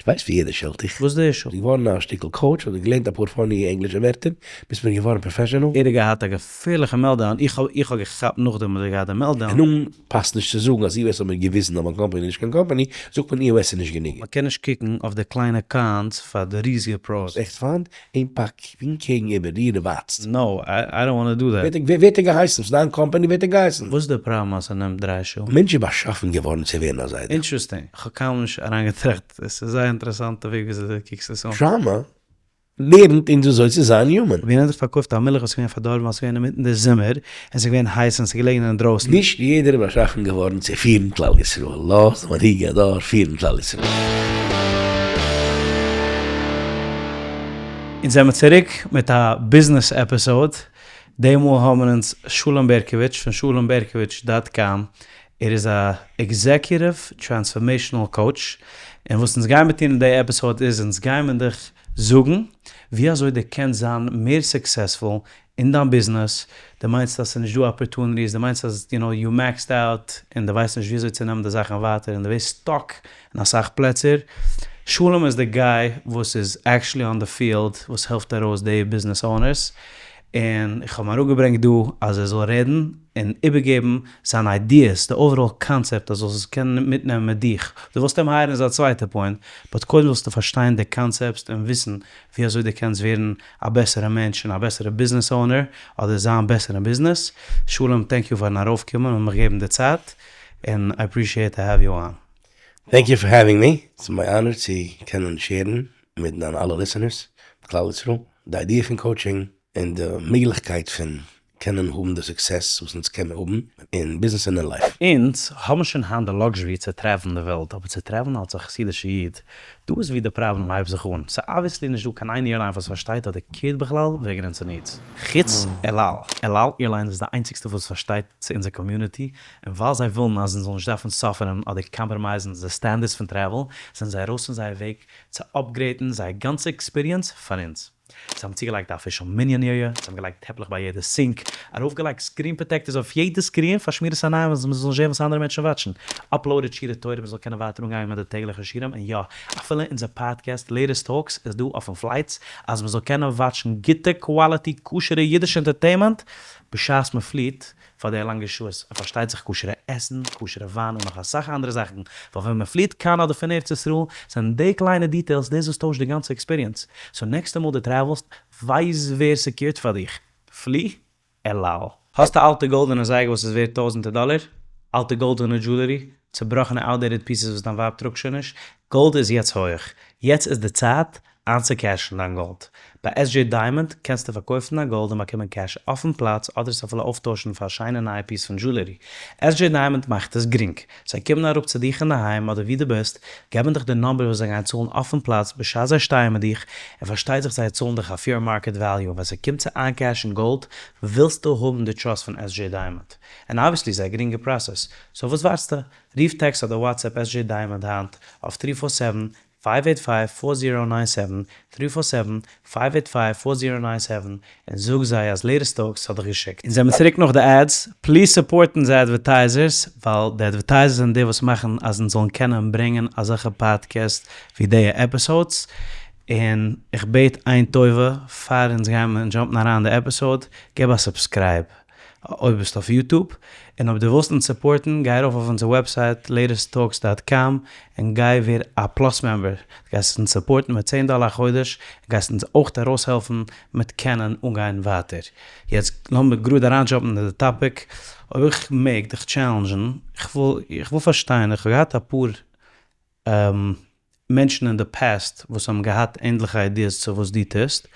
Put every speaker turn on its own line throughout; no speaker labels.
דו ווייסט ווי יעדער שעלט דיך.
וואס איז די issue?
ביסט געווארן א שטיקל coach, האסט געלערנט אפאר funny ענגלישע ווערטער, ביסט מיר געווארן professional.
ער האט געהאט א געפערליכע meltdown, איך האב איך האב געכאפט נאכדעם אז ער האט געהאט די meltdown.
און נאן פאסט נישט צו זאגן אז EOS האט מיר געוויזן אז מיין קאמפאני איז נישט קיין קאמפאני, זאגט מען EOS איז נישט גענוג.
מען קען נישט קוקן אויף די קליינע cons פאר די ריזיגע pros.
עכט פיינט, אין פאק פון קעגן איבער דיר די ווייטסט.
No, I don't wanna do that.
ווער האט דיר געהייסן? ס'איז דיין קאמפאני, ווער האט דיר געהייסן?
וואס איז די פראבלעם אז ס'נעמט דריי שעה?
מענטש איז באשאפן געווארן צו ווערן א זיידע.
Interesting, כ'האב קיינמאל נישט אריינגעטראכט, עס איז זייער אינטערעסאנטע וועג וויאזוי דו קוקסט עס אן.
Trauma לערנט אונז וויאזוי צו זיין human.
ווי איינער האט פארקויפט א מילך וואס איז געווען פארדארבן ווייל עס איז געווען אינמיטן די זומער, און עס איז געווען הייס און עס איז געלעגן אינדרויסן.
נישט יעדער איז באשאפן געווארן צו פירן כלל ישראל, לאז די מנהיגי הדור פירן כלל ישראל.
אונז זעמיר צוריק מיט א ביזנעס episode, די מאל האבן אונז שלום בערקאוויטש פון שלום בערקאוויטש dot com, ער איז א executive transformational coach, און וואס אונז גיימיר טון אין די episode איז אונז גיימיר דיך זאגן ווי אזוי דו קענסט זיין מער successful אין דיין ביזנעס, דו מיינסט אז ס'איז נישט דא opportunities, דו מיינסט אז you know you maxed out און דו ווייסט נישט ווי אזוי צו נעמען די זאכן ווייטער און דו ווערסט stuck אין אסאך פלעצער, שלום איז די guy וואס איז actually on the field וואס העלפט ארויס די ביזנעס owners, און איך האב אים אראפגעברענגט דא אז ער זאל רעדן און איבערגעבן זיינע ideas, די overall concept אז זאלסט עס קענען מיטנעמען מיט דיך, דו ווילסט אים hire ן איז א צווייטע point, but קודם זאלסטו פארשטיין די concepts און וויסן ווי אזוי דו קענסט ווערן א בעסערע מענטש און א בעסערע ביזנעס owner אדער זיין בעסער אין ביזנעס. שלום thank you פארן ארויפקומען און מיך געבן די צייט און I appreciate to have you on.
Thank you for having me, ס'איז מיין honor צו קענען share ן מיט דיינע אלע listeners, מיט כלל ישראל, די idea פון coaching און די מעגליכקייט פון קענען האבן די success וואס אונז קענען האבן אין ביזנעס און אין life.
אונז האבן שוין היינט די luxury צו travel ן די וועלט, אבער צו travel ן אלס א חסידישע איד, דא איז ווי די פראבלעם הייבט זיך אן. ס'איז obviously נישט דא קיין איין airline וואס פארשטייט אדער care ט בכלל וועגן אונזער needs. חוץ אל על. אל על airlines איז די איינציגסטע וואס פארשטייט צו אונזער community, און ווייל זיי ווילן אז אונז זאלן נישט דארפן suffer ן אדער compromise ן די standards פון travel, זענען זיי ארויס פון זייער וועג צו upgrade ן זייער גאנצע experience פאר אונז. זיי האבן צוגעלייגט א official מנין area, זיי האבן געלייגט טעפלעך ביי יעדע sink, ארויפגעלייגט screen protectors אויף יעדע screen פאר שמירת עיניים אז מען זאל נישט זען וואס אנדערע מענטשן watch ן, uploaded שיעורי תורה מען זאל קענען ווייטער אנגיין מיט די טעגליכע שיעורים, און יא, אפילו אונזער פאדקעסט Latest Talks איז דא אויפן flights אז מען זאל קענען watch ן גוטע quality כשר'ע אידישע entertainment בשעת מען פליעט, פאר די לאנגע שעות, און פארשטייט זיך כשר'ע עסן, כשר'ע וויין און נאך אסאך אנדערע זאכן, ווייל ווען מען פליעט קיין אדער פון ארץ ישראל, זענען די קליינע details דאס וואס טוישט די גאנצע experience, so נעקסטע מאל דו travel סט, ווייס ווער ס'קעירט פאר דיך, פלי אל על. האסט א אלטע גאלדענע זייגער וואס איז ווערט טויזענטער דאלער? אלטע גאלדענע jewelry? צובראכענע outdated pieces וואס דיין ווייב טראגט שוין נישט? גאלד איז יעצט הויעך. יעצט איז די צייט איינצוקעשן דיין גאלד. ביי SJ Diamond קענסטו פארקויפן דיין גאלד און באקומען קעש אויפן פלאץ אדער עס אפילו אויפטוישן פאר א שיינע נייע piece פון jewelry. SJ Diamond מאכט עס גרינג. זיי קומען אראפ צו דיך אינדערהיים אדער וואו דו ביסט, געבן דיך די number וואס זיי גייען צאלן אויפן פלאץ בשעת זיי שטייען מיט דיך, און פארשטייט זיך זיי צאלן דיך א fair market value. ווען ס'קומט צו איינקעשן גאלד ווילסטו האבן די trust פון SJ Diamond. און obviously ס'איז א גרינגע process. So וואס ווארטסטו? רוף טעקסט אדער WhatsApp SJ Diamond היינט אויף three four seven five eight five four zero nine seven, three four seven, five eight five four zero nine seven, און זאג זיי אז Latest Talks האט דיך געשיקט. אונז זעמיר צוריק נאך די ads, please support אונזער advertisers, ווייל די advertisers זענען די וואס מאכן אז אונז זאלן קענען ברענגען אזעלכע podcasts ווי די episodes, און איך בעט איין טובה פאר אונז גיימער jump ן אריין אין די episode, געב א subscribe. אויב ביסטו אויף YouTube, און אויב דו ווילסט אונז support ן, גיי ארויף אויף אונזער website latesttalks dot com און גיי ווער א plus member, דו גייסט אונז support ן מיט צען דאלער א חודש, און גייסט אונז אויך ארויסהעלפן מיט קענען אנגיין ווייטער. יעצט לאמיר גראד אריינדזשאמפן אין די topic, אויב איך מעג דיך challenge ן, איך וויל איך וויל פארשטיין, איך האב געהאט אפאר מענטשן אין די past וואס האבן געהאט ענדליכע ideas צו וואס דו טוסט,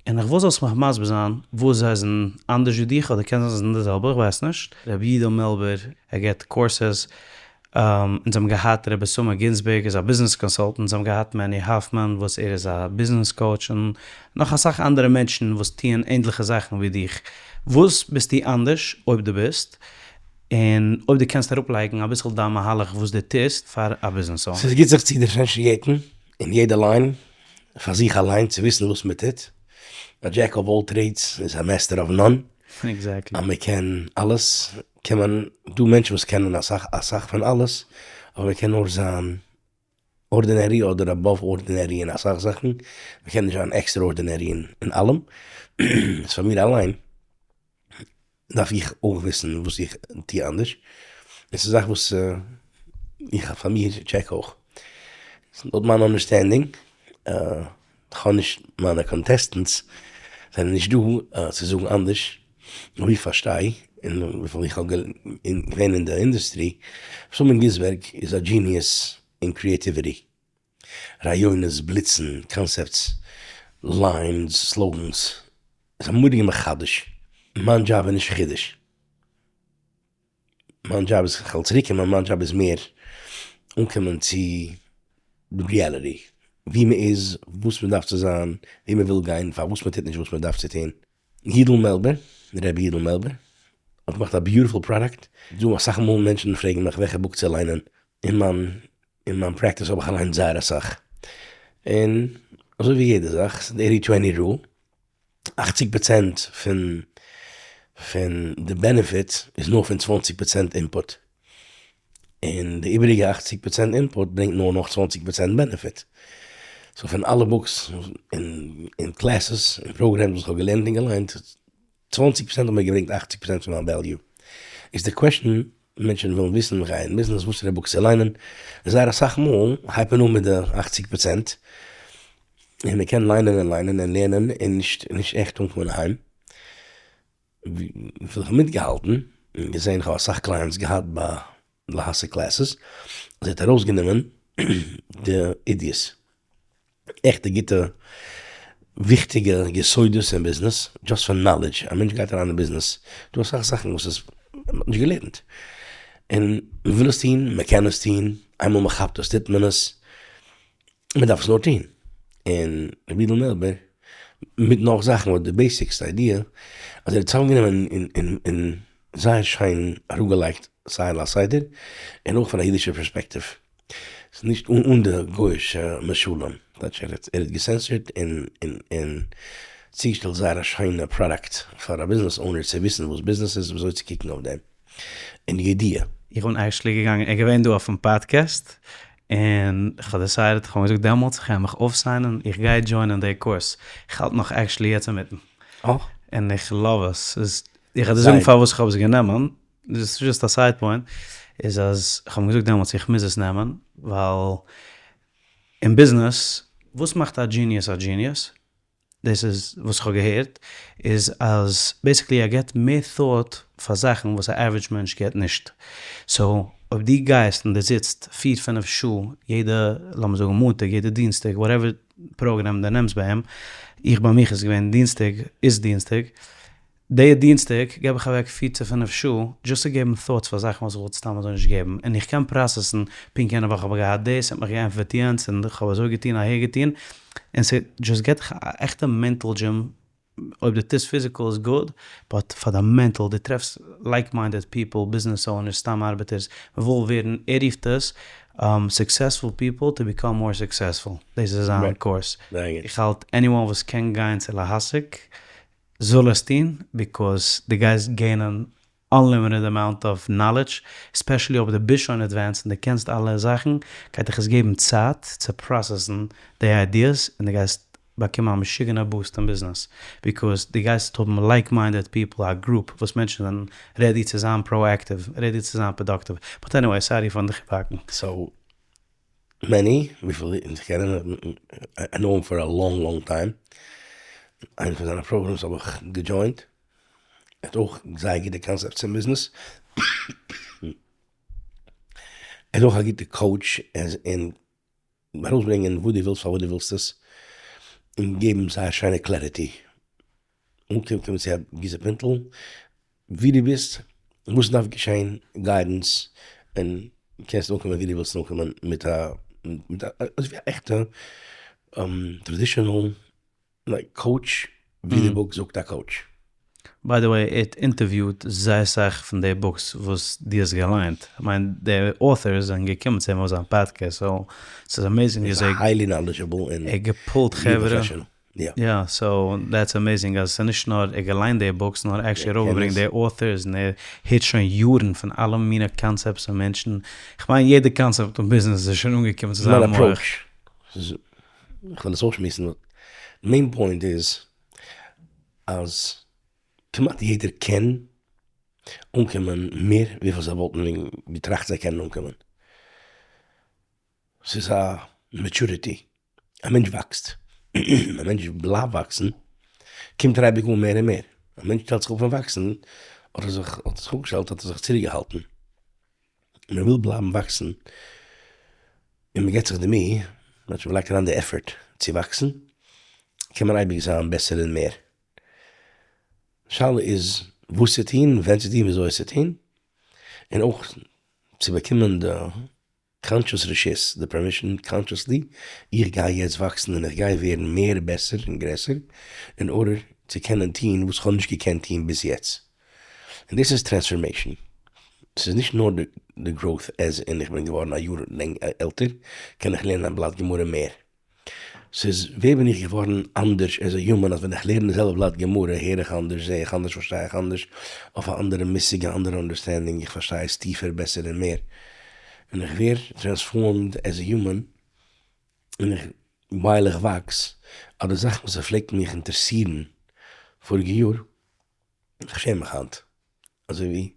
און איך וויל זאלסט מיך מסביר זיין וואס זיי זענען אנדערש ווי דיך, אדער קען זיין זיי זענען די זעלבע, איך ווייס נישט. רבי יודא מעלבער, ער געבט courses, אונז האבן געהאט רבי סומא גינזבערג איז א business consultant, אונז האבן געהאט מעני האפמאן וואס ער איז א business coach, און נאך אסאך אנדערע מענטשן וואס טוען ענדליכע זאכן ווי דיך. וואס ביסטו אנדערש, אויב דו ביסט? און אויב דו קענסט אראפלייגן אביסל דיין מהלך וואס דו טוסט פאר א business owner.
ס'איז גוט זיך צו differentiate ן אין יעדע line פאר זיך אליין צו וויסן וואס מען טוט, א jack of all trades איז א master of none,
Exactly.
אז מען קען אלעס קען מען, דא מענטשן וואס קענען אסאך אסאך פון אלעס, אבער מען קען נאר זיין. ordinary אדער above ordinary אין אסאך זאכן, מ'קען נישט זיין extraordinary אין אלעם. סאו פאר מיר אליין דארף איך אויך וויסן וואס איך טוה אנדערש, און ס'איז א זאך וואס איך פאר מיר check אויך. לויט מיין understanding, כ'האב נישט מיינע contestants זענען נישט דא צו זאגן אנדערש, נאר איך פארשטיי און וויפיל איך האב געווען אין די industry, שלום גיזנבערג איז א genius אין creativity, רעיונות, בליצן, concepts, lines, slogans, איז א מורא'דיגע מחדש, מיין דזשאב איז נישט חידוש, מיין דזשאב איז, כ'וועל צוריק קומען, מיין דזשאב איז מער אנקומען צו reality, ווי מ'איז, וואס מ'דארף צו זיין, ווי מ'וויל גיין, פארוואס מ'טוט נישט וואס מ'דארף צו טון. יידל מעלבער, ר' יידל מעלבער, האט געמאכט א beautiful product, דא אסאך מאל מענטשן פרעגן מיך וועלכע book צו ליינען, אין מיין אין מיין practice האב איך געליינט זייער אסאך, און אזוי ווי יעדע זאך, ס'איז די eighty twenty rule, אכציג פראצענט פון פון די benefit איז נאר פון צוואנציג פראצענט input, און די איבעריגע אכציג פראצענט input ברענגט נאר נאך צוואנציג פראצענט benefit. So פון אלע books און classes און programs וואס איך האב געלערנט און געליינט, צוואנציג פראצענט האט מיר געברענגט אכציג פראצענט פון מיין value. איז די question, מענטשן ווילן וויסן איך גיי אין ביזנעס וואסערע books צו ליינען, זייער אסאך מאל הייבט מען אן מיט די אכציג פראצענט, און מען קען ליינען און ליינען און לערנען און נישט נישט עכט אנקומען אהיים. וויפיל איך האב מיטגעהאלטן און געזען, איך האב אסאך clients געהאט ביי להשיג classes, זי האט ארויסגענומען די ideas, עכטע גוטע וויכטיגע יסודות אין ביזנעס, just פאר knowledge, א מענטש גייט אריין אין ביזנעס, דא אסאך זאכן וואס איז מ'האט נישט געלערנט, און מ'וויל עס טון, מ'קען עס טון, איינמאל מ'כאפט עס טוט מען עס, מ'דארף עס נאר טון, און רבי יודל מעלבער מיט נאך זאכן באט די basics idea אז ער האט צוזאמגענומען און זייער שיין אראפגעלייגט סיי על הסדר און אויך פון א אידישע פערספעקטיוו, ס'איז נישט אן די גוי'אישע משלים, טייטש ער האט געסענסערט און און צוגעשטעלט זייער א שיינע product פאר א ביזנעס owner צו וויסן וואס ביזנעס איז און וויאזוי צו קוקן אויף דעם און ידיעה.
איך בין actually געגאנגען, ער איז געווען דא אויפן פאדקעסט, און איך האב decided, איך האב אים געזאגט דעמאלטס, איך גיי מיך אויפסיינען, איך גיי דזשוינען די קורס, איך האלט נאך actually יעצט אינמיטן. און איך love עס, ס'איז, איך וועל דיר זאגן פארוואס איך האב עס גענומען, דאס איז just א side point, איז אז איך האב אים געזאגט דעמאלטס איך מוז עס נעמען, ווייל אין ביזנעס, וואס מאכט א genius א genius? דאס איז וואס איך האב געהערט, איז אז basically ער געבט מער thought פאר זאכן וואס א average מענטש געבט נישט. So אויב דו גייסט און דו זיצט פיר פינף שעה יעדע לאמיר זאגן מאנטאג יעדע דינסטאג whatever program דו נעמסט ביי אים, איך ביי מיך איז געווען דינסטאג איז דינסטאג, די דינסטאג געב איך אוועק פיר צו פינף שעה just צו געבן thoughts פאר זאכן וואס איך וואלט סתם אזוי נישט געגעבן, און איך קען פראסעסן, פונקט יענע וואך האב איך געהאט דאס, האט מיך געענטפערט יענץ, און איך האב אזוי געטון אהער געטון, און ס'דזשאסט געט דיך א עכטע mental gym, אויב דו טוסט physical איז good, but פאר דיין mental, דו טרעפסט like minded people, business owners, סתם ארבעטערס, מ'וויל ווערן, ער רופט עס, successful people to become more successful, דאס איז זיין קורס, איך האלט anyone וואס קען גיין צו להשיג זאל עס טון because דו גייסט gain ען unlimited amount of knowledge, especially אויב דו ביסט שוין advanced און דו קענסט אלע זאכן, גייט דיך עס געבן צייט צו פראסעסן די ideas און דו גייסט באקומען א משוגענע boost אין ביזנעס, because דו גייסט האבן like minded people, א group וואס מענטשן זענען ready צו זיין proactive, ready צו זיין productive, but anyway sorry פארן דיך איבערהאקן.
So מעני, וויפיל איך קען אים, I know him for a long long time, איינע פון זיינע programs האב איך געדזשוינט, ער האט אויך זייער גוטע concepts אין ביזנעס, ער איז אויך א גוטע coach אין ארויסברענגען וואס דו ווילסט פארוואס דו ווילסט עס, און געבן זייער שיינע clarity, אנקומען צו א געוויסע פינטל ווי דו ביסט, וואס דארף געשען, guidance, און קענסט אנקומען ווי דו ווילסט אנקומען מיט א מיט א אזויווי א עכטע traditional like coach, ווי די book זאגט א coach.
By the way, ער האט אינטערוויוט זייער סאך פון די books וואס דו האסט געליינט, כ'מיין די authors זענען געקומען צו אים אויף זיין פאדקעסט, so ס'איז amazing ווי אזוי
highly knowledgeable און
ער האט געפולט חברה.
יא.
יא, so that's amazing אז ס'איז נישט נאר ער געליינט די books נאר actually ארויפגעברענגט די authors און ער הערט שוין יארן פון אלע מיני concepts און מענטשן, כ'מיין יעדע קאנצעפט אין ביזנעס איז שוין אנגעקומען צו זיין מח.
מיין approach, כ'וועל עס אויסשמועסן, main point איז אז כמעט יעדער קען אנקומען מער וויפיל זיי וואלטן ווען געטראכט זיי קענען אנקומען. ס'איז א maturity, א מענטש וואקסט, א מענטש בלייבט וואקסן, קומט ער אייביג אן מער און מער, א מענטש שטעלט זיך אפ פון וואקסן, האט ער זיך האט ער זיך אפגעשטעלט האט ער זיך צוריקגעהאלטן. מען וויל בלייבן וואקסן, און מען געבט זיך די מי, מען לייגט אריין די effort צו וואקסן, קען מען אייביג זיין בעסער און מער. שאלה איז וואס צו טון, ווען צו טון, וויאזוי עס צו טון, און אויך צו באקומען די conscious רשות, די permission consciously, איך גיי יעצט וואקסן און איך גיי ווערן מער בעסער און גרעסער, in order צו קענען טון וואס כ'האב נישט געקענט טון ביז יעצט. און דאס איז transformation. ס'איז נישט נאר די growth as in איך בין געווארן א יאר עלטער, קען איך לערנען א בלאט גמרא מער. ס'איז ווער בין איך געווארן אנדערש as a human אז ווען איך לערן די זעלבע בלאט גמרא הער איך אנדערש, זע איך אנדערש, פארשטיי איך אנדערש, אויף א אנדערע מושג, א אנדערע understanding, איך פארשטיי עס טיפער, בעסער און מער. און איך ווער transformed as a human, און איך ווייל איך וואקס, אז די זאכן וואס פלעגט מיך אינטערעסירן פאריגע יאר, איך שעם מיך היינט. אזוי ווי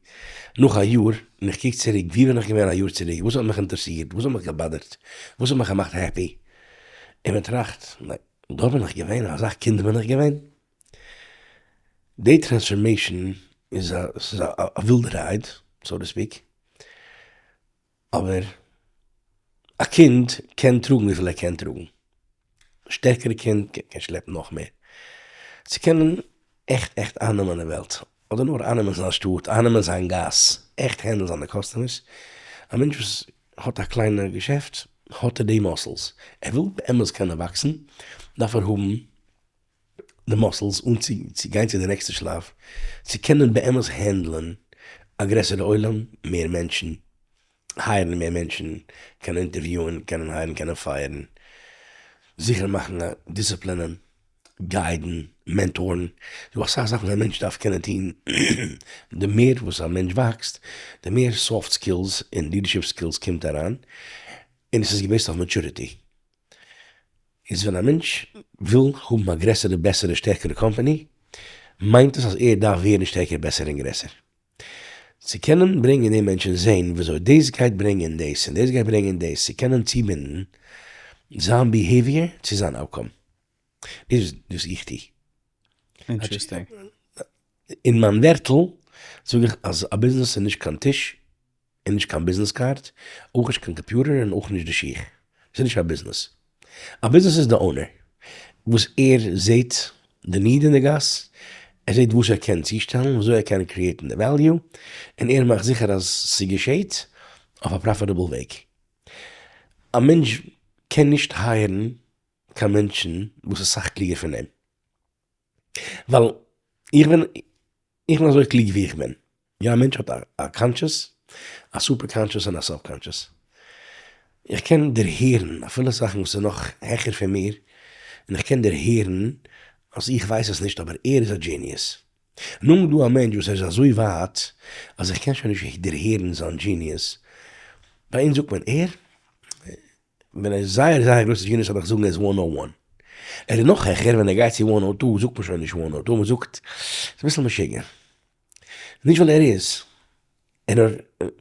נאך א יאר און איך קוק צוריק ווי בין איך געווען א יאר צוריק, וואס האט מיך אינטערעסירט, וואס האט מיך געבאדערט, וואס האט מיך געמאכט happy, און מען טראכט, דארט בין איך געווען, אזא קינד בין איך געווען. די transformation איז א, ס'איז א ווילדע ride, so to speak, אבער א קינד קען טראגן וויפיל ער קען טראגן, שטערקערע קינד קען שלעפן נאך מער, צו קענען עכט עכט אייננעמען די וועלט, אדער נאר אייננעמען זיין שטאט, אייננעמען זיין גאס, עכט handle ן זיינע customers, א מענטש וואס האט א קליינע געשעפט האט ער די muscles, ער וויל באמת קענען וואקסן דארף ער האבן די muscles אן צו גיין צו די נעקסטע שלב, צו קענען באמת handle ען א גרעסערע עולם, מער מענטשן, hire ן מער מענטשן, קענען interview ען, קענען hire ן, קענען fire ן, זיכער מאכן דיסציפלינען, guide ן, mentor ן, ס'דא אסאך זאכן וואס א מענטש דארף קענען טון, די מער וואס א מענטש וואקסט, די מער soft skills און leadership skills קומט אריין, און עס איז גע base ט אויף maturity. איז ווען א מענטש וויל האבן א גרעסערע בעסערע שטערקערע קאמפאני, מיינט עס אז ער דארף ווערן שטערקער בעסער און גרעסער. צו קענען ברענגען דעם מענטש און זען וויאזוי דאס גייט ברענגען דאס און דאס גייט ברענגען דאס, צו קענען צובינדן זיין behavior צו זיין outcome. דאס איז וואס איך טו.
Interesting.
אין מיין ווערטל זאג איך אז א ביזנעס איז נישט קיין טיש און נישט קיין business card, אויך נישט קיין קאמפיוטער און אויך נישט די שיך. ס'איז נישט א ביזנעס. א ביזנעס איז די owner, וואס ער זעט די need אין די גאס, ער זעט וואס ער קען צושטעלן, וויאזוי ער קען create ן די value, און ער מאכט זיכער אז ס'געשעט אויף א profitable וועג. א מענטש קען נישט hire ן קיין מענטשן וואס איז סאך קלוגער פון אים. ווייל איך בין איך בין אזוי קלוג ווי איך בין. יא א מענטש האט א conscious, א super conscious און א subconscious. איך קען דערהערן אפילו זאכן וואס איז נאך העכער פון מיר, און איך קען דערהערן אז איך ווייס עס נישט אבער ער איז א genius. נאר דא א מענטש וואס ער איז אזוי ווייט אז איך קען שוין נישט דערהערן זיין genius. ביי אונז זאגט מען ער ווען ער איז זייער זייער גרויסע genius אבער איך זאגן ער איז one o one. ער איז נאך העכער ווען ער גייט צו one o two זאגט מען שוין נישט one o two מען זאגט ס'איז אביסל משוגע. נישט ווייל ער איז. ער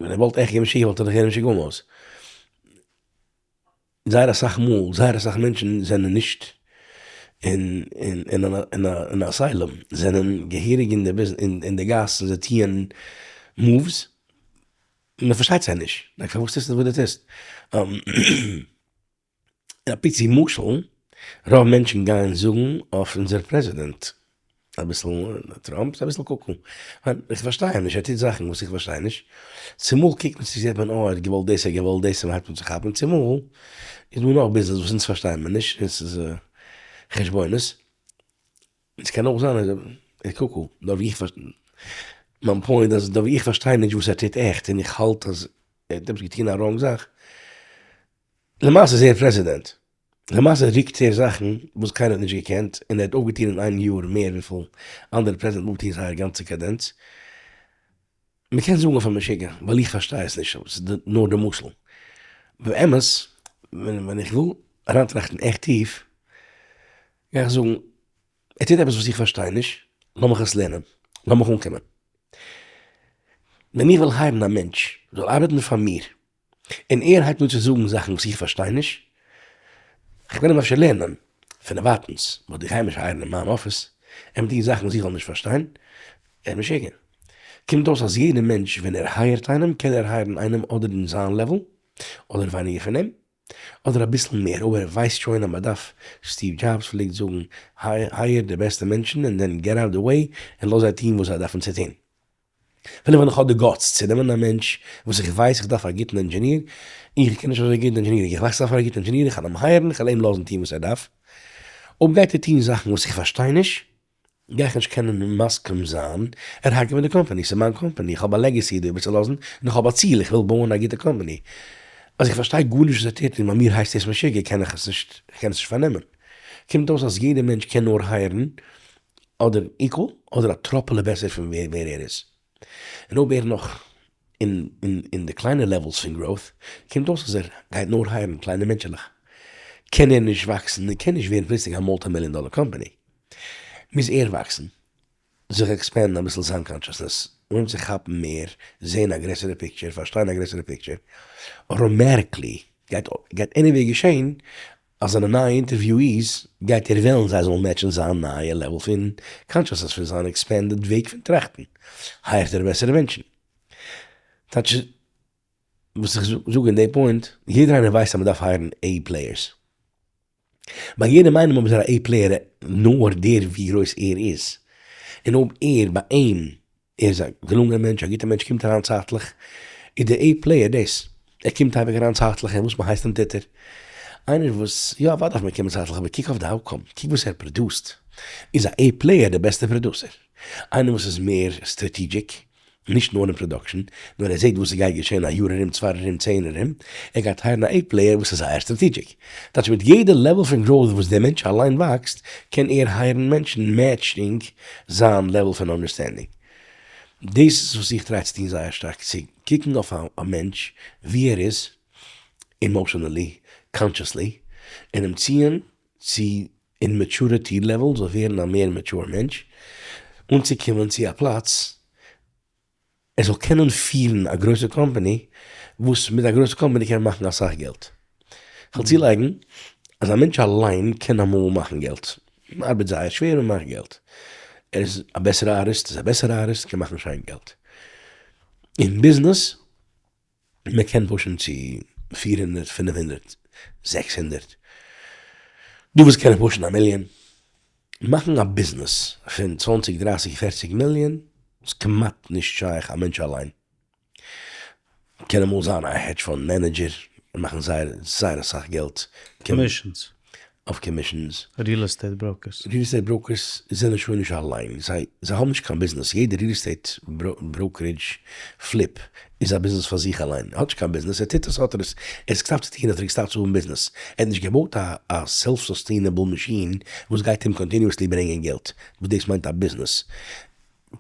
ווען ער וואלט עכט געווען משוגע וואלט ער דאך געווען משוגע אויס. זייער אסאך מאל זייער אסאך מענטשן זענען נישט אין אין א asylum זענען געהעריג אין די ביזנעס אין די גאס און זיי טוען moves. מען פארשטייט זיי נישט, like פארוואס טוסטו וואס דו טוסט? א פיצי משל, רוב מענטשן גייען זאגן אויף אונזער פרעזידענט, אביסל טראמפ איז אביסל קוקו, איך פארשטיי אים נישט, ער טוט זאכן וואס איך פארשטיי נישט, צומאל קוקט מען צו זעט מען אה ער האט געוואלט דאס ער האט געוואלט דאס און מען הייבט אן צו כאפן, צומאל איז דא נאך ביזנעס וואס אונז פארשטייען מיר נישט און ס'איז חשבונות. עס קען אויך זיין אז ער קוקו, נאר ווי איך פארשטיי, מיין point אז נאר ווי איך פארשטיי נישט וואס ער טוט עכט און איך האלט אז ער האט עפעס געטון א wrong זאך, למעשה איז ער פרעזידענט. למעשה רוקט ער זאכן וואס קיינער האט נישט געקענט, און ער האט אויפגעטון אין איין יאר מער וויפיל אנדערע פרעזידענטן אויפטון זייער גאנצע קאדענץ. מ'קען זאגן אויף א משוגע, ווייל איך פארשטיי עס נישט, אבער ס'איז נאר די משל. באמת, ווען איך וויל אריינטראכטן עכט טיף, גיי איך זאגן, ער טוט עפעס וואס איך פארשטיי נישט, לאמיך עס לערנען, לאמיך אנקומען. ווען איך וויל hire ן א מענטש זאל ארבעטן פאר מיר, און ער הייבט אן צו זאגן זאכן וואס איך פארשטיי נישט, איך קען אים אפשר לערנען פון דערווייטענס, but איך גיי אים נישט hire ן אין מיין אפיס, ער וועט טון זאכן וואס איך זאל נישט פארשטיין, ער איז משוגע. קומט אויס אז יעדער מענטש ווען ער hire ט איינעם קען ער hire ן איינעם אדער אין זיין level, אדער ווייניגער פון אים, אדער אביסל מער, אויב ער ווייסט שוין אז מען דארף, סטיוו דזשאבס פלעגט זאגן, hire די בעסטע מענטשן און then get out the way און לאז זיי טון וואס זיי דארפן צו טון. אפילו ווען איך האב די guts צו נעמען א מענטש וואס איך ווייס איך דארף א גוטן engineer, איך קען נישט אזוי גוט engineering, איך ווייס איך דארף א גוטן engineer, איך וועל אים hire ן, איך וועל אים לאזן טון וואס ער דארף. אויב גייט ער טון זאכן וואס איך פארשטיי נישט, גיי איך נישט קענען מסכים זיין, ער האקט מיט די קאמפאני, ס'איז מיין קאמפאני, איך האב א legacy דא איבערצולאזן, און איך האב א ציל, איך וויל בויען א גוטע קאמפאני. אז איך פארשטיי גארנישט וואס ער טוט און ביי מיר הייסט דאס משוגע, קען איך עס נישט, איך קען עס נישט פארנעמען. קומט אויס אז יעדער מענטש קען נאר hire ן אדער equal אדער א טראפעלע בעסער פון ווער ער איז. און אויב ער נאך אין די קליינע levels פון growth, קומט אויס אז ער גייט נאר hire ן קליינע מענטשעלעך, קען ער נישט וואקסן און קען נישט ווערן פלוצלינג א multi million dollar קאמפאני. מוז ער וואקסן, זיך expand ן אביסל זיין consciousness, אנהויבן צו כאפן מער, זען א גרעסערע picture, פארשטיין א גרעסערע picture, automatically גייט anyway געשען אז זיינע נייע interviewees גייט ער וועלן זיי זאלן match ן זיין נייע level פון consciousness פון זיין expanded וועג פון טראכטן, hire ט ער בעסערע מענטשן. טייטש וואס איך זאג אין די point, יעדער איינער ווייסט אז מען דארף hire ן A players. ביי יעדעם איינעם אויב איז ער א A player נאר דער ווי גרויס ער איז, און אויב ער ביי אים ער איז א געלונגענער מענטש, א גוטער מענטש, קומט אריין צייטליך, איז דער A player דאס, ער קומט אייביג אריין צייטליך און וואס מען הייסט אים טוט ער. איינער וואס, יא אוודאי דארף מען קומען צייטליך, אבער קוק אויף די outcome, קוק וואס ער produce ט, איז א A player דער בעסטער producer. איינער וואס איז מער strategic, נישט נאר אין production, נאר ער זעט וואס ס'גייט געשען א יאר ארום, צוויי ארום, צען ארום, ער גייט hire ן א A player וואס איז זייער strategic. טייטש מיט יעדע level פון growth וואס דער מענטש אליין וואקסט, קען ער hire ן מענטשן matching זיין level פון understanding. דאס איז וואס איך try צו טון זייער שטארק, צו קוקן אויף א מענטש ווי ער איז, emotionally, consciously, און אים ציען צו אין maturity level זאל ווערן א מער mature מענטש, אנצוקומען צו א פלאץ ער זאל קענען פירן א גרויסע קאמפאני, וואס מיט א גרויסע קאמפאני קען מען מאכן אסאך געלט. כ'וועל צולייגן אז א מענטש אליין קען אמאל מאכן געלט, מען ארבעט זייער שווער און מאכט געלט. ער איז א בעסערע ארטיסט, איז א בעסערע ארטיסט, קען מאכן שיין געלט. אין ביזנעס מען קען push ן צו 400, 500, 600, דא וואס קענען push ן א מיליאן, מאכן א ביזנעס פון 20, 30, 40 מיליאן איז כמעט נישט שייך א מענטש אליין. קען אמאל זיין א hedge fund manager און מאכן זייער זייער אסאך געלט.
Commissions.
אויף commissions.
Real estate brokers.
Real estate brokers זענען שוין נישט אליין, זיי זיי האבן נישט קיין ביזנעס, יעדע real estate brokerage flip איז א ביזנעס פאר זיך אליין, ער האט נישט קיין ביזנעס, ער טוט עס האט ער עס, ער האט עס געסטאפט צו טון האט ער געסטאפט צו האבן ביזנעס, ער האט נישט געבויט א א self sustainable מאשין וואס גייט אים continuously ברענגען געלט, וואס דאס מיינט א ביזנעס.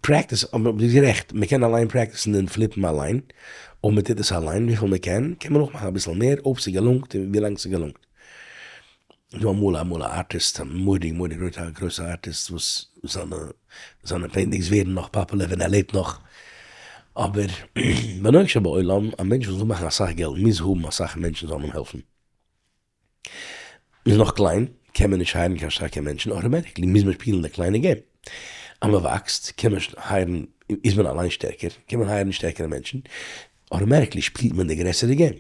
Practice, אבער ביסט גערעכט, מען קען אליין practice ן און flip ן אליין, אויב מען טוט עס אליין וויפיל מען קען, קען מען אויך מאכן אביסל מער אויב ס'געלונגט און ווילאנג ס'געלונגט. דא אמאל אמאל א ארטיסט, א מורא'דיג מורא'דיג גרויסע גרויסע ארטיסט וואס זיינע זיינע paintings ווערן נאך פאפולער ווען ער לעבט נאך, אבער בנוהג שבעולם א מענטש וואס וויל מאכן אסאך געלט מוז האבן אסאך מענטשן זאלן אים העלפן. מ'איז נאך קליין קען מען נישט hire ן קיין שטארקע מענטשן, automatically מוז מען שפילן די קליינע game. אז מ'וואקסט קען מען hire ן, איז מען אליין שטערקער, קען מען hire ן שטערקערע מענטשן, automatically שפילט מען די גרעסערע game.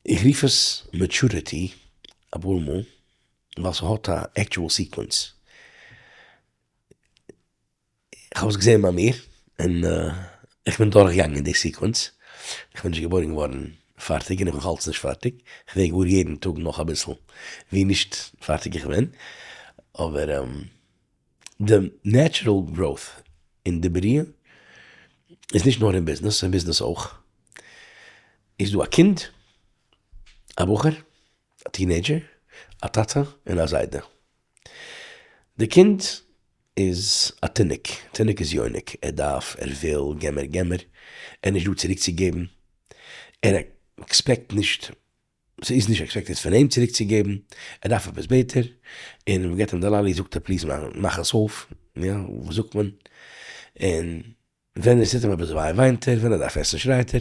איך רוף עס maturity אפאר מאל ווייל ס'האט א actual sequence. איך האב עס געזען ביי מיר און איך בין דורכגעגאנגען די sequence, איך בין נישט געבוירן געווארן פארטיג און איך בין נאכאלץ נישט פארטיג, איך ווער גאר יעדן טאג נאך אביסל ווי נישט פארטיג איך בין, אבער די natural growth אין די בריאה איז נישט נאר אין ביזנעס, אין ביזנעס אויך, איז דא א קינד, א בחור. א teenager, א טאטע, און א זיידע. די קינד איז א תינוק, תינוק איז יונק, ער דארף, ער וויל, געב מיר געב מיר, ער איז נישט דא צוריק צו געבן, ער expect נישט, ס'איז נישט expected פון אים צוריק צו געבן, ער דארף עפעס בעט ער, און מ'געט אים די lolly זאגט ער please מאך עס אויף, יא, וואס זאגט מען, און ווען עס טוט אים עפעס וויי וויינט ער, ווען ער דארף עסן שרייט ער,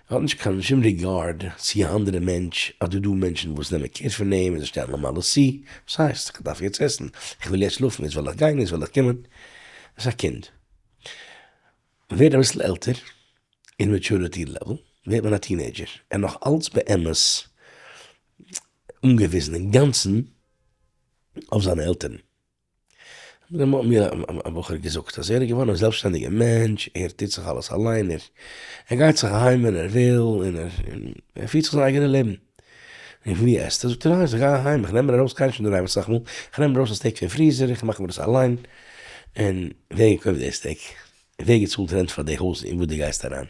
ער האט נישט קיין שום regard צו א אנדערע מענטש, אז דא דא מענטשן וואס נעמען care פון אים און זיי שטעלן אים אלעס צו, וואס הייסט? איך דארף יעצט עסן, איך וויל יעצט שלאפן, יעצט וויל איך גיין, יעצט וויל איך קומען, עס איז א קינד. מען ווערט אביסל עלטער, אין maturity level, ווערט מען א teenager, ער נאך אלץ באמת אנגעוויזן אינגאנצן אויף זיינע עלטערן. דעמאלט האט מיר א בחור געזאגט אז ער איז געווארן א זעלבסשטענדיגער מענטש, ער טוט זיך אלעס אליין, ער ער גייט זיך אהיים ווען ער וויל, און ער ער פירט זיך זיין אייגענע לעבן. און ווי עסט ער? זאגט ער, איך גיי אהיים, איך נעם מיר ארויס, קיינער נישט אינדערהיים אסאך מאל, איך נעם מיר ארויס א steak פון freezer, איך מאך מיר עס אליין, און ווער געקויפט די steak? ווער געצאלט rent פאר די הויז אין וואס דו גייסט אריין?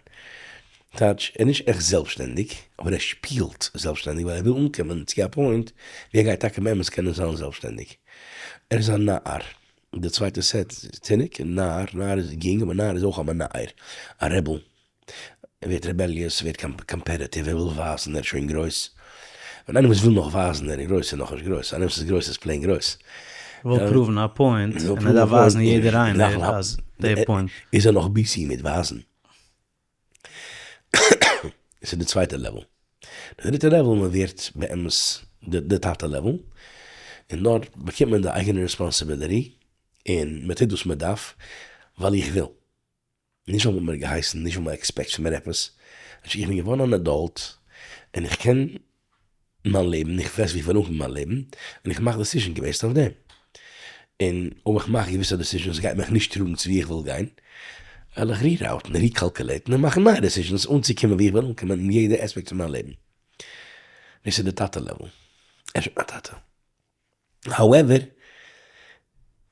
טייטש, ער איז נישט עכט זעלבסשטענדיג, אבער ער שפילט זעלבסשטענדיג ווייל ער וויל אנקומען צו א point ווי ער גייט טאקע באמת קענען זיין זעלבסשטענדיג. ער איז א נער. די צווייטע set איז תינוק, נער, נער איז יונג אבער נער איז אויך א מנער, א rebel. ער ווערט rebellious, ער ווערט competitive, ער וויל ווייזן ער איז שוין גרויס. ווען איינער וואס וויל נאך ווייזן ער איז גרויס איז נאכנישט גרויס, איינער וואס איז גרויס איז plain גרויס.
וויל prove ן א point, און ער דארף ווייזן יעדער איינער אז די point.
איז ער נאך busy מיט ווייזן. עס איז די צווייטע level. די דריטע level מען ווערט באמת די טאטע level, און דארט באקומט מען די אייגענע responsibility, און מען טוט וואס מען דארף, ווייל איך וויל. נישט ווייל מ'האט מיר געהייסן, נישט ווייל מ'expect פון מיר עפעס, איך בין געווארן אן adult, און איך קען מיין לעבן, איך ווייס ווי איך וויל אנקומען מיין לעבן, און איך מאך decision געבעיסט אויף דעם. און אויב איך מאך געוויסע decisions גייט מיך נישט טראגן צו ווי איך וויל גיין, וועל איך reroute ן, recalculate ן און מאכן נייע decisions אנצוקומען ווי איך וויל אנקומען אין יעדע aspect פון מיין לעבן. דאס איז די טאטע level. ער איז שוין א טאטע. However,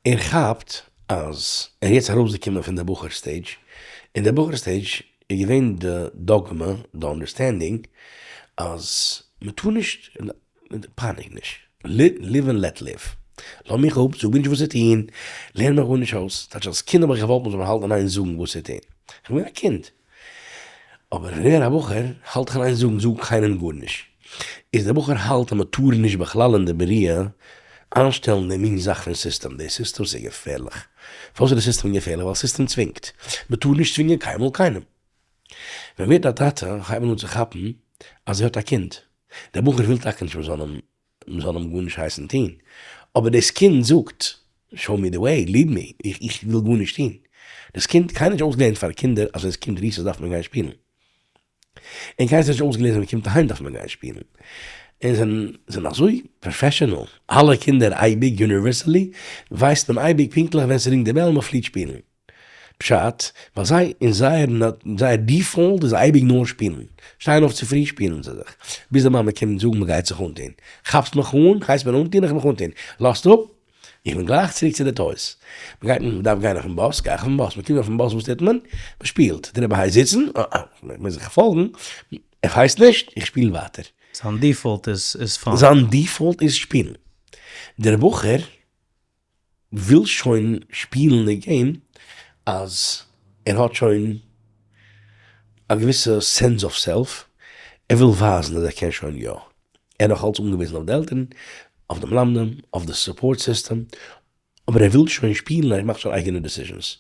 ער כאפט אז ער איז יעצט ארויסגעקומען פון די בחור stage, און די בחור stage איז געווען די דאגמע, די understanding, אז מען טאר נישט, פייניג נישט, live and let live, לאז מיך אפ, זאג מיר נישט וואס צו טון, לערן מיך גארנישט אויס, טייטש אלס קינד האב איך געוואלט מען זאל מיר האלטן אין איין זאגן וואס צו טון, איך בין געווען א קינד. אבער ווען ער א בחור האלט איך אין איין זאגן זאג קיינעם גארנישט, איז דער בחור האלט אז מען טאר נישט בכלל אין די בריאה איינשטעלן די מין זאך פון סיסטעם, די סיסטעם איז געפערליך, פארוואס איז די סיסטעם געפערליך? ווייל סיסטעם צווינגט, מען טאר נישט צווינגען קיינמאל קיינעם. ווען ווערט א טאטע הייבט מען אן צו כאפן אז ער האט א קינד, דער בחור וויל טאקע נישט מען זאל אים מען זאל אים גארנישט הייסן טון, אבער דאס קינד זאגט, show me the way, lead me, איך וויל גארנישט טון. דאס קינד, קיינער האט נישט אויסגעלערנט פאר קינדער אז ווען עס קומט recess דארף מען גיין שפילן. און קיינער האט נישט אויסגעלערנט אז ווען מען קומט אהיים דארף מען גיין שפילן. און זענען זענען אזוי professional, אלע קינדער אייביג, universally, ווייסט מען אייביג פונקטליך ווען ס'רינגט די bell מען פליט שפילן. פשט, ווייל זיי אין זייער זייער default איז אייביג נאר שפילן, שטייען אויף צופרי שפילן זיי זיך, ביז די מאמע קומט זאגן מ'גייט זיך אנטון, כאפסט מיך אן, הייסט מיר אנטון, איך מיך אנטון, לאזט אפ, איך בין גלייך צוריק צו די toys, מ'גייט מ'דארף גיין אויפן באס, גיי איך אויפן באס, מ'קומט אויפן באס וואס טוט מען? מ'שפילט, די רבי הייסט זיצן, אה אה, מ'מוז זיך פאלגן, איך הייס נישט, איך שפיל ווייטער.
זיין default איז fun.
זיין default איז שפילן. דער בחור וויל שוין שפילן די game אז ער האט שוין א געוויסע sense of self, ער וויל ווייזן אז ער קען שוין יא, ער איז נאך אלץ אנגעוויזן אויף די עלטערן, אויף די מלמדים, אויף די support system, אבער ער וויל שוין שפילן, ער מאכט שוין אייגענע decisions.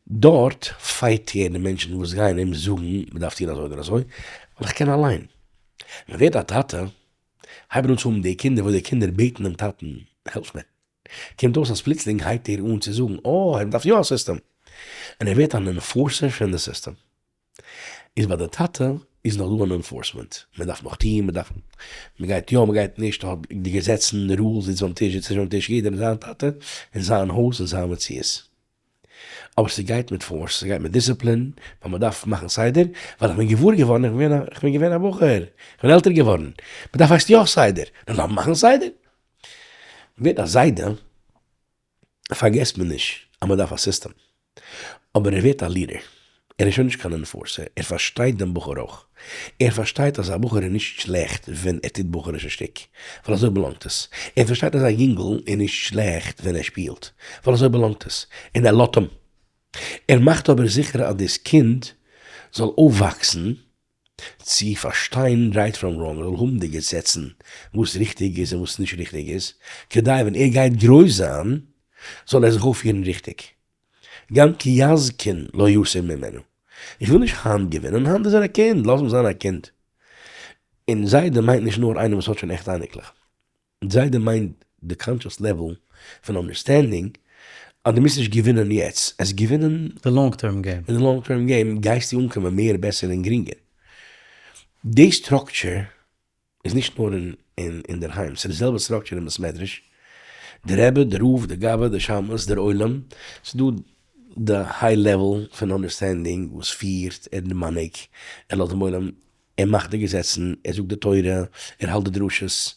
דארט fight ער די מענטשן וואס גייען אים זאגן מען דארף טון אזוי אדער אזוי, ווייל איך קען אליין. ווען ווערט א טאטע הייבן אן צו האבן די קינדער וואס די קינדער בעטן דעם טאטן העלף מיר, קומט אויס אז פלוצלינג הייבט ער אן צו זאגן אה מען דארף יא א סיסטעם, און ער ווערט אן enforcer פון די סיסטעם. איז ביי די טאטע איז נאך דא אן enforcement, מען דארף נאך טון, מען דארף, מען גייט יא מען גייט נישט, האט די געזעצן, די rules, זיצט ביים טיש, זיצט נישט ביים טיש, יעדער איז זיין טאטע, אין זיין הויז, אין זיין מציאות. אבער ס'גייט מיט force, ס'גייט מיט דיסציפלין, ווייל מ'דארף מאכן סדר, ווייל איך בין געוואר געווארן, איך בין איך בין געווען א בחור, איך בין עלטער געווארן, מ'דארף הייסט יא סדר, נו לאמיר מאכן סדר. ווערט א זיידע, פארגעסט מען נישט אז מ'דארף א סיסטעם, אבער ער ווערט א leader. ער איז שוין נישט קיין enforcer, ער פארשטייט דעם בחור אויך. ער פארשטייט אז א בחור איז נישט שלעכט ווען ער טוט בחור'ישע שטיק, ווייל אזוי באלאנגט עס. ער פארשטייט אז א יונגל איז נישט שלעכט ווען ער שפילט, ווייל אזוי באלאנגט עס, און ער לאזט אים. ער מאכט אבער זיכער אז דאס קינד זאל אויפוואקסן צו פארשטיין right from wrong, ער זאל האבן די געזעצן וואס ריכטיג איז און וואס נישט ריכטיג איז, כדי ווען ער גייט גרויס זיין זאל ער זיך אויפפירן ריכטיג. גם כי יזקין לא יסור ממנו. איך וויל נישט היינט געווינען, היינט איז ער א קינד, לאז אים זיין א קינד. און זיידע מיינט נישט נאר איינער וואס האט שוין עכט אייניקלעך. זיידע מיינט די conscious level פון understanding אז דו מוזט נישט געווינען יעצט, עס געווינען
די long term game.
אין די long term game גייסטו אנקומען מער בעסער און גרינגער. די structure איז נישט נאר אינדערהיים, ס'איז די זעלבע structure אין בית מדרש, די רבי, די רב, די גבאי, די שמש, דער עולם, ס'איז דא די high level פון understanding וואס פירט, ער איז די מנהיג, ער לאזט דעם עולם, ער מאכט די געזעצן, ער זאגט די תורה, ער האלט די דרשות,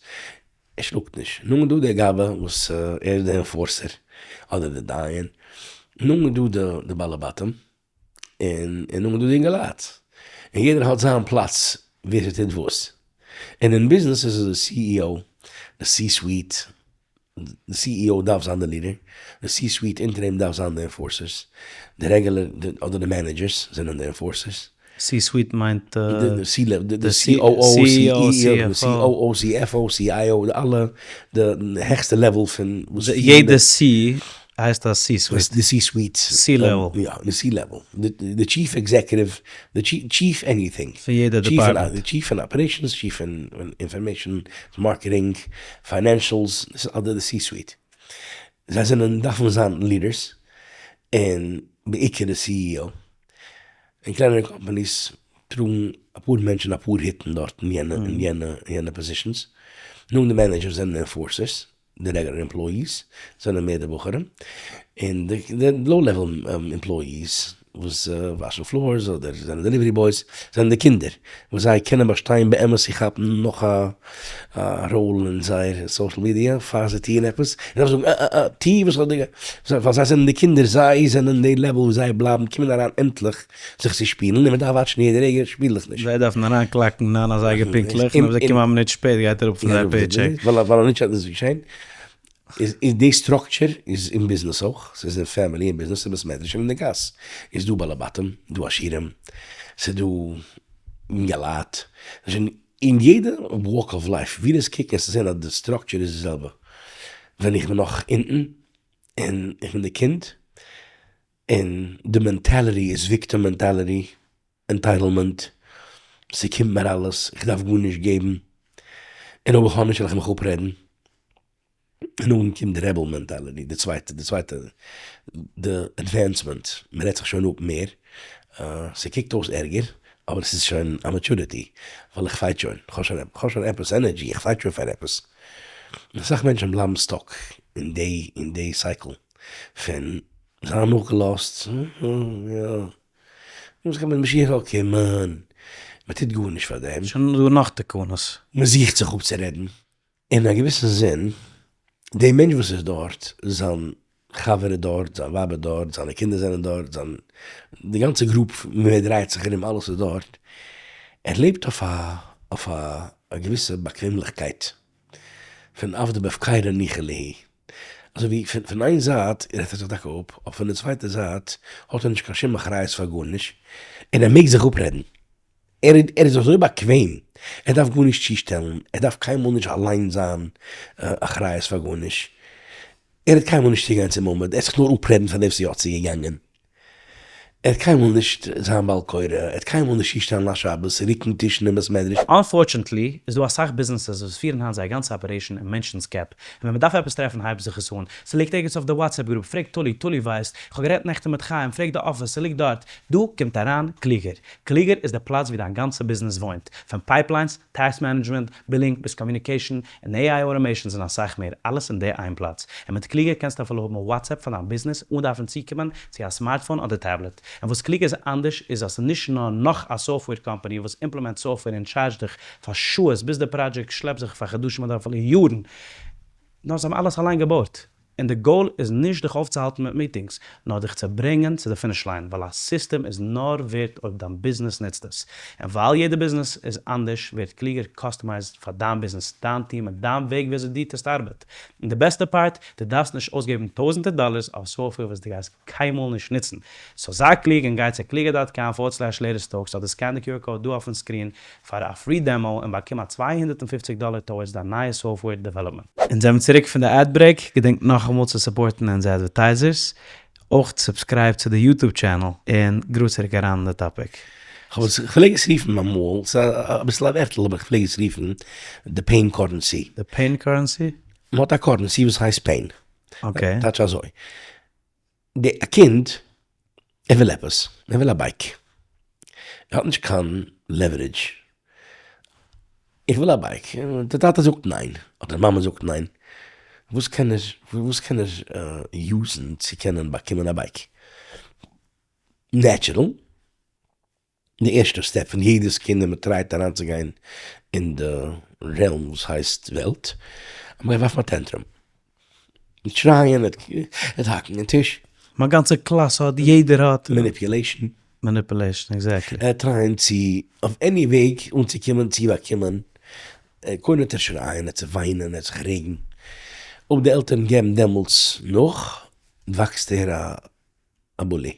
ער שלאגט נישט. נאכדעם איז דא דער גבאי וואס ער איז דער enforcer, אדער דער דיין, נאכדעם איז דא די בעלי בתים, און נאכדעם איז דא די אינגעלייט, און יעדער האט זיין פלאץ ווער ס'טוט וואס, און אין ביזנעס איז עס די CEO, די C-suite, די CEO דארף זיין די leader, די C-suite אונטער אים דארף זיין די enforcers, די רעגולער אדער די managers זענען די enforcers.
C-suite מיינט
די COO, COO, CFO, CIO, די אלע די העכסטע level פון וואס פירן די.
יעדע C הייסט א C-suite.
די C-suite.
C-level.
יא, די C-level. די chief executive, די chief anything.
פון יעדע department.
די chief פון operations, chief פון information, marketing, financials, דאס איז אלע די C-suite. זיי זענען, דארפן זיין leaders, און בעיקר די CEO. אין קלענערע companies טראגן אפאר מענטשן אפאר היטן דארט אין יענע אין יענע יענע positions. נאכדעם די managers זענען enforcers, די רעגולער employees זענען מער די בחורים, און די low level employees וואס וואשן floors אדער זענען delivery boys זענען די קינדער וואס זיי קענען באשטיין באמת צו כאפן נאך א ראול אין זייער social media פאר זיי טוען עפעס, און דארפן זאגן אה אה אה טו וואס כ'האב דיר גע, ווייל זיי זענען די קינדער זיי זענען די level וואו זיי בלייבן קומען אריין עמטליך זיך צו שפילן און מ'דארף וואטשן יעדע רגע שפיל דיך נישט.
זיי דארפן אריינקלאקן ניין אזייגער פונקטליך און אויב זיי קומען א מינוט שפעט גייט אראפ פון זייער paycheck.
ווייל אנישט וועט נישט געשען. איז די structure איז אין ביזנעס אויך, ס'איז אין family, אין ביזנעס, אין בית מדרש און אין די גאס. איז דא בעלי בתים, דא עשירים, ס'איז דא אינגעלייט, אין יעדע walk of life ווי דאס קוקן וועסטו זען אז די structure איז די זעלבע. ווען איך בין נאך אונטן און איך בין די קינד און די mentality איז victim mentality, entitlement, ס'קומט מיר אלעס, איך דארף גארנישט געבן, און אויב איך האב נישט וועל איך מיך אפרעדן. און נאכדעם קומט די rebel mentality, די צווייטע, די צווייטע, די advancement, מען רעדט זיך שוין אפ מער, ס'קוקט אויס ערגער, אבער ס'איז שוין א maturity, ווייל איך fight שוין, כ'האב שוין, כ'האב שוין עפעס energy, איך fight שוין פאר עפעס. אסאך מענטשן בלייבן stuck אין די, אין די cycle פון זיין נאכגעלאזט, יא, וואס קען מען, משיח זאל קומען, מען טוט גארנישט פאר דעם.
שוין דא נאך תקנות.
מען זוכט זיך אפצורעדן. אין א געוויסן זין, דער מענטש וואס איז דארט, זיין חבר איז דארט, זיין ווייב איז דארט, זיינע קינדער זענען דארט, זיין, די גאנצע group ווי ער דרייט זיך ארום, אלעס איז דארט, ער לעבט אויף א, אויף א געוויסע באקוועמליכקייט, פון עבדא בהפקירא ניחא להו. אזוי ווי פון פון איין זייט רעדט ער זיך טאקע אפ, אבער פון די צווייטע זייט האט ער נישט קיין שום אחריות פאר גארנישט, און ער מעג זיך אפרעדן. ער ער איז אזוי באקוועם, ער דארף גארנישט צושטעלן, ער דארף קיינמאל נישט אליין זיין אחריות פאר גארנישט, ער וועט קיינמאל נישט צוגיין צום עמוד, ער וועט זיך נאר אפרעדן פאר דעם וואס איז יא צוגעגאנגען, ער וועט קיינמאל נישט זיין בעל קורא, ער וועט קיינמאל נישט צושטעלן א שבת, רוקן טישן אין בית מדרש.
Unfortunately איז דא אסאך ביזנעסעס וואס פירן היינט זייער גאנצע operation אין מענטשנ'ס קעפ, און ווען מ'דארף עפעס טרעפן הייבט זיך עס אן, ס'ליגט ערגעץ אויף די WhatsApp group, פרעג טולי, טולי ווייסט, כ'האב גערעדט נעכטן מיט חיים, פרעג די אפיס, ס'ליגט דארט, דא קומט אריין קלוגער. קלוגער איז די פלאץ ווי דיין גאנצע ביזנעס וואוינט, פון pipelines, task management, billing, ביז communication, און AI automations און אסאך מער, אלעס אין די איין פלאץ. און מיט קלוגער קענסטו אפילו האבן WhatsApp פאר דיין ביזנעס אן דארפן צוקומען צו א smartphone אדער tablet. און וואס קלוגער איז אנדערש איז אז ס'איז נישט נאר נאך א software company וואס implement software און טשארדזשט דיך פאר שעות ביז די פראדזשעקט שלעפט זיך פאר חדשים אדער אפילו יארן, נאר זיי האבן אלעס אליין געבויט. און די goal איז נישט דיך אויפצוהאלטן מיט meetings, נאר דיך צו ברענגען צו די finish line, ווייל א סיסטעם איז נאר ווערט אויב דיין ביזנעס נוצט עס. און ווייל יעדע ביזנעס איז אנדערש, ווערט קלוגער customized פאר דיין ביזנעס, דיין טיעם און דיין וועג וויאזוי דו טוסט ארבעט. און די בעסטע part, דו דארפסט נישט אויסגעבן טויזענטער דאללערס אויף software וואס דו גייסט קיינמאל נישט נוצן. so זיי קלוג און גיי צו קלוגער dot com forward slash latest talks אדער scan די QR code דא אויפן screen פאר א free demo און באקום א 250 דאלער towards דיין נייע software development. אונז זעמיר צוריק פון די ad break, געדענקט נאכאמאל צו support ן אונזער advertisers, אויך subscribe צו די YouTube channel, און גראד צוריק אריין אין די topic.
כ'האב עס, כ'פלעג עס רופן אמאל, ס'איז אביסל א ווערטל אבער כ'פלעג עס רופן די pain currency.
די pain currency?
מ'האט א currency וואס הייסט pain.
okay.
טייטש אזוי, די א קינד ער וויל עפעס, ער וויל א bike, ער האט נישט קיין leverage, איך וויל א bike, די טאטע זאגט ניין, אדער מאמע זאגט ניין, וואס קען ער, וואס קען ער use ן צו קענען באקומען א bike? natural. די ערשטע step פון יעדעס קינד ווען מען try ט אריינצוגיין אין די realm וואס הייסט וועלט, אז מען גייט ווארפן א tantrum, מיט שרייען, מיט האקן אין טיש.
מיין גאנצע קלאס האט, יעדער האט.
manipulation.
manipulation, exactly.
ער try ען צו אויף any וועג אנצוקומען צו באקומען, קודם וועט ער שרייען, ער וועט זיך וויינען, ער וועט זיך רעגן, אויב די עלטערן געבן דעמאלטס נאך, וואקסט ער א א bully.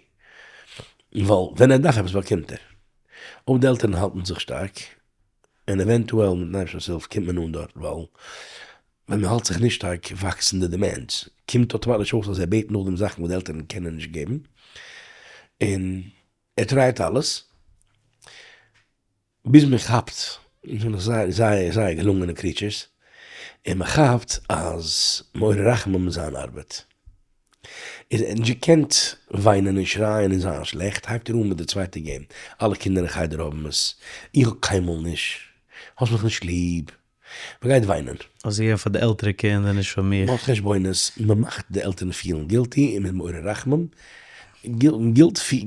ווייל ווען ער דארף עפעס באקומט ער. אויב די עלטערן האלטן זיך שטארק, און eventually מיטן אייבערשטנ'ס הילף קומט מען אן דארט, ווייל ווען מען האלט זיך נישט שטארק וואקסן די demands, קומט אויטאמאטיש אויס אז ער בעט נאכדעם זאכן וואס די עלטערן קענען נישט געבן, און ער try ט אלעס. ביז מען כאפט, אונז זענען זייער זייער זייער געלונגענע creatures, און מען כאפט אז מעורר רחמים איז זיין ארבעט. איז ער נישט געקענט וויינען און שרייען און זיין שלעכט, הייבט ער אן מיט די צווייטע game, אלע קינדער אין חדר האבן עס, איך האב קיינמאל נישט, האסט מיך נישט ליב, מען גייט וויינען.
האסט געגעבן פאר די עלטערע קינדער נישט פאר מיך.
מען האט חשבונות, מען מאכט די עלטערן פילן guilty און מען איז מעורר רחמים,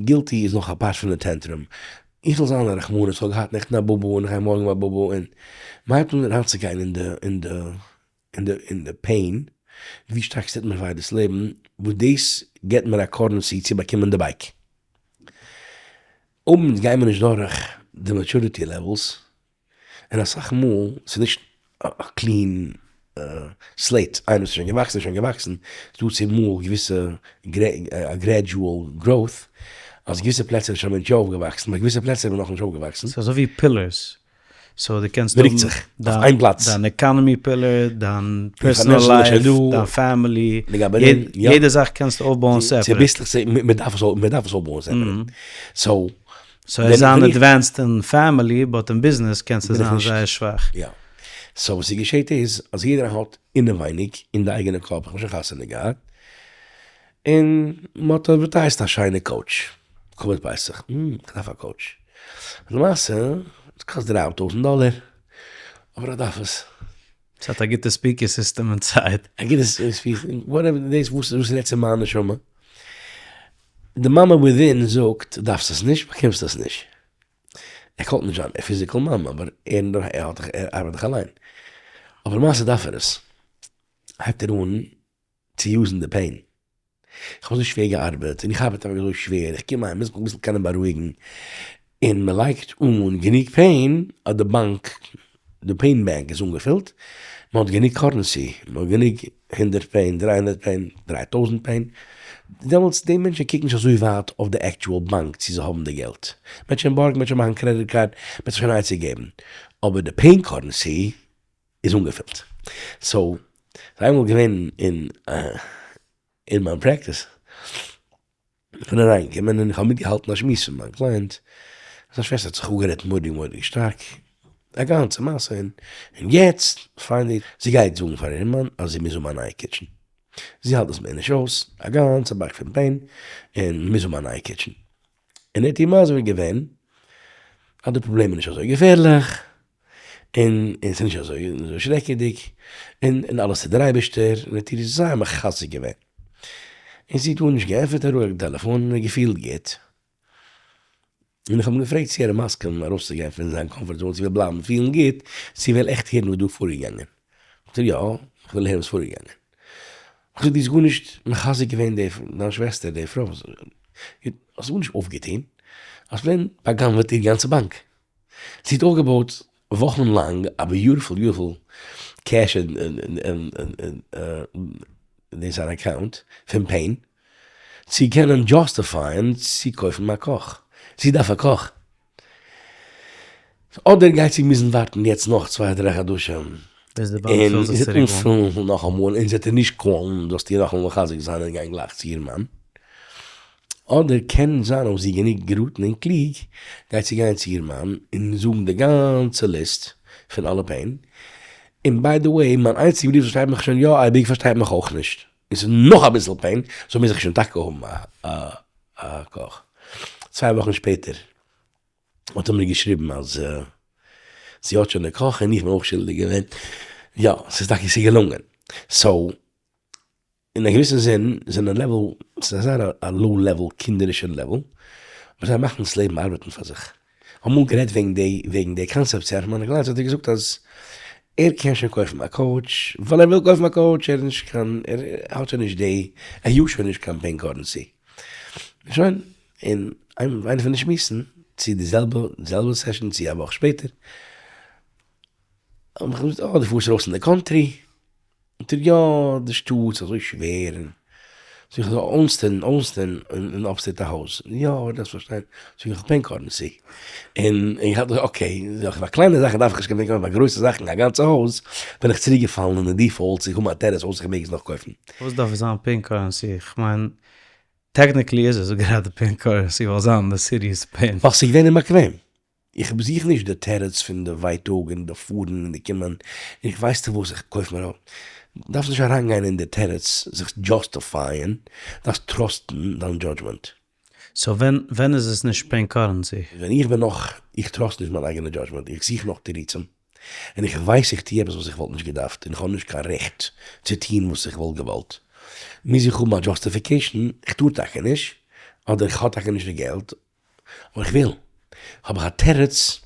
guilty איז נאך א part פון די tantrum, איך זאל זיין א רחמנות, איך האב געהאט נעכטן א בובו און איך גיי מארגן א בובו און מען הייבט אן אריינצוגיין אין די אין די אין די אין די pain, ווי שטארק ס'טוט מיר וויי דאס לעבן, וואס דאס געבט מיר א currency צו באקומען די bike. אויב אונז גיימער נישט דורך די maturity levels, און אסאך מאל ס'איז נישט א clean slate, איינער וואס איז שוין געוואקסן איז שוין געוואקסן, ס'דא צומאל געוויסע gradual growth, אז געוויסע פלעצער איז שוין א מענטש יא אויפגעוואקסן, ביי געוויסע פלעצער איז מען נאכנישט אויפגעוואקסן.
ס'איז אזוי ווי pillars, so דו קענסט
מ'רוקט זיך אויף איין פלאץ.
דיין economy pillar, דיין personal life, דיין family, יעדע זאך קענסטו אויפבויען separate.
צוביסלעך, מ'דארף עס אויפבויען separate. so
so עס זיין advanced אין family but אין ביזנעס קענסטו זיין זייער שוואך.
יא. so וואס ס'געשעט איז אז יעדער האט אינעווייניג אין די אייגענע קאפ איך האב שוין חתונה געהאט און מ'האט advertised א שיינע coach כבוד פסח איך דארף א coach למעשה עס קאסט דריי טויזנט דאלער אבער איך דארף עס.
ס'האט א גוטע speaker system inside.
א גוטע speaker, whatever דאס וואס רעדט צו מיין נשמה. די מאמע within זאגט דארפסט עס נישט באקומסט עס נישט. ער call ט נישט זיין physical מאמע אבער ער האט דאך ער ארבעט דאך אליין. אבער למעשה דארף ער עס. הייבט ער אן צו use ן די pain. איך האב אזוי שווער געארבעט און איך ארבעט אוועק אזוי שווער, איך קום אהיים מוז מיך אביסל קענען בארואיגן, און מען לייגט אן גענוג pain אז די באנק, די pain bank איז אנגעפילט, מען האט גענוג currency, מען האט גענוג הונדרעט pain, 300 pain, 3000 pain, דעמאלטס די מענטשן קוקן נישט אזוי ווייט אויף די actual באנק צו זיי האבן די געלט, מען וועט שוין בארגן, מען וועט שוין מאכן credit card, מען וועט זיך שוין א עצה געבן, אבער די pain currency איז אנגעפילט. so, ס'איז איינמאל געווען אין אין מיין practice, כ'בין אריינגעקומען און כ'האב מיטגעהאלטן א שמועס פון מיין client, זיין שוועסטער האט זיך אפגערעדט מורא'דיג מורא'דיג שטארק, א גאנצע מעשה, און יעצט finally זי גייט זאגן פאר איר מאן אז זי מוז האבן א נייע kitchen, זי האלט עס מער נישט אויס, א גאנצע בארג פון pain, און מוז האבן א נייע kitchen. און ער האט איר מסביר געווען אז די פראבלעם איז נישט אזוי געפערליך, און און ס'איז נישט אזוי שרעקעדיג, און און אלעס איז דער אייבערשטער, און האט איר זייער מחזק געווען. און זי האט גארנישט געענטפערט, אראפ די טעלעפאן און געפילט גוט. און איך האב אים געפרעגט צו ער איז מסכים ארויסצוגיין פון זיין comfort zone, צו וויל בלייבן פילן גוט, צו וויל עכט הערן וואס דא איז פארגעגאנגען. זאגט ער יא, איך וויל הערן וואס איז פארגעגאנגען. איך זאג דו האסט גארנישט מחזק געווען די דיין שוועסטער די פרוי, האסט גארנישט אויפגעטון, האסט plain בא'גנב'עט איר גאנצע באנק, זי האט אויפגעבויט וואכן לאנג א beautiful beautiful cash אין דאס אן account פון pain, צו קענען justify ען צו קויפן א קאך, זי דארף א קאך. אדער גייט זי מוזן ווארטן יעצט נאך צוויי דריי חדשים, און זי וועט אנפילן נאכאמאל און זי וועט איר נישט call ן, זאלסטו איר נאכאמאל מחזק זיין און גיין גלייך צו איר מאן. אדער קען זיין אויב זי איז גענוג געראטן און קלוג, גייט זי גיין צו איר מאן און זאגן די גאנצע list פון אלע pain, און by the way מיין איינציגע ברודער פארשטייט מיך שוין יא אייביג פארשטייט מיך אויך נישט, און ס'איז נאך אביסל pain, so מוז איך שוין טאקע האבן א קאך. צוויי וואכן שפעטער האט ער מיר געשריבן אז זי האט שוין די קאך און איך בין אויך שולדיג געווען, יא ס'איז טאקע ס'איז געלונגען, so אין א געוויסן זין זענען level, ס'איז אזא א low level קינדערישע level, אבער זיי מאכן דאס לעבן ארבעטן פאר זיך. אמאל גערעדט וועגן די וועגן די קאנצעפט צו הרב גלאנץ האט ער געזאגט אז ער קען שוין קויפן א couch ווייל ער וויל קויפן א couch ער איז נישט קיין ער האט שוין נישט די ער use שוין נישט קיין pain currency שוין און איינע פון די שמועסן צו די זעלבע זעלבע session צו א וואך שפעטער האב איך געזאגט אה דו פארסט ארויס אין די country? זאגט ער יא די שטאט איז אזוי שווער און זאג איך owns טו owns טו אין upstate א הויז? יא אבער דארפסט פארשטיין זאג איך pain currency און איך האלט okay זאג איך פאר קליינע זאכן דארף איך נישט קיין pain currency פאר גרויסע זאכן א גאנצע הויז בין איך צוריק געפאלן אין די default צו האבן א תירוץ וואס איך מעג עס נאך קויפן.
וואס דארף זיין pain currency? איך מיין technically איז עס גראדע pain currency ווייל זיין די סיטי איז pain.
ווייל ס'איז געווען אומבאקוועם. איך זוך נישט די תירוץ פון די ווייטאג און די פארן און די קומען, איך ווייסטו וואס איך קויף מיר א, דארפסט נישט אריינגיין אין די תירוץ זיך justify ען, דארפסט trust ן דיין judgment.
so ווען ווען איז עס נישט pain currency?
ווען איך בין נאך, איך trust נישט מיין אייגענע judgment, איך זוך נאך תירוצים, און איך ווייס איך טו עפעס וואס איך וואלט נישט געדארפט און איך האב נישט קיין רעכט צו טון וואס איך וואלט געוואלט, מוז איך האבן א justification, איך טאר טאקע נישט, אדער איך האב טאקע נישט די געלט, אבער איך וויל, האב איך א תירוץ.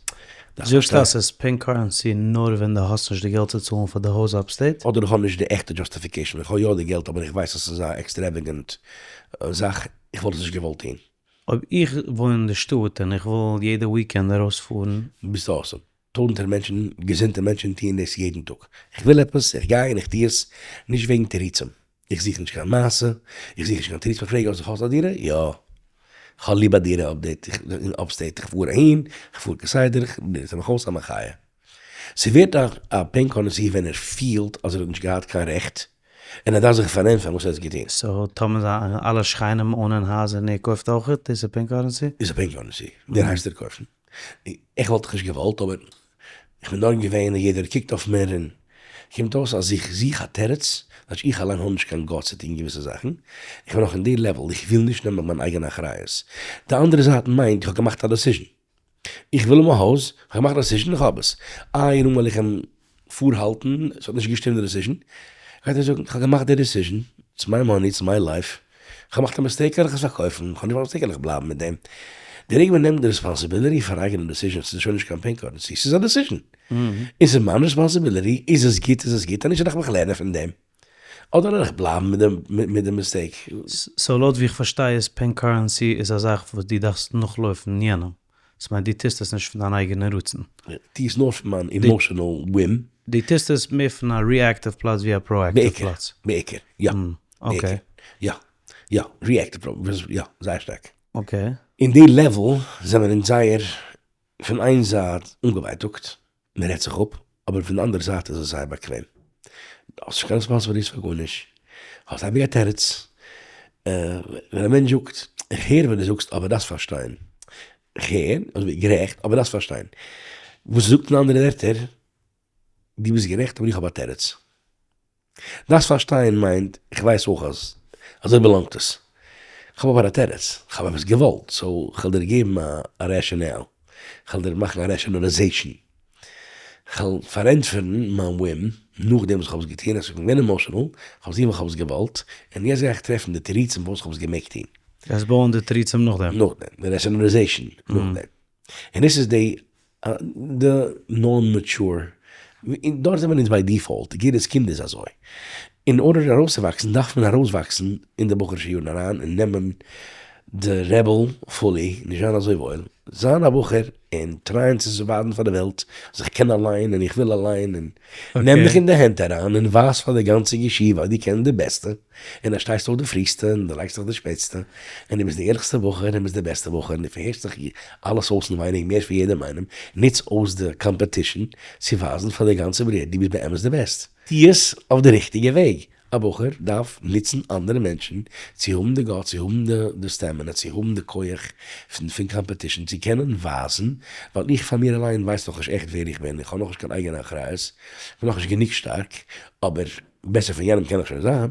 זאגסט אז ס'איז pain currency נאר ווען דו האסט נישט די געלט צו צאלן פאר די הויז upstate?
אדער איך האב נישט די עכטע justification, איך האב יא די געלט אבער איך ווייס אז ס'איז א extravagant זאך, איך וואלט עס נישט געוואלט טון.
אויב איך וואוין אין די שטאט און איך וויל יעדע weekend ארויספארן.
ביסטו awesome. טויזנטער מענטשן, געזונטע מענטשן טוען דאס יעדן טאג. איך וויל עפעס, איך גיי און איך טו עס, נישט וועגן תירוצים. איך זוך נישט קיין מעשה, איך זוך נישט קיין תירוץ. מען פרעגט אויס, האסט א דירה? יא. איך האב ליב א דירה אין upstate, איך פאר אהין, איך פאר כסדר, איך נוץ מיך אויס א מחיה. ס'ווערט א pain currency ווען ער פילט אז ער האט נישט געהאט קיין רעכט, און ער דארף זיך פארענטפערן וואס ער האט געטון.
so טאמער זיינע אלע שכנים own ען הייזער און ער קויפט אויכעט, דאס איז pain currency?
איז א pain currency, דער הייסט ער קויפן. איך וואלט דיך נישט געוואלט אבער איך בין דארט געווען און יעדער קוקט אויף מיר און קומט אויס אז איך זוך א תירוץ, כאטש איך אליין האב נישט קיין guts צו טון געוויסע זאכן, איך בין נאך אין די level, איך וויל נישט נעמען מיין אייגענע אחריות. די אנדערע זייט מיינט איך האב געמאכט א decision. איך וויל האבן א הויז, איך האב געמאכט א decision, איך האב עס. איי און וועל איך אים פארהאלטן, עס האט נישט געשטימט די decision, גייט ער זאגן, איך האב געמאכט די decision, it's my money, it's my life, איך האב געמאכט א mistake קען איך עס פארקויפן, איך האב נישט געמאכט א mistake קען איך בלייבן מיט דעם. די רגע מען נעמט די responsibility פאר אייגענע decisions איז עס שוין נישט קיין pain currency, ס'איז א decision, און ס'איז מיין responsibility, איז עס גוט איז עס גוט, אז נישט וועל איך מיך לערנען פון דעם, אדער וועל איך בלייבן מיט די mistake.
so לויט ווי איך פארשטיי איז pain currency איז א זאך וואס דו דארפסט נאכלויפן יענעם, ס'מיינט דו טוסט עס נישט פון דיין אייגענע רצון.
איך טו עס נאר פון מיין emotional whim.
דו טוסט עס מער פון א reactive פלאץ ווי א proactive פלאץ.
בעיקר, יא.
okay.
יא, יא, reactive, יא, זייער שטארק.
okay.
אין די level זענען אונז זייער פון איין זייט אנגעווייטאגט, מען רעדט זיך אפ, אבער פון די אנדערע זייט איז עס זייער באקוועם. דו האסט נישט קיין responsibilities פאר גארנישט, האסט אייביג א תירוץ. ווען א מענטש זאגט, איך הער וואס דו זאגסט אבער דארפסט פארשטיין. איך הער, אזוי ווי גערעכט, אבער דארפסט פארשטיין. וואס ער זאגט אין אנדערע ווערטער, דו ביסט גערעכט אבער איך האב א תירוץ. דארפסט פארשטיין מיינט, איך ווייס אויך אז אזוי belong ט עס. כ'האב אבער א תירוץ, כ'האב עפעס געוואלט, so כ'וועל דיר געבן א rationale, כ'וועל דיר מאכן א rationalization, כ'וועל פארענטפערן מיין whim נאכדעם וואס כ'האב עס געטון, אז כ'בין געווען emotional, כ'האב עס געטון ווייל כ'האב עס געוואלט, און יעצט גיי איך טרעפן די תירוצים פארוואס כ'האב עס געמעגט טון.
גייסט בויען די תירוצים נאכדעם?
נאכדעם, די rationalization נאכדעם. און דאס איז די די non mature, דארט זעמיר אונז by default, יעדעס קינד איז אזוי. אין order ארויסצואוואקסן דארף מען ארויסוואקסן אין די בחור'ישע יארן אריין און נעמען די rebel fully, נישט זיין אזוי וואויל, זיין א בחור און טרייען צו ווייזן פאר די וועלט אז איך קען אליין און איך וויל אליין און נעם דיך אין די הענט אריין און ווייז פאר די גאנצע ישיבה אז דו קענסט די בעסטע און אז שטייסט אויף די פריסטע און דו לייגסט זיך די שפעטסטע און דו ביסט די ערליכסטע בחור און ביסט די בעסטע בחור און דו פארהערסט זיך אלעס אויסנווייניג מער פון יעדעם איינעם, נוץ אויס די competition צו ווייזן פאר די גאנצע בריאה דו ביסט באמת די best. טו עס אויף די ריכטיגע וועג, א בחור דארף נוצן אנדערע מענטשן צו האבן די guts, צו האבן די stamina, צו האבן די כח פון competition, צו קענען ווייזן, ווייל איך פאר מיר אליין ווייס נאכנישט עכט ווער איך בין, איך האב נאכנישט קיין אייגענע אחריות, איך בין נאכנישט גענוג שטארק, אבער בעסער פון יענעם קען איך שוין זיין.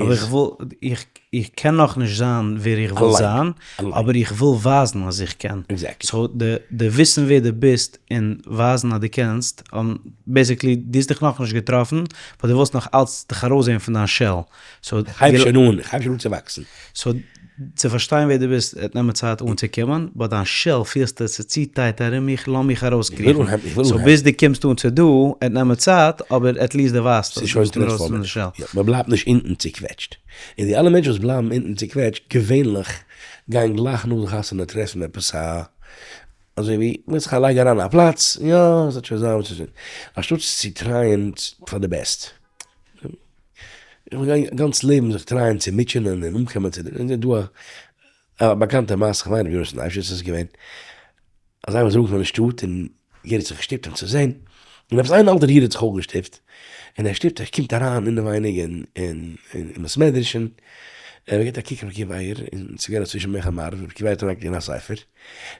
אבער איך וויל, איך איך קען נאך נישט זיין ווער איך וויל זיין, אבער איך וויל ווייזן אז איך קען.
Exactly.
So די די וויסן ווער דו ביסט און ווייזן אז דו קענסט, basically דו האסט דיך נאכנישט געטראפן, but דו ווילסט נאך אלץ דיך ארויסזעהן פון דיין shell.
So איך הייב שוין אן, איך הייב שוין אן צו וואקסן.
So צו פארשטיין ווער דו ביסט וועט נעמען צייט אנצוקומען, but דיין shell פילסטו ס'איז צו tight ארום מיך, לאז מיך ארויסקריכן. So ביז דו קומסט אן צו דא, וועט נעמען צייט, אבער at least דו ווייזט אז דו ביסט ארויס פון די shell.
יא, מען בלייבט נישט אונטן צוקוועטשט. און די אלע מענטשן וואס בלייבן אונטן צוקוועטשט, געווענליך גייען גלייך נאך די חתונה טרעפן עפעס א, אזוי ווי, מ'גיט זיך א לייג אריין א פלאץ, יא, ס'וועט שוין זיין וואס ס'וועט זיין. אנשטאטס צו טרייען פאר די best. איך גיי גאנץ לעבן זיך טרייען צו מוטשענען און אנקומען צו די, און דא א באקאנטע מעשה, כ'מיין ר' יונתן אייבשיץ איז געווען, אז איינער איז אנגעקומען אין שטאט און יעדער האט זיך געשטופט אים צו זען, און עפעס איין אלטער איד האט זיך אויך געשטופט, און ער שטופט ער קומט אריין אינעווייניג אין בית מדרש און ער געבט א קוק רבי עקיבא אייגער און ס'איז געווען א צווישן מנחה מעריב, רבי עקיבא אייגער האט אריינגעקוקט אין א ספר, ער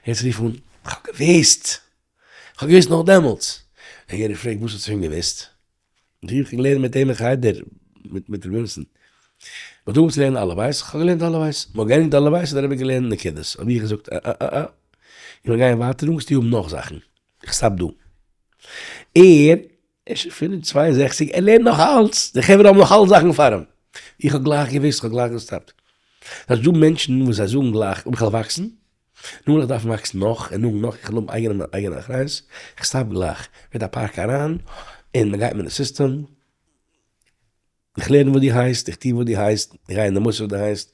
האט זיך גערופן אן, כ'האב געוואוסט! כ'האב געוואוסט נאך דעמאלטס! און יעדער פרעגט וואס האסטו שוין געוואוסט? איך האב געלערנט מיט אים אין חדר, מיט ר' יונתן. מ'האט אנגעהויבן צו לערנען אלף בית, איך האב געלערנט אלף בית. מ'האט געענדיגט אלף בית האט דער רבי געלערנט נקודות. האב איך געזאגט א א א א, איך וויל גיין ווייטער, דא מוזטו האבן נאך זאכן. איך stop דא. ער איז שוין פון 62, ער לערנט נאך אלץ, די חברה האבן נאך אלץ זאכן פאר אים. איך האב גלייך געוואוסט, איך האב גלייך געסטאפט. ס'איז דא מענטשן וואס זיי זאגן גלייך, אויב איך וועל וואקסן, נו איך דארף וואקסן נאך און נאך נאך, איך וויל האבן אייגענע אייגענע אחריות, איך stop גלייך, ווערט א פארק אריין, און מען גייט מיט די סיסטעם, איך לערן וואס דו הייסט, איך טו וואס דו הייסט, איך גיי אין די מוסד וואס דו הייסט,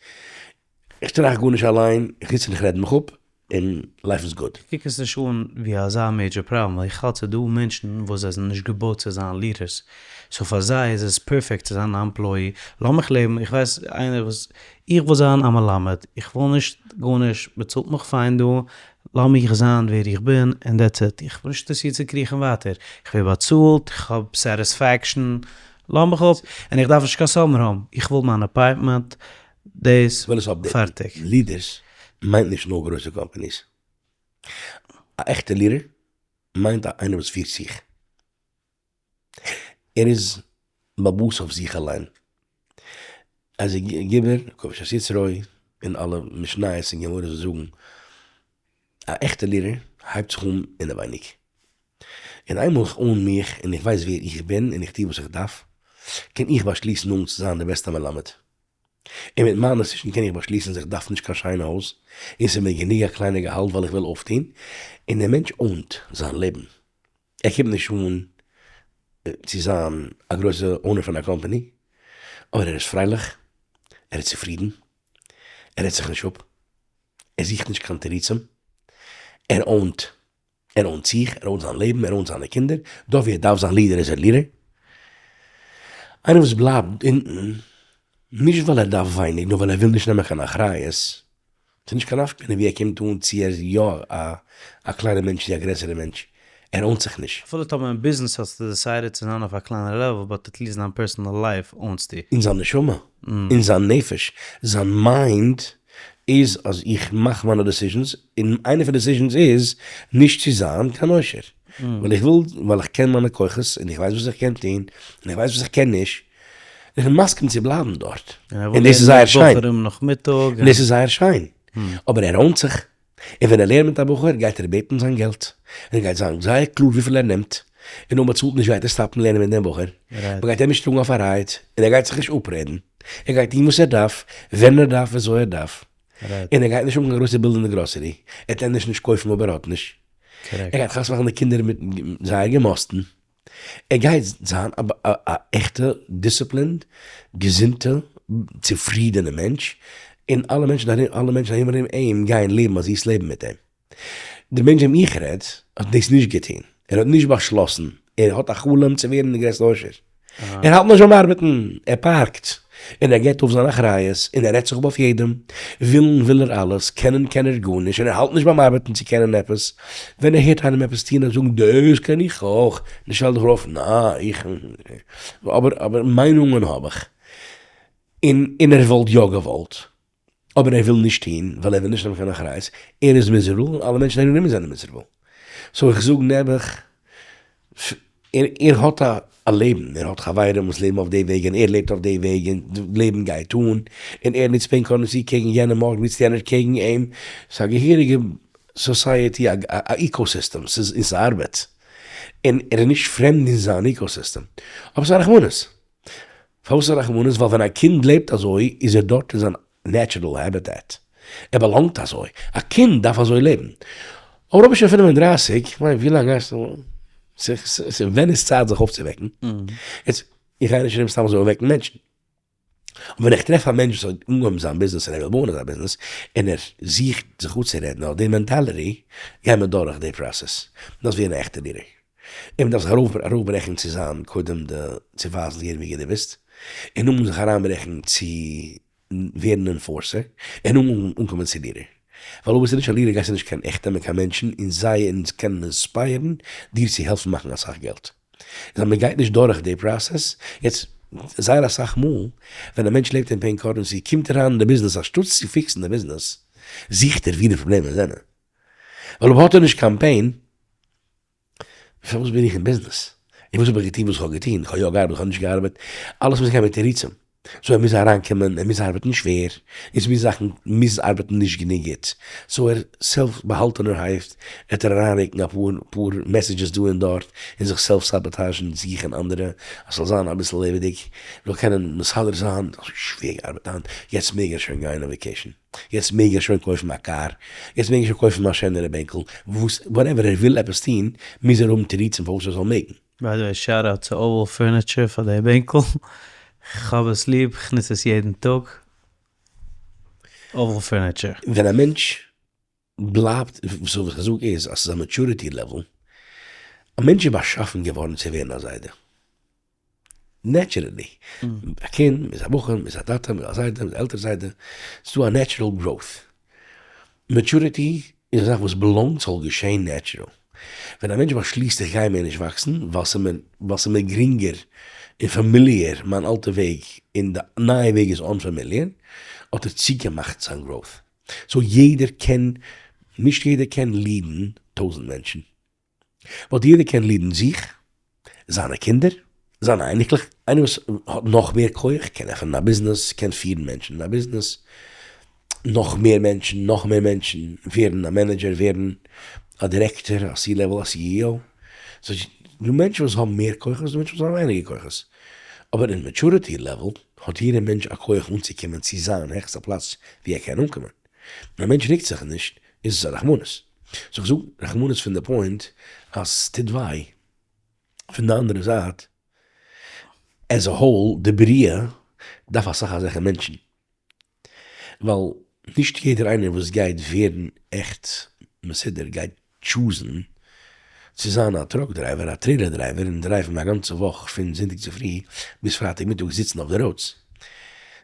איך טראכט גארנישט אליין, איך זיץ און איך רעד מיך אפ, און life איז good.
איך קוק עס נישט אן ווי אזא major problem, ווייל איך האלט ס'איז דא מענטשן וואס זיי זענען נישט געבויט צו זיין leaders, so פאר זיי איז עס perfect צו זיין א employee, לאמיך לעבן, איך ווייס איינער וואס, איך וויל זיין א מלמד, איך וויל נישט גארנישט, מען צאלט מיך פיין דא, לאמיך זיין ווער איך בין און that's it, איך בין נישט אינטערעסירט צו קריכן ווייטער, איך ווער באצאלט, איך האב satisfaction, לאמיך אפ, און איך דארף נישט קיין summer home, איך וויל מיין אפארטמענט, דאס,
כ'וויל עס update ן.
פארטיג.
Leaders מיינט נישט נאר גרויסע companies. א עכטע leader מיינט איינער וואס פירט זיך. ער איז באלעבאס אויף זיך אליין. אז א גיבור, כובש את יצרו, און אלע משניות און גמרות וואס זאגן, א עכטע leader הייבט זיך אן אינעווייניג. און איינמאל איך own מיך און איך ווייס ווער איך בין און איך טו וואס איך דארף, קען איך באשליסן אן צו זיין די בעסטע מלמד. און מיט מיין decision קען איך באשליסן אז איך דארף נישט קיין שיינע הויז, און ס'איז מיר גענוג א קליינע געהאלט ווייל איך וויל אויפטון. און דער מענטש own ט זיין לעבן. ער קומט נישט אן צו זיין א גרויסע owner פון א קאמפאני, אבער ער איז פרייליך, ער איז צופרידן, ער רעדט זיך נישט אפ, ער זוכט נישט קיין תירוצים, ער own ט, ער own ט זיך, ער own ט זיין לעבן, ער own ט זיינע קינדער, דארט ווי ער דארף זיין leader איז ער leader. איינער וואס בלייבט אונטן, נישט ווייל ער דארף ווייניג, נאר ווייל ער וויל נישט נעמען קיין אחריות, ס'איז נישט קיין נפקא מינה ווי ער קומט אן צו ער איז יא א קליינער מענטש צו א גרעסערע מענטש, ער own ט זיך נישט.
אפילו טאמער אין ביזנעס האסטו decided צו זיין אויף א קליינערע level but at least דיין personal life own סטו.
אין זיין נשמה, אין זיין נפש, זיין mind איז אז איך מאך מיינע decisions, און איינע פון די decisions איז נישט צו זיין קיין עושר, ווייל איך וויל, ווייל איך קען מיינע כוחות, און איך ווייס וואס איך קען טון, און איך ווייס וואס איך קען נישט, איך בין מסכים צו בלייבן דארט, און דאס איז זייער שיין, און דאס איז זייער שיין, אבער ער own ט זיך, און ווען ער לערנט מיט א בחור גייט ער בעטן זיין געלט, און ער גייט זיין זייער קלאר וויפיל ער נעמט, און אויב מען צאלט נישט גייט ער stop ן לערנען מיט דעם בחור, מען גייט אים נישט טראגן אויף א ride, און ער גייט זיך נישט אפרעדן, ער גייט טון וואס ער דארף, ווען ער דארף, וויאזוי ער דארף, און ער גייט נישט האבן קיין גרויסע bill אין די גראסערי, ער וועט ענדערש נישט קויפן אויב ער האט נישט, ער גייט חתונה מאכן די קינדער מיט זייער געמאסטן. ער גייט זיין א עכטע disciplined, געזונטע, צופרידענע מענטש, און אלע מענטשן ארום, אלע מענטשן ארום ארום אים גייען לעבן א זיס לעבן מיט אים. די מענטש וועם איך רעד האט דאס נישט געטון, ער האט נישט באשלאסן, ער האט א חלום צו ווערן די גרעסטע עושר, ער האלט נישט ביים ארבעטן, ער פארקט, און ער געבט אויף זיין אחריות, און ער רעדט זיך אפ אויף יעדעם, ווילן וויל ער אלעס, קענען קען ער גארנישט, און ער האלט נישט ביים ארבעטן צו קענען עפעס, ווען ער הערט איינעם עפעס טון און זאגן דאס קען איך אויך, נו שטעל דיך ארויף, נעה איך, אבער אבער מיינונגען האב איך, און און ער וואלט יא געוואלט. אבער ער וויל נישט טון ווייל ער וויל נישט נעמען קיין אחריות, ער איז miserable און אלע מענטשן ארום אים זענען miserable. So איך זאג נעבעך, ער האט א לעבן, ער האט חברים וואס לעבן אויף די וועג און ער לעבט אויף די וועג און די לעבן גייט אן, און ער נוצט pain currency קעגן יענעם, מארגן נוצט יענער קעגן אים, ס'איז א געהעריגע society, א ecosystem, ס'איז און ס'ארבעט, און ער איז נישט פרעמד אין זיין ecosystem, אבער ס'איז א רחמנות. פארוואס איז רחמנות? ווייל ווען א קינד לעבט אזוי איז ער דארט אין זיין natural habitat, ער באלאנגט אזוי, א קינד דארף אזוי לעבן. אבער אויב איז שוין 35, כ'מיין ווי לאנג גייסטו, ווען איז צייט זיך אויפצווועקן? יעצט, איך גיי נישט ארום סתם אזוי אויפוועקן מענטשן. אבער ווען איך טרעף א מענטש וואס האט אנגעהויבן זיין ביזנעס און ער וויל בויען אזא ביזנעס, און ער זוכט זיך אפצורעדן אויף די mentality, גייען מיר דורך די פראסעס. דארפסט ווערן א עכטע leader. און מ'דארף זיך ארויפברעכן צו זיין קודם די צו ווייזן יעדעם ווי גוט דו ביסט, און נאכדעם זיך אריינברעכן צו ווערן enforcer, און נאכדעם אנקומען צו leader. ווייל אויב ביסטו נישט א leader גייסטו נישט קיין עכטע מיט קיין מענטשן און זיי אונז קענען inspire ן דיר צו העלפן מאכן אסאך געלט. איז אז מ'גייט נישט דורך די פראסעס, יעצט זייער אסאך מאל ווען א מענטש לעבט אין pain currency קומט אריין אין די ביזנעס אנשטאט צו fix ן די ביזנעס זוכט ער ווי די פראבלעמען זענען. ווייל אויב האט ער נישט קיין pain פארוואס בין איך אין ביזנעס? און וואס האב איך געטון וואס איך האב געטון? איך האב יא געארבעט, איך האב נישט געארבעט, אלעס מוז גיין מיט תירוצים. So ער מוז אריינקומען, ער מוז ארבעטן שווער, און ס'מוז זאכן מוז ארבעטן נישט גענוג גוט. So ער self באהאלטענערהייט וועט ער אריינרוקן אפאר פאר messages דא און דארט, און זיך self סאבאטאזשן, זוכן אנדערע אז ס'זאל זיין אביסל לעבעדיג, זאל קענען מסדר זיין, אזוי שווער געארבעט היינט, יעצט מעג ער שוין גיין אויף vacation. יעצט מעג ער שוין קויפן א קאר, יעצט מעג ער שוין קויפן א שענערע בענקל, וואס whatever ער וויל עפעס טון, מוז ער האבן תירוצים פארוואס ער זאל מעגן.
By the way, shout out צו Oval Furniture פאר די בענקל, כ'האב עס ליב, כ'נוץ עס יעדן טאג, Oval Furniture.
ווען א מענטש בלייבט, so וואס איך זאג איז אז ס'איז א maturity level, א מענטש איז באשאפן געווארן צו ווערן א זיידע. Naturally. א קינד, מ'איז א בחור, מ'איז א טאטע, מ'איז א זיידע, מ'איז א עלטער זיידע. ס'איז דא א natural growth. Maturity איז א זאך וואס באלאנגט זאל געשען natural. ווען א מענטש באשליסט איך גיי מער נישט וואקסן ווייל ס'איז מיר גרינגער און familiar מיין אלטע וועג און די נייע וועג איז unfamiliar, האט ער צוגעמאכט זיין growth. So יעדער קען, נישט יעדער קען lead ן טויזענט מענטשן. וואלט יעדער קען lead ן זיך, זיינע קינדער, זיינע אייניקלעך, איינער וואס האט נאך מער כח קען עפענען א ביזנעס, קען פירן מענטשן אין א ביזנעס, נאך מער מענטשן, נאך מער מענטשן, ווערן א manager, ווערן א דירעקטאר, א C-level, א CEO. ס'איז דא מענטשן וואס האבן מער כוחות, דא מענטשן וואס האבן ווייניגער כוחות. אבער אין maturity level האט יעדער מענטש א כח אנצוקומען צו זיין העכסטע פלאץ ווי ער קען אנקומען. ווען א מענטש רוקט זיך נישט, איז עס א רחמנות. So איך זאג רחמנות פון די point אז ס'טוט וויי. פון די אנדערע זייט, as a whole, די בריאה דארף אסאך אזעלכע מענטשן. ווייל נישט יעדער איינער וואס גייט ווערן עכט מסודר גייט choose ן צו זיין א truck driver, א trailer driver און drive ן א גאנצע וואך פון זונטאג צופרי ביז פרייטאג מיטאג זיצן אויף די roads.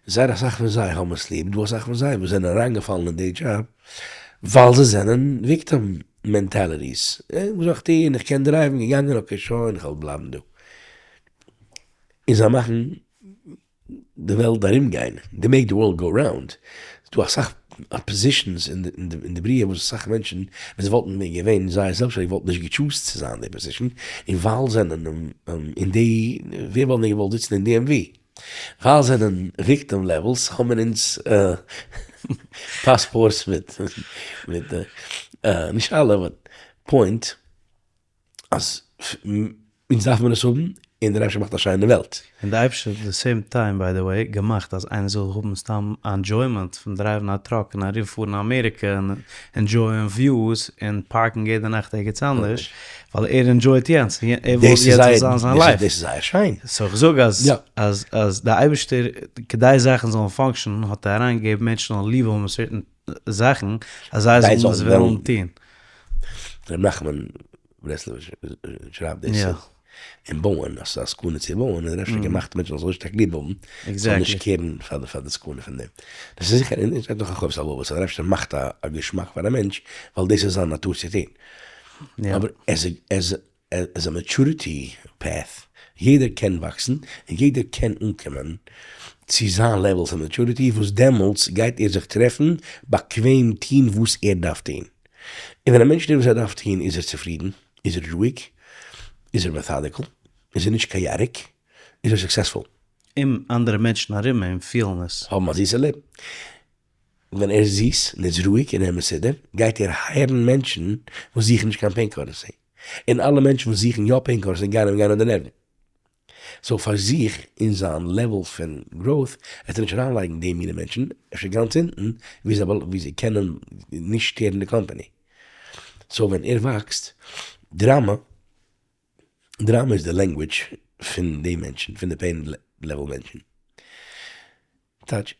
זייער אסאך פון זיי האבן עס ליב, דא אסאך פון זיי וואס זענען אריינגעפאלן אין די דזשאב ווייל זיי זענען victim mentalities, וואס זאל איך טון, איך קען drive ן, געגאנגען, okay שוין, איך וועל בלייבן דא. און זיי מאכן די וועלט ארום גיין, they make the world go round, ס'איז דא אסאך positions אין די בריאה וואס אסאך מענטשן ווען זיי וואלטן ווען געווען זייער זעלבסשטענדיג וואלטן נישט גע choose ט צו זיין אין די position, און ווייל זענען אין די, ווער וואלט ווען געוואלט זיצן אין DMV? ווייל זענען victim levels האבן אונז פאספארטס מיט מיט נישט אלע but point אז אונז דארף מען עס האבן. און דער אייבערשטער מאכט א שיינע וועלט.
און די אייבערשטער האט די same time by the way געמאכט אז איינער זאל האבן סתם א enjoyment פון drive ן א truck און ארום פארן אמעריקע און enjoy ען views און park ן יעדע נאכט ערגעץ אנדערש, ווייל ער enjoy ט יענץ און ער וויל יענץ זאל זיין זיין life.
דאס איז זייער שיין.
so איך זאג אז אז אז די אייבערשטער כדי זאכן זאלן function ען האט ער אריינגעגעבן מענטשן זאלן ליב האבן certain זאכן אז זיי זאלן עס וועלן טון.
ר' נחמן ברסלב'ער שרייבט דאס אין בויען אז ס'איז א סכנה צו בויען און אפשר געמאכט מענטשן זאלן אזוי שטארק ליב האבן זאלן נישט care ן פאר די סכנה פון דעם. דאס איז זיכער און שטייט נאך אין חובת הלבבות אז דער אייבערשטער מאכט א געשמאק פאר א מענטש ווייל דאס איז זיין נאטור צו טון. אבער עס א maturity path, יעדער קען וואקסן און יעדער קען אנקומען צו זיין level פון maturity וואס דעמאלטס גייט ער זיך טרעפן באקוועם טון וואס ער דארף טון. און ווען א מענטש טוט וואס ער דארף טון איז ער צופרידן, איז ער רואיג, איז ער methodical, איז ער נישט chaotic, איז ער successful.
און אנדערע מענטשן ארום אים פילן עס.
האבן א זיסע לעבן. ווען ער איז זיס און איז רואיג און ער איז מסודר, גייט ער hire ן מענטשן וואס זוכן נישט קיין pain currency. און אלע מענטשן וואס זוכן יא pain currency גייען אים גיין אויף די נערוון. so פאר זיך אין זיין level פון growth וועט ער נישט אריינלייגן די מינע מענטשן, אפשר גאנץ אונטן ווי זיי ווי זיי קענען נישט שטערן די קאמפאני. so ווען ער וואקסט, דראמא, דראמא איז די language פון די מענטשן, פון די pain level מענטשן. טייטש,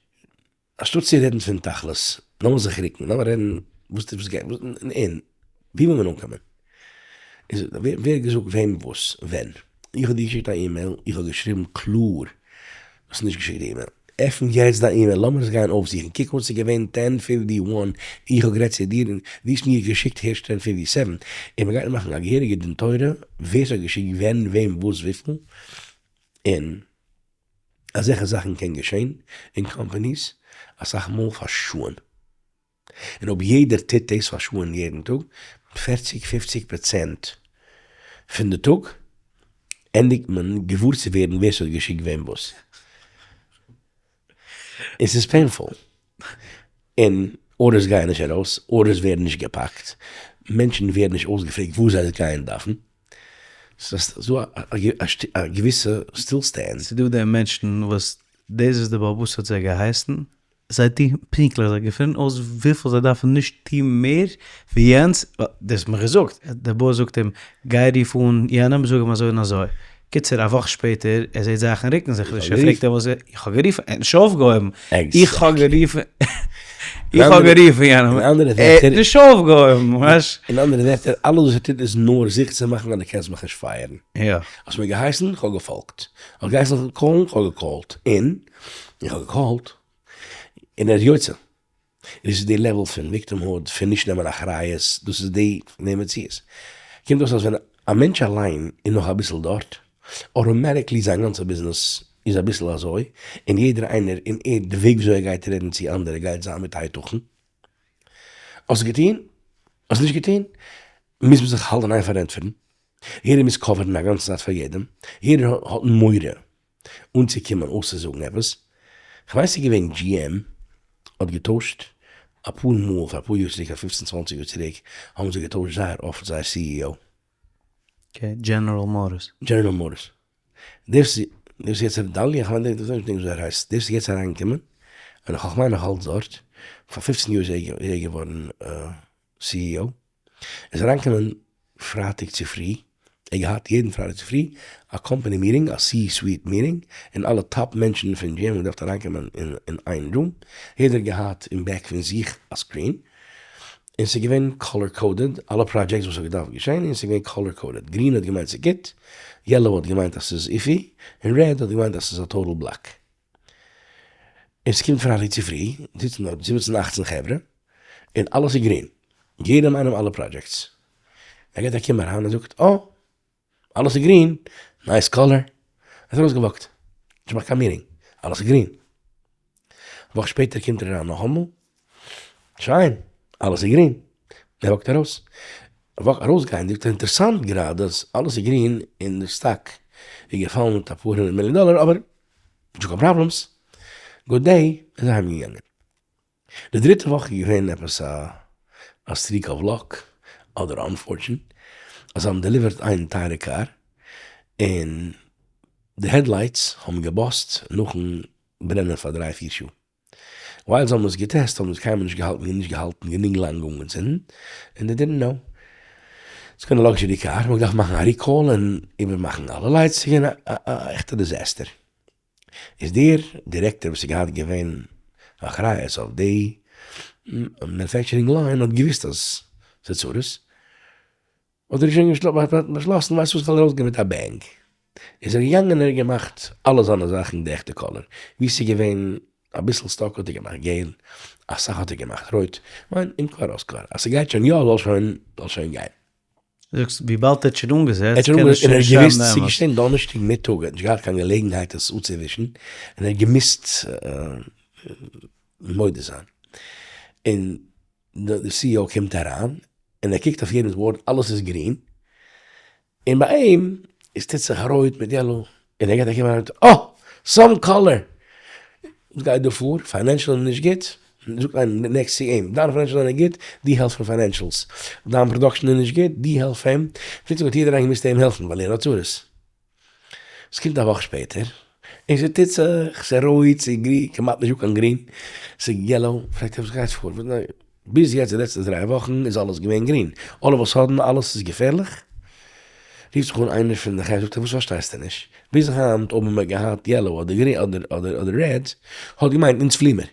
אנשטאט צו רעדן פון תכלית, לאמיר זיך רוקן, לאמיר רעדן וואס וואס גייט, און ווי וויל מען אנקומען? איז ווער האט געזאגט וועם וואס ווען? איך האב דיר געשיקט א אימעיל, איך האב געשריבן קלאר, האסט נישט געשיקט די אימעיל, עפן יעצט דיין אימעיל, לאמיר עס גיין אויפזוכן, קוק אן ס'איז געווען ten fifty one, איך האב גערעדט צו דיר און דו האסט מיר געשיקט הערשט ten fifty seven, און מ'גייט מאכן א געהעריגע דין תורה ווער ס'האט געשיקט ווען וועם וואס וויפיל, און אזעלכע זאכן קען געשען אין companies אסאך מאל פאר שעה'ן. און אויב יעדער טוט דאס פאר שעה'ן יעדן טאג, פערציג פופציג פראצענט פון די טאג ענדיגט מען געוואר צו ווערן ווער ס'האט געשיקט וועם וואס. און ס'איז painful. און orders גייען נישט ארויס, orders ווערן נישט געפאקט, מענטשן ווערן נישט אויסגעפרעגט וואס זיי גייען דארפן. ס'איז דא א געוויסע stillstand.
ס'איז דא די מענטשן וואס דאס וואס די בעל הבית האט זיי געהייסן, זיי טוהן פונקטליך, זיי געפינען אויס וויפיל זיי דארפן נישט טוהן מער ווי יענץ, דאס האט מיך געזאגט, דער boss זאגט אים, גיי רוף אן יענעם זאג אים אזוי און אזוי, קיצור א וואך שפעטער ער זעט זאכן רוקן זיך נישט, ער פרעגט אים וואס איז, איך האב גערופן, ער האט נישט אויפגעהויבן, איך האב גערופן, איך האב גערופן יענעם, ער האט נישט אויפגעהויבן, ווייסט.
אין אנדערע ווערטער, אלעס וואס ער טוט איז נאר זיכער צו מאכן אז דו קענסט מיך נישט fire ן.
יא.
האסט מיר געהייסן, איך האב געפאלגט. האסט געהייסן איך זאל call ן, איך האב גע call ט. און איך האב גע call ט, און ער איז יוצא. דאס איז די level פון victimhood, פון נישט נעמען אחריות, דאס איז די מציאות. קומט אויס אז ווען א מענטש אליין איז נאך אביסל דארט, automatically זיין גאנצע ביזנעס איז אביסל אזוי, און יעדער איינער און ער די וועג וויאזוי ער גייט רעדן צו אנדערע גייט זיין מיט היתכן. האסט געטון? האסט נישט געטון? מוז מען זיך האלטן איין פארענטפערן, יעדער מוז cover ן א גאנצע צייט פאר יעדעם, יעדער האט מורא אנצוקומען אויסצוזאגן עפעס, כ'ווייס ס'איז געווען GM האט געטוישט אפאר מאל פאר אפאר יאר צוריק א פופצן צוואנציג יאר צוריק האבן זיי געטוישט זייער אפט זייער CEO.
okay, דזשענעראל מאטארס.
דזשענעראל מאטארס. דער וואס איז יעצט דאלי, כ'מיין דער, כ'ווייס נישט וויאזוי ער הייסט, דער וואס איז יעצט אריינגעקומען, און כ'מיין נאך אלץ דארט, פאר פופצן יאר איז ער געווארן CEO, איז אריינגעקומען פרייטאג צופרי, ער האט געהאט יעדן פרייטאג צופרי א company meeting, א C-suite meeting, און אלע top מענטשן פון GM האבן געדארפט אריינקומען אין איין room, יעדער האט געהאט אין back פון זיך א screen, און ס'איז געווען color coded, אלע projects וואס האט געדארפט געשען, און ס'איז געווען color coded, גרין האט געמיינט ס'איז גוט, yellow האט געמיינט אז ס'איז iffy, און red האט געמיינט אז ס'איז א total block. און ס'קומט פרייטאג צופרי, זיצן דארט זיבעצן אכצן חברה, און אלעס איז גרין, יעדעם איינעם אלע projects. ער געט א קום אריין און זאגט, אה! אלעס איז גרין, nice color. ער איז ארויסגע walk ט, נישט געמאכט קיין meeting, אלעס איז גרין. א וואך שפעטער קומט ער אריין נאכאמאל, שיין, אלעס איז גרין. ער walk ט ארויס. א וואך ארויסגייענדיג זאגט ער, אינטערעסאנט גראדע אז אלעס איז גרין און די סטאק איז געפאלן מיט אפאר הונדערט מיליאן דאלער, אבער נישטא קיין problems, good day, איז אהיים געגאנגען. די דריטע וואך איז געווען עפעס א א streak of luck אדער unfortunate אז זיי האבן delivered איין טייערע קאר און. די headlights האבן געבאסט נאכן ברענען פאר דריי פיר שעה. While זיי האבן עס געטעסט האבן זיי עס קיינמאל נישט געהאלטן נישט געהאלטן גענוג לאנג אנגעצינדן, און they didn't know. ס'איז געווען א luxury car, מ'האט געדארפט מאכן א recall און איבערמאכן אלע lights, ס'איז געווען א עכטע disaster. איז דער דירעקטאר וואס איז געהאט געווען אחריות אויף די manufacturing line האט געוויסט אז ס'איז צרות, האט ער שוין באשלאסן ווייסט וואס כ'וועל ארויסגיין מיט א bang, איז ער געגאנגען און ער האט געמאכט אלע זיינע זאכן די עכטע color, ווי ס'איז געווען אביסל stuck האט ער געמאכט געל, אסאך האט ער געמאכט רויט, כ'מיין אם כבר אז כבר, אז ס'גייט שוין יא זאל שוין זאל שוין גיין.
זאגסט וויבאלד ער האט שוין אנגעזעצט קען ער שוין נישט שרייבן די אמת.
ס'איז געשען דאנערשטאג מיטאג, ער האט נישט געהאט קיין געלעגנהייט עס אפצואווישן, און ער האט געמוזט מודה זיין, און די CEO קומט אריין, און ער קוקט אויף יעדעמ'ס board אלעס איז גרין, און ביי אים איז טוט זיך רויט מיט yellow, און ער געט א קום אריין אה! Some color! וואס גייט דא פאר? Financial איז נישט גוט? זאגט איינער next צו אים, דיין financial זענען גוט, דו העלף פון financials, דיין production איז נישט גוט, דו העלף אים, פלוצלינג האט יעדער איינער געמוזט אים העלפן ווייל ער האט צרות. ס'קומט א וואך שפעטער, און ס'טוט זיך, ס'איז רויט, ס'איז גרין, כמעט נישטא קיין גרין, ס'איז yellow, פרעגט ער וואס גייט פאר, ביז יעצט די לעצטע דריי וואכן איז אלעס געווען גרין, all of a sudden אלעס איז געפערליך? רופט זיך אן איינער פון די חברה זאגט ער וואס פארשטייסטו נישט, ביז היינט אויב האט מען געהאט yellow אדער גרין אדער אדער red האט געמיינט אונז פלי מיר,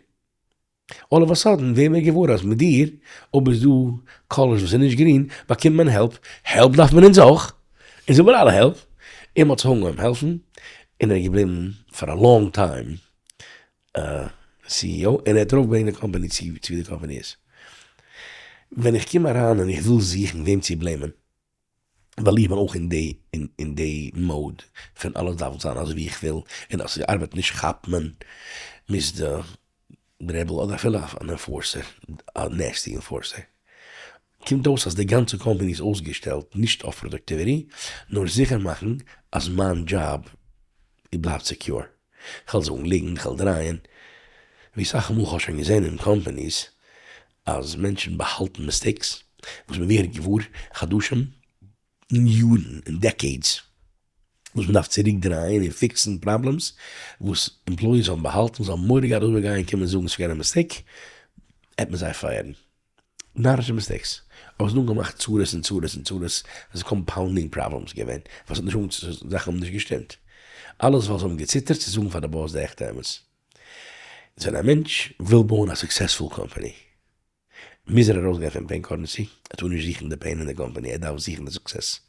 all of a sudden ווער מיר געוואר אז מיט דיר אויב איז דא colors וואס איז נישט גרין באקומט מען help, help דארף מען אונז אויך, אונז האבן אלע help, און מען האט זיך אנגעהויבן העלפן, און ער איז געבליבן פאר א long time CEO און ער האט ארויפגעברענגט די קאמפאני צו ווי די קאמפאני איז. ווען איך קום אריין און איך וויל זוכן וועם צו בלעימען, ווייל איך בין אויך אין די אין די mode פון אלעס דארף זיין אזוי ווי איך וויל, און אז ס'ארבעט נישט כאפט מען, מוז די rebel אדער אפילו אן enforcer, א nasty enforcer. קומט אויס אז די גאנצע קאמפאני איז אויסגעשטעלט נישט אויף productivity, נאר זיכער מאכן אז מיין דזשאב בלייבט secure. כ'וועל זאגן ליגנט, כ'וועל דרייען, ווי סאך מאל כ'האב שוין געזען אין companies אז מענטשן באהאלטן mistakes וואס מ'ווערט געוואר חדשים און יארן און decades וואס מ'דארף צוריק דרייען און פיקסן problems וואס employees האבן באהאלטן, זיי האבן מורא געהאט אויב זיי גייען קומען זאגן ס'איז געווען א mistake עט מען זיי פייערן. נארישע mistakes, אבער ס'איז אנגעמאכט צרות און צרות און צרות, עס איז compounding problems געווען, ווייל ס'האט נישט אנ זאכן האבן נישט געשטימט, אלעס ווייל זיי האבן געציטערט צו זאגן פאר די boss די עכטע אמת. איז ווען א מענטש וויל בויען א successful company, מוז ער ארויסגיין פון pain currency, ער טאר נישט זוכן די pain אין די קאמפאני, ער דארף זוכן די success.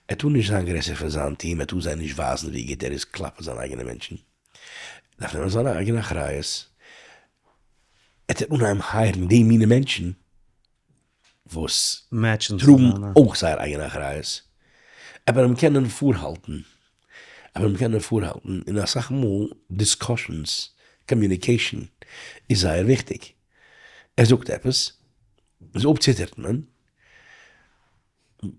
ער טאר נישט זיין גרעסער פון זיין טיעם, ער טאר זיי נישט ווייזן ווי גוט ער איז כלפי זיינע אייגענע מענטשן, ער דארף נעמען זיינע אייגענע אחריות, ער טוט אנהייבן הייערן די מינע מענטשן וואס טראגן אויך זייער אייגענע אחריות, אבער אים קענען פארהאלטן, אבער אים קענען פארהאלטן, און אסאך מאל discussions, communication איז זייער וויכטיג, ער זאגט עפעס, איז אויב ציטערט מען,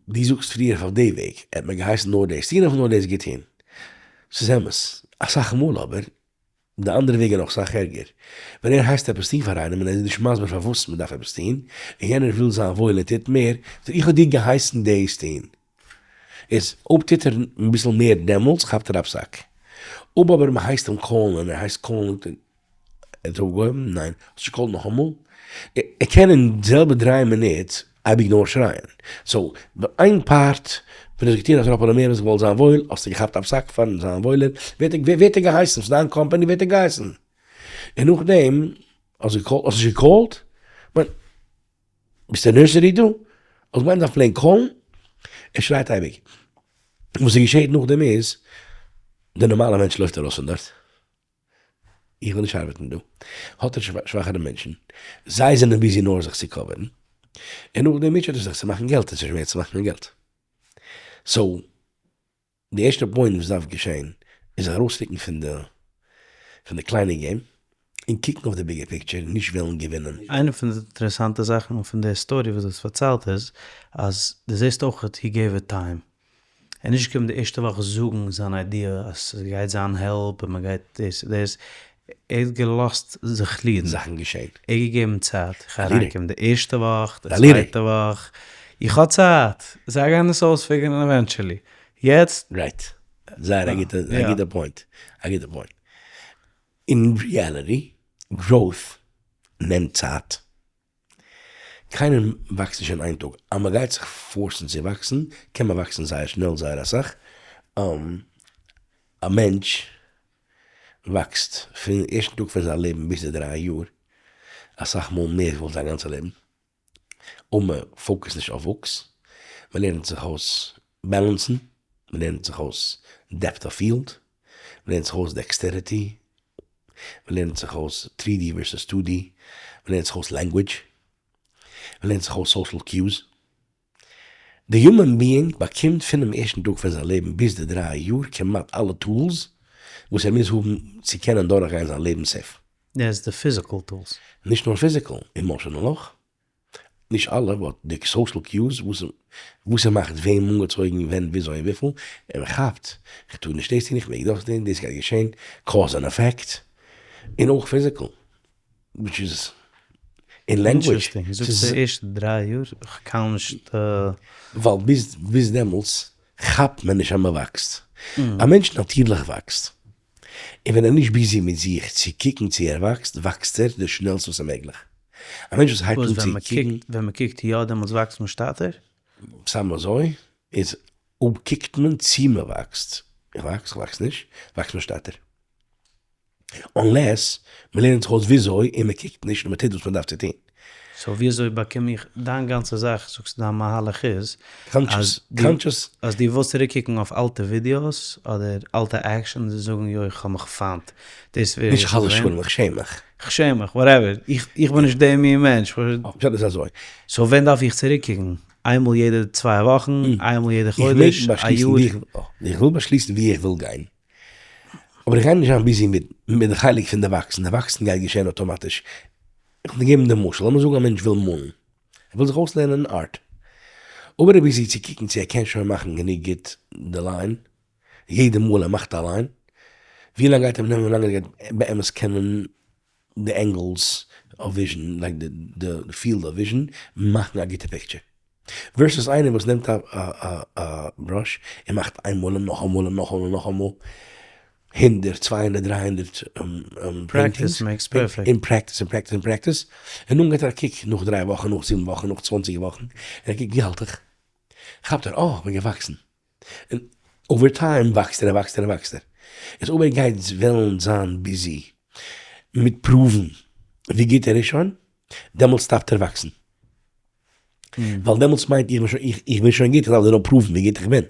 דו זאגסט פריער אויף די וועג, ער האט מיר געהייסן נאר דאס טון, איך האב נאר דאס געטון, ס'איז אמת, אסאך מאל אבער די אנדערע וועג איז נאך סאך ערגער. ווען ער הייסט עפעס טון פאר איינעם און ער איז נישט מסביר פארוואס מען דארף עפעס טון, און יענער וויל זיין וואויל און טוט מער, זאגט ער איך האב דיר געהייסן דאס טון. איז אויב טוט ער אביסל מער דעמאלטס כאפט ער א פסק. אויב אבער מען הייסט אים קאלן און ער הייסט קאלן זאגט ער ער האט אויפגעהויבן? ניין. האסט נישט געקאלט נאכאמאל? ער קען אין די זעלבע דריי מינוט אייביג נאר שרייען. So, ביי איין part ווען האסט געטון א טראפעלע מער האסט געוואלט זיין וואויל, האסטו געכאפט א פסק פארן זיין וואוילער, ווער האט דיר געהייסן? ס'איז דיין קאמפאני, ווער האט דיר געהייסן? און נאכדעם האסט געקאלט, האסט נישט געקאלט? כ'מיין, ביסט אין nursery דא? האסט געמיינט מ'דארף plain קאלן? ער שרייט אייביג. וואס ס'געשעהט נאכדעם איז, די נארמאלע מענטש לויפט ארויס פון דארט. איך וויל נישט ארבעטן דא, האט ער שוואכערע מענטשן, זיי זענען busy נאר זיך צו קאווערן, און נאכדעם מוטשעט ער זיך צו מאכן געלט, עס איז שווער צו מאכן געלט. So, די ערשטע point וואס דארף געשען, איז זיך ארויסרוקן פון די פון די קליינע game, און קוקן אויף די bigger picture, נישט וועלן געווינען.
איינע פון די אינטערעסאנטע זאכן פון די story וואס דו האסט פארציילט איז, אז דו זעסט אויך he gave it time. ער איז נישט געקומען די ערשטע וואך זאגן זיין idea אז ס'גייט זיין help און מ'גייט דאס און דאס, ער האט געלאזט זיך ליעדן.
זאכן געשען.
ער האט געגעבן צייט, איך גיי אריינקומען די ערשטע וואך, די צווייטע וואך, איך האב צייט, זיי גייען עס אויספיגערן eventually, יעצט.
Right. זייער א גוטע, א גוטע point, א גוטע point. אין reality, growth נעמט צייט. קיינער וואקסט נישט אין איין טאג. אז מען גייט זיך force ן צו וואקסן, קען מען וואקסן זייער שנעל זייער אסאך. א מענטש וואקסט פון ערשטן טאג פון זיין לעבן ביז די 3 יאר, אסאך מאל מער ווי זיין גאנצע לעבן. און מען focus ט נישט אויף וואוקס, מען לערנט זיך אויס balance ן, מען לערנט זיך אויס depth of field, מען לערנט זיך אויס dexterity, מען לערנט זיך אויס 3D versus 2D, מען לערנט זיך אויס language, מען לערנט זיך אויס social cues. די human being באקומט פונעם ערשטן טאג פון זיין לעבן ביז די 3 יאר כמעט אלע tools וואס ער מוז האבן צו קענען דורכגיין זיין לעבן safe.
דאס די physical tools.
נישט נאר physical, emotional אויך. נישט אלע, but די social cues, וואס וואס ער מאכט וועם אנגעצויגן, ווען, וויאזוי און וויפיל, און מען כאפט, איך טאר נישט דאס טון, איך מעג דאס טון, דאס גייט געשען, cause and effect, און אויך physical, which is אין language.
Interesting, זאגסט די ערשטע 3 יאר, איך קען נישט...
ווייל ביז, ביז דעמאלטס כאפט מען נישט אז מען וואקסט. א מענטש נאטירליך וואקסט. און ווען ער איז נישט busy מיט זיך צו קוקן צו ער וואקסט, וואקסט ער די שנעלסטע וואס איז מעגליך. א מענטש וואס הייבט אן צו קוקן...
ווען מען קוקט יא, דעמאלטס וואקסט מען שטאטער?
סתם אזוי, איז אויב קוקט מען צו מען וואקסט, איך וואקס, איך וואקס נישט, וואקסט מען שטאטער. Unless מען לערנט זיך אויס וויאזוי און מען קוקט נישט און מען טוט וואס מען דארף צו טון.
So וויאזוי באקום איך, דיין גאנצע זאך, זאגסטו דיין מהלך איז,
אז conscious,
אז דו ווילסט צוריקקוקן אויף אלטע ווידיאוס אדער אלטע actions און זאגן יוי איך האב מיך פיינט, דאס ווער
נישט חס ושלום, איך שעם מיך.
איך שעם מיך, whatever, איך בין נישט דער מין מענטש.
פשט איז אזוי.
So ווען דארף איך צוריקקוקן? איינמאל יעדע 2 וואכן? איינמאל יעדע חודש? א יאר?
איך וויל באשליסן ווי איך וויל גיין. אבער איך גיי נישט זיין busy מיט מיט די חלק פון די וואקסן, די וואקסן גייט געשען אויטאמאטיש. איך וועל דיר געבן די משל, לאמיר זאגן א מענטש וויל מאלן, ער וויל זיך אויסלערנען art. אויב ער איז busy צו קוקן צו ער קען שוין מאכן גענוג גוט די line, יעדע מאל ער מאכט א line, ווי לאנג גייט אים נעמען ווי לאנג ער גייט באמת קענען די angles of vision, like די field of vision, מאכן א גוטע picture. Versus איינער וואס נעמט א brush און מאכט איינמאל און נאכאמאל און נאכאמאל און נאכאמאל, 100, 200, 300
Practice makes perfect.
און practice און practice און practice, און נאכדעם גייט ער א קוק נאך 3 וואכן, נאך 7 וואכן, נאך 20 וואכן, און ער קוקט ווי האלט איך? כאפט ער, אה, איך בין געוואקסן. און over time וואקסט ער און וואקסט ער און וואקסט ער. איז אויב ער גייט וועלן זיין busy מיט prove ן ווי גוט ער איז שוין, דעמאלטס stop ט ער וואקסן. ווייל דעמאלטס מיינט איך בין שוין, איך בין שוין גוט, איך דארף דיר נאר prove ן ווי גוט איך בין.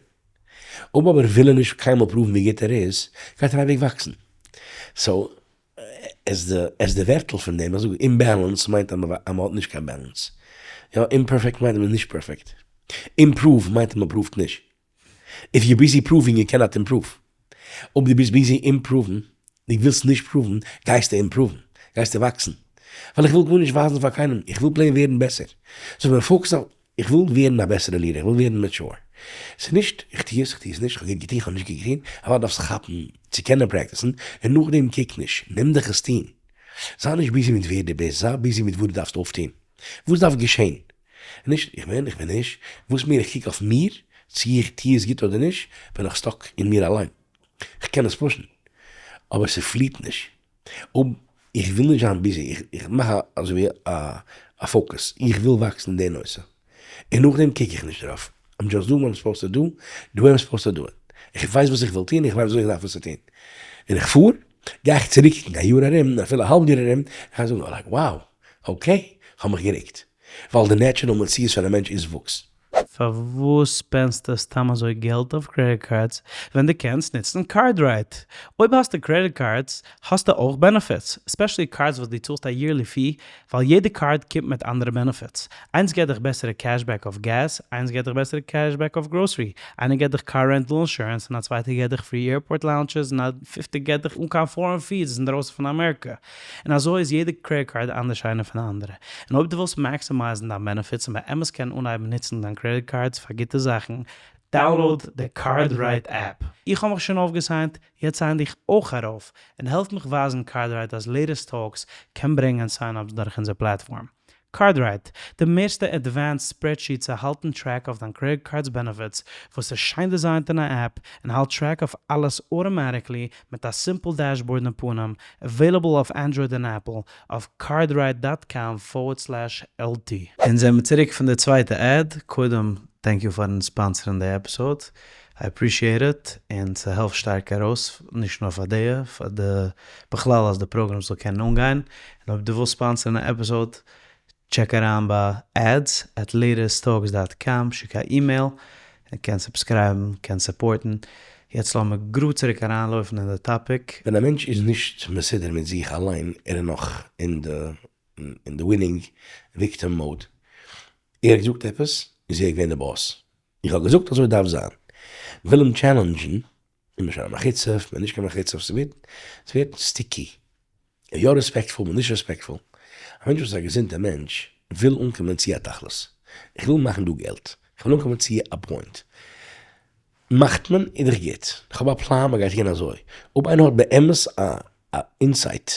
אויב אבער וויל ער נישט קיינמאל prove ן ווי גוט ער איז, גייט ער אייביג וואקסן. So, עס די, עס די ווערטל פון דעם, איך זאג, imbalance מיינט אז מען האט נישט קיין balance. יא, imperfect מיינט אז מען איז נישט perfect. Improve מיינט אז מען prove ט נישט. If you're busy proving, you cannot improve. אויב דו ביסט busy improve ן, דו ווילסט נישט prove ן, גייסטו improve ן, גייסטו וואקסן. ווייל איך וויל גארנישט ווייזן פאר קיינעם, איך וויל plain ווערן בעסער. So ווען focus אויף, איך וויל ווערן א בעסערע leader, איך וויל ווערן mature. ס'איז נישט, איך טו עס, איך טו עס נישט, איך האב גוט געטון, איך האב נישט גוט געטון, אבער דארפסט כאפן צו קענען practice ן, און נאכדעם קוק נישט, נעם דיך עס טון. זיי נישט busy מיט ווער דו ביסט, זיי busy מיט וואס דו דארפסט אויפטון. וואס דארף געשען? נישט איך בין, איך בין נישט, וואס מיר איך קוק אויף מיר, צו איך טו עס גוט אדער נישט, בין איך stuck אין מיר אליין. איך קען עס push ן, אבער ס'פליט נישט. אויב איך וויל נישט זיין busy, איך מאך אזוי ווי א focus, איך וויל וואקסן אין די נושא. און נאכדעם קוק איך נישט דערויף. I'm just doing what I'm supposed to do, the way I'm supposed to do it. איך ווייס וואס איך וויל טון, איך ווייס וואס איך דארף עס צו טון. און איך פאר, גיי איך צוריקקוקן א יאר ארום, אפילו א האלב יאר ארום, איך גיי זאגן, like, wow, okay, איך האב מיך גערוקט. ווייל די natural מציאות פון א מענטש איז וואוקס.
פארוואס spend סטו סתם אזוי געלט אויף credit cards ווען דו קענסט נוצן CardRight? אויב האסטו credit cards האסטו אויך benefits, especially cards וואס דו צאלסט א yearly fee, ווייל יעדע card קומט מיט אנדערע benefits. איינס געט דיך בעסערע cashback אויף געז, איינס געט דיך בעסערע cashback אויף grocery, איינער געט דיך car rental insurance, און א צווייטער געט דיך free airport lounges, און א פיפטער געט דיך אן קיין foreign fees אינדרויסן פון אמעריקע. און אזוי איז יעדע credit card אנדערש איינע פון די אנדערע. און אויב דו ווילסט maximize ן דיין benefits און באמת קענען אנהייבן נוצן דיין credit cards פאר גוטע זאכן, download די CardRight app. איך האב מיך שוין אויפגע sign ט, יעצט sign דיך אויך ארויף, און העלף מיך ווייזן CardRight אז Latest Talks קען ברענגען sign-ups דורך אונזער platform. CardRight, די מערסטע advanced spreadsheet צו האלטן track אויף דיין credit card's benefits, וואס איז שיין designט אין א app, און האלט track אויף אלעס automatically מיט א simple dashboard אין פנים, available אויף Android און Apple, אויף cardright dot com forward slash LT. אונז זעמיר צוריק פון די צווייטע ad, קודם thank you פארן sponsor'ן די episode, I appreciate it, און ס'העלפט שטארק ארויס, נישט נאר פאר די, פאר די בכלל אז די פראגראם זאל קענען אנגיין, און אויב דו ווילסט sponsor'ן א episode, check אריין ביי ads at latest talks dot com, שיק א אימעיל, און קענסט subscribe'ן, קענסט support'ן. יעצט לאמיר גראד צוריק אריינלויפן אין די topic.
ווען א מענטש איז נישט מסודר מיט זיך אליין, ער איז נאך אין די אין די winning victim mode, ער האט געזאגט עפעס, איז ער געווען די boss, איך האב געזאגט אזוי דארף זיין, מ'וויל אים challenge'ן, איז מען שוין א מחוצף, מען איז נישט קיין מחוצף, ס'ווערט ס'ווערט sticky, יא respectful מען נישט respectful, א מענטש וואס איז א געזונטע מענטש וויל אנקומען צו א תכלית, איך וויל מאכן דא געלט, איך וויל אנקומען צו א point, מאכט מען איז דאך גוט, איך האב א פלאן מען גייט טון אזוי, אויב איינער האט באמת א insight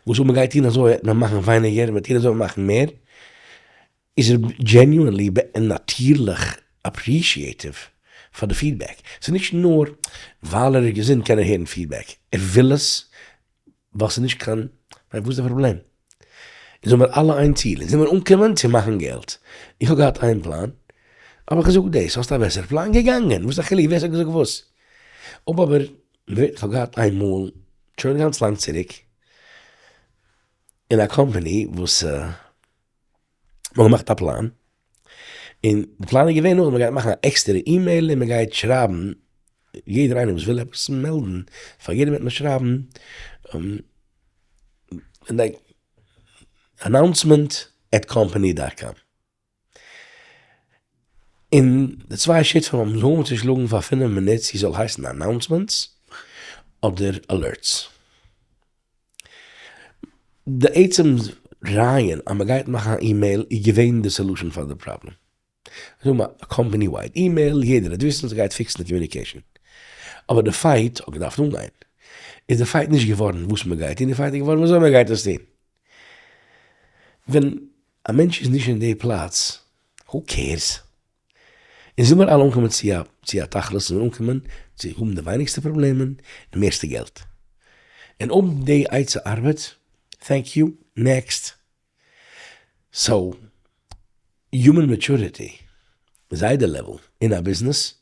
וואס אויב מען גייט טון אזוי וועט מען מאכן ווייניגער, מען טון אזוי וועט מען מאכן מער, איז ער genuinely און נאטירליך appreciative פאר די feedback. ס'איז נישט נאר ווייל ער איז געזונט קען ער הערן feedback, ער וויל עס ווייל ס'איז נישט קיין, וואס איז די פראבלעם? אונז האבן אלע איין ציל, אונז ווילן אנקומען צו מאכן געלט. איך האב געהאט איין פלאן, האב איך געזאגט דאס, האסט א בעסערע פלאן? געגאנגען, וואס איז א חילוק ווער ס'האט געזאגט וואס? אויב אבער, איך האב געהאט איין מאל, שוין גאנץ לאנג צוריק, אין א קאמפאני וואס מ'האט געמאכט א פלאן, און די פלאן איז געווען אז מ'גייט מאכן א עקסטערע אימעיל און מ'גייט שרייבן יעדער איינער וואס וויל עפעס מעלדן פאר יעדעם וועט מען שרייבן like announcement at company dot com. און די צוויי שותפים האבן זיך אנגעהויבן צו שלאגן פאר פינף מינוט צו ס'זאל הייסן announcements אדער alerts. די עצם רעיון אז מ'גייט מאכן א אימעיל איז געווען די solution פאר די פראבלעם. זאג מיר א company wide email, יעדער וועט וויסן, ס'גייט fix'ן די communication. אבער די fight האט געדארפט אנגיין. איז די fight נישט געווארן וואס מ'גייט טון, די fight איז געווארן וויאזוי מ'גייט עס טון. ווען א מענטש איז נישט אין די פלאץ, who cares? אונז וויל מיר אלע אנקומען צו א צו א תכלית, אונז ווילן אנקומען צו האבן די ווייניגסטע פראבלעמען און מערסטע געלט. און אויב די עצה ארבעט, thank you, next. So, human maturity, זיידע level, אין א ביזנעס,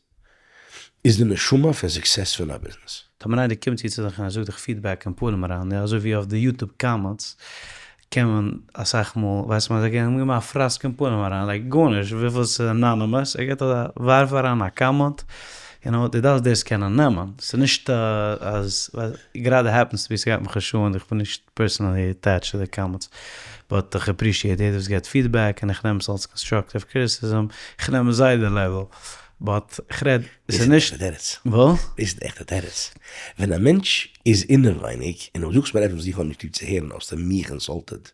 איז די נשמה פון success פון א ביזנעס.
טאמער איינער קומט צו צו דיך און ער זאגט דיך feedback אין פנים אריין, יא אזוי ווי אויף די YouTube comments קען מען אסאך מאל ווייסט מען אז ער קען געבן א פראסק אין פנים אריין like גארנישט וויפיל ס'איז anonymous ער געבט אזא ווארף אריין א comment you know דו דארפסט דאס קענען נעמען ס'איז נישט אז גראדע happens to be ס'גייט מיך נישט אן איך בין נישט personally attached צו די comments but איך appreciate יעדער וואס געבט feedback און איך נעם עס אלס constructive criticism איך נעם עס זייער די level but איך רעד עס איז נישט.
דאס איז די עכטע תירוץ.
וואס?
דאס איז די עכטע תירוץ. ווען א מענטש איז אינעווייניג און דו זאגסט מיר עפעס וואס איך האב נישט ליב צו הערן האסטו מיך insulted.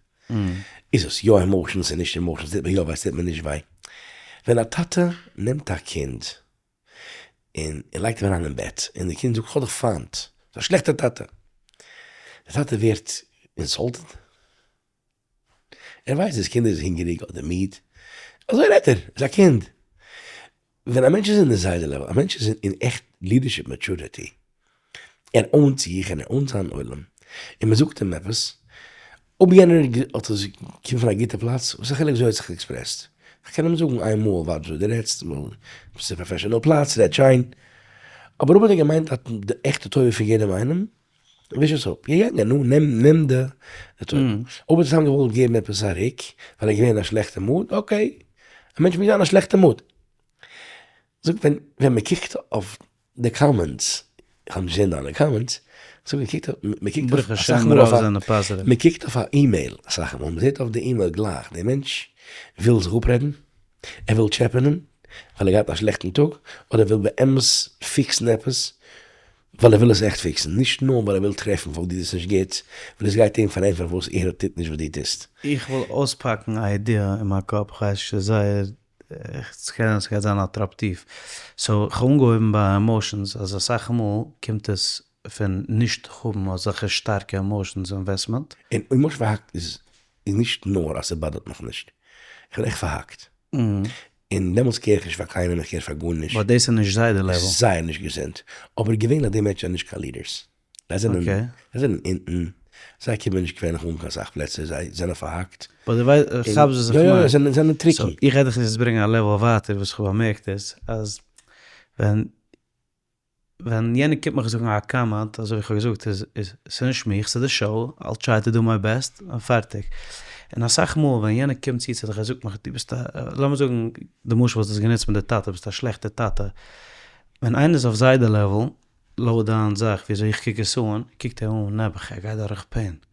איז עס יא emotions און נישט emotions, טוט מיר יא וויי ס'טוט מיר נישט וויי. ווען א טאטע נעמט א קינד און ער לייגט אים אריין אין בעט און די קינד זאגט כ'האב דיך פיינט, ביסט א שלעכטע טאטע. די טאטע ווערט insulted. ער ווייסט דאס קינד איז הונגעריג אדער מיד, אזוי רעדט ער, איז א קינד. ווען א מענטש איז אין די זיידע level, א מענטש איז אין עכט leadership maturity, ער ownט זיך און ער ownט זיין עולם, און מען זאגט אים עפעס, אויב יענער האט עס קומט פון א גוטע פלאץ, וואס איז א חילוק וויאזוי ער האט זיך expressed, איך קען אים זאגן איין מאל ווארט וויאזוי דו רעדסט, ס'איז א professional פלאץ, רעד שיין, אבער אויב האט ער געמיינט די עכטע טובה פון יעדעם איינעם, וויש עס אפ, געגאנגען, נו, נעם, נעם די טובה. אויב האט ער סתם געוואלט געבן עפעס א ריק, ווייל ער איז געווען אין א שלעכטע mood, okay, א מענטש מעג זיין אין א שלעכטע mood. זאג, ווען, ווען מען קוקט אויף די comments, איך האב נישט געזען דיינע comments, זאג, מען קוקט אויף, מען קוקט אויף אסאך מאל אויף א, מען קוקט אויף א אימעיל אסאך מאל, מען זעט אויף די אימעיל גלייך, דער מענטש וויל זיך אפרעדן, ער וויל טשעפענען, ווייל ער געהאט א שלעכטן טאג, אדער ער וויל באמת fixן עפעס, ווייל ער וויל עס עכט fixן, נישט נאר ווייל ער וויל טרעפן פארוואס דו טוסט נישט גוט, ווייל עס גייט אים פארענטפערן פארוואס ער טוט נישט וואס דו טוסט.
איך וויל אויספאקן א idea אין מיין קאפ, כ'ווייס נישט ס'איז זייער, ס'קען זיין ס'גייט זיין א טראפ טיף, so כ'האב אנגעהויבן ביי emotions אז אסאך מאל קומט עס פון נישט האבן אזעלכע שטארקע emotions investment.
און emotion פארהאקט איז. איז נישט נאר אז ס'באדערט מיך נישט, איך בין עכט פארהאקט. און דעמאלטס care איך נישט פאר קיינעם, איך care פאר גארנישט.
But דאס איז נישט זייער level.
זייער נישט געזונט. אבער געווענליך די מענטשן זענען נישט קיין leaders. זיי זענען זיי זענען אונטן, זיי קומען נישט געווענליך אן קיין סאך פלעצער, זיי זענען פארהאקט.
But דו ווייסט, כאפסט וואס איך מיין.
יא יא, זיי זענען tricky.
So איך גיי דיך יעצט ברענגען א level ווייטער וואס איך האב באמערקט איז אז ווען ווען יענער קומט מיך זאגן א comment אזוי ווי איך האב געזאגט איז איז ס'נישט מיך ס'איז די show, I'll try to do my best און פארטיג. און אסאך מאל ווען יענער קומט צו צו דיך ער זאגט מיך דו ביסט א לאמיר זאגן די משל וואס דו האסט גענוצט מיט די טאטע ביסט א שלעכטע טאטע. ווען איינער איז אויף זיידע level לויט דיין זאך ווי אזוי איך קוק עס אן, קוקט ער אן נעבעך ער גייט דורך pain.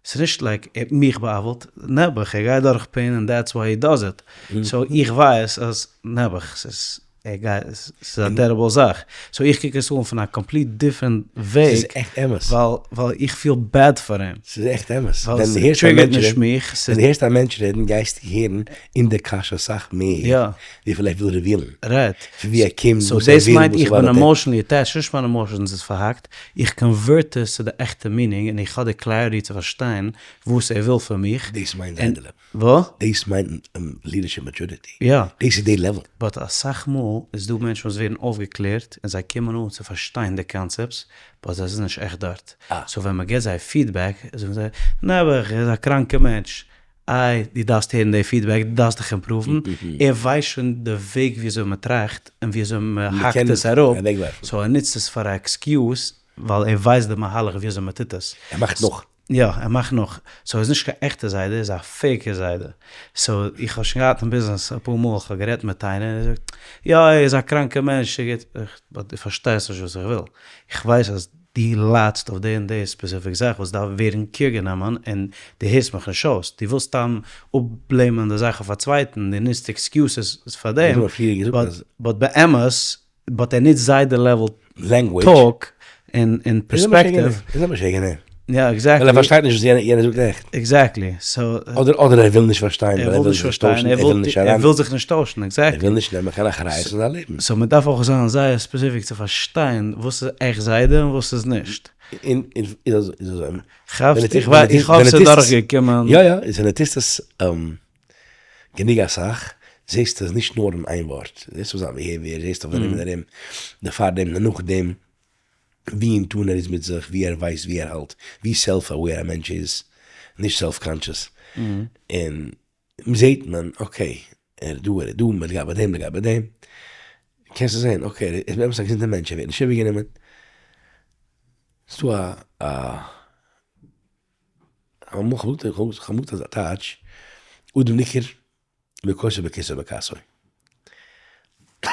ס'איז נישט like ער האט מיך בא'עוול'ט, נעבעך ער גייט דורך pain און that's why he does it. So איך ווייס אז נעבעך ס'איז ער גייט ס'איז א terrible זאך. So איך קוק עס אן פון א complete different וועג.
ס'איז עכט אמת.
ווייל ווייל איך פיל bad פאר אים.
ס'איז עכט אמת.
ווייל ס'טריגערט נישט מיך.
ווען דו הערסט א מענטש רעדן גייסטו הערן אין די קשיא אסאך מער וויפיל ער וויל reveal ן.
Right.
פון ווי ער קומט,
So
וואס ער
דאס
וויל,
מיינט
וואס
איך בין
ער ווארט.
emotionally attached, נישט מיינע emotions איז פארהאקט, איך convert עס צו די עכטע meaning און איך האב די clarity צו פארשטיין וואס ער וויל פון מיך.
דאס מיינט זיידע level.
וואס?
דאס מיינט leadership maturity.
יא.
דאס איז די level.
But אסאך מאל איז דא מענטשן וואס ווערן אויפגעקלערט און זיי קומען אן צו פארשטיין די concepts, but זיי זענען נישט עכט דארט. So ווען מ'גיבט זיי feedback זאגן זיי, נעבעך, ער איז א קראנקע מענטש. איי, דו דארפסט הערן די feedback, דו דארפסט דיך improve ן. ער ווייסט שוין די וועג ווי אזוי מ'טראכט און ווי אזוי מ'האקט עס אראפ, so ער נוצט עס פאר א excuse ווייל ער ווייסט די מהלך ווי אזוי מ'טוט עס.
ער מאכט נאך.
יא, ער מאכט נאך. So ער איז נישט קיין עכטע זיידע, ער איז א fake ע זיידע. So איך האב שוין געהאט אין ביזנעס אפאר מאל, איך האב גערעדט מיט איינער און ער זאגט, יא ער איז א קראנקע מענטש, ער גייט, but דו פארשטייסט נישט וואס איך וויל. איך ווייס אז דו ליידסט אויף די און די specific זאך וואס דארף ווערן care גענומען און דו הערסט מיך נישט אויס, דו ווילסט סתם אפ blame ען די זאך אויף א צווייטן, דו נוצט excuses פאר דעם, but באמת, but ער נוצט זיידע level talk און perspective.
איז ער משוגע?
יא exactly.
ווייל ער פארשטייט נישט וואס יענער זאגט עכט.
Exactly. So.
אדער אדער ער וויל נישט פארשטיין
ער וויל נישט פארשטיין, ער וויל נישט אריין. ער וויל זיך נישט טוישן, exactly.
ער וויל נישט נעמען קיין אחריות אין זיין לעבן.
So מען דארף אויך זיין זייער specific צו פארשטיין וואס איז עכט זיידע און וואס איז נישט.
און איז אזוי.
כאפסט? איך האב עס דורכגעקומען.
יא יא, איז ווען דו טוסט עס גענוג אסאך, זעסטו עס נישט נאר אין איין ווארט. זעסט אויף זיין behavior, זעסט אויף ארום און ארום, די פארדעם, די נאכדעם. ווי in tune ער איז מיט זיך, ווי ער ווייסט ווי ער האלט, ווי self aware א מענטש איז, נישט self conscious, און זעהט מען okay, ער איז דא, ער איז דא, לגבי דעם, לגבי דעם, קענסטו זעהן okay, ער איז באמת א געזונטער מענטש, ער ווערט נישט איבערגענומען, ס'דא א א כ'האב אזא טייטש, אדם ניכר בכוסו בכיסו בכעסו. א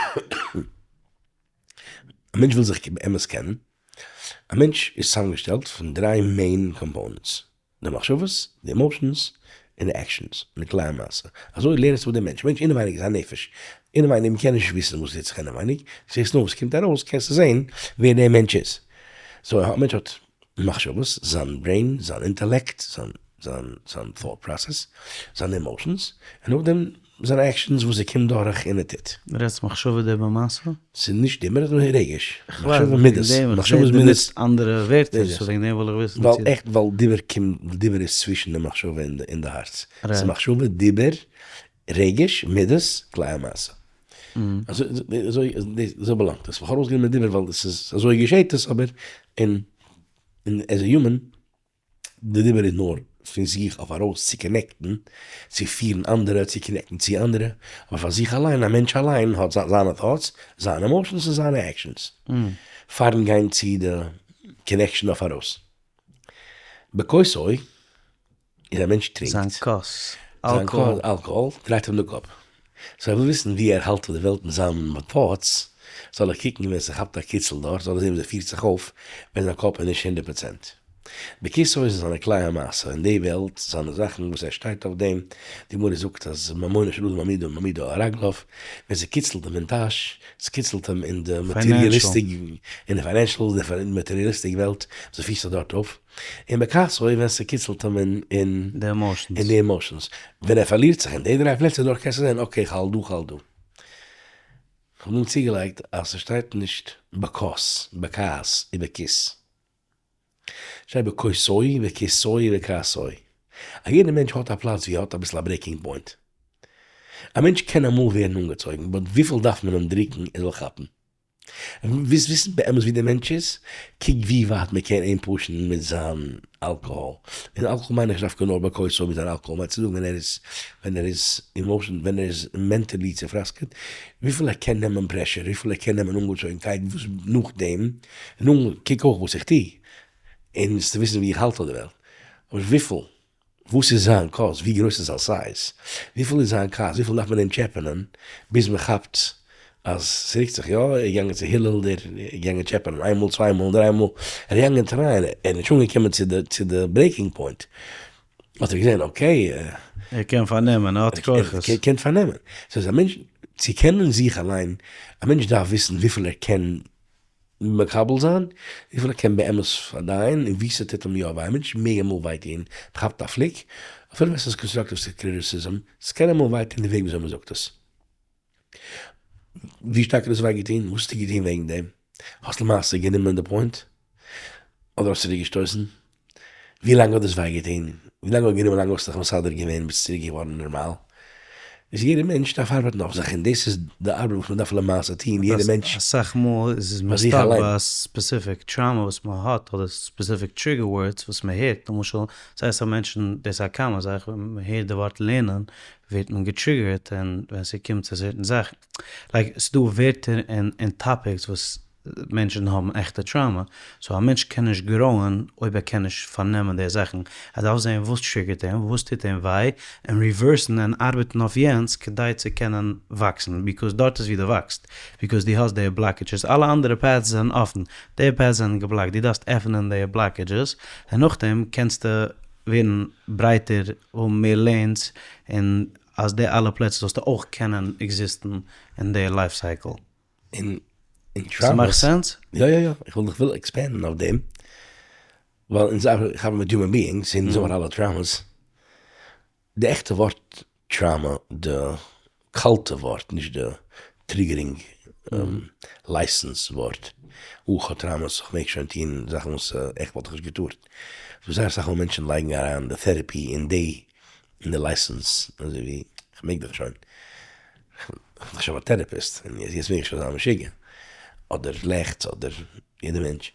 מענטש וויל זיך באמת קענען, א מענטש איז צוזאמגעשטעלט פון דריי main components, די מחשבות, די emotions, און די actions, און די כלי המעשה. אזוי לערנסטו דעם מענטש, מענטש אינעווייניג איז א נפש, אינעווייניג מען קען נישט וויסן וואס טוט זיך אינעווייניג, זעסט נאר וואס קומט ארויס קענסטו זען ווער דער מענטש איז. So א מענטש האט מחשבות, זיין brain, זיין אינטעלעקט, זיין זיין זיין thought process, זיינע emotions, און נאכדעם זיינע actions וואס ער קומט דורך און ער טוט.
רעדסט מחשבה דיבור מעשה?
ס'איז נישט דיבור, נאר רגש. מחשבה מידות. מחשבה איז
מידות. דו נוצט אנדערע ווערטער, so וועגן דעם וויל איך וויסן.
ווייל עכט ווייל דיבור קומט, דיבור איז צווישן די מחשבה און די הארץ. ס'איז מחשבה, דיבור, רגש, מידות, כלי המעשה. אזוי אזוי באלאנגט עס. כ'האב ארויסגענומען דיבור ווייל עס איז אזוי געשעט עס אבער אין as a human די דיבור איז נאר פון זיך אויף ארויס צו connect ן, צו פירן אנדערע, צו connect ן צו אנדערע, אבער פאר זיך אליין, א מענטש אליין האט זיינע thoughts, זיינע emotions און זיינע actions, פארן גיין צו די connection אויף ארויס. בכוסו איז א מענטש טרינקט.
זיין כוס.
אלקאהאל. אלקאהאל דרייט אים די קאפ. So ער וויל וויסן ווי ער האלט אויף די וועלט מיט זיינע thoughts, זאל ער קוקן ווען ס'כאפט א קיצל דארט, זאל ער זען ווי ער פירט זיך אויף ווען זיין קאפ איז נישט 100%. בקיצור איז זיינע כלי המעשה אין די וועלט, זיינע זאכן וואס ער שטייט אויף דעם, די גמרא זאגט אז ממונו של אדם מעמידו מעמידו על רגליו, ווען ס'קיצלט אים אין טאש, ס'קיצלט אים אין די materialistic, אין די financial, materialistic וועלט, וואס ער פירט זיך דארט אויף, און בכעסו ווען ס'קיצלט אים אין די emotions, ווען ער פארלירט זיך אין די דריי פלעצער דארט קענסטו זען okay כ'האלט דא כ'האלט דא. כ'האב נאר צוגעלייגט אז ס'שטייט נישט בכוס, בכעס, און בכיס. שטייט בכוסו, בכיסו, בכעסו. א יעדע מענטש האט א פלאץ ווי ער האט אביסל א breaking point. א מענטש קען אמאל ווערן אנגעצויגן, but וויפיל דארף מען אים דרוקן ער זאל כאפן? ווילסט וויסן באמת ווי דער מענטש איז? קוק ווי ווייט מען קען אים push ן מיט זיין אלקאהאל. און אלקאהאל מיין איך נישט דווקא נאר בכוסו מיט זיין אלקאהאל, מיין צו זאגן ווען ער איז ווען ער איז emotion ווען ער איז mentally צופראסקעט, וויפיל ער קען נעמען pressure, וויפיל ער קען נעמען אנגעצויגנקייט וואס נאכדעם, נו, קוק אויך וואס איך טו, און וועסטו וויסן ווי איך האלט אויף די וועלט. אבער וויפיל וואס איז זיין כוס? ווי גרויס איז זיין size? וויפיל איז זיין כעס? וויפיל דארף מען אים טשעפענען ביז מען כאפט אז ס'רוקט זיך? יא, ער איז געגאנגען צו הילל, דער איז געגאנגען טשעפענען איין מאל, צוויי מאל, דריי מאל, ער איז געגאנגען try ען, ער איז נישט אנגעקומען צו די צו די breaking point, האט ער געזען okay.
ער קען פארנעמען, ער האט כוחות.
ער קען פארנעמען. סאיז א מענטש, צו קענען זיך אליין, א מענטש דארף וויסן וויפיל ער קען מקבל זיין, וויפיל ער קען באמת פארדייען און ווי ס'טוט אים יא וויי. א מענטש מעג אמאל וויי טון, מ'כאפט א פליק, אפילו ווען ס'איז constructive criticism, ס'קען אמאל וויי טון די וועג וויאזוי מ'זאגט עס. ווי שטארק האט עס וויי געטון? וואס האסטו געטון וועגן דעם? האסט למעשה גענומען די point? אדער האסט צוריק געשטויסן? ווי לאנג האט דאס וויי געטון? ווי לאנג האט גענומען לאנג האסטו דיך מסדר געווען ביסט צוריק געווארן נארמאל? איז יעדע מענטש דארף ארבעטן אויף זיך און דאס איז די ארבעט וואס מען דארף למעשה טון יעדע מענטש
אסאך מאל איז עס
ביי זיך
מסתבר
אליין.
ביי א specific trauma וואס מען האט אדער specific trigger words וואס מען הערט, למשל זייער אסאך מענטשן, דאס איז א common זאך, ווען מען הערט די ווארט לערנען ווערט מען גע trigger ט און ווען ס'קומט צו certain זאכן, like ס'דא ווערטער און topics וואס מענטשן האבן עכטע trauma, so א מענטש קען נישט grow ען אויב ער קען נישט פארנעמען די זאכן, ער דארף זען וואס trigger ט אים, וואס טוט אים וויי, און reverse ן און ארבעטן אויף יענץ כדי צו קענען וואקסן, because דארט איז ווי דו וואקסט, because דו האסט די blockages, אלע אנדערע paths זענען אפן, די paths זענען גע block ט, דו דארפסט עפענען די blockages, און נאכדעם קענסטו ווערן ברייטער, האבן מער lanes, און אז די אלע פלעצער זאלסטו אויך קענען exist ן אין די life cycle.
און אין
ס'מאכט sense?
יא יא יא, איך וויל איך וויל expand ן אויף דעם, ווייל אונז ארבעטן מיט human beings און אונז האבן אלע traumas, די עכטע ווארט trauma, די קאלטע ווארט, נישט די triggering license ווארט, אה כ'האב traumas איך מעג שוין טון זאכן וואס עכט וואלט איך נישט געטארט, ס'דא זייער אסאך מאל מענטשן לייגן אריין די therapy אין די אין די license, אזוי ווי כ'מעג דאך שוין, כ'בין דאך שוין א therapist, און יעצט מעג איך שוין זיין משוגע, אדער לעכט, אדער יעדע מענטש.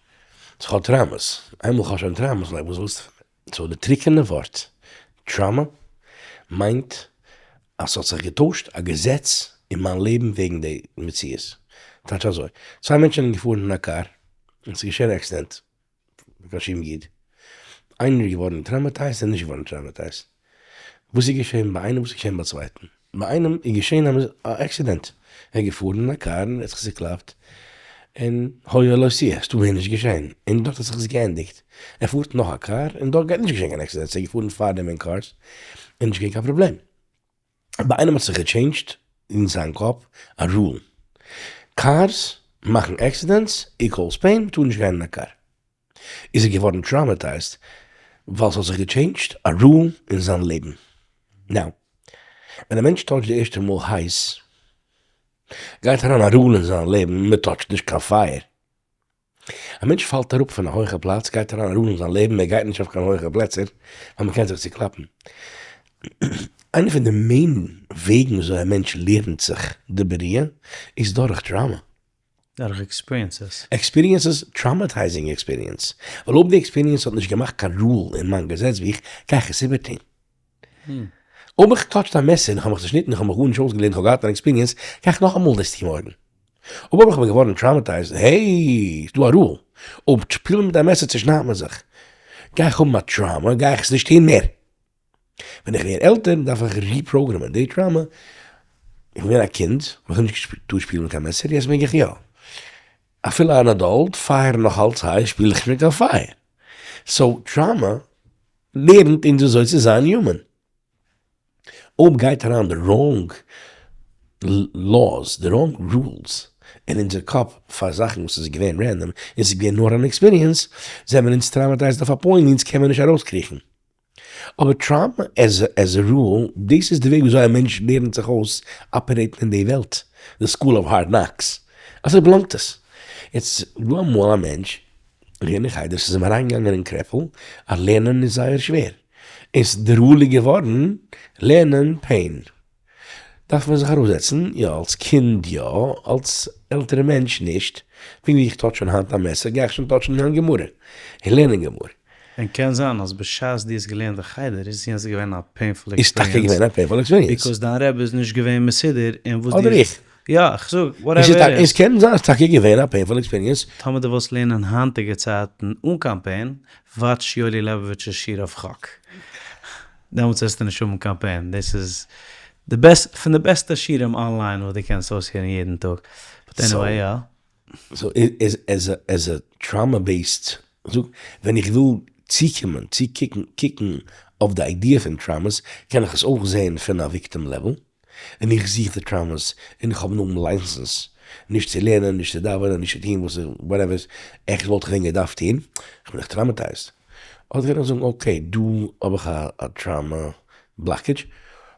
so כ'האב traumas, איינמאל כ'האב שוין traumas, like וואס ווילסטו פון מיר? so די טרוקענע ווארט trauma מיינט אז ס'האט זיך געטוישט א געזעץ אין מיין לעבן וועגן די מציאות. טייטש אזוי, צוויי מענטשן זענען געפארן אין א קאר, און ס'איז געשען א accident, קיין שום איד. איינער איז געווארן traumatized און נישט געווארן traumatized. וואס איז געשען ביי איינעם וואס איז געשען ביי צווייטן? ביי איינעם איז געשען א accident, ער איז געפארן אין א קאר און ער האט זיך צוקלאפט, און היה לא תהיה, ס'איז דא מער נישט געשען, און דארט האט זיך עס געענדיגט. ער פארט נאך א קאר און דארט גייט נישט געשען קיין accident, ער איז געפארן פארדעם אין cars און נישט געווען קיין פראבלעם. ביי איינעם האט זיך גע change ט אין זיין קאפ א rule, cars מאכן accidents equals pain, מ'טאר נישט גיין אין א קאר. איז ער געווארן traumatized ווייל ס'האט זיך גע change ט א rule אין זיין לעבן. now, ווען א מענטש touch ט די ערשטע מאל הייס, גייט אריין א rule אין זיין לעבן, מ'טאטשט נישט קיין פייער. א מענטש פאלט אראפ פון א הויכע פלאץ גייט אריין א rule אין זיין לעבן ער גייט נישט אויף קיין הויכע פלעצער ווייל מען קען זיך צוקלאפן. איינע פון די main וועגן וויאזוי א מענטש לערנט זיך די בריאה איז דורך trauma.
דורך experiences.
Experiences, traumatizing experience. ווייל אויב די experience האט נישט געמאכט קיין rule אין מיין געזעץ בוך גיי איך עס איבערטון. אויב איך touch ט א מעסער און איך האב מיך צושניטן איך האב מיך גארנישט אויסגעלערנט איך האב געהאט אן experience גיי איך נאכאמאל דאס טון מארגן. אויב אבער איך בין געווארן traumatized, hey, ס'דא א rule, אויב שפילן מיט א מעסער צושניידט מען זיך, גיי איך האבן א trauma, גיי איך עס נישט טון מער. ווען איך ווער עלטער דארף איך reprogram ען די trauma, איך בין געווען א קינד, האב איך נישט געטארט שפילן מיט קיין מעסער, יעצט מעג איך יא. אפילו אן adult, פייער נאך אלץ הייס, שפיל איך נישט מיט קיין פייער. So trauma לערנט אונז וויאזוי צו זיין human. אויב גייט אריין די wrong laws, די wrong rules אין אונזער קאפ פאר זאכן וואס איז געווען random און ס'איז געווען נאר אן experience, זעמיר אונז traumatized אויף א point ווי אונז קען מען נישט ארויסקריכן. אבער trauma as a rule, דאס איז די וועג וויאזוי א מענטש לערנט זיך אויס operate ן אין די וועלט, די school of hard knocks, אזוי belong ט עס. יעצט דא אמאל א מענטש, לערן אין חדר, ס'איז אים אריינגעגאנגען אין קרעפל אז לערנען איז זייער שווער. איז די rule געווארן לערנען pain. דארף מען זיך אראפזעצן, יא אלס קינד יא, אלס עלטערע מענטש נישט. פונקט ווי איך touch שוין היינט א מעסער, גיי איך שוין touch ן היינט גמרא, און לערנען גמרא.
און קען זיין אז בשעת דו האסט געלערנט אין חדר איז יענץ געווען א painful
איז טאקע געווען א painful experience.
Because דיין רבי איז נישט געווען מסודר אין וואס דו.
אדער איך.
יא, איך זאג, whatever it
איז. עס קען זיין אז טאקע געווען א painful experience.
טאמער דו ווילסט לערנען היינטיגע צייטן אן קיין pain, watch יואלי לעבאוויטש'ס שיעור אויף חק. דעמאלטס וועסטו נישט האבן קיין pain. דאס איז די בעסט, פון די בעסטע שיעורים online וואס דו קענסט אויסהערן יעדן טאג. But anyway, יא.
So as a trauma based, זאג, ווען איך וויל צוקומען צו קוקן קוקן אויף די idea פון traumas, קען איך עס אויך זען פון א victim level, און איך זוך די traumas, און איך האב נאר license נישט צו לערנען, נישט צו דאווענען, נישט צו טון וואס איך, whatever, עכט וואלט איך ווען געדארפט טון, איך בין דאך traumatized. אדער קען איך זאגן okay, דא האב איך א trauma blockage,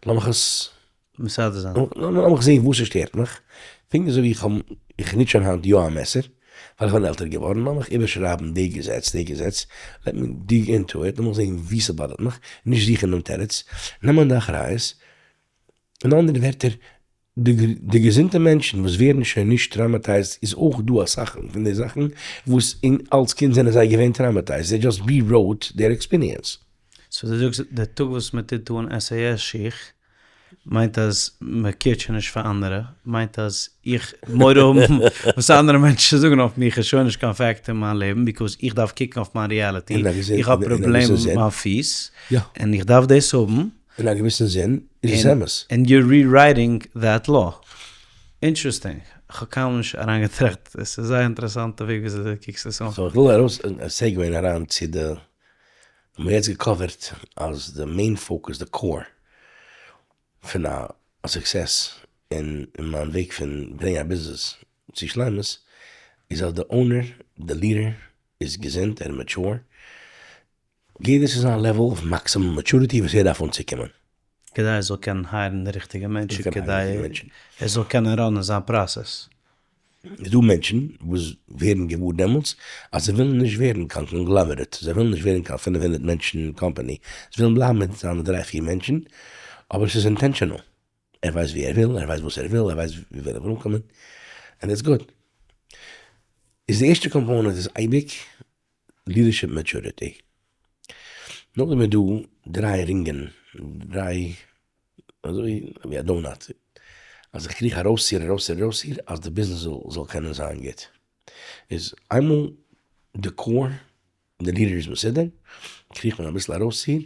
לאמיך עס
מסדר זיין.
לאמיך זען וואס ס'שטערט מיך, פונקט אזוי ווי איך האב, איך נוץ שוין היינט יא א מעסער, ווייל איך בין עלטער געווארן, לאמיך איבערשרייבן די געזעץ, די געזעץ, let me dig into it, לאמיך זען וואו ס' bother ט מיך, נישט זוכן דעם תירוץ, נעמען די אחריות, אין אנדערע ווערטער, די געזונטע מענטשן וואס ווערן שוין נישט traumatized איז אויך דא אסאך פון די זאכן וואס אין אלס קינד זענען זיי געווען traumatized, זיי just rewrote their experience.
So דו זאגסט די טאג וואס מען טוט אן SAS שיך מיינט אז מען care ט שוין נישט פאר אנדערע, מיינט אז איך מורא האבן וואס אנדערע מענטשן זאגן אויף מיך איז שוין נישט קיין fact אין מיין לעבן because איך דארף קוקן אויף מיין reality, איך האב פראבלעמען מיט מיין פיס און איך דארף דאס האבן.
אין א געוויסן זין איז עס אמת.
And you're rewriting that law. Interesting. כ'האב קיינמאל נישט אריינגעטראכט. עס איז זייער אינטערעסאנטע וועג וויאזוי דו קוקסט עס אן.
So איך וויל ארויס segue ן אריין צו די, האבן מיר יעצט גע cover ט אז די main focus, די core פון א success אין מיין וועג פון ברענגען א ביזנעס צו שלימות, איז אז די owner, די leader איז געזונט, ער איז mature, יעדער צו זיין level of maximum maturity וואס ער דארף אנצוקומען.
כדי ער זאל קענען hire ן די ריכטיגע מענטשן, כדי ער זאל קענען run ען זיין פראסעס.
איז דא מענטשן וואס ווערן געוואר דעמאלטס אז זיי ווילן נישט ווערן קיין conglomerate, זיי ווילן נישט ווערן קיין 500 מענטשן קאמפאני, זיי ווילן בלייבן מיט זיינע דריי פיר מענטשן, אבער עס איז intentional. ער ווייסט ווי ער וויל, ער ווייסט וואס ער וויל, ער ווייסט ווי ער וויל אנקומען, and it's good. איז די ערשטע component איז אייביג leadership maturity. נאכדעם איז דא דריי רינגען, דריי אזוי ווי א donut, אז איך קריך ארויסציר ארויסציר ארויסציר אז די ביזנעס זאל קענען זיין גוט. איז איינמאל די core, די leader איז מסודר, קריכט מען אביסל ארויסציר,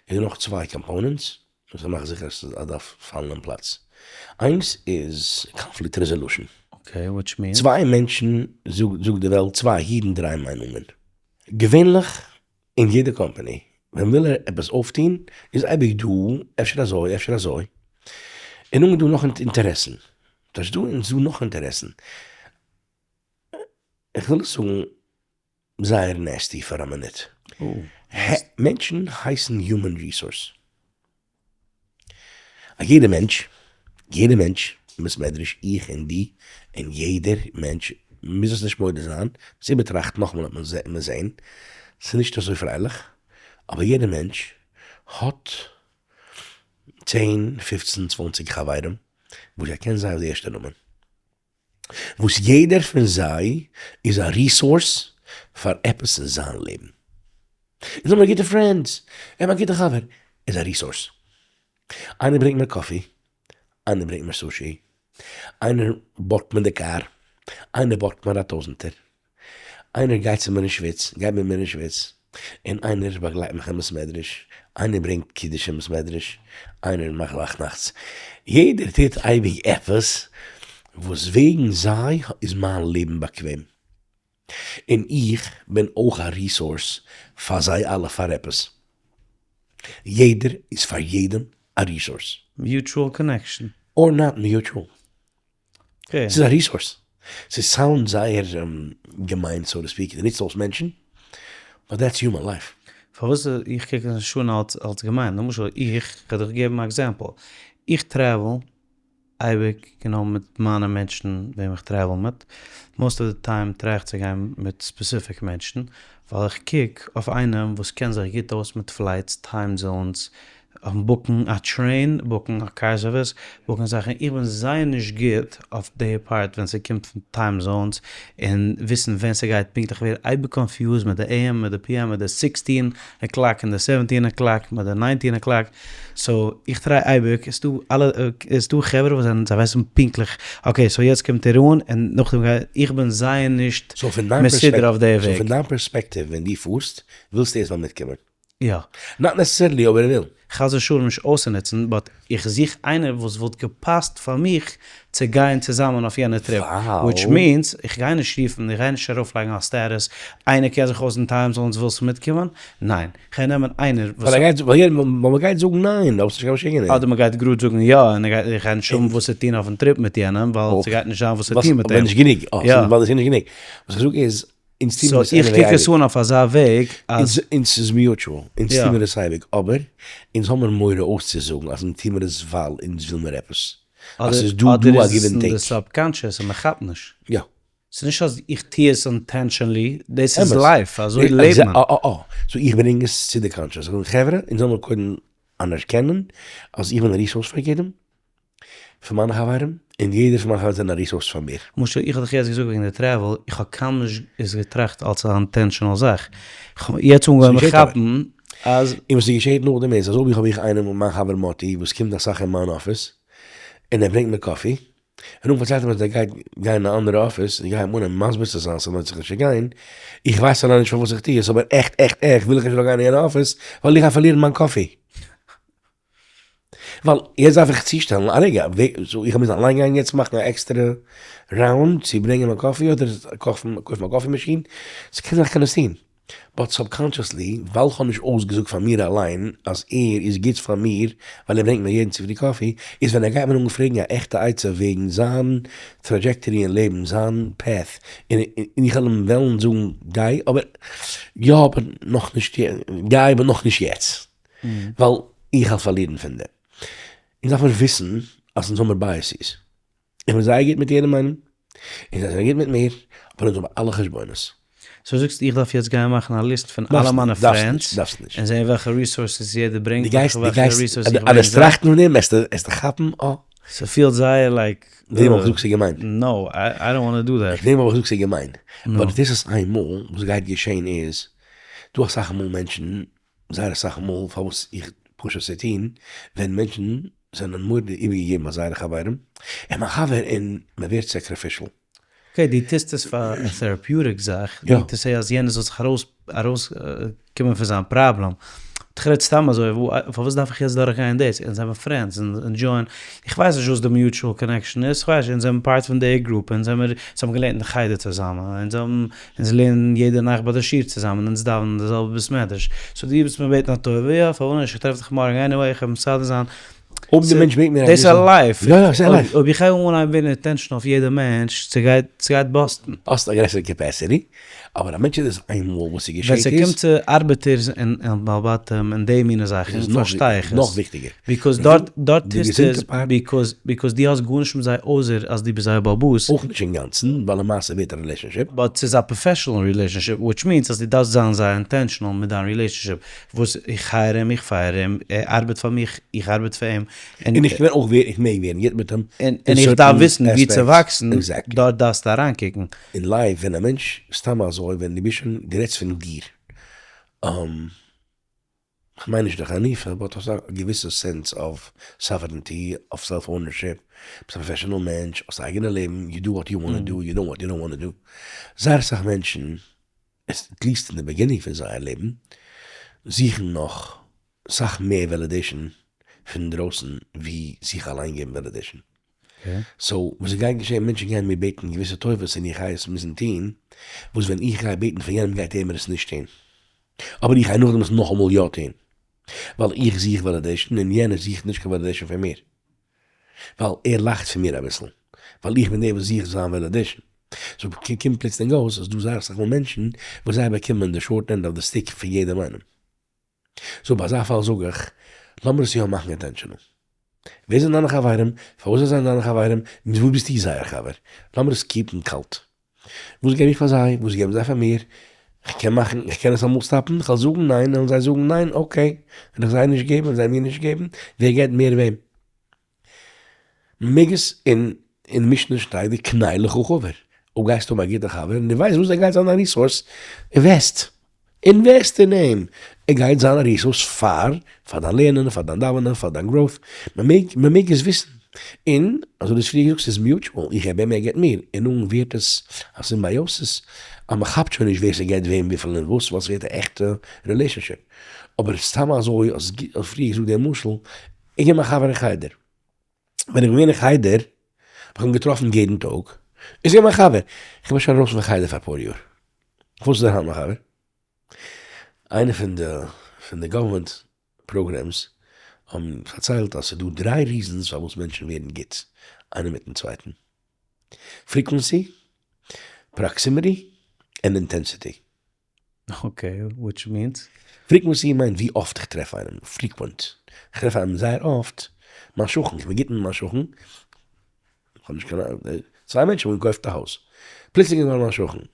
איז דא נאך צוויי components, וואס איך מאך זיכער אז ס'דארף פאלן אין פלאץ. איינס איז conflict resolution.
Okay, which means?
צוויי מענטשן, זאגט די וועלט, צוויי אידן, דריי מיינונגען. געווענליך אין יעדע קאמפאני, ווען וויל ער עפעס אויפטון, איז אייביג דא, אפשר אזוי, אפשר אזוי. און נאכדעם איז דא נאך אינטערעסן. דאס דא און דא נאך אינטערעסן. איך וויל עס זאגן זייער nasty פאר א מינוט. מענטשן הייסן human resource. א יעדער מענטש, יעדער מענטש אין בית מדרש, איך און דו, און יעדער מענטש, מוז עס נישט מודה זיין, עס איבערטראכטן נאכאמאל וועט מען זען, ס'איז נישט אזוי פרייליך, אבער יעדער מענטש האט 10, 15, 20 חברים, וואס ער קען זיי אויף די ערשטע נאמען. וואס יעדער פון זיי איז א resource פאר עפעס אין זיין לעבן. אונז האבן גוטע friends, ער איז מיין גוטע חבר, איז א resource. איינער ברענגט מיר coffee, איינער ברענגט מיר sushi, איינער בארגט מיר די קאר, איינער בארגט מיר א טויזנטער, איינער גייט צו מיר אין שוויץ, גייט מיט מיר אין שוויץ, און איינער באגלייט מיך אין בית מדרש, איינער ברענגט קידוש אין בית מדרש, איינער מאכט וואכנאכטס. יעדער טוט אייביג עפעס וואס וועגן זיי איז מיין לעבן באקוועם. און איך בין אויך א resource פאר זיי אלע פאר עפעס. יעדער איז פאר יעדעם א resource.
Mutual connection.
Or not mutual. ס'איז א resource. ס' sound זייער געמיין so to speak, דו נוצט אויס מענטשן, but that's human life.
פארוואס איך קוק עס נישט אן אלס געמיין, למשל איך, כ'וועל דיך געבן א example, איך travel. אייביג גענומען מיט מיינע מענטשן וועם איך travel מיט, most of the time try איך צו גיין מיט specific מענטשן, ווייל איך קוק אויף איינעם וואס קען זיך גוט אויס מיט flights, time zones, book ן א train, book ן א car service, book ן זאכן, איך בין זייער נישט גוט אויף די part ווען ס'קומט פון time zones און וויסן ווען ס'גייט פונקטליך ווערן אייביג confused מיט די AM מיט די PM מיט די 16 o'clock און די 17 o'clock מיט די 19 o'clock, so איך try אייביג, עס דא אלע, עס דא חברה וואס זענען זיי ווייסן פונקטליך, okay so יעצט קומט ער אן און נאכדעם גייט, איך בין זייער נישט מסודר אויף די וועג.
so פון דיין פערספעקטיוו ווען דו פארסט ווילסטו ער זאל מיטקומען?
יא.
not necessarily אויב ער וויל.
חס ושלום נישט אויסצונוצן, but איך זוך איינער וואס וואלט געפאסט פאר מיך צו גיין צוזאמען אויף יענע trip, which means איך גיי נישט רופן, איך גיי נישט ארויפלייגן א status, איינער קען זיך אויס אין time zones ווילסט מיטקומען? ניין, איך גיי נעמען איינער וואס.
ווייל ווייל מ'גייט זאגן ניין, דו האסט נישט קיין משוגענער.
אדער מ'גייט גראד זאגן יא, און איך גיי נישט האבן וואס צו טון אויפן trip מיט יענעם, ווייל ס'גייט נישט זיין וואס צו טון מיט אים.
נישט גענוג, ווייל עס איז נישט גענוג. וואס איך זאג איז, אונז טוהן מיר עס
so איך קוק עס אן אויף אזא וועג אז.
אונז ס'איז mutual, אונז טוהן מיר עס אייביג, אבער אונז האמיר מורא אויסצוזאגן אז אונז טוהן מיר עס ווייל אונז וויל מיר עפעס. אז ס'איז דא דא א give and take.
אדער איז עס אין די subconscious און מ'כאפט נישט.
יא.
ס'איז נישט אז איך טוה עס intentionally, דאס איז life, אזוי לעבט מען.
אה אה אה. so איך ברענג עס צו די conscious. איך זאג חברה, אונז זאל מיר קודם אנערקענען אז איך בין א resource פאר יעדעם. פון מיינע חברים, און יעדער פון מיינע חברים זענען א resource פאר מיר.
למשל איך האב דיך יעצט געזאגט וועגן די travel, איך האב קיינמאל נישט עס געטראכט אלס א intentional זאך, איך האב יעצט אנגעהויבן כאפן אז.
און וואס איז געשעהט נאכדעם איז, אז אויב איך האב איך איינעם מיין חבר מאטי וואס קומט אסאך אין מיין אפיס, און ער ברענגט מיר coffee, און נאכדעם פארציילט ער מיר אז ער גייט גיין אין א אנדערע אפיס, און איך גיי אים אנהייבן מסביר צו זיין ס'לוינט זיך נישט צו גיין, איך ווייס אליין נישט פארוואס איך טו עס, אבער עכט עכט עכט וויל איך נישט ער זאל גיין אין יענע אפיס, ווייל איך גיי פארלירן מיין coffee. ווייל יעצט דארף איך צושטעלן, א רגע, so איך מוז אליין גיין יעצט מאכן א עקסטערע round צו ברענגען מיין coffee אדער קויפן א coffee machine, ס'קען זיין איך קען עס טון, but subconsciously ווייל כ'האב נישט אויסגעזאגט פאר מיר אליין אז ער איז גוט פאר מיר ווייל ער ברענגט מיר יעדן צופרי coffee, איז ווען ער גייט מיר אנפרעגן א עכטע עצה וועגן זיין trajectory אין לעבן, זיין path, און איך וועל אים וועלן זאגן גיי אבער יא אבער נאכנישט גיי אבער נאכנישט יעצט. ווייל איך וועל פארלירן פון דעם. אונז דארף מיר וויסן אז אונז האמיר biases. איך בין זייער גוט מיט יעדעם איינעם, און זיי זענען גוט מיט מיר, אבער אונז האבן אלע חשבונות.
so זאגסט איך דארף יעצט גיין מאכן א ליסט פון אלע מיינע friends, און זען וועלכע resources יעדער ברענגט, און וועלכע resources איך ברענג
זיי. אז טראכטן פון דעם וועסטו כאפן אה.
ס'פילט זייער like.
דעם האב איך געזאגט ס'איז געמיין.
no, I don't wanna do that.
דעם האב איך געזאגט ס'איז געמיין. but דאס איז איינמאל וואס גייט געשען איז, דא אסאך מאל מענטשן זייער אסאך מאל פארוואס איך push עס צו טון, ווען מענטשן זענען מורא'דיג איבערגעגעבן פאר זייערע חברים, און מיין חבר און מען ווערט sacrificial.
okay, דו טוסט עס פאר א therapeutic זאך, דו טוסט אז יענער זאל זיך ארויס ארויס קומען פון זיין פראבלעם. איך רעד סתם אזוי, פארוואס דארף איך יעצט דורך גיין דאס, אונז זעמער friends, אונז enjoy ען, איך ווייס נישט וואס די mutual connection איז, כ'ווייס נישט, אונז זעמער part פון די גרופע, אונז זעמער, אונז האבן געלערנט אין חדר צוזאמען, אונז האבן אונז לערנען יעדע נאכט ביי די שיעור צוזאמען, אונז דאווענען אין די זעלבע בית מדרש, so דו ביסט מיר בעטן א טובה, יא פארוואס נישט, איך טרעף דיך מארגן anyway, איך וועל מסדר זיין.
אויב די מענטש בעט מיר א
דאס איז א life,
יא יא ס'איז א life.
אויב איך הייב אן אנהייבן ווערן intentional אויף יעדע מענטש, ס'גייט ס'גייט bust ן.
האסט א גרעסערע capacity, אבער א מענטש איז עס איינמאל וואס ס'געשעט
איז. ווען ס'קומט צו ארבעטערס און בעל בתים און די מינע זאכן פארשטיי איך עס.
נאך וויכטיגער.
because דארט דארט טוסטו עס because because דו האסט גארנישט מיט זיי אויסער אז דו ביסט זייער בעל הבית.
אויך נישט אינגאנצן, ווייל למעשה ווערט א relationship.
but ס'איז א professional relationship which means אז דו דארפסט זיין זייער intentional מיט דיין relationship וואס איך hire אים איך fire אים, ער ארבעט פאר מיך איך ארבעט פאר אים.
און איך קען אויך ווערן איך מעג ווערן גוט מיט אים.
און איך דארף וויסן ווי צו וואקסן, דארט דארפסטו אריינקוקן.
אין life ווען א מענטש סתם אזוי ווען דו ביסט שוין דו רעדסט פון דיר, כ'מיין נישט די חניפה but האסט א געוויסע sense of sovereignty, of self ownership, ביסט א professional מענטש, האסט א אייגענע לעבן, you do what you wanna do, you don't what you don't wanna do, זייער אסאך מענטשן, at least אין די beginning פון זייער לעבן, זוכן נאך סאך מער validation פון דרויסן ווי זיך אליין געבן validation. so וואס גייט געשען, מענטשן גייען מיר בעטן געוויסע טובות און איך גיי עס מוזן טון, וואס ווען איך גיי בעטן פון יענעם גייט ער מיר עס נישט טון. אבער איך גיי נאכדעם עס נאכאמאל יא טון. ווייל איך זוך validation און יענער זוכט נישט קיין validation פון מיר. ווייל ער לאכט פון מיר אביסל. ווייל איך בין דער וואס זוכט זיין validation. so קומט פלוצלינג אויס אז דא זייער אסאך מאל מענטשן וואס זיי באקומען די short end of the stick פון יעדעם איינעם. so ביי אזא פאל זאג איך, לאמיר עס יא מאכן intentional. ווער זענען דיינע חברים? פארוואס זיי זענען דיינע חברים? מיט וואס ביסטו זייער חבר? לאמיר עס keep ן קאלט. וואס געב איך פאר זיי? וואס געבן זיי פאר מיר? איך קען מאכן, איך קען עס אמאל stop ן? איך וועל זאגן ניין, וועלן זיי זאגן ניין, okay. וועל איך זיי נישט געבן, וועלן זיי מיר נישט געבן, ווער געבט מער וועם? מ'מעג עס אין אין משנה שטייט וקנה לך חבר, אויב גייסטו האבן א גוטע חבר און דו ווייסט וואס ער גייט זיין א resource, invest! Invest אין אים! ער גייט זיין א resource פאר, פאר דיין לערנען, פאר דיין דאווענען, פאר דיין growth, מ'מעג, מ'מעג עס וויסן. און, אזוי ווי דו האסט פריער געזאגט, ס'איז mutual, איך געב אים, ער געבט מיר, און נאכדעם ווערט עס א symbiosis, אז מ'כאפט שוין נישט ווער ס'געבט וועם וויפיל און וואס, ווייל ס'ווערט א עכטע relationship. אבער סתם אזוי, האסט פריער געזאגט דעם משל, איך געווען מיין חבר אין חדר. ווען איך בין געווען אין חדר, האב איך אים געטראפן יעדן טאג, איז געווען מיין חבר. איך בין שוין ארויס פון חדר פאר אפאר יאר. וואס איז ער היינט מיין חבר? איינע פון די פון די government programs האבן פארציילט אז ס'איז דא דריי reasons פארוואס מענטשן ווערן גוט איינער מיטן צווייטן. Frequency, proximity, און intensity.
Okay, which means?
Frequency מיינט ווי אפט איך טרעף איינעם, frequent. איך טרעף איינעם זייער אפט, מיין שכן, איך בין גוט מיט מיין שכן, איך האב נישט קיין, צוויי מענטשן האבן געקויפט א הויז, פלוצלינג איז געווארן מיין שכן, אבער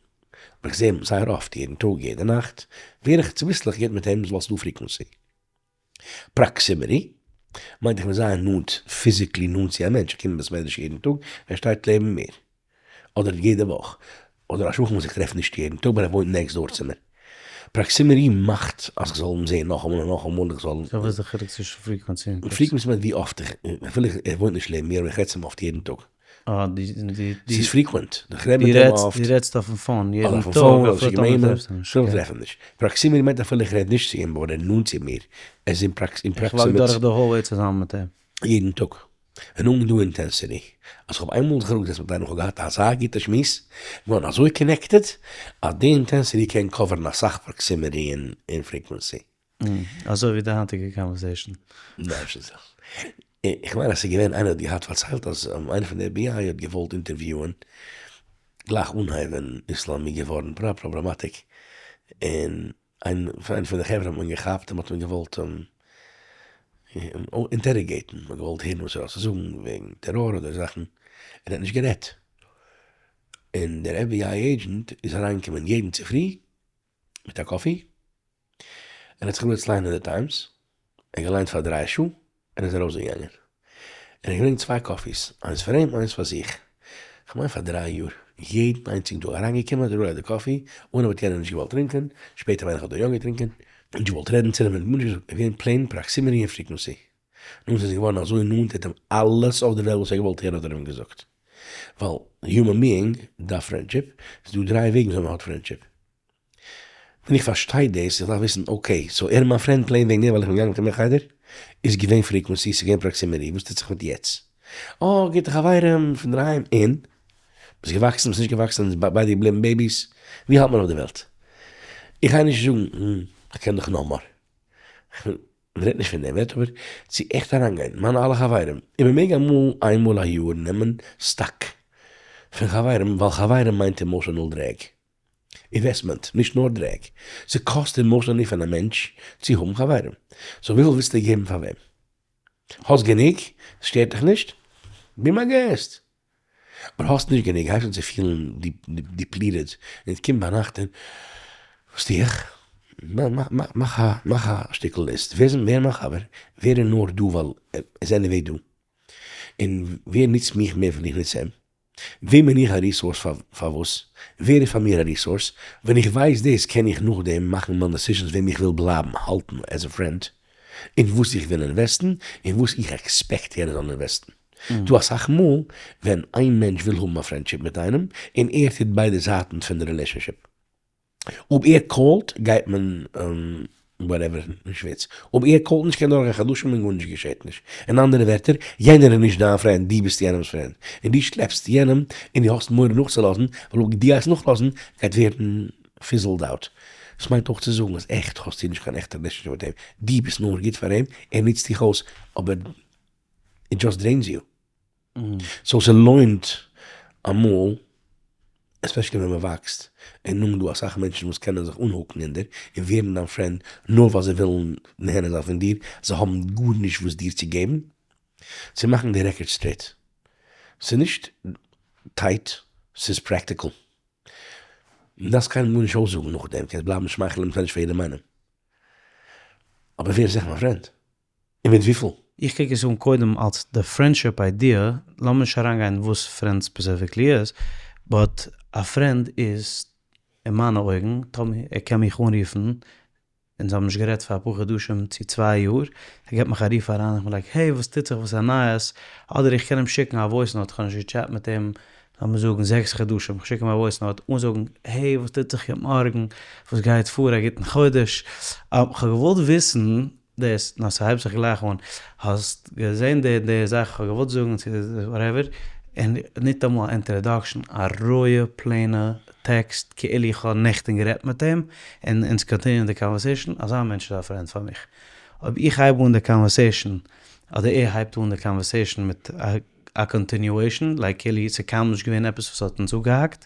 איך זע אים זייער אפט, יעדן טאג, יעדע נאכט, ווער איך צוביסלעך גוט מיט אים, ווייל ס'איז דא frequency. Proximity מיינט איך בין זייער נאנט, physically נאנט צו א מענטש, איך קום אין בית מדרש יעדן טאג, ער שטייט לעבן מיר, אדער יעדע וואך, אדער א שכן וואס איך טרעף נישט יעדן טאג אבער ער וואוינט next door צו מיר. Proximity מאכט אז איך זאל אים זען נאכאמאל און נאכאמאל, איך זאל.
So וואס איז די חילוק צווישן frequency און
proximity? Frequency מיינט ווי אפט איך, אפילו ער וואוינט נישט לעבן מיר אבער איך רעד צו אים אפט יעדן טאג.
אה, די, די, די.
ס'איז frequent, איך רעד מיט אים אפט.
דו רעדסט אויפן phone יעדן טאג,
אדער אויפן phone, אדער שיק אים אימעיל, אפילו איך טרעף אים נישט. Proximity מיינט אפילו איך רעד נישט צו אים אבער ער איז נאנט צו מיר, ער איז אין proximity.
איך walk דורך די hallway צוזאמען מיט אים.
יעדן טאג. און אן דא intensity. אז כ'האב איינמאל זיך אראפגעזעצט מיט איינעם, כ'האב געהאט אזא גוטע שמועס, געווארן אזוי connected, אז די intensity קען cover ן אסאך proximity און frequency.
אזוי ווי די היינטיגע conversation.
איך מיין אז ס'איז געווען איינער האט געהאט פארציילט אז איינער פון די FBI האט געוואלט interview ען גלייך אנהייב ווען איסלאם איז געווארן problematic און איינער פון די חברה האט מען געכאפט און מ'האט אים געוואלט interrogate ן, מ'האט געוואלט הערן וואס ער האט צו זאגן וועגן טעראר אדער זאכן, און ער האט נישט גערעדט, און דער FBI agent איז אריינגעקומען יעדן צופרי מיט א coffee, און האט זיך געזעצט ליינען די טיימס, ער האט געליינט פאר דריי שעה און איז ארויסגעגאנגען, און ער האט געברענגט צוויי coffees, איינס פאר אים איינס פאר זיך, כ'מיין פאר דריי יאר, יעדן איינציגן טאג אריינגעקומען האט ער געברענגט די coffee, אנהייב האט יענער נישט געוואלט טרינקען, שפעטער מיין איך האט ער יא געטרינקען, נישט געוואלט רעדן צו אים, גארנישט געזאגט, ער איז געווען plain proximity און frequency, נאכדעם איז ער געווארן אזוי נאנט ער האט אים אלעס אויף די וועלט וואס ער האט געוואלט הערן האט ער אים געזאגט, ווייל human being דארף friendship, ס'איז דא דריי וועגן וויאזוי מ'האט friendship. ווען איך פארשטיי דאס, איך דארף וויסן okay, so ער איז מיין friend plain וועגן דעם ווייל איך בין געגאנגען מיט אים אין חדר? איז געווען frequency, ס'איז געווען proximity, וואס טוט זיך מיט יעצט? אה, גוטע חברים פון דערהיים, און? ביסט געוואקסן, ביסט נישט געוואקסן, אונז ביידע געבליבן babies, ווי האלט מען אויף די וועלט? איך גיי נישט זאגן, איך קען דיך נאר. מ'רעדט נישט פון דעם, מ'רעדט אבער צו עכט אריינגיין, מיינע אלע חברים, און מ'מעג אמאל איינמאל א יאר נעמען stock פון חברים, ווייל חברים מיינט emotional drag. Investment, נישט נאר drag. ס'קאסט emotionally פון א מענטש צו האבן חברים. So וויפיל ווילסטו געבן פאר וועם? האסט גענוג? ס'שטערט דיך נישט? Be my guest. אבער האסט נישט גענוג, הייבסט אן צו פילן depleted, און עס קומט ביינאכט און וואס טו איך? מאך א שטיקל list, ווער איז מיין חבר? ווער איז נאר דא ווייל ער איז anyway דא? און ווער נוצט מיך מער ווי איך נוץ אים? וועם בין איך א resource פאר וואס? ווער איז פאר מיר א resource? ווען איך ווייס דאס קען איך נאכדעם מאכן מיין decisions וועם איך וויל בלייבן האלטן as a friend, און וואס איך וויל invest ן, און וואס איך expect יענער זאל invest ן. דא אסאך מאל ווען איין מענטש וויל האבן א friendship מיט איינעם, און ער טוט ביידע זייטן פון די relationship. אויב ער call ט גייט מען whatever, נישט וויץ. אויב ער call ט נישט קען דורכגיין חדשים און גארנישט געשעט נישט. אין אנדערע ווערטער, יענער איז נישט דיין friend, דו ביסט יענעמ'ס friend. און דו שלעפסט יענעם און דו האסט מורא נאכצולאזן, ווייל אויב דו גייסט נאכלאזן גייט ווערן fizzled out. דאס מיינט אויך צו זאגן אז עכט האסטו נישט קיין עכטע relationship מיט אים, דו ביסט נאר גוט פאר אים, ער נוצט דיך אויס, אבער it just drains you. So ס'לוינט אמאל, especially ווען מ'וואקסט, און נאכדעם דא אסאך מענטשן וואס קענען זיך אנ hook ן אין דיר, און ווערן דיין friend נאר ווייל זיי ווילן נהנה זיין פון דיר, זיי האבן גארנישט וואס דיר צו געבן. צו מאכן די record straight, ס'איז נישט tight, ס'איז practical. דארפסט קיינעם גארנישט אויסזאגן נאכדעם, קענסט בלייבן שמייכלען מיט פאר יעדעם איינעם. אבער ווער איז עכט מיין friend? און מיט וויפיל?
איך קוק עס אן קודם אלס די friendship idea, לאמיר נישט אריינגיין וואס friend specifically איז, but א friend איז אין מיינע אויגן, טאמער ער קען מיך אנרופן, אונז האבן נישט גערעדט פאר אפאר חדשים צו צוויי יאר, ער געבט מיך א רוף אריין, איך בין like hey וואס טוט זיך וואס איז נייעס, אדער איך קען אים שיקן א voice note, איך האב נישט געטשעט מיט אים לאמיר זאגן זעקס חדשים, איך שיק אים א voice note אן זאגן hey וואס טוט זיך גוט מארגן, וואס גייט פאר, א גוטן חודש, איך האב געוואלט וויסן דאס, נאר ס'הייבט זיך גלייך אן, האסט געזען די די זאך, איך האב געוואלט זאגן צו whatever, און ניטאמאל א introduction, א רויע plain ע טעקסט כאילו איך האב נעכטען גערעדט מיט אים, און אונז continue ען די conversation, אזא מענטש איז א friend פאר מיך. אויב איך הייב אן די conversation, אדער ער הייבט אן די conversation מיט א continuation, like כאילו ס'איז קיינמאל נישט געווען עפעס וואס האט אונז אפגעהאקט,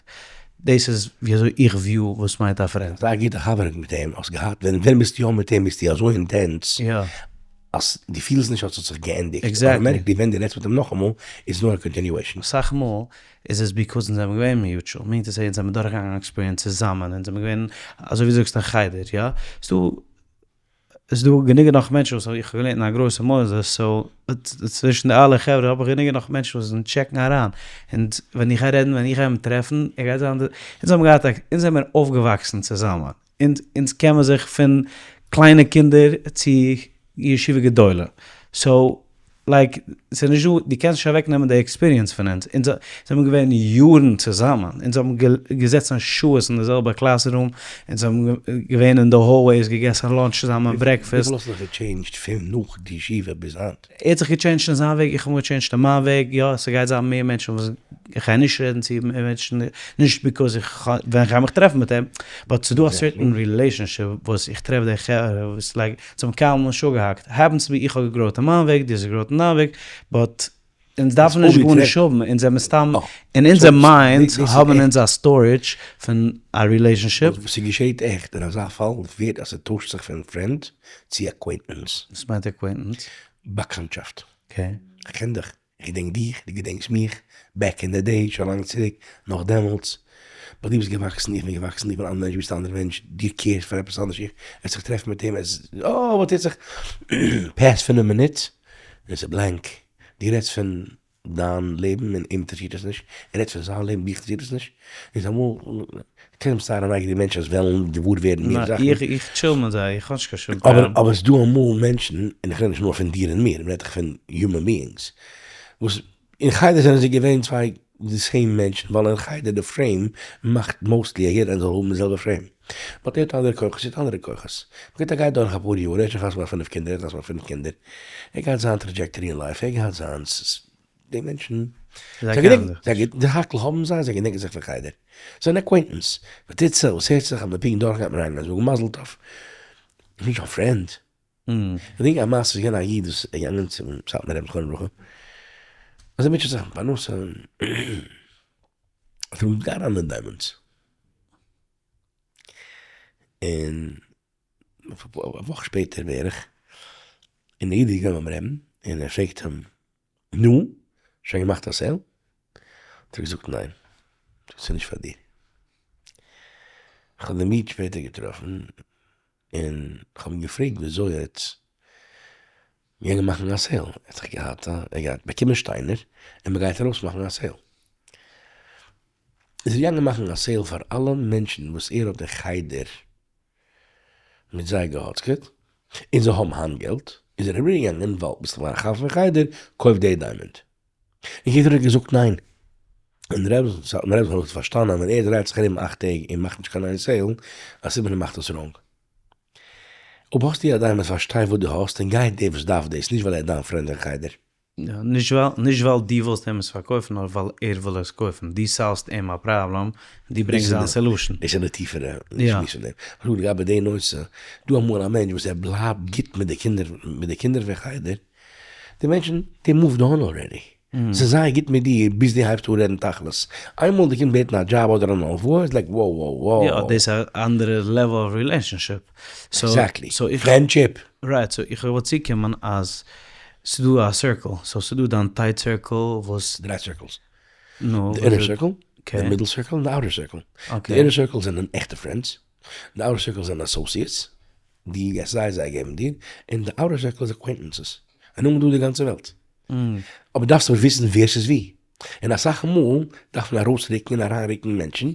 דאס איז ווי אזוי איך view וואס מיינט א friend.
אזא גוטע חבר מיט אים האסט געהאט, ווען ווען ביסטו יא מיט אים ביסטו אזוי intense, אז דו פילסט נישט אז ס'האט זיך געענדיגט, automatically ווען דו רעדסט מיט אים נאכאמאל איז נאר א continuation.
אסאך מאל איז עס because אונז זעמיר געווען mutual, meaning to say אונז זעמיר דורכגעגאנגען experience צוזאמען, אונז זעמיר געווען אזוי ווי דו זאגסט אין חדר, יא? ס'דא איז דא גענוג נאך מענטשן וואס איך האב געלערנט אין א גרויסע מוסדות, so צווישן די אלע חברה האב איך גענוג נאך מענטשן וואס טשעקן אריין, און ווען איך גיי רעדן ווען איך גיי אים טרעפן, ער גייט זיין די, אונז האבן געהאט א, אונז זעמיר אויפגעוואקסן צוזאמען, אונז אונז קען מען זיך פון קליינע קינדער צו ישיבה גדולה, so like ס'איז נישט דא, דו קענסט נישט אוועק נעמען די experience פון אונז, אונז זעמיר געווען יארן צוזאמען, אונז האבן געזעצן שעות אין די זעלבע classroom, אונז האבן געווען אין די hallways, געגעסן lunch צוזאמען, breakfast.
וויפיל האסטו זיך געטשעינדזשט פון נאך די ישיבה ביז היינט?
ער האט זיך געטשעינדזשט אין זיין וועג, איך האב מיך געטשעינדזשט אין מיין וועג, יא ס'גייט זיין מער מענטשן וואס איך גיי נישט רעדן צו, מער מענטשן, נישט because איך ווען איך גיי מיך טרעפן מיט אים, but ס'איז דא א certain relationship וואס איך טרעף די חברה וואס like זיי האבן קיינמאל נישט אפגעהאקט, happens to be איך האב געגראוט אין מיין וועג, דו האסט געגראוט אין דיין וועג, but אונז דארפן נישט גארנישט האבן, אונז זעמיר סתם, אין אונזער mind האבן אונז א storage פון א relationship.
וואס ס'געשעהט עכט אין אזא פאל ווערט אז ס'טוישט זיך פון friend צו acquaintance.
וואס מיינט acquaintance?
באקאנטשאפט.
okay.
כ'קען דיך. איך געדענק דיך, דו געדענקסט מיך, back in the day, שוין לאנג צוריק, נאך דעמאלטס, but דו ביסט געוואקסן, איך בין געוואקסן, איך בין אן אנדער מענטש, דו ביסט א אנדערע מענטש, דו קעירסט פאר עפעס אנדערש, איך, עס זיך טרעפן מיט אים, עס, אה, וואס טוט זיך, past פינף מינוט, און עס איז blank, דו רעדסט פון דיין לעבן און אים אינטערעסירט עס נישט, ער רעדט פון זיין לעבן, דיך אינטערעסירט עס נישט, איז אמאל קען זיין אייגענע מענטשן וואס וועלן געוואר ווערן מער זאכן.
איך איך chill מיט זיי, איך האב נישט קיין שום פראבלעם.
אבער ס'דא אמאל מענטשן, און איך רעד נישט נאר פון דיר און מיר, מ'רעדט דאך פון human beings, וואס אין חדר זענען זיי געווען צוויי די same מענטשן, ווייל אין חדר די frame מאכט mostly אז יעדער איינער זאל האבן די זעלבע frame. but ער האט אנדערע כוחות, זי האט אנדערע כוחות. מ'געט א גיי דורך אפאר יאר, ער האט שוין חתונה געהאט פינף קינדער, ער האט חתונה געהאט פינף קינדער, ער געהאט זיין trajectory אין life, ער געהאט זיינס, די מענטשן, זיי געדענקען, זיי געדענקען, די האקל האבן זיי, זיי געדענקען זיך פון חדר. זיי זענען acquaintance. וואס טוט זיך, וואס הערט זיך, אז מען פונקט דורך גייט מען אריין זאגן מזל טוב. איז נישט קיין friend. כ'געדענק א מעשה, ס'איז געווען א איד וואס איז געגאנגען צום סאטמאר רבי זכרונו לברכה, אז ער מוטשעט זיך מיט פרנסה, האט ער אים געזאגט גיי אריין אין diamonds. און א וואך שפעטער בערך, און דער איד איז געגאנגען ביים רעבן, און ער פרעגט אים, נו, שוין געמאכט א sale? האט ער געזאגט ניין, ס'איז נישט פאר דיר. כ'האב דעם איד שפעטער געטראפן, און כ'האב אים געפרעגט וויאזוי ער האט געגאנגען מאכן א sale, ער האט זיך געהאט א, ער האט געהאט באקומען שטיינער, און מ'גייט ארויס מאכן א sale. איז ער געגאנגען מאכן א sale פאר אלע מענטשן וואס ער האט אין חדר מיט זיי געהאצקעט, און זיי האבן היינט געלט, איז ער אריבערגעגאנגען ווייל ביסט געווארן א חבר פון חדר, קויף די diamond. און יעדער האט געזאגט ניין. און דער רבי סאטמאר רבי האט פארשטאנען ווען ער דרייט זיך ארום אכט טעג און מאכט נישט קיין איין sale, א סימן ער מאכט עס wrong. אויב האסטו א diamond פארשטיי וואס דו האסט און גיי דער וואס דארף דאס, נישט ווייל ער איז דיין friend אין חדר.
נישט ווייל נישט ווייל דו ווילסט אים עס פארקויפן נאר ווייל ער וויל עס קויפן, דו סאלווסט אים א פראבלעם, דו ברענגסט זיין solution.
דאס איז די טיפערע שמועס פון דעם. כ'זאג לגבי די נושא, דא אמאל א מענטש וואס ער בלייבט גוט מיט די קינדער מיט די קינדער פון חדר, די מענטשן they moved on already, ס'איז זייער גוט מיט דיר ביז דו הייבסט אן רעדן תכלית, איינמאל די קינד בעטן א דזשאב אדער אן הלוואה איז like wow wow wow.
יא דאס איז א אנדערע level of relationship.
Exactly. Friendship.
Right, so איך וואלט צוקומען אז. ס'דא א circle, so ס'דא דיין tight circle וואס.
דריי circles.
נו.
די inner circle, די middle circle און די outer circle. די inner circle זענען עכטע friends, די outer circle זענען associates, די געסט זיי, זיי געבן דיר, און די outer circle איז acquaintances, און נאכדעם דא די גאנצע וועלט. אבער דארפסט אבער וויסן ווער ס'איז ווי. און אסאך מאל דארף מען ארויסרוקן און אריינרוקן מענטשן.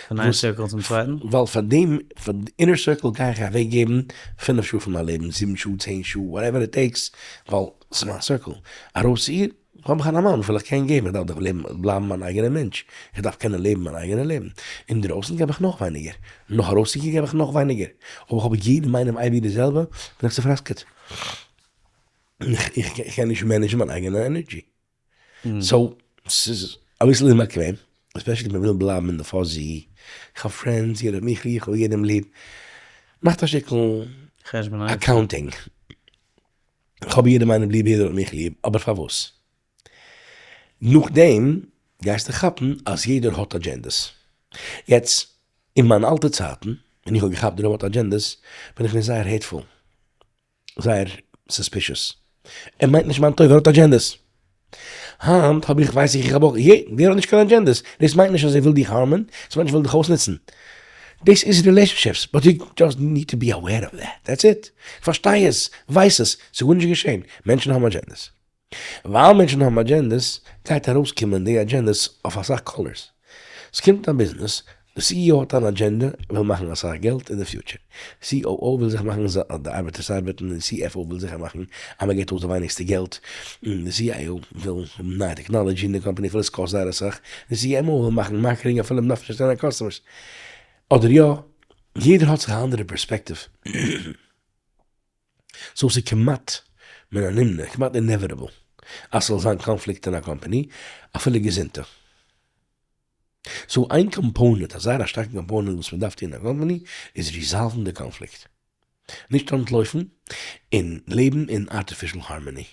פון איין circle צום צווייטן?
ווייל פאר דעם, פאר די inner circle גיי איך אוועק געבן פינף שעה פון מיין לעבן, זיבן שעה, צען שעה, whatever it takes, ווייל ס'איז מיין circle. ארויס צו איר, האב איך אן amount וויפיל איך קען געבן, איך דארף דאך לעבן, בלייבן מיין אייגענער מענטש, איך דארף קענען לעבן מיין אייגענע לעבן. אינדרויסן געב איך נאך ווייניגער, נאך ארויסצוגיין געב איך נאך ווייניגער, אויב איך האב יעדעם איינעם אייביג די זעלבע, בין איך צופראסקעט. איך קען נישט manage ן מיין אייגענע energy. so, ס'איז אביסל אומבאקוועם, especially ווען מ'וויל בלייבן אין די fuzzy, איך האב friends, יעדער האט מיך ליב, איך האב יעדעם ליב, מאכט א שטיקל accounting, איך האב יעדעם איינעם ליב, יעדער האט מיך ליב, אבער פארוואס? נאכדעם גייסטו כאפן אז יעדער האט agendas. יעצט, אין מיינע אלטע צייטן, ווען איך האב געכאפט דער עולם האט agendas, בין איך געווען זייער hateful. זייער suspicious. ער מיינט נישט מיין טובה, ער האט agendas. היינט האב איך ווייס איך איך האב אויך, יע, ווער האט נישט קיין agendas? דאס מיינט נישט אז ער וויל דיך harm ען, עס מיינט נישט ער וויל דיך אויסנוצן. דאס איז relationships, but you just need to be aware of that, that's it. פארשטיי עס, ווייס עס, ס'איז גארנישט געשען, מענטשן האבן agendas. ווייל מענטשן האבן agendas גייט ארויסקומען די agendas אויף אסאך colors. ס'קומט א ביזנעס, די CEO האט אן אדזשענדע, וויל מאכן אסאך געלט אין די future. COO וויל זיכער מאכן אז די ארבעטערס ארבעטן, און CFO וויל זיכער מאכן אז מען געבט אויס די ווייניגסטע געלט, און די CIO וויל האבן נייע טעקנאלעדזשי אין די קאמפאני אפילו עס קאסט זייער אסאך, די CMO וויל מאכן marketing אפילו מען דארף נישט קיין customers. אדער יא, יעדער האט זיך א אנדערע פערספעקטיוו. so ס'איז כמעט מן הנמנע, כמעט inevitable, אז ס'זאל זיין קאנפליקט אין א קאמפאני, אפילו געזונטע. so איין component, א זייער א שטארקע component וואס מ'דארף טון אין א קאמפאני, איז resolve ן די קאנפליקט. נישט אנטלויפן און לעבן אין artificial harmony.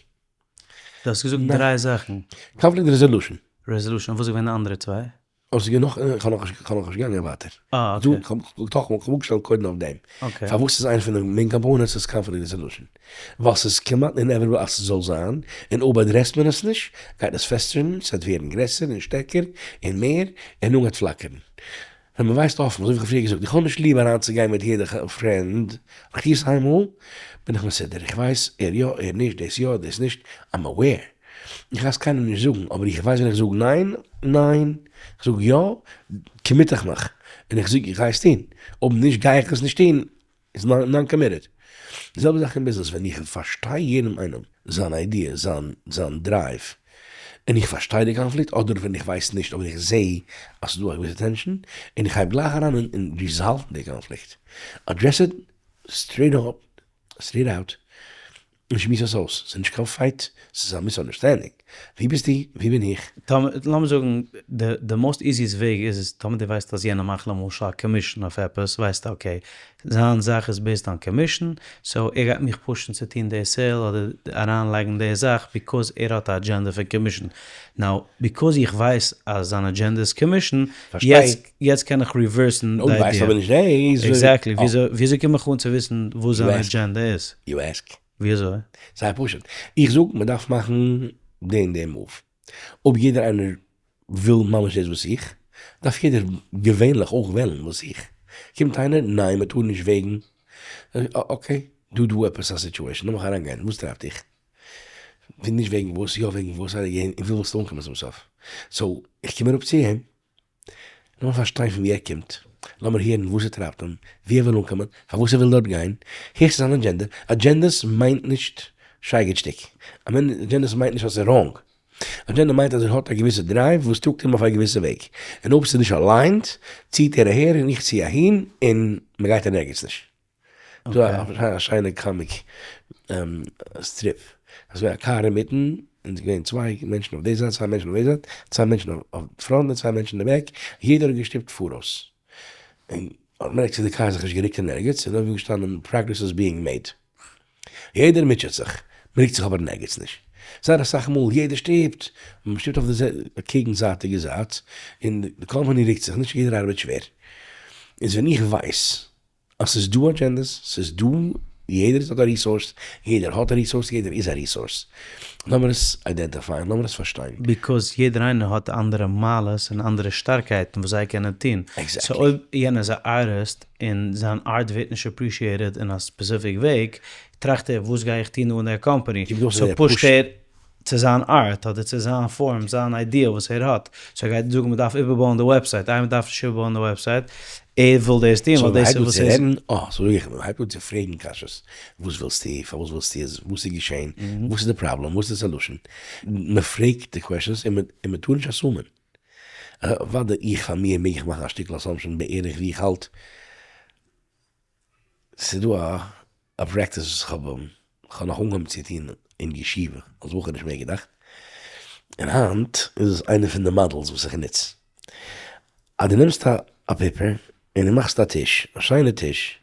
דו האסט געזאגט דריי זאכן.
Conflict resolution.
Resolution, וואס איז געווען די אנדערע צוויי?
אוי ס'איז געווען נאך, איך האב נאכנישט, איך האב נאכנישט געגאנגען ווייטער.
אה okay.
דא, כ'האב כ'האב אפגעשטעלט קודם אויף דעם.
Okay.
פארוואס איז איינע פון די main components איז conflict resolution? ווייל ס'איז כמעט inevitable אז ס'זאל זיין, און אויב address ט מען עס נישט, גייט עס פעסטערן, ס'וועט ווערן גרעסער און שטערקער און מער, און נאכדעם וועט פלאקערן. ווען מ'ווייסט אפן, אזוי ווי כ'האב פריער געזאגט, איך האב נישט ליב אריינצוגיין מיט יעדע friend, אבער כ'טוה עס איינמאל, בין איך מסודר, איך ווייס ער יא, ער נישט, דאס יא, דאס נישט, I'm aware. איך גיי עס קיינעם נישט זאגן, אבער איך ווייס ווען איך זאג ניין, ניין, איך זאג יא, commit איך מיך, און איך זאג איך גיי עס טון, אויב נישט גיי איך עס נישט טון, איז non-committed. די זעלבע זאך אין ביזנעס, ווען איך פארשטיי יעדעם איינעם, זיין idea, זיין זיין drive, און איך פארשטיי די קאנפליקט, אדער ווען איך ווייס נישט אבער איך זע אז ס'איז דא א געוויסע tension, און איך הייב גלייך אריין אין resolve ן די קאנפליקט, address it straight up, straight out, און שמועס עס אויס, ס'איז נישט קיין fight, ס'איז א misunderstanding, ווי ביסטו, ווי בין איך?
טאמער, לאמיר זאגן, די די most easiest וועג איז, טאמער דו ווייסט אז יענער מאכט למשל א commission אויף עפעס, ווייסטו okay, זיין זאך איז based אן commission, so ער גייט מיך push ן צו טון די sale אדער אריינלייגן די זאך because ער האט א אדזשענדע פון commission. Now, because איך ווייס אז זיין אדזשענדע איז commission, יעצט יעצט קען איך reverse ן די idea. Exactly, וויאזוי קום איך אן צו וויסן וואס זיין אדזשענדע איז?
You ask.
וויאזוי?
זייער פשוט. איך זאג מען דארף מאכן די און די move. אויב יעדער איינער וויל ממש דאס וואס איך, דארף יעדער געווענליך אויך וועלן וואס איך. קומט איינער, ניין מען טאר נישט וועגן, okay, דא דא עפעס א situation, לאמיך אריינגיין, וואס טרייבט דיך? נישט וועגן וואס, יא וועגן וואס, און ווי ווילסטו אנקומען צום סוף? So, איך קום אראפ צו אים, לאמיר פארשטיין פון ווי ער קומט, לאמיר הערן וואס ער טרייבט אים, ווי ער וויל אנקומען, פארוואס ער וויל דארט גיין, הערסט זיין אדזשענדע, agendas מיינט נישט שייגעץ שטיק, agendas מיינט נישט אז ס'איז wrong, אדזשענדע מיינט אז ער האט א געוויסע drive וואס טראגט אים אויף א געוויסע וועג, און אויב ס'איז נישט aligned, ציט ער אהער און איך צי אהין, און מ'גייט אין ערגעץ נישט. דא א שיינע comic strip, עס איז געווען א קאר אינמיטן, און עס איז געווען צוויי מענטשן אויף די זייט, צוויי מענטשן אויף די זייט, צוויי מענטשן אויף front און צוויי מענטשן אין די back, יעדער האט געשטופט פאראויס, און האט מערקט צו די קאר האט זיך נישט גערוקט אין ערגעץ, און אויבן איז געשטאנען progress is being made. יעדער מוטשעט זיך, מען רוקט זיך אבער אין ערגעץ נישט. זייער אסאך מאל יעדער שטופט, מען שטופט אויף די קעגנזייטיגע זייט, און די קאמפאני רוקט זיך נישט, יעדער ארבעט שווער. איז ווען איך ווייס אז ס'איז דא agendas, ס'איז דא. יעדער איז האט א resource, יעדער האט א resource, יעדער איז א resource. לאמיר עס identify ען, לאמיר עס פארשטיין.
Because יעדער איינער האט אנדערע מעלות און אנדערע שטארקייטן וואס זיי קענען טון.
Exactly.
So אויב יענער איז א ארטיסט און זיין art ווערט נישט appreciated אין א specific וועג, טראכט ער וואס גיי איך טון דא אין דער קאמפאני? So push ט ער צו זיין art אדער צו זיין form, זיין idea וואס ער האט. So ער גייט זאגן מ'דארף איבערבויען די website, איי מ'דארף נישט איבערבויען די website, ער וויל דאס טון ווייל דאס איז וואס ער איז.
אה, so זאג איך, מ'הייבט אן צו פרעגן קשיות, וואס ווילסטו, פארוואס ווילסטו עס, וואס איז געשען, וואס איז די פראבלעם, וואס איז די solution, מ'פרעגט די questions און מ'טאר נישט assume ען. אוודאי איך פאר מיר מעג איך מאכן א שטיקל assumption בערך ווי איך האלט. ס'איז דא א א practice וואס איך האב כ'האב נאך אנגעהויבן צו טון אין ישיבה אלס בחור נישט מער געדאכט, און היינט איז עס איינע פון די models וואס איך נוץ. אז דו נעמסט א paper און דו מאכסט א טיש, א שיינע טיש,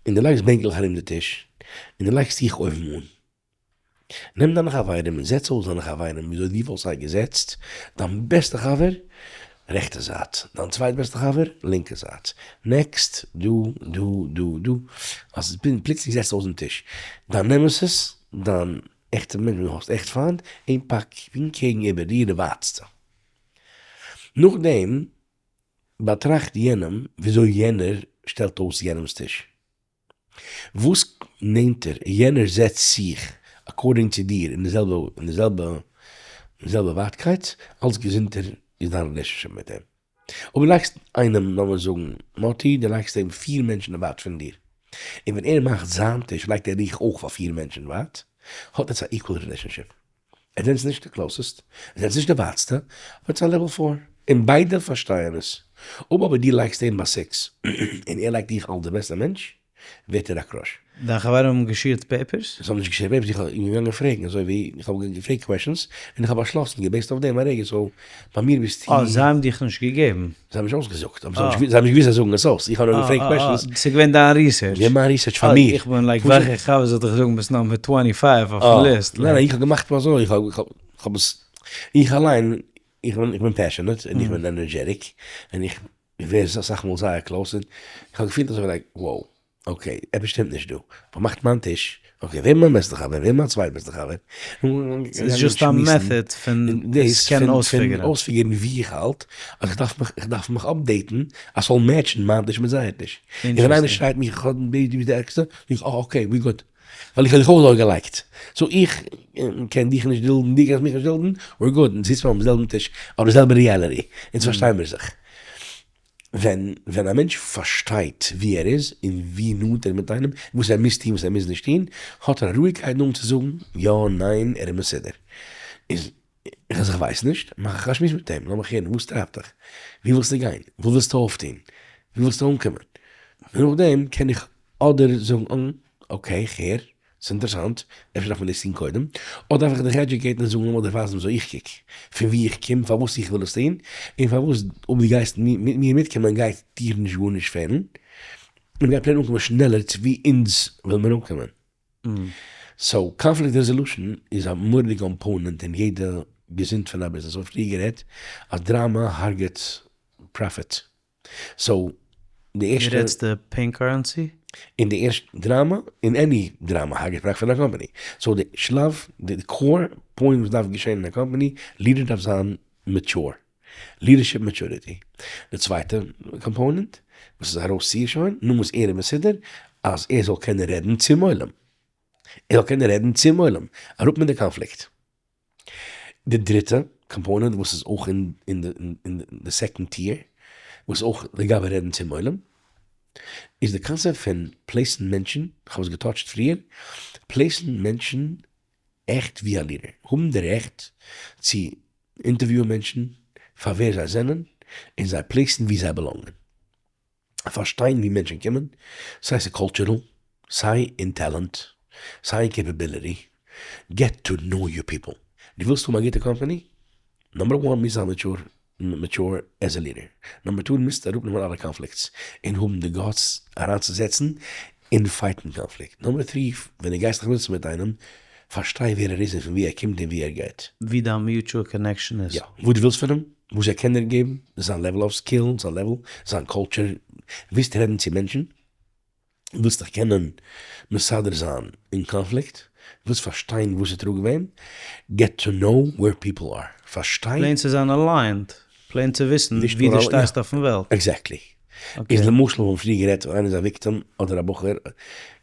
און דו לייגסט בענקלעך ארום די טיש, און דו לייגסט דיך אויבן אן. נעם דיינע חברים און זעץ אויס דיינע חברים וויאזוי דו וואלסט זיי געזעצט, דיין בעסטע חבר רעכטע זייט, דיין צווייט בעסטע חבר לינקע זייט, next דא דא דא דא, אז פלוצלינג זעצט אויס דעם טיש, דיין nemesis, דיין עכטע מענטש וואס דו האסט עכט פיינט, אים פאק פונקט קעגן איבער דיר די ווייטסטע. נאכדעם באטראכט יענעם וויאזוי יענער שטעלט אויס יענעמ'ס טיש. וואס נענטער יענער זעצט זיך according צו דיר אין די זעלבע אין די זעלבע אין די זעלבע ווייטקייט, אלץ געזונטער איז דיין relationship מיט אים. אויב דו לייגסט איינעם, לאמיר זאגן מאטי, דו לייגסט אים פיר מענטשן ווייט פון דיר, און ווען ער מאכט זיין טיש לייגט ער דיך אויך פאר פיר מענטשן ווייט, האט עטס א equal relationship. עטס זענטס נישט די closest, עטס זענטס נישט די ווייטסטע, אבער עטס א level four, און ביידע פארשטייען עס. אויב אבער דו לייגסט אים ביי six, און ער לייגט דיך אלס די בעסטע מענטש, ווערט ער א crush.
דיין חברים האבן גע share ט papers?
זיי האבן נישט גע share ט papers, איך האב אים געגאנגען פרעגן, אזוי ווי איך האב געפרעגט questions, און איך האב באשלאסן גע base ט אויף דעם א רגע, so ביי מיר ביסטו.
אה, זיי האבן דיך נישט געגעבן?
זיי האבן נישט אויסגעזאגט, אבער זיי האבן נישט געוואוסט זיי זאגן עס אויס, איך האב נאר געפרעגט questions.
ס'איז געווען דיין research?
געווען מיין research פאר מיר.
איך בין like וועלכע חבר זאל דיך זאגן ביסט number twenty five אויפן list?
ניין ניין איך האב געמאכט אזוי, איך האב עס, איך אליין, איך בין passionate און איך בין energetic, און איך ווער אסאך מאל זייער close, און איך האב געפילט אזוי like wow. Okay, עפעס שטימט נישט דא. פארמאכט מיין טיש, okay, ווער מיין בעסטע חבר, ווער מיין צווייט בעסטע חבר.
ס'איז just א method פון דאס קענען אויספיגערן.
פון אויספיגערן ווי איך האלט, אז איך דארף מיך, איך דארף מיך update ן אז ס'זאל match ן מיין טיש מיט זייער טיש. און ווען איינער שרייט מיך איך האב דו ביסט די ערגסטע, זאג איך אה okay, we good. ווייל איך האב דיך אויך דארט געלייגט. So איך קען דיך נישט דולדן, דו קענסט מיך נישט דולדן, we're good. אונז זיצן ביים זעלבן טיש, אויף די זעלבע reality. אונז פארשטייען מיר זיך. ווען ווען א מענטש פארשטייט ווי ער איז און ווי נאנט ער איז מיט איינעם, וואס ער מוז טון וואס ער מוז נישט טון, האט ער א רואיגקייט נאנט צו זאגן יא ניין ער איז מסודר. איז אז איך ווייס נישט, מאך איך א שמועס מיט אים, לאמיך הערן וואס טרייבט דיך? ווי ווילסטו גיין? וואס ווילסטו אויפטון? ווי ווילסטו אנקומען? און נאכדעם קען איך אדער זאגן okay איך הער, ס'איז אינטערעסאנט, אפשר דארף מען דאס טון קודם, אדער דארף איך דיך educate ן און זאגן לאמיר דיר ווייזן וויאזוי איך קוק, פון וואו איך קום, פארוואס איך וויל עס טון, און פארוואס אויב דו גייסט מיט מיר מיטקומען גייט דיר נישט גארנישט פעלן, און מ'גייט plain אנקומען שנעלער צו וואו אונז וויל מיר אנקומען. So conflict resolution איז א מורא'דיגע component אין יעדע געזונט פון א ביזנעס, כ'האב פריער גערעדט אז דראמא הרג'עט profit. So די ערשטע.
דו רעדסט די pain currency?
אין די ערשטע דראמא, אין any דראמא הרג'עט profit פון א קאמפאני. So די שלב, די core point וואס דארף געשען אין א קאמפאני, leader דארף זיין mature. Leadership maturity. די צווייטע component, וואס איז ארויסציר שוין, נו וואס ער איז מסודר, אז ער זאל קענען רעדן צום עולם. ער זאל קענען רעדן צום עולם. אראפ מיט די קאנפליקט. די דריטע component וואס איז אויך אין די second tier, וואס איז אויך לגבי רעדן צום עולם, איז די קאנצעפט פון place ן מענטשן, איך האב עס גע touch ט פריער, place ן מענטשן עכט ווי א leader, האבן די רעכט צו interview ען מענטשן פאר ווער זיי זענען, און זיי place ן ווי זיי belong ען. פארשטיין ווי מענטשן קומען, סיי ס'איז cultural, סיי אין talent, סיי אין capability, get to know your people. דו ווילסט האבן א גוטע קאמפאני? Number one מוזט זיין mature, mature as a leader. Number two מוזט אראפנעמען אלע conflicts און האבן די guts אריינצוזעצן און fight ן קאנפליקט. Number three ווען דו גייסט זיך נוצן מיט איינעם, פארשטיי ווער ער איז און פון ווי ער קומט און ווי ער גייט.
ווי דיין mutual connection איז.
יא, וואס דו ווילסט פון אים, וואס ער קען דיר געבן, זיין level of skill, זיין level, זיין culture, ווילסט רעדן צו מענטשן. ווילסט דיך קענען מסדר זיין אין קאנפליקט, ווילסט פארשטיין וואס ס'טראגט וועם, get to know where people are, פארשטיי.
Plain צו זיין aligned, plain צו וויסן ווי דו שטייסט אויפן וועלט.
Exactly. איז למשל וואס מיר פריער גערעדט אויב איינער איז א victim אדער א בחור,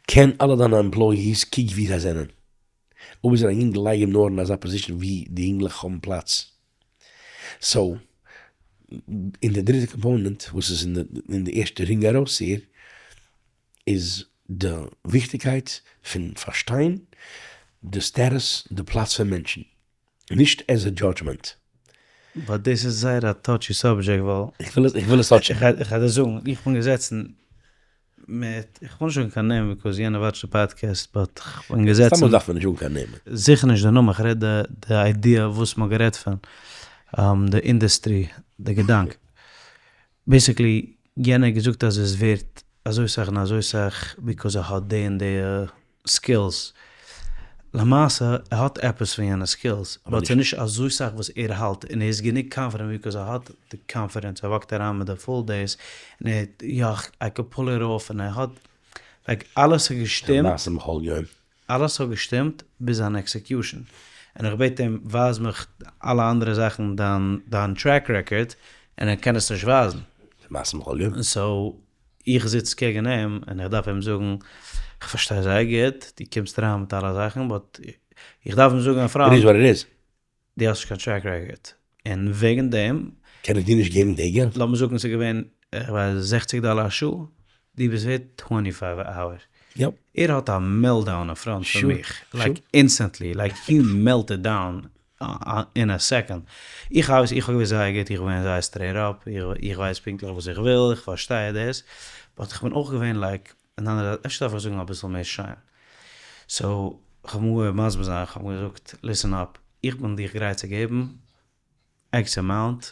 קען אלע דיינע employees קוק ווי זיי זענען. אויב איז ער א יונגל לייג אים נאר אין אזא position ווי די יונגלעך האבן פלאץ. So, און די דריטע component וואס איז אין די ערשטע רינג ארויסציר, איז די וויכטיגקייט פון פארשטיין די status, די פלאץ פון מענטשן. נישט as a judgment.
But דאס איז זייער א touchy subject ווייל.
איך וויל עס, איך וויל עס touch ן.
איך גיי דיר זאגן, איך בין געזעצן מיט, איך וויל נישט זאגן קיין נעמען because יענער watch ט די פאדקעסט, but איך בין געזעצן.
סתם דארף מען נישט זאגן קיין נעמען.
זיכער נישט די נאמען, איך רעד די idea וואס מ'האט גערעדט פון, די industry, די געדאנק. Basically יענער האט געזאגט אז עס ווערט אזוי סאך און אזוי סאך because ער האט די און די skills. למעשה ער האט עפעס פון יענע skills, but ס'איז נישט אזוי סאך וואס ער האלט, און ער איז גענוג confident because ער האט די confidence, ער walk ט אריין מיט די full דעיס, און ער יא I could pull it off, און ער האט like אלעס האט געשטימט.
מעשה בכל יום.
אלעס האט געשטימט ביז זיין execution, און איך בעט אים ווייז מיך אלע אנדערע זאכן דיין דיין track record, און ער קען עס נישט ווייזן.
מעשה בכל יום.
So איך זיץ קעגן אים און איך דארף אים זאגן, איך פארשטיי זייער גוט, דו קומסט אריין מיט אלע זאכן, but איך דארף אים זאגן אין front.
It is what it is.
דו האסט נישט קיין track record, און וועגן דעם.
קען איך דיר נישט געבן די געלט?
לאמיר זאגן ס'איז געווען, איך ווייס, זעכציג דאלער א שעה, דו ביסט ווערט twenty five א hour. ער האט א meltdown אין front פון מיך, like instantly, like he melted down אין א second. איך ווייס, איך האב געוואוסט זייער גוט, איך בין זייער straight up, איך ווייס פונקטליך וואס איך וויל, איך פארשטיי דאס, but איך בין אויך געווען like, און אנדערע זייט, אפשר דארף איך זאגן אביסל מער שיין. So, כ'האב אנגעהויבן מסביר זיין, כ'האב געזאגט, listen up, איך בין דיך גרייט צו געבן X amount,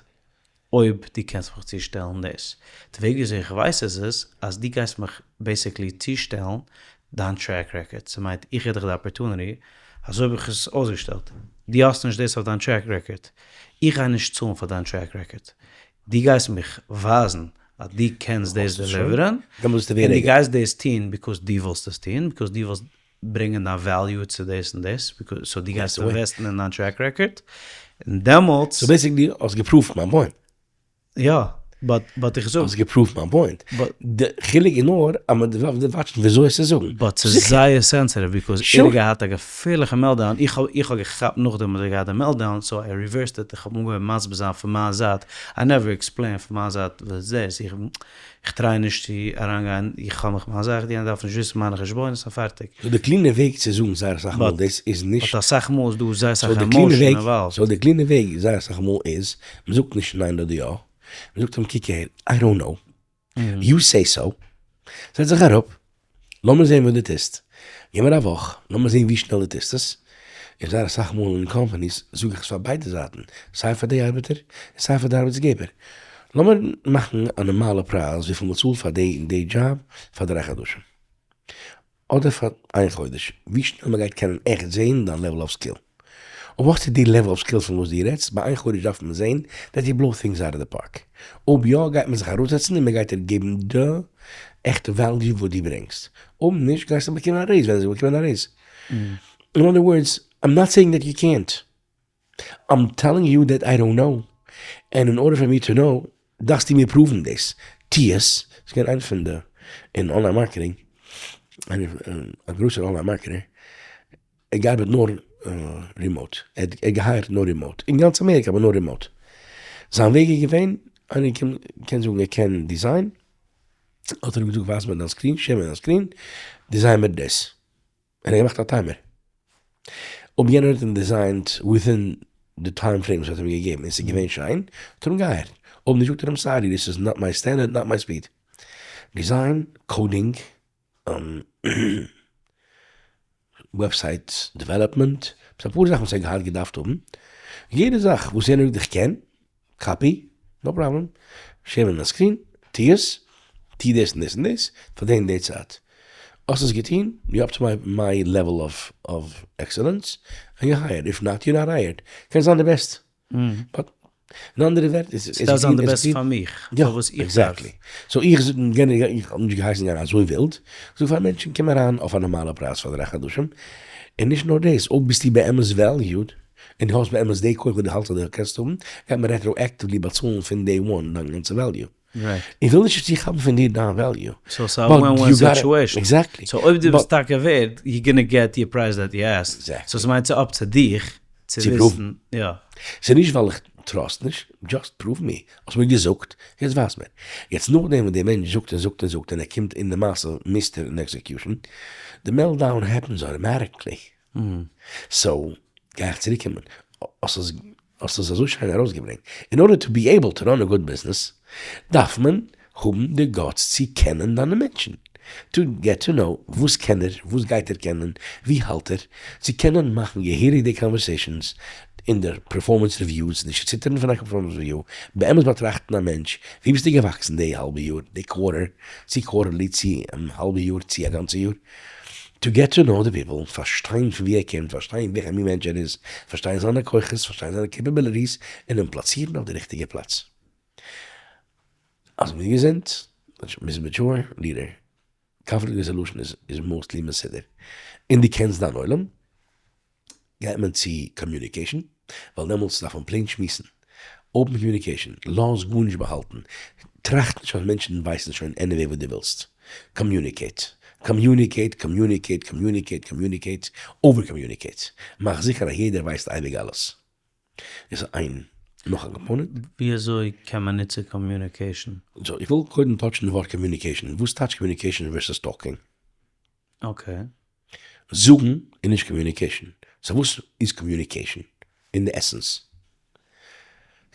אויב דו קענסט מיך צושטעלן דאס. די וועג וויאזוי איך ווייס עס איז, אז דו גייסט מיך basically צושטעלן דיין track record, ס'מיינט איך גיב דיך די opportunity, אזוי האב איך עס אויסגעשטעלט, דו האסט נישט דאס אויף דיין track record, איך גיי נישט צאלן פאר דיין track record, דו גייסט מיך ווייזן אז דו קענסט דאס deliver ן, און דו גייסט דאס טון because דו ווילסט עס טון, because דו ווילסט ברענגען דיין value צו דאס און דאס, so דו גייסט invest ן אין דיין track record, און דעמאלטס.
So basically האסט גע prove ט מיין point.
יא, but but איך זאג.
האסט גע prove ט מיין point. די חילוק איז נאר אז מען דארף watch ן וויאזוי עס צו זאגן.
But ס'איז זייער sensitive because ער האט געהאט א געפערליכע meltdown, איך האב איך האב געכאפט נאכדעם אז ער האט געהאט די meltdown, so I reversed it, איך האב אנגעהויבן מסביר זיין פון מיין זייט, I never explain פון מיין זייט וואס דאס, איך איך try נישט צו אריינגיין, איך האב מיך מיין זאך, יענער דארף נישט וויסן מיינע חשבונות און פארטיג.
So די clean ע וועג צו זאגן זייער אסאך מאל דאס איז נישט.
But אסאך מאל איז דא זייער אסאך emotion involved.
So די clean ע וועג זייער אסאך מאל איז, מען זאגט נישט ניין אדער יא, מען זאגט אים קוק אהער, I don't know, you say so, זעץ זיך אראפ, לאמיר זען וואס דו טוסט, גיב מיר א וואך, לאמיר זען ווי שנעל דו טוסט עס, און זייער אסאך מאל אין companies זאג איך עס פאר ביידע זייטן, סיי פאר די ארבעטער און סיי פאר די ארבעטסגעבער, לאמיר מאכן א נארמאלע פרייז וויפיל מען צאלט פאר די און די דזשאב פאר דריי חדשים, אדער פאר איין חודש, ווי שנעל מען גייט קענען עכט זעהן דיין level of skill. אויב האסטו די level of skill פון וואס דו רעדסט, ביי איין חודש דארף מען זעהן that you blow things out of the park. אויב יא גייט מען זיך אראפזעצן און מען גייט דיר געבן די עכטע value וואס דו ברענגסט. אויב נישט גייסטו באקומען א raise ווען זיי באקומען א raise. In other words, I'm not saying that you can't. I'm telling you that I don't know. And in order for me to know דארפסטו מיר prove ן דאס. טו עס. ס'איז געווען איינער פון די אין online marketing, איינער א גרויסער online marketer, ער געארבעט נאר remote, ער האט גע hire ט נאר remote, אין גאנץ אמעריקע אבער נאר remote. זיין וועג איז געווען, איינער קומט קען זאגן ער קען design, האט ער אים געזאגט ווייז מיר דיין screen, share מיר דיין screen, design מיר דאס. און ער האט געמאכט א timer. אויב יענער האט אים design ט within די time frame וואס ער האט אים געגעבן און ס'איז געווען שיין, האט ער אים גע hire ט. אויב נישט זאגט ער אים sorry this is not my standard not my speed. Design, coding, website development, ס'איז אפאר זאכן וואס ער האט געהאט געדארפט האבן. יעדע זאך וואס יענער זאגט איך קען, copy, no problem, share מיר דיין screen, טו עס, טו דאס און דאס און דאס, פאר די און די צייט. האסט עס געטון, you up to my level of excellence, and you hired, if not you not hired. קענסט זיין די בעסט, but. אין אנדערע ווערטער, עס איז
ס'דארף זיין די best פאר מיך,
יא,
פאר וואס איך דארף.
Exactly. So איך איך האב נישט געהייסן גיין אזוי ווילד, זאג פאר מענטשן קום אריין אויף א נארמאלע פרייז פאר דריי חדשים, און נישט נאר דאס, אויב ביסטו באמת valued, און דו האסט באמת די כח וואס דו האלטסט אז דו קענסט האבן, גייט מען retroactively באצאלן פון day one דיין גאנצע value. איך וויל נישט צוכאפן פון דיר דיין value.
So ס'איז א win win situation.
Exactly.
So אויב דו ביסט טאקע ווערד, you gonna get your price that you asked.
Exactly.
So ס'מיינט ס'איז up צו דיך צו
צו
וויסן.
prove ן.
יא.
ס'איז נישט ווייל איך trust נישט, just prove me. האסט מיר געזאגט, יעצט ווייז מיר. יעצט נאכדעם וואס דער מענטש זאגט און זאגט און זאגט און ער קומט אין די מעשה מיסטער אין execution, די meltdown happens automatically. So גיי איך צוריקקומען. האסט עס האסט עס אזוי שיין ארויסגעברענגט. In order to be able to run a good business דארף מען האבן די guts צו קענען דיינע מענטשן. To get to know וואס קען ער, וואס גייט ער קענען, ווי האלט ער, צו קענען מאכן געהעריג די conversations אין די performance reviews, נישט צו ציטערן פון א performance review, באמת באטראכטן א מענטש, ווי ביסטו געוואקסן די האלבע יאר, די quarter, צו quarterly, צו האלבע יאר, צו א גאנצע יאר. To get to know the people, פארשטיין פון ווי ער קומט, פארשטיין וועלכע מין מענטש ער איז, פארשטיין זיינע כוחות, פארשטיין זיינע capabilities, און אים פלאצירן אויף די ריכטיגע פלאץ. אז מיר געזונט, מ'איז mature leader, conflict resolution איז mostly מסודר, און דו קענסט דיין עולם, גייט מען צו communication, ווייל דעמאלטס דארף מען plain שמועסן, open communication, לאז גארנישט באהאלטן, טראכט נישט אז מענטשן ווייסן שוין anyway וואס דו ווילסט, communicate, communicate, communicate, communicate, communicate, over communicate, מאך זיכער אז יעדער ווייסט אייביג אלעס. דאס איז איין נאך א component.
ווי אזוי קען מען נוצן communication?
So איך וויל קודם touch ן די ווארט communication, וואס טייטש communication versus talking?
Okay.
זאגן איז נישט communication. So וואס איז communication אין די essence?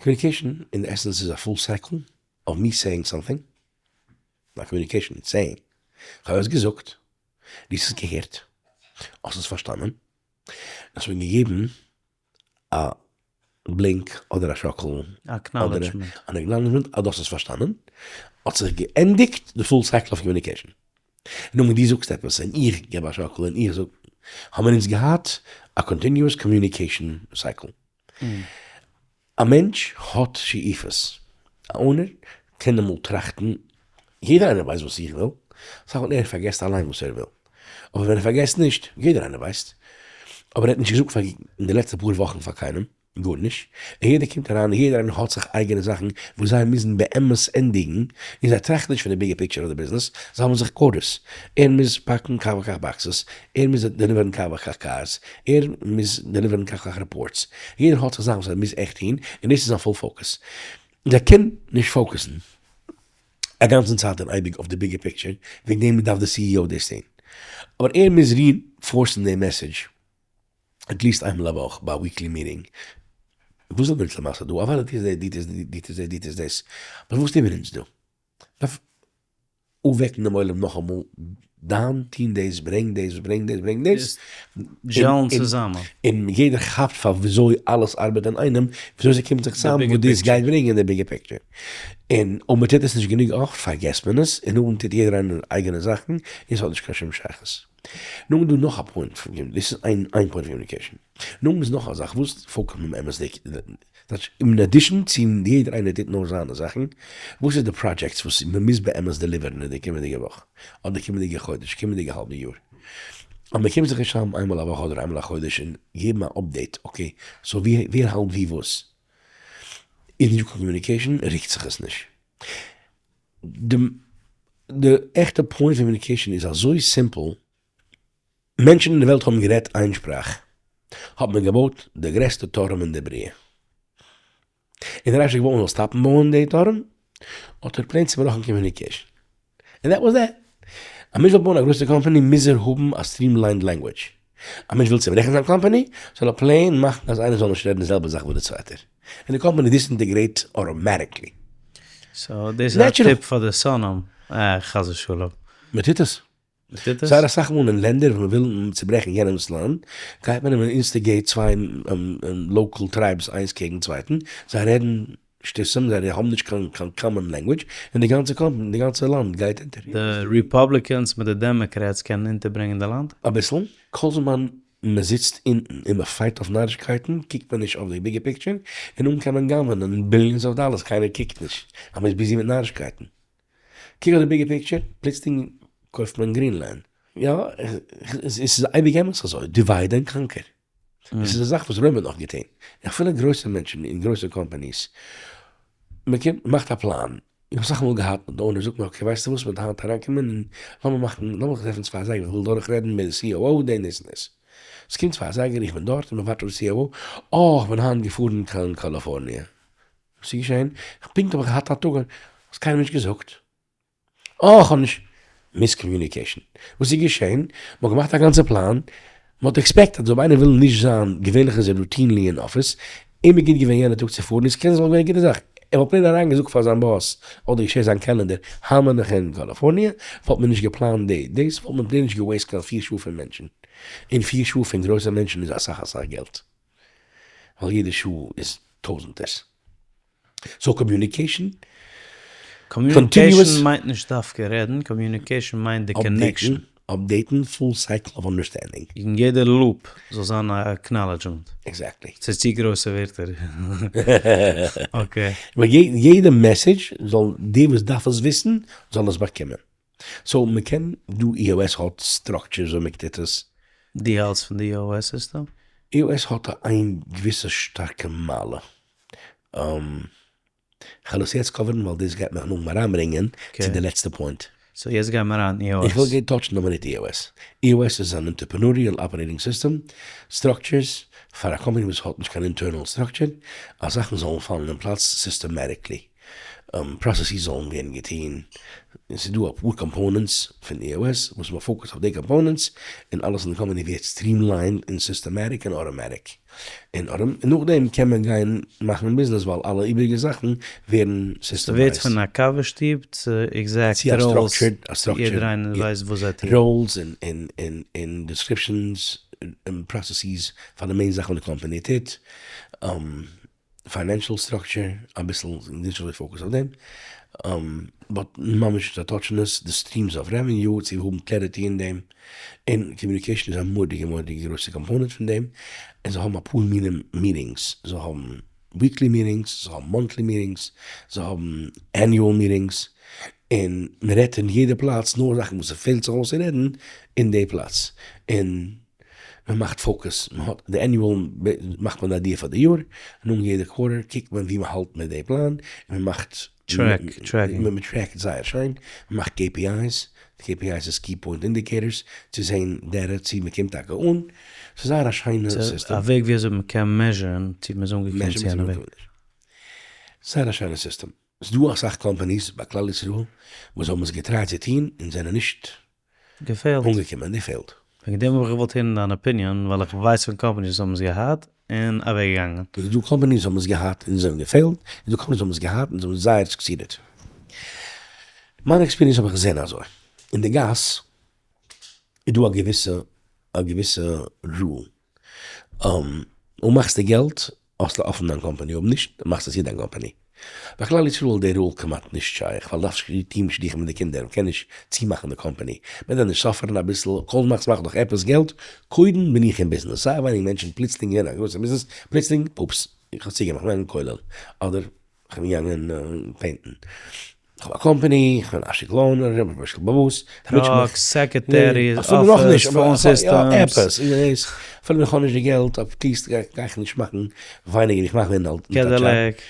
Communication אין די essence איז א full cycle of me saying something, נאט communication, it's saying. כ'האב עס געזאגט, דו האסט עס געהערט, האסט עס פארשטאנען, האסט מיר געגעבן א blink אדער א שאקל, אדער אן acknowledgement אז דו האסט עס פארשטאנען, האט זיך געענדיגט די full cycle of communication. נו ווען דו זאגסט עפעס און איך געב א שאקל און איך זאג, האבן מיר אונז געהאט א continuous communication cycle. א מענטש האט שאיפות, א owner קען אמאל טראכטן, יעדער איינער ווייסט וואס איך וויל, אסאך מאל ער פארגעסט אליין וואס ער וויל, אבער ווען ער פארגעסט נישט, יעדער איינער ווייסט, אבער ער האט נישט געזאגט פאר אין די לעצטע פאר וואכן פאר קיינעם גארנישט, און יעדער קומט אריין און יעדער איינער האט זיך אייגענע זאכן וואס זיי מוזן באמת ענדיגן, און זיי טראכטן נישט פון די bigger picture of די ביזנעס, זיי האבן זיך quotas, ער מוז פאקן כך וכך boxes, ער מוז deliver ן כך וכך cars, ער מוז deliver ן כך וכך reports, יעדער האט זיך זאכן וואס ער מוז עכט טון, און דאס איז זיין full focus. זיי קענען נישט focus ן א גאנצן צייט און אייביג אויף די bigger picture, וועגן דעם דארף די CEO דאס טון. אבער ער מוז reinforce ן די message at least איינמאל א וואך ביי א weekly meeting. וואס זענען מיר אונז למעשה דא? אוודאי דו טוסט דאס, דו טוסט דאס, דו טוסט דאס, דו טוסט דאס, אבער וואס טוען מיר אונז דא? דארף אויפוועקן דעם עולם נאכאמאל, דיין טון דאס, ברענג דאס, ברענג דאס, ברענג דאס.
Gel ן צוזאמען.
און יעדער כאפט פאר וויאזוי אלעס ארבעט אינאיינעם, וויאזוי ס'קומט זיך צוזאם, וואס דאס גייט ברענגען די bigger picture. און אויב מ'טוט עס נישט גענוג אפט פארגעסט מען עס, און נאכדעם טוט יעדער איינער אייגענע זאכן, און ס'האט נישט קיין שום שייכות. נאכדעם איז דא נאך א point פון communication, דאס איז איין point פון communication. נאכדעם איז נאך א זאך, וואס פולקאם אמת'דיג, in addition צו יעדער איינער טוט נאר זיינע זאכן, וואס איז די projects וואס מען מוז באמת deliver ן אין די קומענדיגע וואך, אדער קומענדיגע חודש, קומענדיגע האלבע יאר? אז מען קומט זיך נישט צוזאם איינמאל א וואך אדער איינמאל א חודש און געבן א update, okay, so ווער האלט ווי וואס, איז נישטא קיין communication, רוקט זיך עס נישט. די עכטע point פון communication איז אזוי simple, מענטשן אין די וועלט האבן גערעדט איין שפראך, האט מען געבויט די גרעסטע טורעם אין די בריאה, און דער אייבערשטער האט געוואלט מען זאל stop ן בויען די טורעם, האט ער plain צובראכן communication, און that was that. א מענטש וויל בויען א גרויסע קאמפאני מוז ער האבן א streamlined language, א מענטש וויל צוברעכן זיין קאמפאני זאל ער plain מאכן אז איינער זאל נישט רעדן די זעלבע זאך ווי די צווייטער, און די קאמפאני disintegrate automatically.
So דאס איז א tip פאר די שונאים, אה חס ושלום.
מען טוט עס.
מ'טוט עס?
זייער אסאך מאל אין לענדער וואו מ'וויל צוברעכן יענעמ'ס לאנד, גייט מען און מ'אינסטיגעיט צוויי local tribes איינס קעגן צווייטן, זיי רעדן שטותים, זיי האבן נישט קיין common language, און די גאנצע קאמפאני, די גאנצע לאנד גייט אונטער.
די Republicans מיט די Democrats קענען אונטערברענגען די לאנד?
אביסל, כל זמן. מען זיצט אונטן און מען fight אויף נארישקייטן, קוקט מען נישט אויף די bigger picture, און אן קען מען גנב'נען billions of dollars, קיינער קוקט נישט, ווייל מען איז busy מיט נארישקייטן. קוק אויף די bigger picture, פלוצלינג קויפט מען גרינלענד. יא, עס איז אייביג אמת אזוי, divide and conquer. עס איז א זאך וואס רוים האט נאך געטון. אפילו גרויסע מענטשן אין גרויסע companies, מען קומט מען מאכט א פלאן, איך האב אסאך מאל געהאט די owner זאגט מיר okay ווייסטו וואס, מען וועט היינט אריינקומען און לאמיר מאכן, לאמיר זיך טרעפן צוויי אזייגער, איך וויל דורך רעדן מיט די COO דעם דאס און דאס. עס קומט צוויי אזייגער איך בין דארט און מען ווארט אויף די COO, אה איך בין היינט געפארן קיין קאליפארניע. וואס איז געשען? פונקט האב איך געהאט א טאג, האסט קיינעם נישט געזאגט? אה כ'האב נישט. miscommunication. וואס איז געשען? מ'האט געמאכט א גאנצע פלאן, מ'האט expected אז אויב איינער וויל נישט זיין, געווענליך איז ער routinely אין אפיס, אים איז גוט געווען יענע טאג צו פארן, איז קען זיין ס'וואלט געווען א גוטע זאך, ער וואלט plain אריין געזאגט פאר זיין boss, אדער גע share ט זיין calendar, היינט בין איך אין קאליפארניע, וואלט מען נישט געפלאנט די דאס, וואלט מען plain נישט גע waste קיין פיר שעה פון מענטשן, און פיר שעה פון גרויסע מענטשן איז אסאך אסאך געלט, ווייל יעדע שעה איז טויזענטערס. so communication,
communication מיינט נישט דווקא רעדן, communication מיינט די connection.
update ן, full cycle of understanding.
אין יעדע loop זאל זיין א acknowledgement.
Exactly.
ס'איז צו גרויסע ווערטער. Okay.
יעדע message זאל די וואס דארף עס וויסן זאל עס באקומען. So מ'קען דא EOS האט structures און מ'טוט עס.
דו האלטסט פון די EOS סיסטעם?
EOS האט איין געוויסע שטארקע מעלה. כ'וועל עס יעצט cover ן ווייל דאס גייט מיך נאכדעם אריינברענגען צו די לעצטע point.
So יעצט גייען מיר אריין אין EOS.
איך וויל גיין touch ן א מינוט EOS. EOS איז אן entrepreneurial operating system, structures, פאר א קאמפאני וואס האט נישט קיין internal structure, אז זאכן זאלן פאלן אין פלאץ systematically. פראסעסעס זאלן ווערן געטון, און ס'איז דא אפאר components פון EOS וואס מען focus ט אויף די components, און אלעס אין די קאמפאני ווערט streamlined און systematic און אוטומעטיק. און נאכדעם קען מען גיין מאכן ביזנעס ווייל אלע איבעריגע זאכן ווערן
ס'ווערט
systemized.
פון א קאווע שטוב צו exact roles, יעדער איינער ווייסט וואס זיי טוען.
Roles און descriptions און processes פאר די main זאכן וואס די קאמפאני טוט. Financial structure, אביסל נישט אזוי focus אויף דעם, but ממש זיי touch ן עס, די streams of revenue, צו האבן clarity אין דעם, און communication איז א מורא'דיגע מורא'דיגע גרויסע component פון דעם, און זיי האבן אפאר מינים meetings, זיי האבן weekly meetings, זיי האבן monthly meetings, זיי האבן annual meetings, און מען רעדט אין יעדע פלאץ נאר זאכן וואס ס'פעלט זיך אויס צו רעדן אין די פלאץ, און מען מאכט focus, מען האט די annual מאכט מען די idea פאר די יאר, און נאך יעדע quarter קוקט מען ווי מען האלט מיט די פלאן, און מען מאכט
Track,
מען track ט זייער שיין, מען מאכט KPIs, די KPIs איז key point indicators, צו זען data צו מען קומט טאקע אן, ס'איז זייער א שיינע סיסטעם.
א וועג ווי אזוי מען קען measure ן צו מען איז אנגעקומען צו יענע וועג.
זייער א שיינע סיסטעם. ס'איז דא אסאך companies ביי כלל ישראל וואס האבן עס גע try ט צו טון און זענען נישט
געפעלט.
אנגעקומען, די פעלט.
וועגן דעם האב איך געוואלט הערן דיין opinion, ווייל איך ווייס פון companies וואס האבן עס געהאט און אוועקגעגאנגען.
ס'איז דא companies וואס האבן עס געהאט און זיי האבן געפעלט, און ס'דא companies וואס האבן עס געהאט און זיי האבן זייער succeeded. מיין experience האב איך געזען אזוי, אין די גאס איז דא א געוויסע א געוויסע rule, אויב מאכסטו געלט האסטו אפן דיין קאמפאני, אויב נישט מאכסטו צו דיין קאמפאני. ביי כלל ישראל איז די rule כמעט נישט שייך, ווייל דארפסט טון שידוכים מיט די קינדער, מ'קען נישט צומאכן די קאמפאני, מען דארף נישט suffer ן אביסל, כל זמן ס'מאכט נאך עפעס געלט, קודם בין איך אין ביזנעס, זייער ווייניג מענטשן פלוצלינג געווען א גרויסע ביזנעס, פלוצלינג אופס, איך האב צוגעמאכט מיין כולל, אדער כ'בין געגאנגען paint ן. כ'האב א קאמפאני, כ'בין א שטיקל owner, כ'בין א שטיקל באס,
truck, secretary, office, phone systems.
עפעס, אפילו ווען כ'האב נישט די געלט, at least גיי איך נישט מאכן ווייניגער ווי כ'מאך ווען אלט.
Cadillac.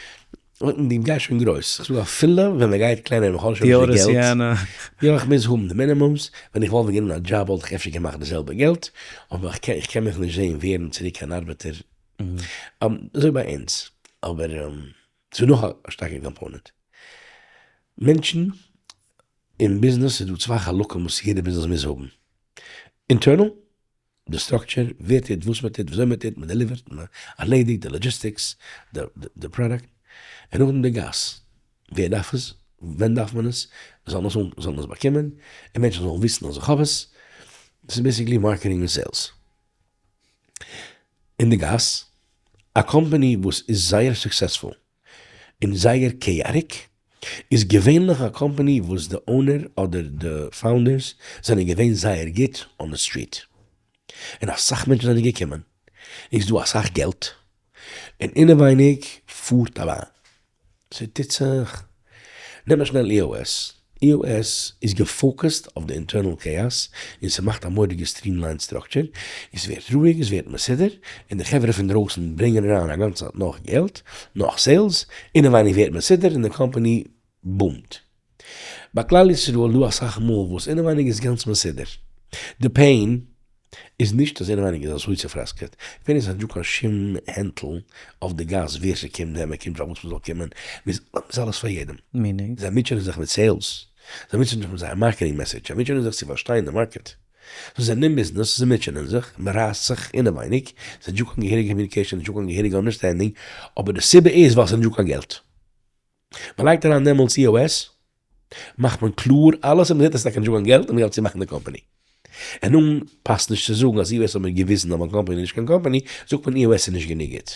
די גייסט שוין גרויס, כ'זאג אפילו ווען מ'גייט קלענער און מ'האט שוין נישט די געלט, יא איך מוז האבן די minimums, ווען איך וואלט ווען גענומען א דזשאב וואלט איך אפשר געמאכט די זעלבע געלט, אבער איך קען מיך נישט זען ווערן צוריק קיין ארבעטער, אזוי ביי אונז, אבער ס'איז נאך א שטארקע component. מענטשן אין ביזנעס איז דא צוויי חלקים וואס יעדע ביזנעס מוז האבן. Internal, די structure, ווער טוט, וואס מען טוט, וויאזוי מען טוט, מען deliver ט, מען ערלעדיגט די logistics, די product. און נאכדעם די גאס, ווער דארף עס, ווען דארף מען עס, זאל מען עס זאל מען עס באקומען, און מענטשן זאלן וויסן אז איך האב עס. דאס איז basically marketing און sales. אין די גאס, א קאמפאני וואס איז זייער successful און זייער chaotic, איז געווענליך א קאמפאני וואס די owner אדער די founders זענען געווען זייער גוט on the street. און אסאך מענטשן זענען געקומען, און ס'איז דא אסאך געלט, און אינעווייניג פארט א באן, ס'טוט זיך, נעם מיר שנעל EOS, EOS איז גע focused אויף די internal chaos, און ס'מאכט א מורא'דיגע streamlined structure, און ס'ווערט רואיג, עס ווערט מסודר, און די חברה פון דרויסן ברענגען אריין א גאנצע צייט נאך געלט, נאך sales, אינעווייניג ווערט מסודר און די קאמפאני boom ט. ביי כלל ישראל איז דא אסאך מאל וואס אינעווייניג איז גאנץ מסודר. די pain איז נישט אז אינעווייניג איז אזוי צופראסקעט, די pain איז אז נישטא קיין שום הענטל אויף די גאס ווער ס'קומט ווען מ'קומט פארוואס מ'זאל קומען, מ'איז אלעס פאר יעדעם.
Meaning?
זיי מוטשענען זיך מיט sales, זיי מוטשענען זיך מיט זייער marketing message, זיי מוטשענען זיך צו פארשטיין די market. זיי זענען אין ביזנעס, זיי מוטשענען זיך, מ'רייסט זיך אינעווייניג, ס'איז נישטא קיין געהעריגע communication, נישטא קיין געהעריגע understanding, אבער די סיבה איז ווייל ס'איז נישטא קיין געלט. מען לייגט אריין דעמאלטס EOS, מאכט מען קלאר אלעס און מען זעט אז עס איז טאקע נישטא קיין געלט און מען גייט צומאכן די קאמפאני. און נאן פאסט נישט צו זאגן אז EOS האט מיר געוויזן אז מיין קאמפאני איז נישט קיין קאמפאני, זאגט מען EOS איז נישט גענוג גוט.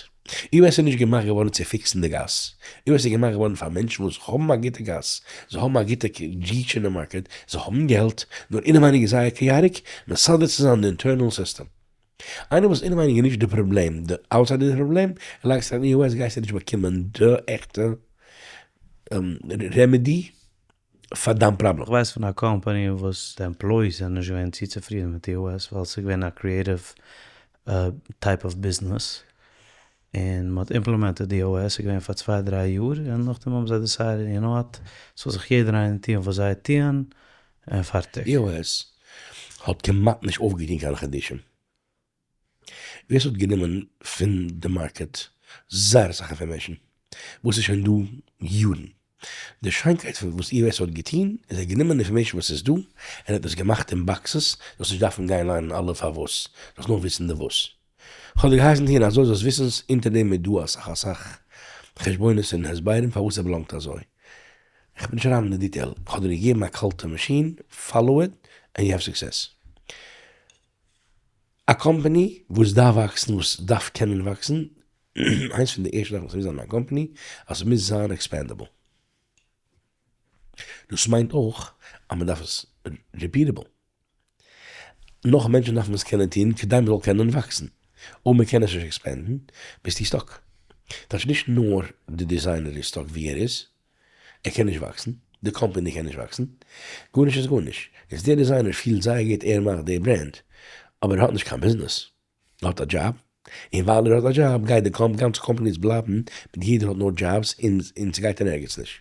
EOS איז נישט געמאכט געווארן צו fix ן די גאס. EOS איז געמאכט געווארן פאר מענטשן וואס האבן א גוטע גאס, זיי האבן א גוטע reach אין די market, זיי האבן געלט, נאר אינעווייניג איז זייער chaotic, מסדר צו זיין די internal system. איינער וואס אינעווייניג איז נישט די פראבלעם, די outside איז די פראבלעם, און לייגסט אריין EOS גייסטו נישט באקומען די עכטע remedy פאר דיין פראבלעם.
כ'ווייס פון א קאמפאני וואס די employees זענען נישט געווען צו צופרידן מיט EOS ווייל ס'איז געווען א creative type of business און מ'האט implemented EOS ס'איז געווען פאר צוויי דריי יאר און נאכדעם האבן זיי decided you know what ס'זאל זיך יעדער איינער טוען וואס זיי טוען און פארטיג.
EOS האט כמעט נישט אויפגעטון קיין חידושים. ווער ס'האט גענומען פון די market זייער אסאך information וואס איז שוין דא יארן. די שיינקייט פון וואס EOS האט געטון איז ער האט גענומען information וואס איז דא און האט עס געמאכט אין boxes, זאלסט נישט דארפן גיין ליינען אלע פארוואס, זאלסט נאר וויסן די וואס. כ'האב דיר געהייסן טון אזוי זאלסט וויסן אונטער דעם איז דא אסאך אסאך חשבונות און הסברים פארוואס עס belong ט אזוי. כ'בין נישט אריין אין די detail, כ'האב דיר געגעבן א קאלטע מאשין, follow it and you have success. א קאמפאני וואס דארף וואקסן, וואס דארף קענען וואקסן, איינס פון די ערשטע זאכן וואס מוז זיין אין א קאמפאני, אז ס'מוז זיין expandable. דאס מיינט אויך אז מ'דארף עס repeatable. נאך מענטשן דארפן עס קענען טון כדי מ'זאל קענען וואקסן. אויב מ'קען עס נישט expand ן, ביסטו stuck. טייטש נישט נאר די designer איז stuck ווי ער איז, ער קען נישט וואקסן, די קאמפאני קען נישט וואקסן, גארנישט איז גארנישט. איז דער designer פילט זייער גוט ער מאכט די brand, אבער ער האט נישט קיין ביזנעס. ער האט א דזשאב, און ווייל ער האט א דזשאב גייט די גאנצע קאמפאני יעצט בלייבן מיט יעדער האט נאר דזשאבס און ס'גייט אין ערגעץ נישט.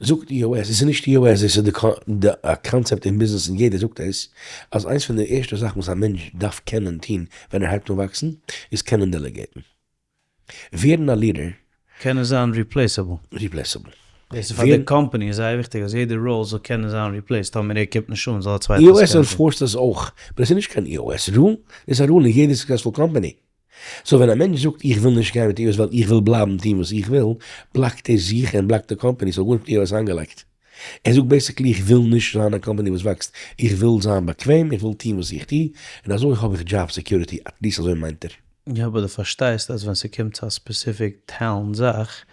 זאגט EOS, עס איז נישט EOS, דאס איז די קאנצעפט אין ביזנעס און יעדער זאגט עס, אז איינס פון די ערשטע זאכן וואס א מענטש דארף קענען טון ווען ער הייבט אן וואקסן, איז קענען delegate ן. ווערן א leader.
קענען זיין replaceable.
Replaceable.
דאס איז פאר די קאמפאני איז זייער וויכטיג אז יעדע role זאל קענען זיין replaced, טאמער ער קומט נישט אן זאל א צווייטער עס
EOS
קענען טון.
enforce ט עס אויך, but עס איז נישט קיין EOS rule, עס איז א rule אין יעדע successful קאמפאני. So ווען א מענטש זאגט איך וויל נישט גיין מיט EOS ווייל איך וויל בלייבן טון וואס איך וויל, block ט ער זיך און block ט די קאמפאני, ס'האט גארנישט מיט EOS איינגעלייגט. ער זאגט basically איך וויל נישט זיין א קאמפאני וואס וואקסט, איך וויל זיין באקוועם, איך וויל טון וואס איך טו, און אזוי האב איך job security, at least אזוי מיינט ער.
יא אבער דו פארשטייסט אז ווען ס'קומט צו א specific talent זאך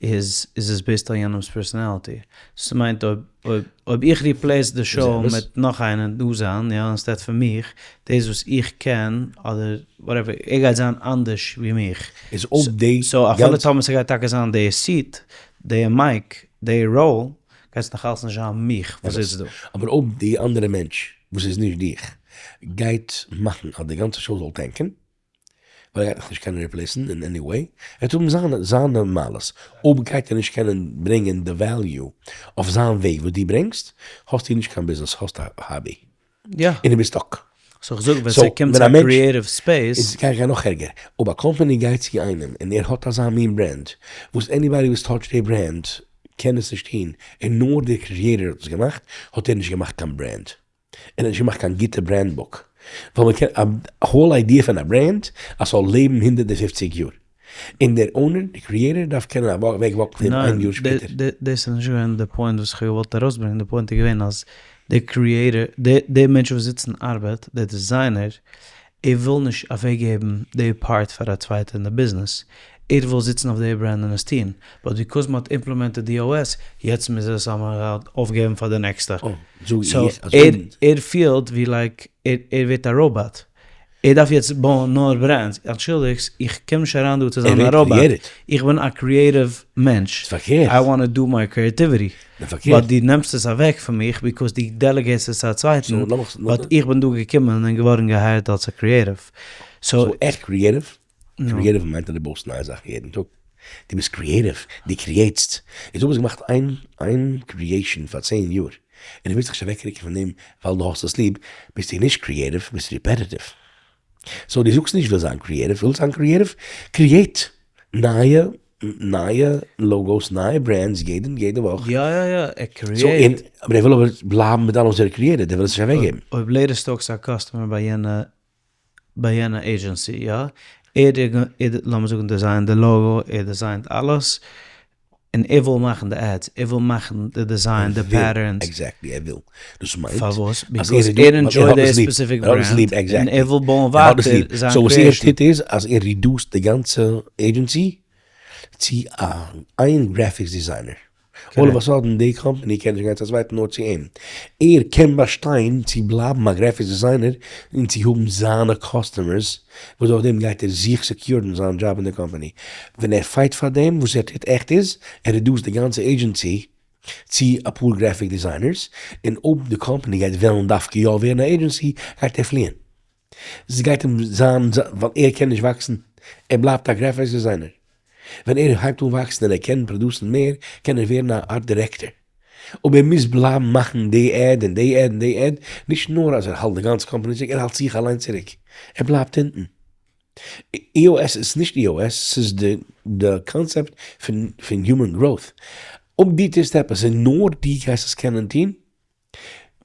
איז איז עס based אויף יענעמ'ס personality. ס'מיינט אויב אויב אויב איך replace די show מיט נאך איינער דא זיין יא instead פון מיך, דאס וואס איך קען אדער whatever ער גייט זיין אנדערש ווי מיך.
איז אויב די
so אפילו טאמער ס'גייט טאקע זיין די seat, די mic, די role, גייט עס נאכאלץ נישט זיין מיך וואס זיצט דא.
אבער אויב די אנדערע מענטש וואס איז נישט דיך גייט מאכן אז די גאנצע show זאל tank ען, ווייל ער גייט דיך נישט קענען replace ן אין any way, ער וועט האבן זיינע זיינע מעלות, אויב גייט ער נישט קענען ברענגען די value אויף זיין וועג וואס דו ברענגסט, האסטו נישט קיין ביזנעס, האסט א hobby.
יא.
און דו ביסט stuck.
So איך זאג ווען ס'קומט צו א creative space.
איז גיי איך גיין נאך ערגער, אויב א קאמפאני גייט צו איינעם און ער האט אזא מין brand, וואס anybody וואס touch ט די brand קען עס נישט טון, און נאר דער creator האט עס געמאכט, האט ער נישט געמאכט קיין brand. ער האט נישט געמאכט קיין גוטע brand book. ווייל מ'קען א whole idea פון א brand אז ס'זאל לעבן 150 יאר. און דער owner, דער creator דארף קענען אוועק walk ן פון איין יאר שפעטער.
ניין, דאס איז נישט געווען די point וואס איך האב געוואלט ארויסברענגען, די point איז געווען אז דער creator, דער מענטש וואס זיצט און ארבעט, דער designer, ער וויל נישט אוועקגעבן די part פאר א צווייטע אין די ביזנעס, ער וויל זיצן אויף די brand און עס טון, but because מען האט implemented די EOS, יעצט מוז ער עס אויפגעבן פאר די נעקסטע.
זאג
so
איך אז אויב.
ער פילט ווי like ער ווערט א robot. ער דארף יעצט בויען נאר brands, אנטשולדיגסט, איך קום נישט אריין דא צו זיין א ראבאט, איך בין א creative מענטש, I wanna do my creativity, but דו נעמסט עס אוועק פון מיך because דו delegate סט עס צו א צווייטן, but איך בין דא געקומען און געווארן גע hire ט אלס א creative.
סאו עכט creative? Creative מיינט אז דו בויסט נייע זאכן יעדן טאג. דו ביסט creative, דו create סט. איז דו האסט געמאכט איין איין creation פאר צען יאר, און דו ווילסט דיך נישט אוועקרוקן פון דעם ווייל דו האסט עס ליב, ביסטו נישט creative, ביסט repetitive. So דו זאגסט נישט וויל זיין creative, ווילסט זיין creative? Create נייע נייע logos, נייע brands יעדע יעדע וואך.
יא יא יא, ער create.
אבער ער וויל אבער בלייבן מיט אלעם וואס ער created, ער וויל עס נישט אוועקגעבן.
אויב לעטערסטאק איז א customer ביי יענע ביי יענע עידזשענסי יא, ער לאמיר זאגן design ט די logo, ער design ט אלעס, און ער וויל מאכן די ads, ער וויל מאכן די design, די patterns.
Exactly, ער וויל. דאס מיינט
פארוואס? Because ער enjoy ט די specific brand, און ער וויל בויען ווייטער זיין
So וואס ער טוט איז אז ער reduce ט די גאנצע עידזשענסי צו א איין graphics designer. All of a sudden די קאמפאני קען נישט גיין צו א צווייטן נאר צו אים. ער קען באשטיין צו בלייבן א graphics designer און צו האבן זיינע customers וואס דורך דעם גייט ער זיך secure ן זיין דזשאב אין די קאמפאני. ווען ער fight פאר דעם וואס ער טוט עכט איז ער reduce ט די גאנצע עידזשענסי צו אפאר graphic designers און אויב די קאמפאני גייט וועלן דווקא יא ווערן א עידזשענסי גייט ער פליען. ס'גייט אים זיין ווייל ער קען נישט וואקסן, ער בלייבט א graphics designer. ווען ער הייבט אן וואקסן און ער קען produce ן מער, קען ער ווערן א art director. אבער ער מוז בלייבן מאכן די ad און די ad און די ad, נישט נאר אז ער האלט די גאנצע קאמפאני צוריק, ער האלט זיך אליין צוריק. ער בלייבט אונטן. EOS איז נישט EOS, ס'איז די קאנצעפט פון human growth. אויב דו טוסט עפעס און נאר דו גייסט עס קענען טון,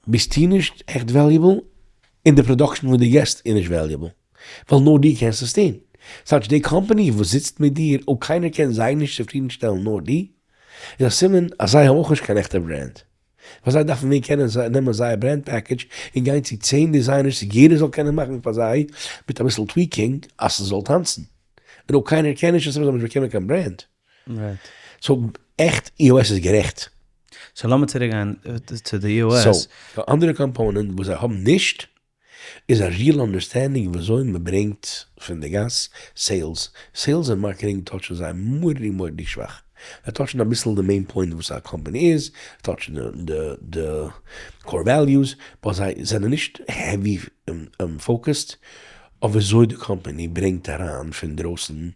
ביסטו נישט עכט valuable, און די production וואס דו געסט איז נישט valuable, ווייל נאר דו קענסט עס טון. ס'טייטש די קאמפאני וואס זיצט מיט דיר אויב קיינער קען זיי נישט צופרידן שטעלן נאר דו, איז א סימן אז זיי האבן אויך נישט קיין עכטע brand. ווייל זיי דארפן ווען קענען נעמען זייער brand package און גיין צו צען designers יעדער זאל קענען מאכן פאר זיי מיט אביסל tweaking אז ס'זאל טאנצן. און אויב קיינער קען נישט איז א סימן זיי האבן נישט באקומען קיין brand. So עכט EOS איז גערעכט.
So לאמיר צוריק גיין צו די EOS.
So די אנדערע component וואס זיי האבן נישט איז א real understanding וויאזוי מען ברענגט פון די גאס sales. Sales און marketing touch ן זיי מורא'דיג מורא'דיג שוואך. זיי touch ן אביסל די main point וואס א קאמפאני איז, touch ן די core values, but זיי זענען נישט heavy focused אויף וויאזוי די קאמפאני ברענגט אריין פון דרויסן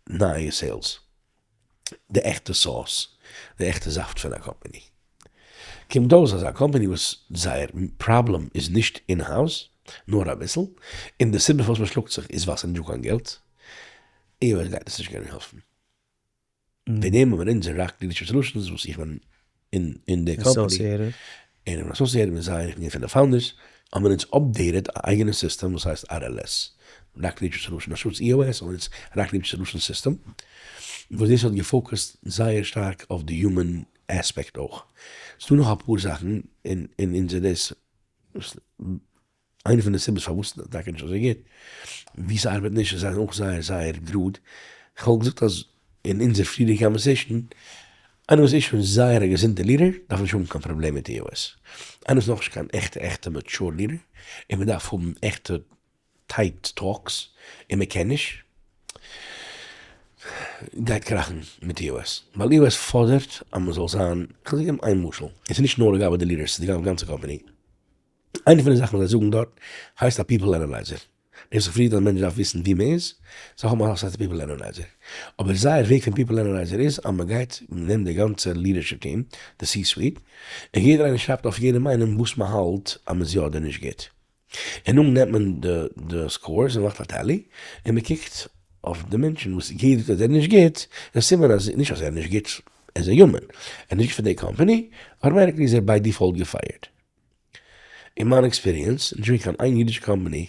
נייע sales, די עכטע sauce, די עכטע זאפט פון א קאמפאני. קומט אויס אז א קאמפאני וואס זייער פראבלעם איז נישט in-house, נאר אביסל, און די סיבה פארוואס מען שלאגט זיך איז ווייל ס'איז נישטא קיין געלט, EOS גייט עס נישט קענען העלפן. וועגן דעם האבן אונז אין Rock Leadership Solutions וואס איך בין אין די קאמפאני, און איך בין associated מיט זיי, איך בין פון די founders, האבן אונז updated א אייגענע סיסטעם וואס הייסט RLS, Rock Leadership Solution, אנשטאטס EOS האבן אונז Rock Leadership Solution System, וואס דאס האט גע focus ט זייער שטארק אויף די human aspect אויך. ס'דא נאך אפאר זאכן אין אונזער דאס, איינע פון די סיבות פארוואס ס'איז טאקע נישט אזוי גוט, ווי ס'ארבעט נישט, זיי זענען אויך זייער זייער גראד, כ'וואלט געזאגט אז אין אונזער פריערדיגע conversation, איינער וואס איז שוין זייער א געזונטע leader דארף נישט האבן קיין פראבלעם מיט EOS, איינער וואס איז נאכנישט קיין עכטע עכטע mature leader, און מ'דארף האבן עכטע tight talks און מ'קען נישט, גייט קראכן מיט EOS, ווייל EOS פאדערט אז מ'זאל זיין, כ'וועל דיר געבן איין משל, און ס'איז נישט נאר לגבי די leaders, ס'איז די גאנצע קאמפאני. איינע פון די זאכן וואס זיי זאגן דארט הייסט א people analyzer. דאס איז פריער אז א מענטש דארף וויסן ווי מען איז, זיי האבן אזא סארט people analyzer. אבער זייער וועג פון people analyzer איז אז מען גייט מען נעמט די גאנצע leadership team, די C-suite, און יעדער איינער שרייבט אויף יעדעם איינעם וואס מען האלט אז מען איז יא אדער נישט גוט. און נאכדעם נעמט מען די scores און מאכט א tally, און מען קוקט אויף די מענטשן וואס יעדער זאגט אז ער איז נישט גוט, איז א סימן אז נישט אז ער איז נישט גוט as a human, ער איז נישט גוט פאר די קאמפאני, automatically איז ער by default גע fire ט. אין מיין experience, נישט געווען קיין איין אידישע קאמפאני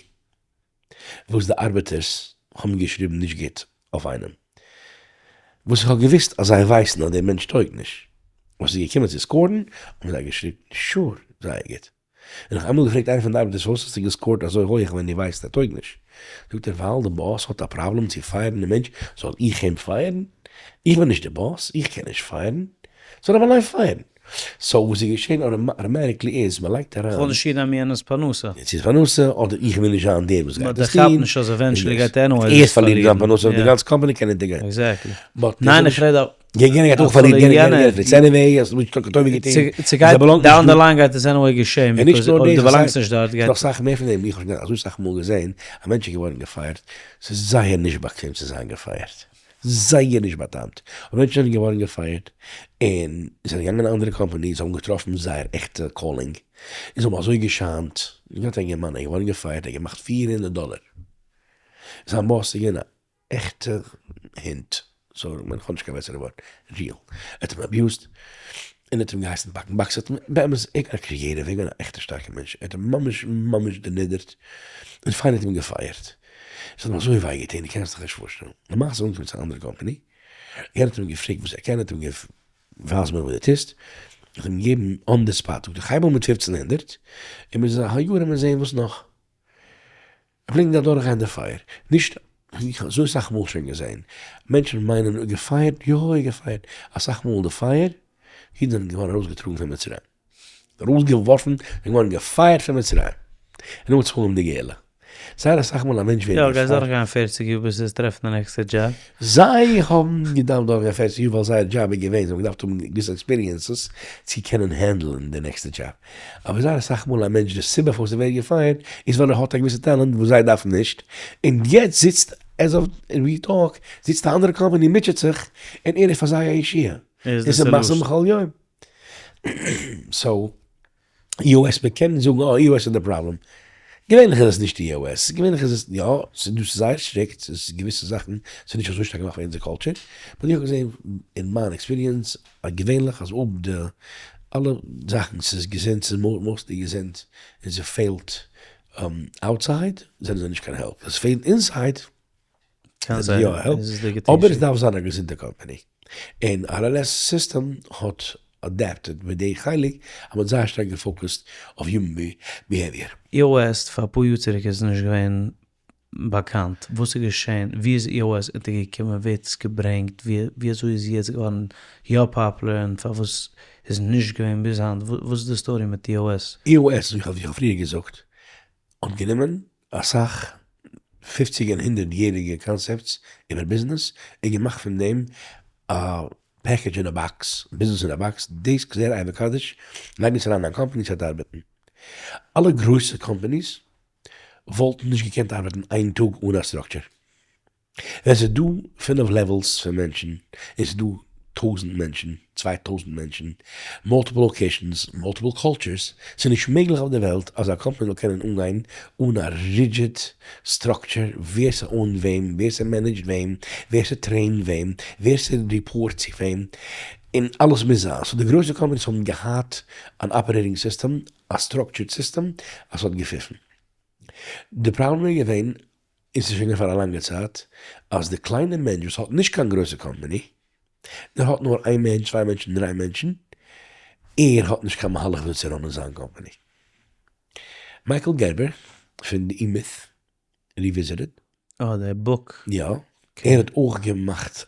וואס די ארבעטערס האבן געשריבן נישט גוט אויף איינעם, וואס איך האב געוואוסט אז זיי ווייסן אז דער מענטש טויג נישט, וואס איז געקומען צו score ן האבן זיי געשריבן sure זייער גוט, און איך האב איינמאל געפרעגט איינער פון די ארבעטערס פארוואס האסטו גע score ט אזוי הויעך ווען דו ווייסט ער טויג נישט, זאגט ער ווייל די boss האט א פראבלעם צו fire ן די מענטש זאל איך אים fire ן? איך בין נישט די boss איך קען נישט fire ן, זאל ער אליין fire ן. So וואס איז געשען automatically איז, מען לייגט אריין.
כ'וויל נישט היטן יענעמ'ס פרנסה.
יענעמ'ס פרנסה, אדער איך וויל נישט זיין דער וואס גייט עס טון.
באט דער כאפט נישט אז eventually גייט ער anyway
ער פארלירט זיין פרנסה, די גאנצע קאמפאני קען אונטערגיין.
Exactly. ניין איך רעד אויף.
יענער גייט אויך פארלירן, יענער יענער יענער, ס'איז anyway, האסט נישט קיין טובה געטון.
ס'גייט, down the line גייט עס anyway געשען, because אויב דו באלאנגסט נישט דארט גייט.
נאך סאך מער פון דעם, איך האב שוין אזוי סאך מאל געזען, א מענטש איז געווארן געפייערט, ס'איז זייער נישט באקוועם צו זיין געפייערט, זייער נישט בא'טעמ'ט, אבער מענטשן זענען געווארן געפייערט, און זענען געגאנגען אין אנדערע companies, זיי האבן געטראפן זייער עכטע calling, און זיי האבן אזוי געשיינט, איך געהאט א אינגערמאן, ער איז געווארן געפייערט, ער האט געמאכט 400 דאלער, זיין boss איז געווען א עכטע הונט, sorry כ'מיין כ'האב נישט קיין בעסערע ווארט, real, ער האט אים abused, און ער האט אים געהייסן פאקן boxes, האט אים באמת, ער איז א creative, ער איז געווען א עכטע שטארקע מענטש, ער האט אים ממש ממש דערנידערט, און פיינעל האט אים געפייערט, עס האט אים אזוי וויי געטון, דו קענסט דיך נישט פארשטעלן, למעשה איז אנגעקומען צו א אנדערע קאמפאני, יענער האט אים געפרעגט וואס ער קען, ער האט אים ווייז מיר וואס דו טוסט, האט אים געגעבן on the spot, זאגט ער כ'הייב אן מיט 1500, און מיט א יאר וועלן מיר זען וואס נאך. פלעגן זיי אדורכגיין די פייער, נישט איך האב אזוי סאך מאל שוין געזען, מענטשן מיינען געפייערט, יא געפייערט, אסאך מאל די פייער, אידן זענען געווארן ארויסגעטראגן פון מצרים, ארויסגעווארפן, זענען געווארן געפייערט פון מצרים, און נאכדעם האט זיך אנגעהויבן די גאולה. זייער אסאך מאל א מענטש ווערט געפייערט.
יא, גייסט דורכגיין 40 יאר ביז וועסט טרעפן די נעקסטע דזשאב.
זיי האבן געדארפט דורכגיין 40 יאר ווייל זייער דזשאב איז געווען, זיי האבן געדארפט האבן געוויסע experiences צו קענען handle ן די נעקסטע דזשאב. אבער זייער אסאך מאל א מענטש די סיבה פארוואס ער ווערט געפייערט איז ווייל ער האט א געוויסע טאלאנט וואס זיי דארפן נישט, און יעצט זיצט as of we talk זיצט א אנדערע קאמפאני און מוטשעט זיך און ער איז פאר זיי א ישועה.
ער איז די
עס איז מעשים
solution.
בכל יום. So, EOS מען קען זאגן אה EOS איז די פראבלעם. געווענליך איז עס נישט EOS, געווענליך איז עס יא, ס'איז דא ס'איז זייער strict, ס'איז געוויסע זאכן, ס'איז נישט אזוי שטארק געמאכט פאר אונזער culture, but איך האב געזען אין מיין experience אז געווענליך אז אויב די אלע זאכן ס'איז געזונט ס'איז mostly געזונט און ס'פעלט outside זענען זיי נישט קיין help, אז ס'פעלט inside
קען
זענען זיי יא
זיין,
help,
איז עס די געטון
אבער עס
שיט.
דארף זיין א געזונטע קאמפאני, און RLS סיסטעם האט adapted מיט די חלק אז מ'האט זייער שטארק געפאוקעסט אויף human behavior.
EOS פאר אפאר יאר צוריק איז עס נישט געווען באקאנט, וואס איז געשען, ווי איז EOS אונטערגעקומען, ווער האט עס געברענגט, ווי אזוי איז יעצט געווארן יא פאפולער און פארוואס איז נישט געווען ביז היינט, וואס איז די story מיט EOS?
EOS ווי איך האב פריער געזאגט האט גענומען אסאך פופציג און הונדערט יעריגע concepts איבער ביזנעס און געמאכט פון דעם א package אין א box, ביזנעס אין א box, דאס כזה ראה וקדש, לייג עס אריין אין א קאמפאני ס'וועט ארבעטן. אלע גרויסע companies וואלטן נישט געקענט ארבעטן איין טאג אן א structure. ווען ס'איז דא פינף levels פון מענטשן, און ס'איז דא 1000 מענטשן, 2000 מענטשן, multiple locations, multiple cultures, ס'איז נישט מעגליך אויף די וועלט אז א קאמפאני זאל קענען אנגיין אן א rigid structure, ווער ס'אונט וועם, ווער ס'מענעדזשט וועם, ווער ס'טרעינט וועם, ווער ס'ריפארט צו וועם, און אלעס מוז זיין. So די גרויסע companies האבן געהאט אן operating system, א structured system, אז ס'האט געפיפן. די פראבלעם איז געווען, און ס'איז שוין געווען פאר א לאנגע צייט, אז די קליינע מענטש וואס האט נישט קיין גרויסע קאמפאני, דער האט נאר איין מענטש, צוויי מענטשן, דריי מענטשן, ער האט נישט קיין מהלך וויאזוי צו ראנען זיין קאמפאני. מייקל גערבער פון די E-Myth Revisited.
אה, דער book.
יא, ער האט אויך געמאכט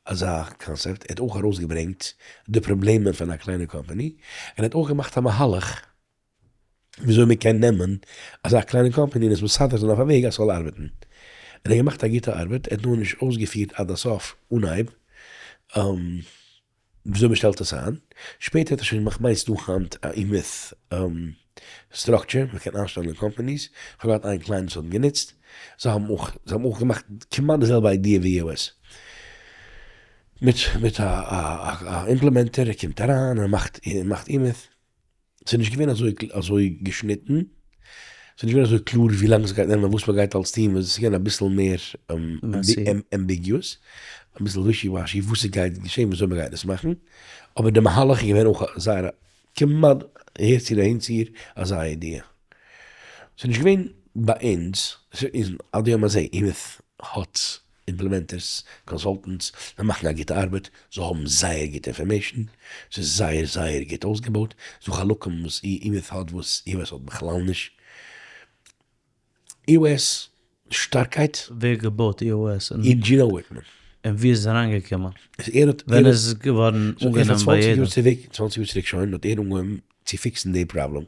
אזא קאנצעפט, ער האט אויך ארויסגעברענגט די פראבלעמען פון א קליינע קאמפאני, און ער האט אויך געמאכט א מהלך וויאזוי מען קען נעמען אזא קליינע קאמפאני און עס מסדר זיין אויף א וועג אז ס'זאל ארבעטן. און ער האט געמאכט א גוטע ארבעט, ער האט נאר נישט אויסגעפירט עד הסוף אנהייב וויאזוי מען שטעלט עס איין. שפעטער האט ער שוין געמאכט מיינסט דא היינט א E-Myth structure, מען קען איינשטעלן אין companies, איך האב געהאט איין client וואס האט גענוצט, זיי האבן אויך געמאכט כמעט די זעלבע idea ווי EOS, מיט א implementer, ער קומט אריין און ער מאכט E-Myth, ס'איז נישט געווען אזוי געשניטן, ס'איז נישט געווען אזוי קלאר ווי לאנג ס'גייט נעמען, וואס מ'גייט אלס טון, ס'איז געווען אביסל מער ambiguous, אביסל wishy washy וואס ס'גייט געשען, וויאזוי מ'גייט עס מאכן, אבער די מהלך איז געווען אויך זייער כמעט הערציר אהינציר אזא idea. ס'איז נישט געווען ביי אונז, ס'איז עד היום הזה, E-Myth האט implementers, consultants, זיי מאכן א גוטע ארבעט, זיי האבן זייער גוטע information, ס'איז זייער זייער גוט אויסגעבויט, ס'דא חלקים וואס E-Myth האט וואס EOS האט בכלל נישט. EOS שטארקייט.
ווער געבויט EOS?
דזשינא וויטמאן.
און ווי איז עס אריינגעקומען?
ער האט
ווען איז עס געווארן אנגענומען ביי יעדעם?
צוואנציג יאר צוריק, צוואנציג יאר צוריק שוין האט ער אנגעהויבן צו fix ן די פראבלעם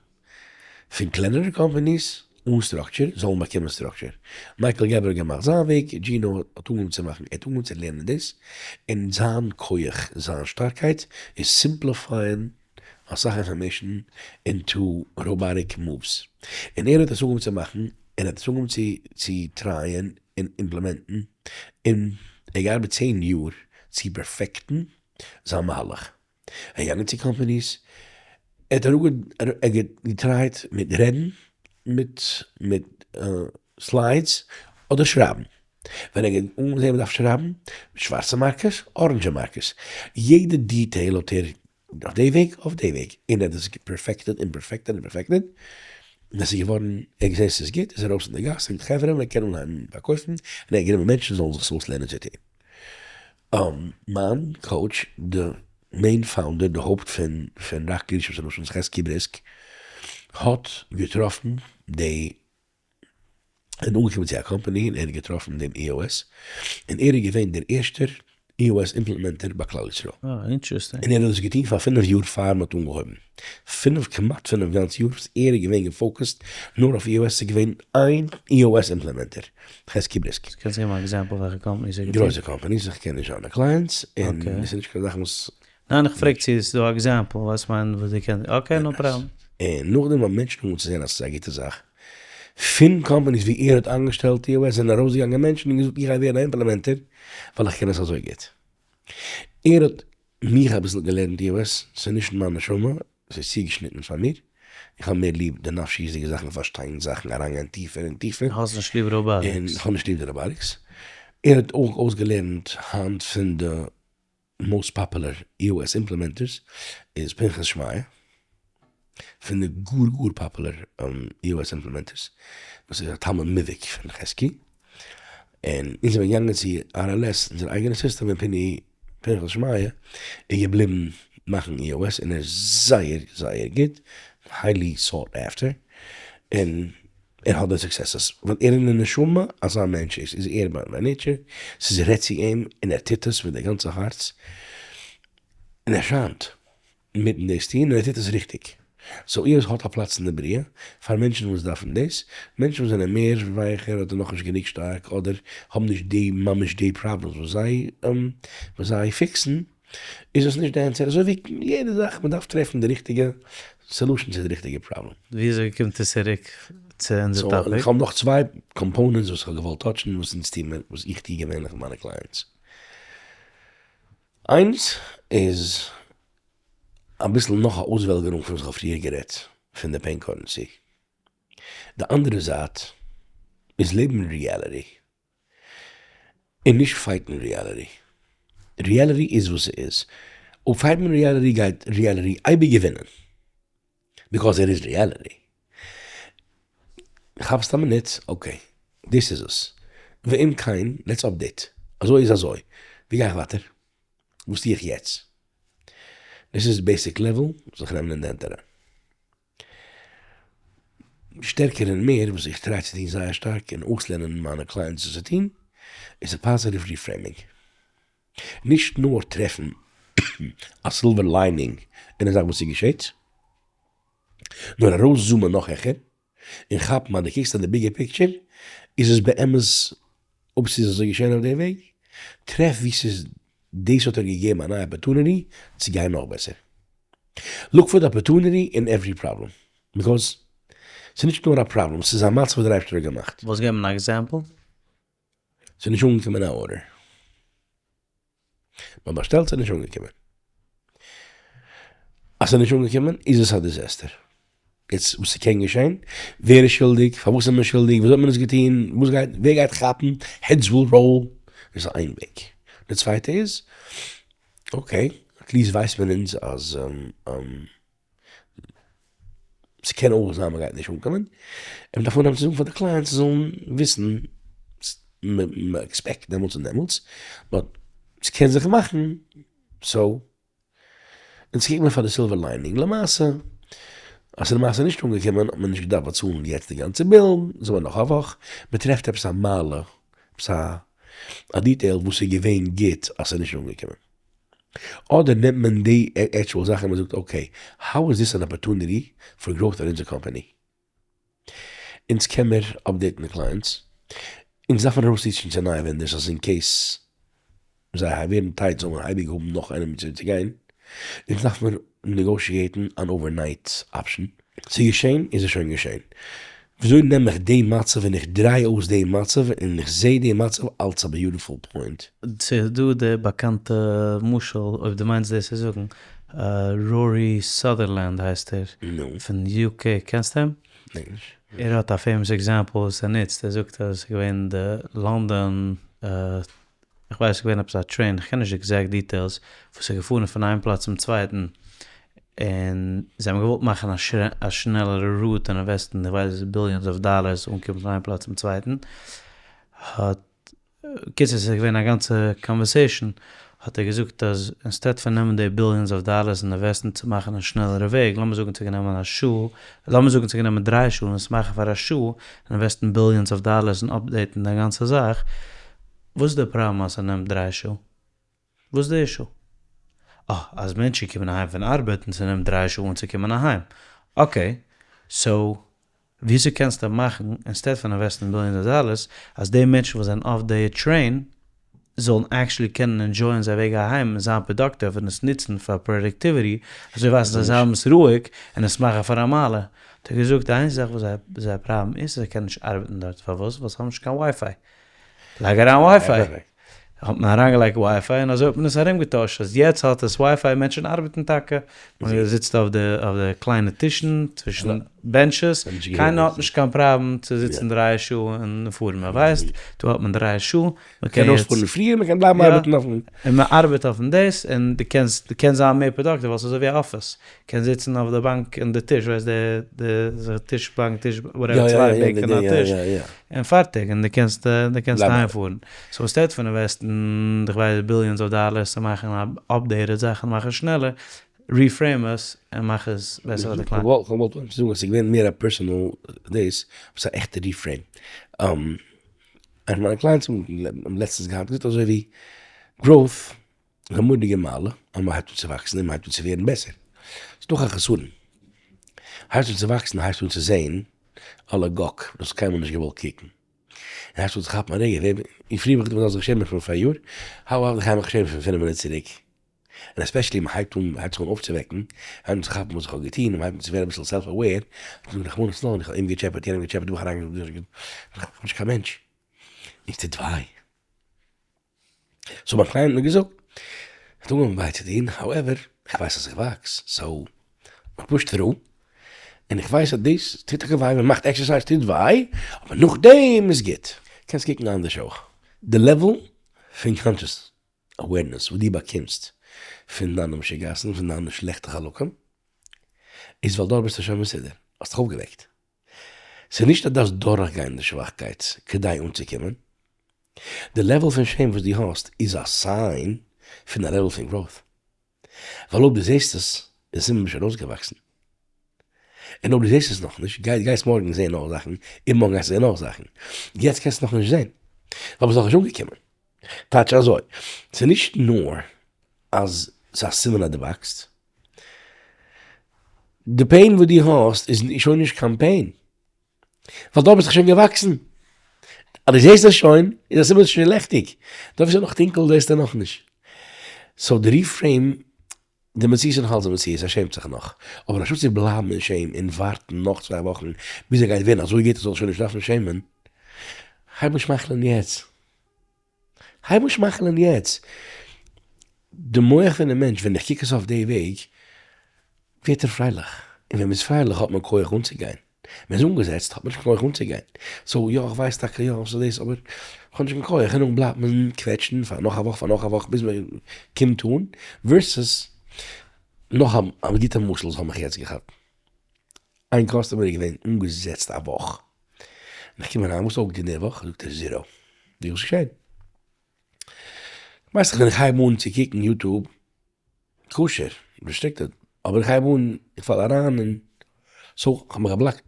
פון קלענערע companies אן structure זאלן באקומען structure. מייקל געבער האט געמאכט זיין וועג, דזשינא האט אנגעהויבן צו מאכן, ער האט אנגעהויבן צו לערנען דאס, און זיין כח, זיין שטארקייט איז simplify ען אסאך information into robotic moves. און ער האט עס אנגעהויבן צו מאכן, און ער האט עס אנגעהויבן צו צו try ען און implement ן, און ער האט געארבעט 10 יאר צו perfect ן זיין מהלך. ער איז געגאנגען צו companies, ער האט אראפגע גע try ט מיט רעדן, מיט מיט slides, אדער שרייבן. ווען ער האט אנגעזען מ'דארף שרייבן, שווארצע markers, orange markers. יעדע detail האט ער אויף די וועג, אויף די וועג. און ער האט עס perfected און perfected און perfected. און עס איז געווארן, ער האט געזען ס'איז גוט, איז ער ארויס אין די גאס, זאגט חברה, מען קען אנהייבן פארקויפן, און ער האט גענומען מענטשן זאלן זיך עס אויסלערנען צו טון. מיין coach, די main founder, די הויפט פון פון Rock Leadership Solutions, חזקי בריסק, האט געטראפן די, ער איז אנגעקומען צו א קאמפאני און ער האט געטראפן דעם EOS, און ער איז געווען דער ערשטער EOS implementer ביי כלל ישראל.
אה, interesting.
און ער האט דאס געטון פאר פינף יאר פאר מ'האט אנגעהויבן. פינף, כמעט פינף גאנץ יאר וואס ער איז געווען גע focused נאר אויף EOS, ס'איז געווען איין EOS implementer, חזקי בריסק.
קענסט געבן א example וועלכע companies ער האט געטון?
גרויסע companies, איך קען נישט זיינע clients, און עס איז נישט קיין זאך וואס.
ניין, איך פרעג צו עס איז דא א example, ווייסט מיין וואס דו קענסט, okay, no problem.
און נאכדעם האבן מענטשן אנגעהויבן צו זען אז עס איז א גוטע זאך. פון companies ווי ער האט איינגעשטעלט EOS זענען ארויסגעגאנגען מענטשן און געזאגט איך גיי ווערן א implementer ווייל איך קען עס אזוי גוט. ער האט מיך אביסל געלערנט EOS, ס'איז נישט מיין נשמה, ס'איז צוגעשניטן פאר מיר. איך האב מער ליב די נפשיות'דיגע זאכן, פארשטיין זאכן, אריינגיין טיפער און טיפער.
האסט נישט ליב robotics.
און איך האב נישט ליב די robotics. ער האט אויך אויסגעלערנט היינט פון די most popular EOS implementers איז פנחס שמעיה, פון די גאר גאר popular EOS implementers, וואס איז א תלמיד מובהק פון חזקי. און אונז זענען געגאנגען צו RLS, אונזער אייגענע סיסטעם, און פיני פנחס שמעיה איז געבליבן מאכן EOS, און ער איז זייער זייער גוט, highly sought after, און ער האט די successes. ווייל ער אין די נשמה אזא מענטש איז, איז ער ביי nature, ס'איז רעדט צו אים, און ער טוט עס מיט די גאנצע הארץ, און ער שיינט מיטן דאס טון, און ער טוט עס ריכטיג. so EOS האט א פלאץ אין די בריאה, פאר מענטשן וואס דארפן דאס, מענטשן וואס זענען מער ווייכער אדער נאכנישט גענוג שטארק, אדער האבן נישט די ממש די problems וואס זיי וואס זיי fix ן, איז עס נישט די answer. אזוי ווי יעדע זאך, מען דארף טרעפן די ריכטיגע solution צו די ריכטיגע פראבלעם.
וויאזוי קומט עס צוריק צו אונזער topic?
איך האב נאך צוויי components וואס איך האב געוואלט touch ן, וואס אונז טוען מיר, וואס איך טוה געווענליך מיט מיינע clients. איינס איז אביסל נאך א אויסוועלגערונג פון וואס איך האב פריער גערעדט, פון די pain currency. די אנדערע זייט איז לעבן אין reality, און נישט fight ן reality. Reality איז וואס ס'איז. אויב fight מען reality גייט reality אייביג געווינען. Because ער איז reality. כאפסט א מינוט, okay, דאס איז עס. ואם כן, let's update. אזוי איז אזוי. ווי גיי איך ווייטער? וואס טו איך יעצט? דאס איז basic level, זיך נעמען אין די הענט אריין. שטערקער און מער, וואס איך try צו טון זייער שטארק און אויסלערנען מיינע clients דאס צו טון, איז א positive reframing. נישט נאר טרעפן א silver lining אין א זאך וואס איז געשעט, נאר ארויס zoom ען נאך העכער, און כאפן אז דו קוקסט אויף די bigger picture, איז עס באמת, אויב ס'איז אזוי געשען אויף די וועג, טרעף ווי ס'איז, דאס האט ער געגעבן א נייע opportunity צו גיין נאך בעסער. Look for the opportunity in every problem. Because ס'איז נישט נאר א פראבלעם, ס'איז א מצב וואס דער אייבערשטער האט געמאכט.
וואלסט געבן אן example?
ס'איז נישט אנגעקומען א order. מען באשטעלט ס'איז נישט אנגעקומען. אז ס'איז נישט אנגעקומען איז עס א disaster. יעצט וואס ס'קען געשען, ווער איז שולדיג, פארוואס איז מען שולדיג, וואס האט מען עס געטון, וואס גייט, ווער גייט כאפן, heads will roll, דאס איז איין וועג. די צווייטע איז, okay, at least ווייסט מען אונז אז ס'קען אויך זיין מ'גייט נישט אנקומען, און מ'דארף אנהייבן צו זאגן פאר די clients זיי זאלן וויסן, מ' expect דעמאלטס און דעמאלטס, but ס'קען זיך מאכן, so, אונז קוקן מיר פאר די silver lining, למעשה, אז ס'איז למעשה נישט אנגעקומען האט מען נישט געדארפט באצאלן יעצט די גאנצע bill, זאל מען נאך א וואך, מ'טרעפט עפעס א מעלה, עפעס א. א detail וואס איז געווען גוט אז ס'איז נישט אנגעקומען. אדער נעמט מען די actual זאך און מען זאגט okay, how is this an opportunity for growth פאר אונזער קאמפאני? אונז קען מיר update ן די clients, אונז דארף מיר ארויס reach ן צו נייע vendors אז in case זיי ווערן tight זאל מען אייביג האבן נאך איינעם צו צו גיין. אונז דארף מיר negotiate ן אן overnight option. ס'איז געשען איז עס שוין געשען. וויאזוי נעם איך די מצב און איך דריי אויס די מצב און איך זע די מצב אלס א beautiful point?
ס'איז דא די באקאנטע משל, אויב דו מיינסט דאס צו זאגן, רארי סאדערלענד הייסט ער, פון UK, קענסט אים? ער האט א famous example וואס ער נוצט, ער זאגט אז עס איז געווען די לאנדאן, איך ווייס ס'איז געווען עפעס א train, איך קען נישט די exact details, וואס איז געפארן פון איין פלאץ צום צווייטן, און זיי האבן געוואלט מאכן א שנעלערע route און invest ן איך ווייס billions of dollars אנקומען פון איין פלאץ צום צווייטן, האט קיצור ס'איז געווען א גאנצע conversation, האט ער געזאגט אז instead פון נעמען די billions of dollars און invest ן צו מאכן א שנעלערע וועג, לאמיר זאגן ס'האט גענומען א שעה, לאמיר זאגן ס'האט גענומען דריי שעה און עס מאכן פאר א שעה, און invest ן billions of dollars און update ן די גאנצע זאך, וואס איז די פראבלעם אז ס'נעמט דריי שעה? וואס איז די issue? אה, אז מענטשן קומען אהיים פון ארבעט און ס'נעמט דריי שעה אנצוקומען אהיים. okay, so וויאזוי קענסטו מאכן, instead פון invest ן billions of dollars, אז די מענטשן וואס זענען אויף די train זאלן actually קענען enjoy ען זייער וועג אהיים און זיין productive און עס נוצן פאר productivity, אזוי ווייזן זיי זיי האבן עס רואיג און עס מאכן פאר א מעלה. האט ער געזאגט, די איינציגע זאך וואס זייער פראבלעם איז, זיי קענען נישט ארבעטן דארט, פארוואס? ווייל זיי האבן נישט קיין WiFi. לייג אריין WiFi. האט מען אריינגעלייגט WiFi און אזוי האט מען עס ארומגעטוישט אז יעצט האט עס WiFi מענטשן ארבעטן טאקע, מען זיצט אויף די אויף די קליינע טישן צווישן benches, קיינער האט נישט קיין פראבלעם צו זיצן דריי שעה און פארן, מען ווייסט דא האט מען דריי שעה, מען קען
ארויספארן פריער מען קען בלייבן ארבעטן אויפן.
און מען ארבעט אויפן דאס און דו קענסט דו קענסט זיין מער productive ווייל ס'איז אזוי ווי א אפיס, קענסט זיצן אויף די באנק און די טיש ווייסט די די טיש באנק טיש whatever צוויי בענק און א טיש. און פארטיג, און דו קענסט דו קענסט אהיים פארן. so instead פון invest ן איך ווייס billions of dollars צו מאכן א updated זאך און מאכן שנעלער, reframe עס און מאך עס בעסער פאר די client.
כ'וואלט געוואלט זאגן אז ס'איז געווען מער א personal דאס, אבער ס'איז א עכטע reframe. איינע פון מיינע clients האבן לעצטנס געהאט געזאגט אזוי ווי growth איז א מורא'דיגע מעלה אז מ'הייבט אן צו וואקסן און מ'הייבט אן צו ווערן בעסער. ס'איז דאך א חסרון. הייבסט אן צו וואקסן הייבסטו אן צו זען אלע גאק וואס האסט קיינמאל נישט געוואלט קוקן. און הייבסט אן צו כאפן א רגע, ווער בין איך? פריער האב איך געדארפט מ'זאל זיך שעמען פון פאריאר, how about איך גיי מיך שעמען פון פינף מינוט צוריק. און especially מ'הייבט אן, מ'הייבט זיך אן אויפצווועקן, מ'הייבט אן צו כאפן וואס איך האב געטון, און מ'הייבט אן צו ווערן אביסל self aware, זאגן רחמנא ליצלן איך האב אים געטשעפעט, יענעם געטשעפעט, דא האב איך אריינגעזאגט, איך בין נישט קיין מענטש. און ס'טוט וויי. so מיין client האט מיר געזאגט, ס'האט אנגעהויבן וויי צו טון, however, איך ווייס אז איך וואקס, so איך push through, און איך ווייס אז דאס טוט טאקע וויי, ווען מ'מאכט exercise טוט וויי, אבער נאכדעם איז גוט. קענסט קוקן אנדערש אויך. די level פון conscious awareness וואס דו באקומסט פון דיינע משוגעת'ן, פון דיינע שלעכטע חלקים, איז ווייל דארט ביסטו שוין מסודר, האסט דיך אויפגעוועקט. ס'איז נישט אז דארפסט דורכגיין די שוואכקייט כדי אנצוקומען. די level פון shame וואס דו האסט איז א sign פון א level פון growth. ווייל אויב דו זעסט עס, איז סימן ביסט שוין אויסגעוואקסן. און אויב דו זעסט עס נאכנישט, גייסט מארגן זען נאך זאכן, איבערמארגן גייסטו זען נאך זאכן. יעצט קענסטו נאכנישט זען, ווייל ביסט נאכנישט אנגעקומען. טייטש אזוי, ס'איז נישט נאר אז ס'איז א סימן אז דו וואקסט, די pain וואס דו האסט איז שוין נישט קיין pain, ווייל דארט ביסטו שוין געוואקסן, אז דו זעסט עס שוין איז א סימן עס איז שוין לעכטיג, דארט איז נאך טונקל זעסטו נאכנישט. so די reframe די מציאות איז נאך אלץ די מציאות, ער שעמט זיך נאך, אבער אנשטאט צו בלייבן אין shame און ווארטן נאך צוויי וואכן ביז ער גייט ווערן אזוי גוט ער זאל שוין נישט דארפן שעמען, הייב אן שמייכלען יעצט. הייב אן שמייכלען יעצט. די מח פונעם מענטש, ווען איך קוק עס אויף די וועג, ווערט ער פרייליך. און ווען מ'איז פרייליך האט מען כח אנצוגיין. מען איז אנגעזעצט האט מען נישט קיין כח אנצוגיין. so יא איך ווייס טאקע יא ס'איז דאס אבער איך האב נישט קיין כח און נאכדעם בלייבט מען קוועטשן פאר נאך א וואך פאר נאך א וואך ביז מען קומט אן, versus נאך א גוטע משל וואס כ'האב מיך יעצט געכאפט. איין customer איז געווען אנגעזעצט א וואך, און איך קום אריין וואס האסטו אויפגעטון די וואך? זאגט ער zero. ווי וואס געשען? ווייסט איך ווען איך הייב אן צו קוקן YouTube, כשר, restricted, אבער איך הייב אן, איך פאל אריין אין, so כ'האב מיך געבלאקט,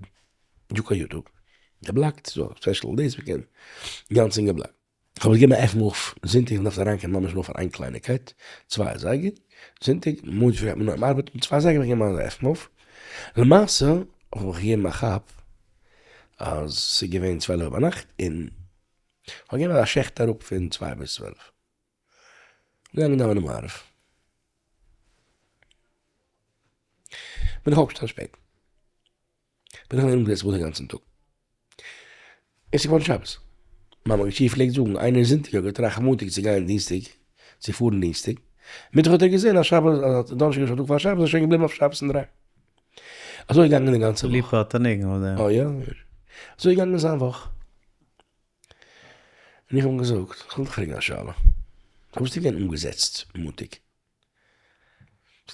נישטא קיין YouTube, געבלאקט, ס'איז דא א special דאס מ'קען, אינגאנצן געבלאקט. כ'האב עס געגעבן א עפן אויף זונטאג, מ'דארף אריינקומען ממש נאר פאר איין קלייניקייט, צוויי אזייגער, זונטאג, מאנטאג גייט מען נאר ארבעטן, צוויי אזייגער האב איך געגעבן א עפן אויף, למעשה האב איך געגעבן א כאפ אז ס'איז געווען 12 ביינאכט און כ'האב געגעבן א שעכט אראפ פון צוויי ביז 12. געגאנגען דאווענען מעריב. בין איך אויפגעשטאנען שפעט. בין איך געווען אנגעזעצט די גאנצן טאג. עס איז געווארן שבת. מיין מגיד שיעור פלעגט זאגן, איינער זונטאג האט געטראכט מאנטאג צו גיין דינסטאג, צו פארן דינסטאג. מיטוואך האט ער געזען אז שבת, אז דאנערשטאג איז שוין א טאג פאר שבת, איז ער שוין געבליבן אויף שבת אינדערהיים. אזוי איז געגאנגען די גאנצע וואך.
ליפא האט א ניגון אויף דעם.
אה יא? אזוי איז געגאנגען זיין וואך. און איך האב אים געזאגט, איך וויל דיך פרעגן א שאלה. פארוואס ביסטו געווען אנגעזעצט מאנטאג?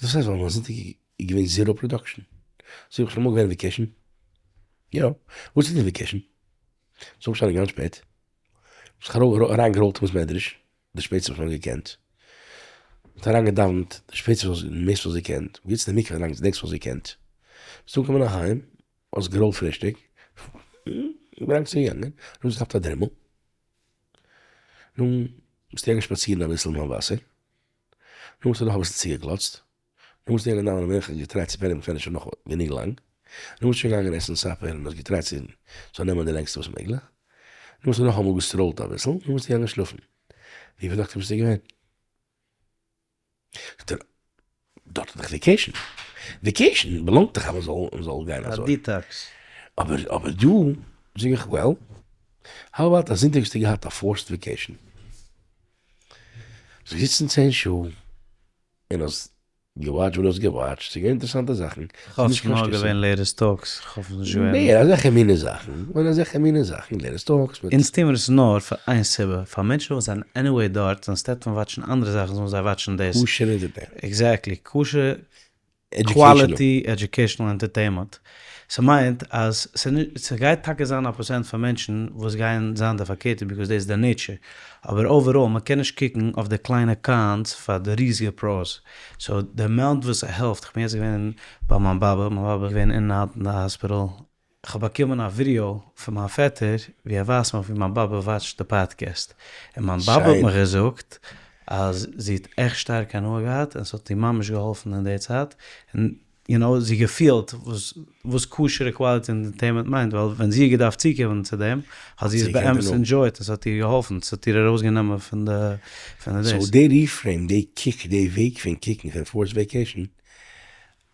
זאגט ער, וואס הייסט ווייל מיין זונטאג איז געווען zero production. זאג איך, ביסט אמאל געווען אין vacation? יא. וואס איז די vacation? ביסט אויפגעשטאנען גאנץ שפעט, ביסט זיך אריינגעראלט אין בית מדרש, די שפעטסטע וואס מ'האט געקענט, האט אריינגעדאווענט די שפעטסטע וואס מערסט וואס געקענט, געזיצן אין מקווה די לענגסטע וואס געקענט, ביסט אנגעקומען אהיים, האסט געראלט פרישטאג, ווי לאנג ס'איז געגאנגען, נאכדעם האסט געכאפט א דרימל, נאכדעם ביסטו געגאנגען שפאצירן אביסל ביים וואסער, נאכדעם האסטו נאך אביסל צוגעקלאצט, נאכדעם ביסטו געגאנגען דאווענען מנחה, געטרייט צו פענען פענישן נאך גענוג לאנג, נאכדעם ביסטו שוין געגאנגען עסן supper און האסט געטרייט צו ס'זאל נעמען די לענגסטע וואס מעגליך, נאכדעם האסטו נאכאמאל געסטראלט אביסל, נאכדעם ביסטו געגאנגען שלאפן. ווי productive ביסטו געווען? זאגט ער, דארט איז דאך vacation, vacation באלאנגט דאך אז מען זאל גיין אזוי.
א detox.
אבער אבער דא זאג איך well, how about אז זונטאג האסטו געהאט א forced vacation, ביסט געזיצן 10 שעה און האסט געוואטשט וואס דו האסט געוואטשט, ס'איז געווען אינטערעסאנטע זאכן.
כ'האף ס'איז נאר געווען לערערס talks, כ'האף ס'איז נישט געווען.
מער אזעלכע מיני זאכן, און אזעלכע מיני זאכן, לערערס talks מיט.
אונז טוהן מיר עס נאר פאר איין סיבה, פאר מענטשן וואס זענען anyway דארט, instead פון וואטשן אנדערע זאכן זאלן זיי וואטשן דאס.
כשר entertainment.
Exactly, כשר quality educational entertainment. ס'מיינט אז ס'גייט טאקע זיין א פראצענט פון מענטשן וואס גייען זיין די פארקערטע because דאס איז די nature, אבער overall מ'קען נישט קוקן אויף די קליינע cons פאר די ריזיגע pros. So די amount וואס ס'העלפט, כ'בין יעצט געווען ביי מיין באבע, מיין באבע איז געווען אין און out אין די האספיטאל, כ'האב באקומען א ווידיאו פון מיין פעטער ווי ער ווייזט מיך ווי מיין באבע וואטשט די פאדקעסט, און מיין באבע האט מיך געזאגט אז זי האט עכט שטארק הנאה געהאט און ס'האט איר ממש געהאלפן אין די צייט, און יו נאו זי געפילט וואס וואס כשר'ע quality entertainment מיינט, ווייל ווען זי האט געדארפט צוקומען צו דעם האט זי עס באמת enjoyed און ס'האט איר געהאלפן, ס'האט איר ארויסגענומען פון די פון די דאס.
So די reframe, די קוק, די וועג פון קוקן פון forced vacation,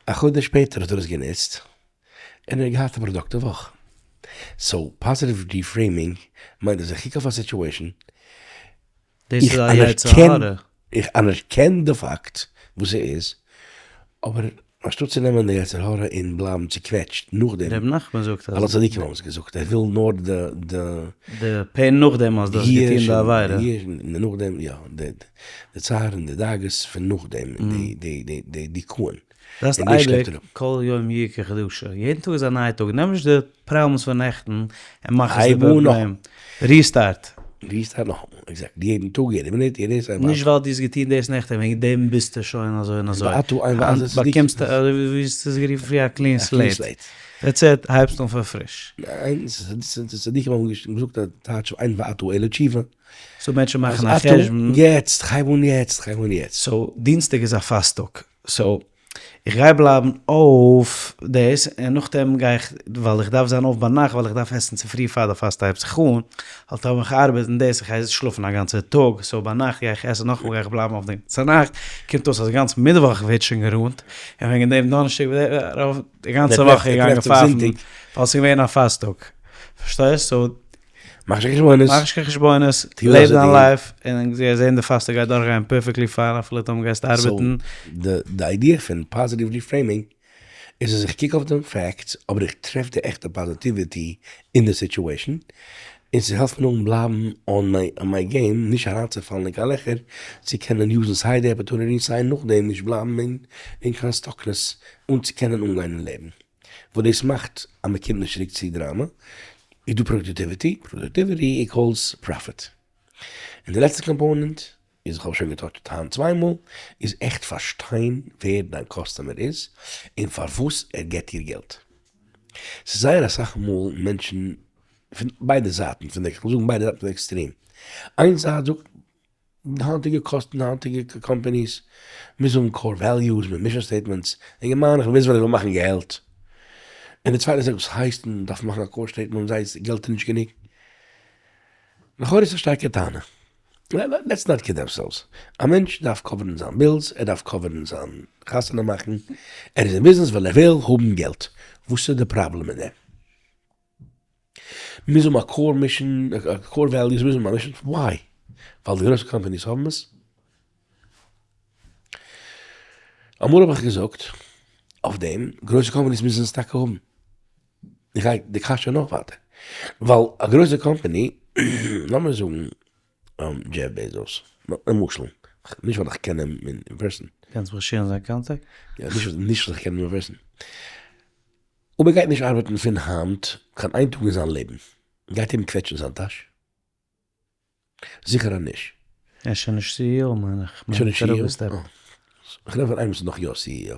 א חודש שפעטער האט ער עס גענוצט און ער האט געהאט א productive וואך. So positive reframing מיינט אז איך קוק אויף א situation,
דאס איז א יצר הרע.
איך אנערקען די פאקט וואס ס'איז, אבער אנשטאט צו נעמען די יצר הרע און בלייבן צוקוועטשט נאכדעם,
ר' נחמן זאגט אז.
אלע צדיקים האבן עס געזאגט, ער וויל נאר די די.
די pain נאכדעם אז דו האסט געטון די עבירה.
און נאכדעם יא, די צער און די דאגות פון נאכדעם, די די די דיכאון.
דארפסט אייביג כל יום יהיה כחדשו, יעדן טאג איז א נייע טאג, נעם נישט די problems פון נעכטן און מאך עס די פראבלעם, restart.
Restart נאכאמאל, exactly, יעדן טאג, יעדע מינוט, יעדע סעקונדע.
נישט ווייל דו האסט געטון דאס נעכטן וועגן דעם ביסטו שוין אזוי און אזוי, היינט באקומסטו אזוי ווי האסטו עס גערופן פריער א clean slate, that's it, הייבסט אן פון פריש.
ניין, צדיקים האבן געזאגט א טייטש אין ועתה אלא תשובה.
So מענטשן מאכן א חשבון.
יעצט, כ'הייב אן יעצט, כ'הייב אן יעצט.
So דינסטאג איז א פאסט טאג, so איך גיי בלייבן אויף דאס, און נאכדעם גיי איך, ווייל איך דארף זיין אויף ביינאכט ווייל איך דארף עסן צופרי פאר די פאסט הייבט זיך אן, ווייל טאמער איך ארבעט און דאס, איך גיי שלאפן א גאנצע טאג, so ביינאכט גיי איך עסן נאכאמאל גיי איך בלייבן אויף די גאנצע נאכט, קומט אויס אז גאנץ מיטוואך ווערט שוין גערונט, און וועגן דעם דאנערשטאג, די גאנצע וואך איז געגאנגען פייפן, ווייל ס'איז געווען א פאסט טאג, פארשטייסט? So.
מאך נישט קיין חשבונות.
מאך נישט קיין חשבונות, לעב דיין life, און זיי זעהן די פאסט גייט דורכגיין perfectly fine אפילו טאמער גייסטו ארבעטן.
So די idea פון positive reframing איז אז איך קוק אויף די facts אבער איך טרעף די עכטע positivity אין די situation, און ס'העלפט מיר אן בלייבן on my game, נישט אריינצופאלן אין קיין לעכער, צו קענען יוזן סיי די opportunity סיי נאכדעם נישט בלייבן אין קיין stuckness אן צו קענען אנגיין אין לעבן. וואס דאס מאכט אז מען קומט נישט צוריק צו דראמא, איז דא productivity, productivity equals profit. און די לעצטע component איז, איך האב שוין געטאטשט היינט צוויי מאל, איז עכט פארשטיין ווער דיין customer איז, און פארוואס ער געבט דיר געלט. ס'איז זייער אסאך מאל מענטשן פון ביידע זייטן פון די, כ'וועל זאגן ביידע זייטן פון די extreme. איין זייט זאגט די היינטיגע קאסטן די היינטיגע companies מוז האבן core values מיט mission statements, אינגערמאן איך וויל וויסן ווען איך וויל מאכן געלט, און די צווייטע זאגט וואס הייסט מען דארף מאכן א core statement זיי געלט איז נישט גענוג, לכאורה איז א שטארקע טענה, let's not kid ourselves, א מענטש דארף cover ן זיין bills, ער דארף cover ן זיין חתונה מאכן, ער איז אין ביזנעס ווייל ער וויל האבן געלט, וואס איז די פראבלעם מיט דעם? מוז האבן א core mission, א core values, מוז האבן א mission, why? ווייל די גרויסע companies האבן עס? אמאל האב איך געזאגט אויף דעם, גרויסע companies מוזן עס טאקע האבן. איך גיי די קשיא נאך ווייטער, ווייל א גרויסע קאמפאני, לאמיר זאגן דזשעף בעזאס, למשל, נישט ווייל איך קען אים אין person.
קענסט מיך share ן זיין contact?
יא, נישט ווייל איך קען אים אין person. אויב ער גייט נישט ארבעטן פון היינט קיין איין טאג אין זיין לעבן, גייט אים קוועטשן זיין טאש? זיכער אז נישט.
ער איז שוין נישט CEO מיין איך.
שוין נישט CEO? איך רעד פון איינעם וואס איז נאך יא CEO.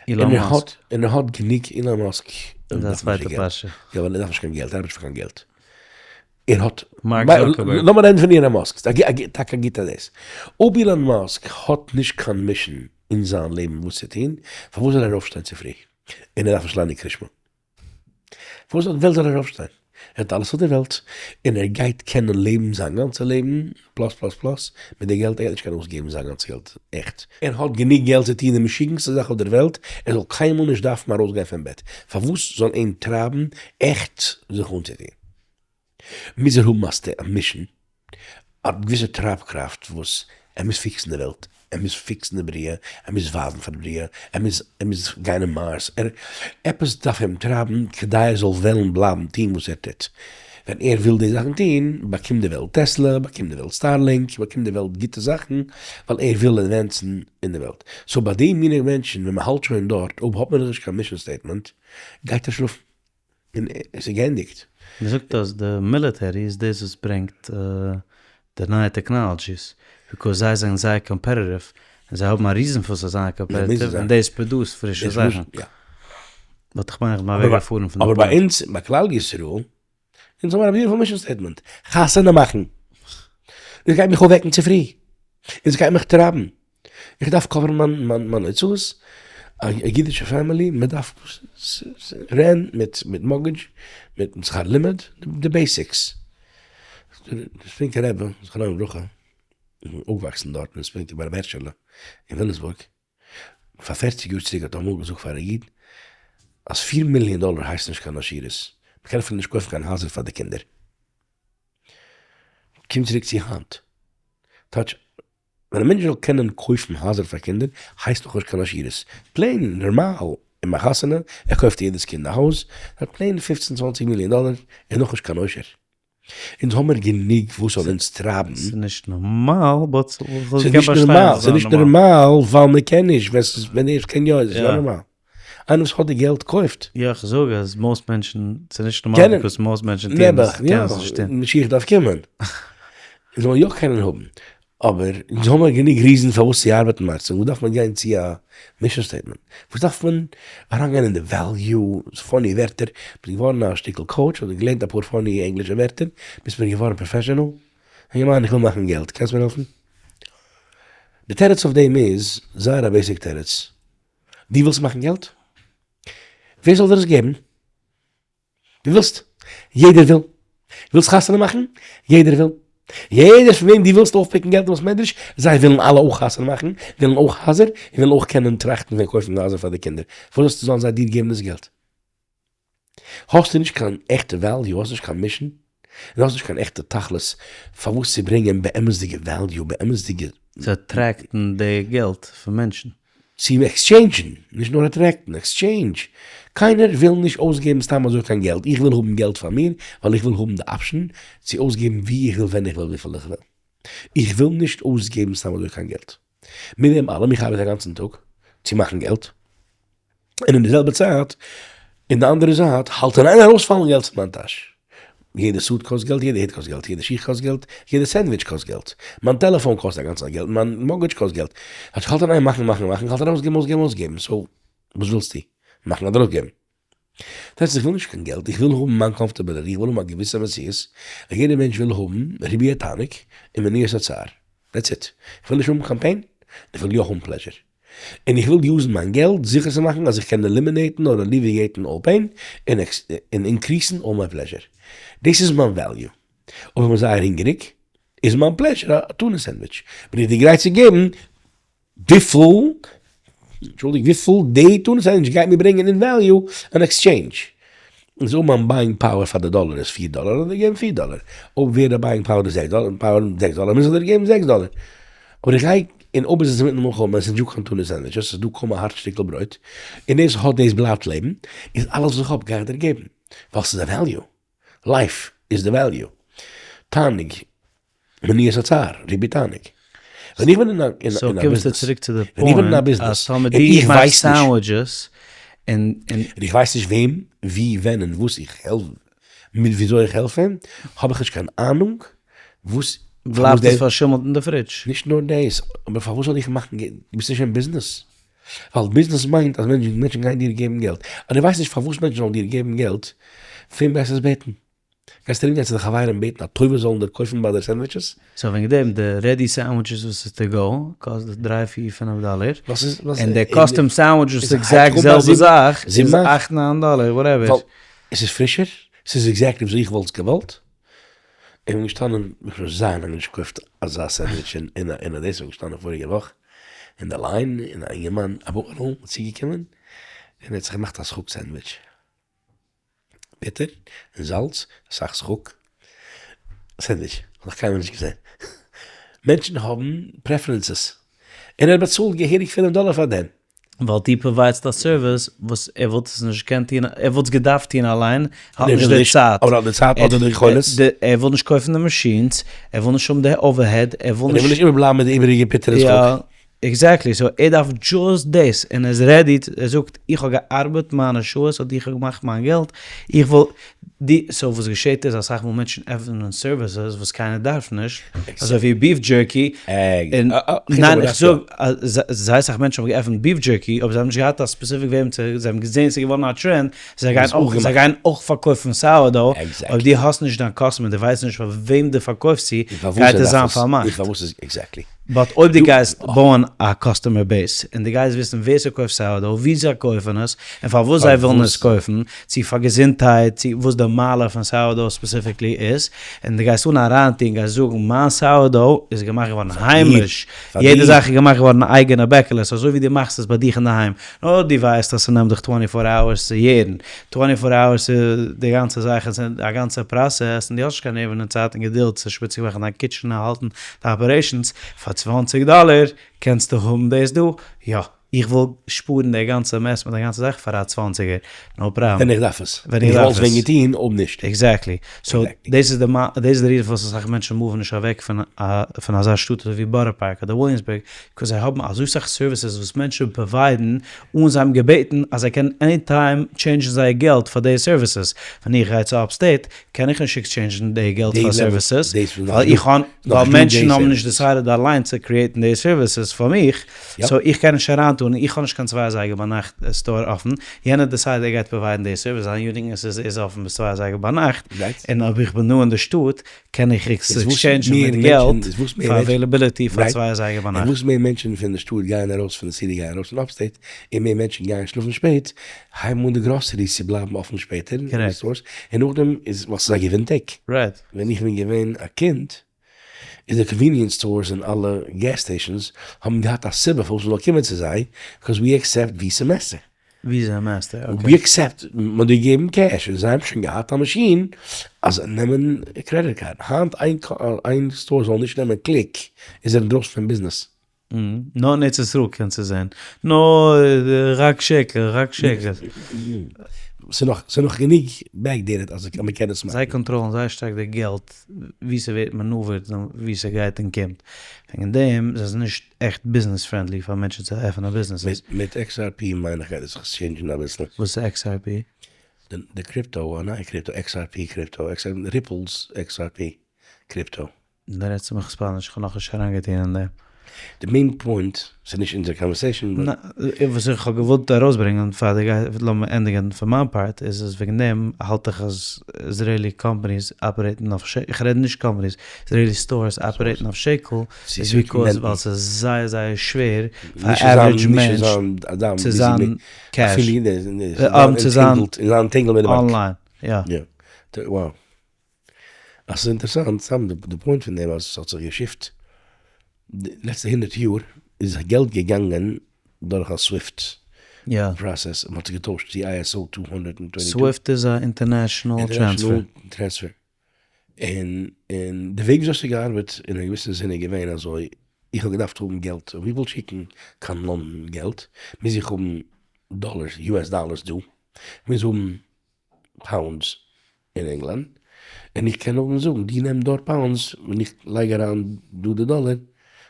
אילאן מאסק.
און ער האט גענוג, אילאן מאסק
איז א צווייטע פרשה.
יא ווייל ער דארף נישט קיין געלט, ער ארבעט נישט פאר קיין געלט. ער האט,
מארק זוקערבערג.
לאמיר רעדן פון אילאן מאסק, טאקע א גוטע דאס. אויב אילאן מאסק האט נישט קיין mission אין זיין לעבן וואס צו טון, פארוואס זאל ער אויפשטיין צופרי? און ער דארף נישט ליינען קרישמע. פארוואס אויף די וועלט זאל ער אויפשטיין? ער האט אלעס אויף די וועלט, און ער גייט קענען לעבן זיין גאנצע לעבן, plus plus plus, מיט די געלט, ער גייט נישט קענען אויסגעבן זיין גאנצע געלט, עכט. ער האט גענוג געלט צו טון די משוגענסטע זאך אויף דער וועלט, ער זאל קיינמאל נישט דארפן ארויסגיין פון בעט. פארוואס זאל אים טרייבן עכט זיך אנצוטון? מוז ער האבן א mission, א געוויסע טרייבקראפט וואס ער מוז fix ן די וועלט, ער מוז fix ן די בריאה, ער מוז ווייזן פאר די בריאה, ער מוז ער מוז גיין אין מארס, ער עפעס דארף אים טרייבן כדי ער זאל וועלן בלייבן טון וואס ער טוט. ווען ער וויל די זאכן טון, באקומט די וועלט טעסלע, באקומט די וועלט סטארלינק, באקומט די וועלט גוטע זאכן, ווייל ער וויל advance ן אין די וועלט. so ביי די מיני מענטשן ווען מען האלט שוין דארט, אויב האט מען נאכנישט קיין mission statement, גייט ער שלאפן. און עס איז געענדיגט.
מען זאגט אז די military איז דאס וואס ברענגט די נייע technologies, because זיי זענען זייער competitive, און זיי האבן א reason פארוואס זיי זענען competitive, און דאס produce ט פרישע זאכן. but איך מיין איך בין אוועק געפארן פון די
אבער ביי אונז ביי כלל ישראל, אונז האבן א beautiful mission statement, חתונה מאכן! דאס גייט מיך אויפוועקן צופרי, און עס גייט מיך טרייבן, איך דארף cover ן מיין מיין מיין הוצאות, א אידישע family, מען דארף rent מיט מיט mortgage, מיט שכר לימוד, די basics. די ספינקא רבי זכרונו לברכה, איך בין אויפגעוואקסן דארט אין ספינקא ביי רבי הערשעלע אין וויליאמסבורג, פאר פערציג יאר צוריק האט ער אמאל געזאגט פאר א איד אז פיר מיליאן דאלער הייסט נישט קיין עשירות, מען קען אפילו נישט קויפן קיין הייזער פאר די קינדער. קום צוריק צו היינט, טייטש ווען א מענטש זאל קענען קויפן הייזער פאר קינדער הייסט נאכנישט קיין עשירות, plain נארמאל אין מיין חתונה ער קויפט יעדעס קינד א הויז, פאר plain פופצן צוואנציג מיליאן דאלער איז נאכנישט קיין עושר. אונז האמיר גענוג וואס זאל אונז טרייבן.
ס'איז נישט נארמאל but
ס'איז נישט נארמאל, ס'איז נישט נארמאל ווייל מ'קען נישט, ווען ס'איז ווען ער קען יא איז עס יא נארמאל. איינער וואס האט די געלט קויפט.
יא איך זאג אז most מענטשן, ס'איז נישט נארמאל because most מענטשן טוען עס, קענען עס נישט טון.
משיח דארף קומען. אונז זאלן יא קענען האבן. אבער אונז האמיר גענוג reason פארוואס צו ארבעטן מארצן, וואס דארף מען גיין צו א mission statement? וואס דארף מען אריינגיין אין די value, funny ווערטער, ביסט געווארן א שטיקל coach, האסט געלערנט אפאר funny ענגלישע ווערטער, ביסט מיר געווארן professional, אינגערמאן איך וויל מאכן געלט, קענסט מיר העלפן? די תירוץ אויף דעם איז זייער א basic תירוץ, דו ווילסט מאכן געלט? ווער זאל דיר עס געבן? דו ווילסט? יעדער וויל. ווילסט חתונה מאכן? יעדער וויל. יעדער פון וועם דו ווילסט אויפ pick ן געלט אין בית מדרש, זיי ווילן אלע אויך חתונה מאכן, ווילן אויך הייזער, און ווילן אויך קענען טראכטן פון קויפן הייזער פאר די קינדער. פארוואס זאלסטו זאלן זיי דיר געבן דאס געלט? האסטו נישט קיין עכטע value, האסט נישט קיין mission, און האסט נישט קיין עכטע תכלית פארוואס צו ברענגען באמת'דיגע value, באמת'דיגע.
צו attract ן די געלט פון מענטשן.
צו exchange ן, נישט נאר attract ן, exchange. קיינער וויל נישט אויסגעבן סתם אזוי קיין געלט, איך וויל האבן געלט פאר מיר, ווייל איך וויל האבן די option צו אויסגעבן ווי איך וויל ווען איך וויל וויפיל איך וויל. איך וויל נישט אויסגעבן סתם אזוי קיין געלט. מיט דעם אלעם, איך ארבעט א גאנצן טאג צו מאכן געלט, און אין די זעלבע צייט, אין די אנדערע זייט, האלט אין איין ארויספאלן געלט פון מיין טאש. יעדע suit קאסט געלט, יעדע הוט קאסט געלט, יעדע שיך קאסט געלט, יעדע סענדוויטש קאסט געלט, מיין טעלעפאן קאסט א גאנצע צייט געלט, מיין mortgage קאסט געלט. איך האלט אין איין מאכן מאכן מאכן, איך האלט אין אויסגעבן אויסגעבן אויסגעבן, so וואס ווילסטו? מאכן אדער אויסגעבן? דאס הייסט איך וויל נישט קיין געלט, איך וויל האבן מיין comfortability, איך וויל האבן א געוויסע מציאות, א יעדער מענטש וויל האבן ריבוי התענוג און מניעת הצער, that's it. איך וויל נישט האבן קיין pain, איך וויל יא האבן pleasure. און איך וויל use ן מיין געלט זיכער צו מאכן אז איך קען eliminate ן אדער alleviate ן all pain און increase ן all my pleasure. דאס איז מיין value. אויב איך בין זייער הונגעריג, איז מיין pleasure א tuna sandwich. בין איך דיר גרייט צו געבן וויפיל, אנטשולדיגט, וויפיל די tuna sandwich גייט מיר ברענגען אין value אין exchange. איז אויב מיין buying power פאר די דאלער איז 4 דאלער, זאל איך דיר געבן 4 דאלער. אויב ווערט די buying power איז 6 דאלער, power 6 דאלער, מוז איך דיר געבן 6 דאלער. אבער איך גיי, און אויב איז עס אינמיטן מלחמה, עס איז נישטא קיין tuna sandwiches, עס איז דא קוים א הארט שטיקל ברויט, און דאס האט דאס בלייבט לעבן, איז אלעס וואס איך האב גיי איך דיר געבן, ווייל ס'איז א value. Life איז די value. תענוג, מניעת הצער, ריבוי תענוג. ווען איך בין אין א אין
so
א
קומסטו
ביזנעס,
צוריק צו די
ווען איך בין אין א
point
ביזנעס,
אז טאמער
און
דו
איך
מאכסט
ווייס נישט,
sandwiches און און
און איך ווייס נישט וועם, ווי, ווען און וואס איך העלף, מיט וויאזוי איך העלף אים, האב איך נישט קיין אהנונג וואס, פארוואס
בלייבט עס
דער,
פארשימלט אין די fridge.
נישט נאר דאס, אבער פארוואס זאל איך מאכן געלט, דו ביסט נישט אין ביזנעס. ווייל ביזנעס מיינט אז מענטשן גייען דיר געבן געלט. אז דו ווייסט נישט פארוואס מענטשן זאלן דיר געבן געלט, פון וועם גייסטו עס בעטן? גייסט ארומגיין צו די חברים בעטן א טובה זאלן דיר קויפן ביי דיר sandwiches?
So וועגן דעם די ready sandwiches וואס איז to go קאסט דריי פיר פינף דאלער, און די custom sandwich וואס איז exact זעלבע זאך איז אכט ניין דאלער whatever.
ווייל עס איז פרישער, עס איז exactly וויאזוי איך וואלט עס געוואלט, איך בין געשטאנען, איך האב שוין זייער לאנג נישט געקויפט אזא sandwich אין א אין א דאס, איך בין געשטאנען פאריגע וואך אין די line און א אינגערמאן א בחור'ל איז צוגעקומען און ער האט זיך געמאכט א סחוג sandwich. ביטער און זאלץ, אסאך סחוג, sandwich, האב איך קיינמאל נישט געזען. מענטשן האבן preferences, און ער האט באצאלט געהעריג 5 דאלער פאר דעם.
ווייל דו provide סט א service וואס ער וואלט עס נישט געקענט טון, ער וואלט עס געדארפט טון אליין, האט נישט די צייט.
אדער האט די צייט אדער די יכולת.
ער וויל נישט קויפן די machines, ער וויל נישט האבן די overhead, ער וויל נישט.
ער וויל נישט איבערבלייבן מיט די איבעריגע ביטער און סחוג.
Exactly, so ער דארף just דאס, און ער איז ready, ער זאגט איך האב געארבעט מיינע שעות אדער איך האב געמאכט מיין געלט, איך וויל די, so וואס געשעט איז אסאך מאל מענטשן עפענען services וואס קיינער דארף נישט, אזוי ווי beef jerky, און ניין איך זאג אז זייער אסאך מענטשן האבן געעפנט beef jerky אבער זיי האבן נישט געהאט א specific וועם צו, זיי האבן געזען ס'איז געווארן א טרענד, זיי גייען אויך זיי גייען אויך פארקויפן sourdough, אויב דו האסט נישט דיין customer, דו ווייסט נישט פאר וועם דו פארקויפסט צו, גייט עס זיין פארמאכט. But אויב דו גייסט בויען א customer base, און דו גייסט וויסן ווער ס'קויפט sourdough, ווי זיי קויפן עס, און פארוואס זיי ווילן עס קויפן, צו פאר געזונטהייט, צו וואס די מעלה פון sourdough specifically איז, און דו גייסט אן אריינטון, גייסט זאגן מיין sourdough איז געמאכט געווארן היימיש, יעדע זאך איז געמאכט געווארן אין אייגענע בעקעלעס, אזוי ווי דו מאכסט עס ביי דיך אינדערהיים, נאר דו ווייסט אז ס'נעמט דיך twenty four hours צו יערן, twenty four hours איז די גאנצע זאך, עס איז א גאנצע process, און דו האסט נישט קיין נערווען און צייט און געדולד צו שפיציג מאכן דיין kitchen און האלטן די operations, פאר 20 דאלער קענסטו האבן דאס דא, יא, איך וויל שפארן די גאנצע mess מיט די גאנצע זאך פאר א צוואנציגער, no problem.
ווען איך דארף עס.
ווען איך דארף עס.
איך וואלט עס ווען געטון אויב נישט.
Exactly. So דאס איז די דאס איז די reason פארוואס אסאך מענטשן move ן נישט אוועק פון א פון אזא שטאט אזוי ווי בארא פארק אדער וויליאמסבורג, because זיי האבן אזוי סאך services וואס מענטשן provide ן אן זיי האבן געבעטן אז זיי קענען any time change ן זייער געלט פאר די services. ווען איך גיי צו upstate קען איך נישט exchange ן די געלט פאר services, ווייל איך האב, ווייל מענטשן האבן נישט decided אליין צו create ן די services פאר מיך, so איך קען נישט אריינטון, איך האב נישט קיין צוויי אזייגער ביינאכט store אפן, יענער decide ער גייט provide ן די service, זיין uniqueness איז ער איז אפן ביז צוויי אזייגער ביינאכט, און אויב איך בין דא אין די שטאט קען איך exchange ן מיט געלט פאר availability פאר צוויי אזייגער ביינאכט.
און וואס מער מענטשן פון די שטאט גייען ארויס פון די city גייען ארויס פון upstate, און מער מענטשן גייען שלאפן שפעט, הייבן אן די groceries צו בלייבן אפן שפעטער, און די stores, און נאכדעם איז ווייל ס'איז א give and take. ווען איך בין געווען א קינד, איז די convenience stores און אלע gas stations האבן געהאט א סיבה פארוואס מ'זאל קומען צו זיי, because we accept Visa Master.
Visa Master, okay.
We accept, מ'האט דיר געגעבן cash, און זיי האבן שוין געהאט א מאשין אז זיי נעמען credit card. היינט איין store זאל נישט נעמען Click, איז ער אינדרויסן פון ביזנעס.
נאר אין ארץ ישראל קענסטו זען. נאר רק שקל, רק שקל.
ס'איז נאך גענוג backdated אז מ'קען עס מאכן.
זיי קאנטראלן זייער שטארק די געלט ווי ס'ווערט maneuvered און ווי ס'גייט און קומט. וועגן דעם זענען זיי נישט עכט business friendly פאר מענטשן צו עפענען ביזנעסעס.
מיט XRP מיין איך גייט עס זיך change ן אביסל.
וואס איז XRP?
די crypto, א נייע crypto, XRP crypto, Ripple's XRP crypto.
דו רעדסט צו מיך ספאניש, איך האב נאכנישט אריינגעטון אין דעם.
די main point, ס'איז נישט אונזער conversation, but.
וואס איך האב געוואלט ארויסברענגען פאר די גיי, לאמיר ענדיגן פון מיין part, איז אז וועגן דעם האלט איך אז Israeli companies operate ן אויף שקל, איך רעד נישט companies, Israeli stores operate ן אויף שקל, איז because ווייל ס'איז זייער זייער שווער פאר average מענטש צו זיין קעש, צו זיין אנליין, יא.
Wow. אז ס'איז אינטערעסאנט, סתם די point פון דעם אז ס'האט זיך גע shift די לעצטע 100 יאר איז געלט געגאנגען דורך א SWIFT process, מ'האט זיך געטוישט צו ISO 222.
SWIFT איז א international transfer.
Transfer. און און די וועג וויאזוי ס'האט געארבעט אין א געוויסע זין איז געווען אזוי, איך האב געדארפט האבן געלט, אויב איך וויל שיקן קיין לאנדאן געלט, מוז איך האבן דאלארס, US dollars דא, מוז האבן pounds אין ענגלאנד, און איך קען נאכדעם זאגן, דו נעם דארט pounds און איך לייג אריין דא די דאלאר,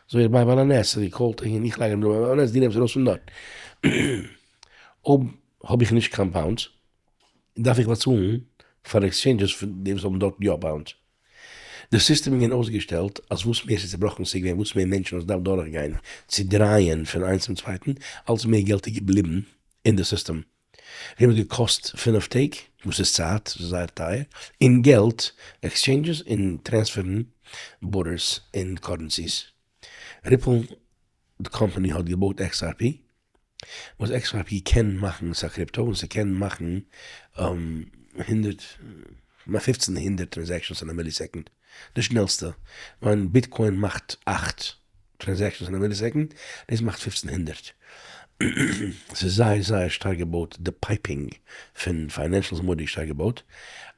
אזוי ווי ביי בעל הנס, אז קאלט אהין, איך לייג אריין דא ביי בעל הנס, דו נעמסט ארויס פון דארט. אויב האב איך נישט קיין pounds, דארף איך באצאלן פאר exchanges פון די וואס האבן דארט יא pounds. די סיסטעם איז געווען אויסגעשטעלט אז וואס מער ס'איז צעבראכן ס'איז געווען, וואס מער מענטשן האט דארף דורכגיין צו דרייען פון איינס צום צווייטן, אלץ מער געלט איז געבליבן אין די סיסטעם. דעם האט געקאסט 5 טעג, וואס איז צייט, וואס איז זייער טייער, און געלט, exchanges און transfer ן borders און currencies. Ripple, די קאמפאני האט געבויט XRP, וואס XRP קען מאכן, ס'איז א crypto, און ס'קען מאכן 100, 1500 transactions אין א millisecond, די שנעלסטע. ווען Bitcoin מאכט 8 transactions אין א millisecond, דאס מאכט 1500. ס'איז זייער זייער שטארק געבויט, די piping פון financials מורא'דיג שטארק געבויט,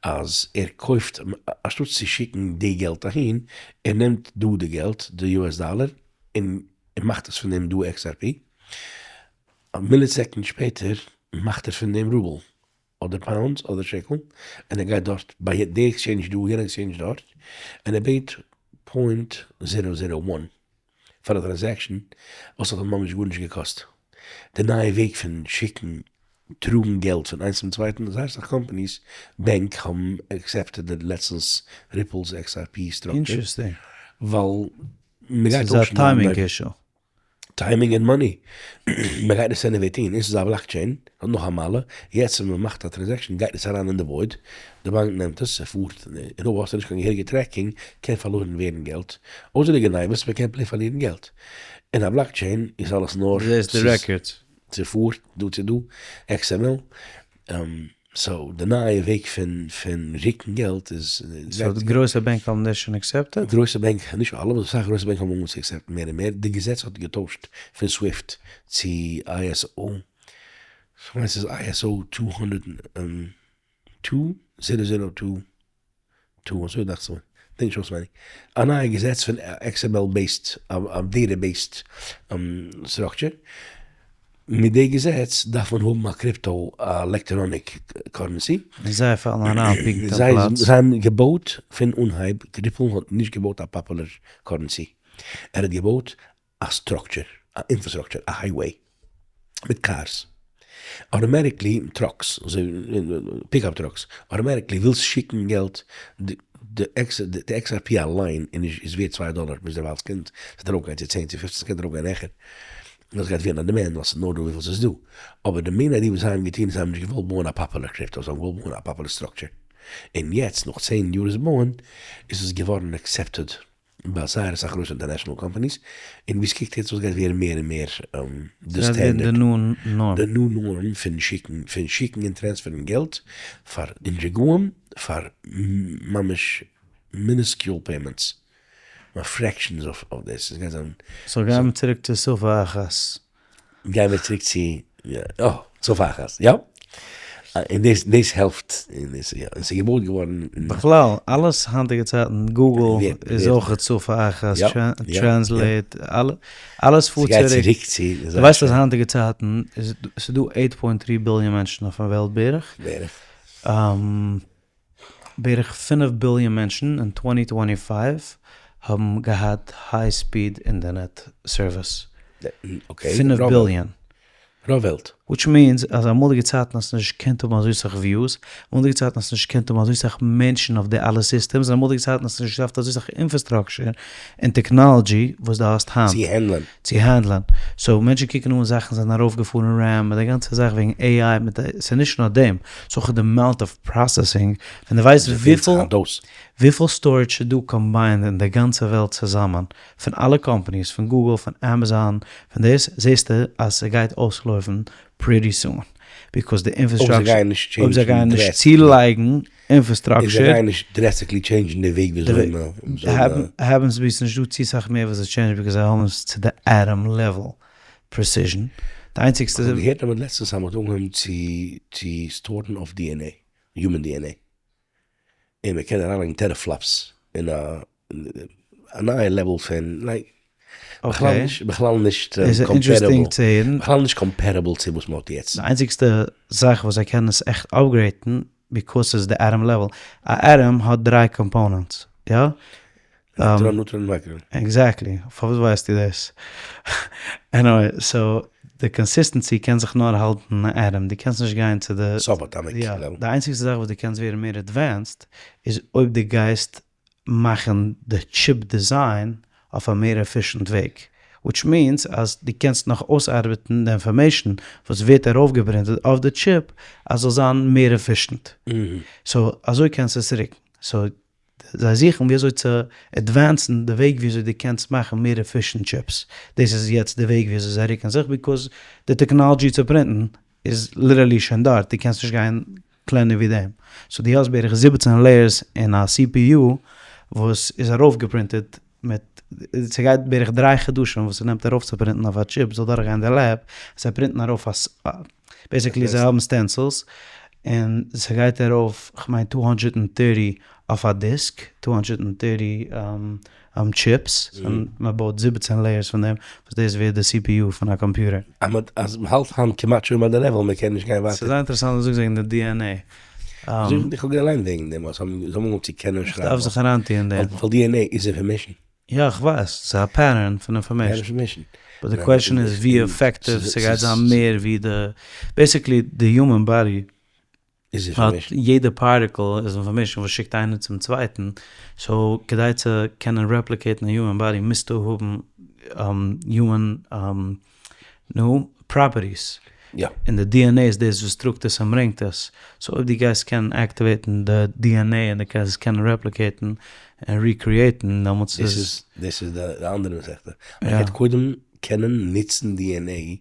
אז ער קויפט, אנשטאט צו שיקן די געלט אהין, ער נעמט דא די געלט, די US dollar, און ער מאכט עס פון דעם דא XRP. א millisecond שפעטער מאכט ער פון דעם רובל, אדער pounds, אדער שקל, און ער גייט דארט, ביי די exchange דא, יענע exchange דארט, און ער בעט 0.001 פאר א transaction, וואס האט אים ממש גארנישט געקאסט. די נייע וועג פון שיקן, טראגן געלט פון איינס צום צווייטן, זייער אסאך companies, בענק האבן accepted די לעצטנס Ripple's XRP structure.
Interesting.
ווייל מ'גייט
ס'איז א timing issue.
Timing און money. מ'גייט עס anyway טון, עס איז א blockchain, האט נאך א מעלה, יעצט ווען מ'מאכט א transaction גייט עס אריין אין די void, די באנק נעמט עס, ס'פארט, און אויב האסטו נישט קיין געהעריגע tracking, קען פארלוירן ווערן געלט. אויסער די גניבות, מ'קען plain פארלירן געלט. אין א blockchain איז אלעס נאר
דאס איז די records.
ס'פארט דא צו דא, XML. So, די נייע וועג פון ריקן געלט איז
So די גרויסע בענק האבן דאס שוין accepted?
גרויסע בענק, נישט אלע, אבער אסאך גרויסע בענק האבן אנגעהויבן צו accept ן מער און מער. די געזעץ האט געטוישט פון SWIFT צו ISO. איך מיין ס'איז ISO 200, 2002, אזוי דאכט זיך מיר. דענק נישט אויסווייניג. א נייע געזעץ פון XML based, א data-based structure. מיט די געזעץ דארף מען האבן א crypto electronic currency.
זיי פאלן אריין פונקט אויף פלאץ.
זיי האבן געבויט פון אנהייב, Ripple האט נישט געבויט א popular currency. ער האט געבויט א structure, א infrastructure, א highway, מיט cars. Automatically, trucks, pickup trucks, automatically ווילסט שיקן געלט, די XRP אליין איז ווערט 2 דאלאר, ביז דערווייל ס'קען ארויפגיין צו 10, צו 15, ס'קען ארויפגיין העכער. דאס גייט ווערן א demand, ווייל ס'איז נאר דא וויפיל ס'איז דא. אבער די main idea וואס זיי האבן געטון, זיי האבן נישט געוואלט בויען א popular crypto, זיי האבן געוואלט בויען א popular structure. און יעצט, נאך 10 יאר עס בויען, איז עס געווארן accepted ביי זייער אסאך גרויסע international companies. און ווי עס קוקט יעצט אויס גייט ווערן מער און מער די
standard. די new norm.
די new norm פון שיקן און transfer ן געלט פאר אינדיווידועלן, פאר ממש minuscule payments. Fractions of this. עס גייט זיין
So גייען מיר צוריק צו שפה אחת.
גייען מיר צוריק צו, יא, oh, שפה אחת, יא. און דאס, דאס העלפט, און דאס, יא, עס איז געבויט געווארן
בכלל, אלעס היינטיגע צייטן, Google איז אויך שפה אחת, Translate, אלעס פארט
צוריק. צוריק צו
דו ווייסט אז היינטיגע צייטן איז ס'דא 8.3 ביליאן מענטשן אויפן וועלט בערך.
בערך.
בערך 5 ביליאן מענטשן אין 2025 האבן געהאט high speed internet service.
Okay.
5 ביליאן.
רוב וועלט.
Which means אז אמאליגע צייטן האסטו נישט געקענט האבן אזוי סאך views, אמאליגע צייטן האסטו נישט געקענט האבן אזוי סאך מענטשן אויף די אלע systems, און אמאליגע צייטן האסטו נישט געדארפט אזוי סאך infrastructure און technology וואס דו האסט היינט.
צו handle ען.
צו handle ען. So מענטשן קוקן אן זאכן זענען ארויפגעפארן RAM מיט די גאנצע זאך וועגן AI מיט די, ס'איז נישט נאר דעם, ס'איז אויך די amount of processing, ווען דו ווייסט וויפיל, וויפיל storage איז דא combined אין די גאנצע וועלט צוזאמען, פון אלע companies, פון גוגל, פון עמעזאן, פון דאס, זעסטו אז ס'גייט אויסלויפן pretty soon, because די infrastructure, אויב זיי גייען נישט צולייגן infrastructure.
זיי גייען נישט drastically change ן די וועג וויאזוי מ'.
Happens to be ס'נישט דא צו סאך מער וואס זיי change ן because זיי האבן עס צו די atom level precision, די איינציגסטע.
כ'האב געהערט אז מ'האט לעצטענס אז מ'האט אנגעהויבן צו צו store ן אויף DNA, human DNA, און מ'קען אריינלייגן teraflops אין א א נייע level פון like בכלל נישט בכלל נישט comparable, בכלל נישט comparable צו וואס מ'האט יעצט.
די איינציגסטע זאך וואס זיי קענען עס עכט upgrade ן because ס'איז די atom level, א atom האט דריי components, יא?
Electron, neutron, micron.
Exactly, פארוואס ווייסטו דאס? Anyway, so די consistency קען זיך נאר האלטן אין א atom, דו קענסט נישט גיין צו די
Subatomic level.
די איינציגסטע זאך וואס דו קענסט ווערן מער advanced איז אויב דו גייסט מאכן די chip design אויף א מער efficient וועג, which means אז דו קענסט נאך אויסארבעטן די information וואס ווערט ארויפגעפרינטעד אויף די chip אז זאל זיין מער efficient, so אזוי קענסטו עס רוקן, so זיי זוכן ווי אזוי צו advance ן די וועג ווי אזוי דו קענסט מאכן מער efficient chips, דאס איז יעצט די וועג ווי אזוי זיי רוקן זיך because די technology צו פרינטן איז literally שוין דארט, דו קענסט נישט גיין קלענער ווי דעם, so דו האסט בערך 17 layers אין א CPU וואס איז ארויפגעפרינטעד מיט, ס'גייט בערך דריי חדשים וואס ס'נעמט ארויפצופרינטן אויף א chip זאל דורכגיין די lab, זיי פרינטן ארויף א, basically זיי האבן stencils, און ס'גייט ארויף כ'מיין 230 אויף א disk, 230 chips, און מ'בויט 17 layers פון דעם, וואס דאס ווערט די CPU פון א קאמפיוטער.
אז מ'האלט היינט כמעט שוין ביי די level, מ'קען נישט גיין ווייטער.
ס'איז זייער אינטערעסאנט וואס דו זאגסט וועגן די DNA.
איך האב געליינט וועגן דעם אז זיי האבן אנגעהויבן צו קענען שרייבן.
כ'דארף זיך אריינטוען אין דעם.
ווייל DNA איז information.
יא איך ווייס, ס'איז א pattern פון information. But די question איז ווי effective ס'גייט זיין מער ווי די, basically די human body האט יעדע particle איז information וואס שיקט איינער צום צווייטן, so כדי צו קענען replicate ן א human body מוזטו האבן human נו, properties. און די DNA איז דאס וואס טראגט עס און ברענגט עס. So אויב דו גייסט קענען activate ן די DNA און דו קענסט עס קענען replicate ן און recreate ן דעמאלטס איז.
דאס איז די אנדערע מסכתא. מען גייט קודם קענען נוצן DNA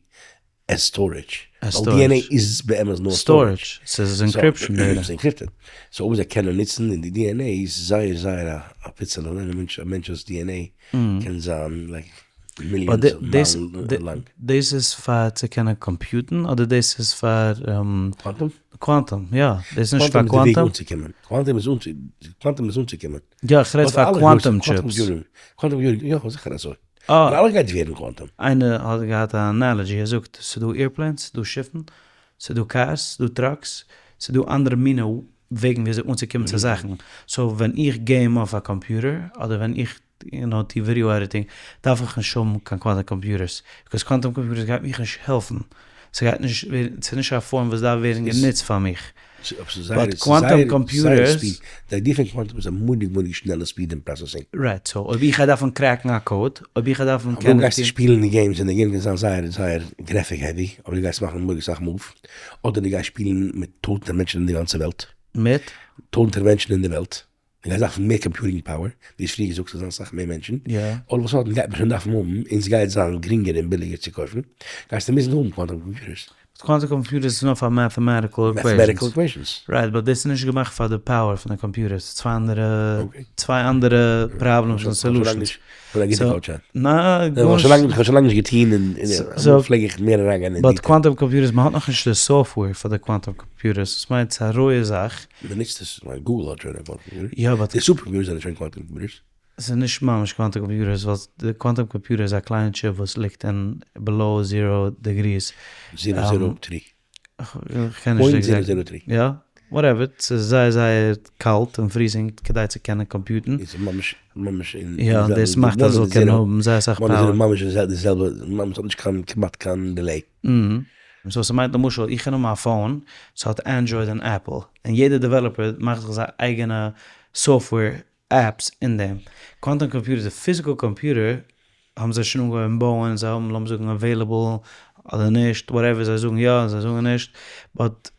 as storage. ווייל DNA איז באמת נאר
storage. ס'איז encryption data.
ס'איז encrypted. So אויב זיי קענען נוצן די DNA איז זייער זייער א פיצעלע א מענטש'ס DNA קען זיין like millions מיילן לאנג.
דאס איז פאר צו קענען compute ן אדער דאס איז פאר
Quantum?
Quantum, יא. דאס איז נישט פאר quantum?
Quantum איז די וועג אנצוקומען. Quantum איז אנצוקומען.
יא, איך רעד פאר quantum chips.
Quantum computer, יא זיכער אזוי. און אלעס גייט ווערן קוואנטום.
איינער האט געהאט א analogy, ער זאגט ס'איז דא airplanes, ס'איז דא שיפן, ס'איז דא cars, ס'איז דא trucks, ס'איז דא אנדערע מינע וועגן ווי אזוי אנצוקומען צו זאכן, so ווען איך game אויף א קאמפיוטער, אדער ווען איך יו נאו טו video editing, דארף איך נישט האבן קיין quantum computers, because quantum computers גייט מיך נישט העלפן, ס'גייט נישט ווערן, ס'איז נישט א form וואס דארף ווערן גענוצט פאר מיך. But quantum computers.
די idea פון קוואנטום איז א מורא'דיג מורא'דיג שנעלע speed אין processing.
Right, so אויב איך גיי דארפן crack ן א code, אויב איך גיי דארפן
קענען. אמאל גייסטו שפילן די games און די game קען זיין זייער זייער graphic heavy, אבער דו גייסט מאכן מורא'דיג סאך move, אדער דו גייסט שפילן מיט טויזנטער מענטשן אין די גאנצע וועלט.
מיט?
טויזנטער מענטשן אין די וועלט. דו גייסט דארפן מער computing power, ווי האסט פריער געזאגט ס'זאל זיין אסאך מער מענטשן, all of a sudden גייט מען שוין דארפן האבן, און ס'גייט זיין גרינגער און ביליגער צו קויפן, גייסטו מוזן האבן quantum computers.
Quantum computers איז נאר פאר mathematical equations.
Mathematical equations.
Right, but דאס איז נישט געמאכט פאר די power פון די קאמפיוטערס, צוויי אנדערע, צוויי אנדערע problems און solutions.
כ'בין א גוטע coach היינט.
נא, גארנישט.
כ'האב שוין לאנג נישט געטון און אמאל פלעג איך מער אריינגיין אין
but quantum computers, מ'האט נאכנישט די software פאר די quantum computers, דאס מיינט ס'איז א רויע זאך.
מ'נוצט עס, כ'מיין גוגל האט שוין א quantum computer.
יא but.
די super computers זענען שוין quantum computers.
ס'איז נישט ממש quantum computers, ווייל די quantum computer איז א קליינע chip וואס ליגט אין below zero degrees.
Zero zero three.
כ'קען נישט די exact.
Point zero zero three.
יא, whatever, ס'איז זייער זייער קאלט און freezing כדי צו קענען compute ן.
איז ממש ממש אין.
יא, און דאס מאכט אז ס'זאל קענען האבן זייער אסאך power.
ממש די זעלבע, ממש האט נישט קיין כמעט קיין delay.
So ס'מיינט למשל איך קען האבן א phone, ס'האט Android און Apple, און יעדע developer מאכט זיך זיין אייגענע software apps אין דעם. Quantum computer, די physical computer האבן זיי שוין אנגעהויבן בויען, זיי האבן לאמיר זאגן available אדער נישט, whatever, זיי זאגן יא זיי זאגן נישט, but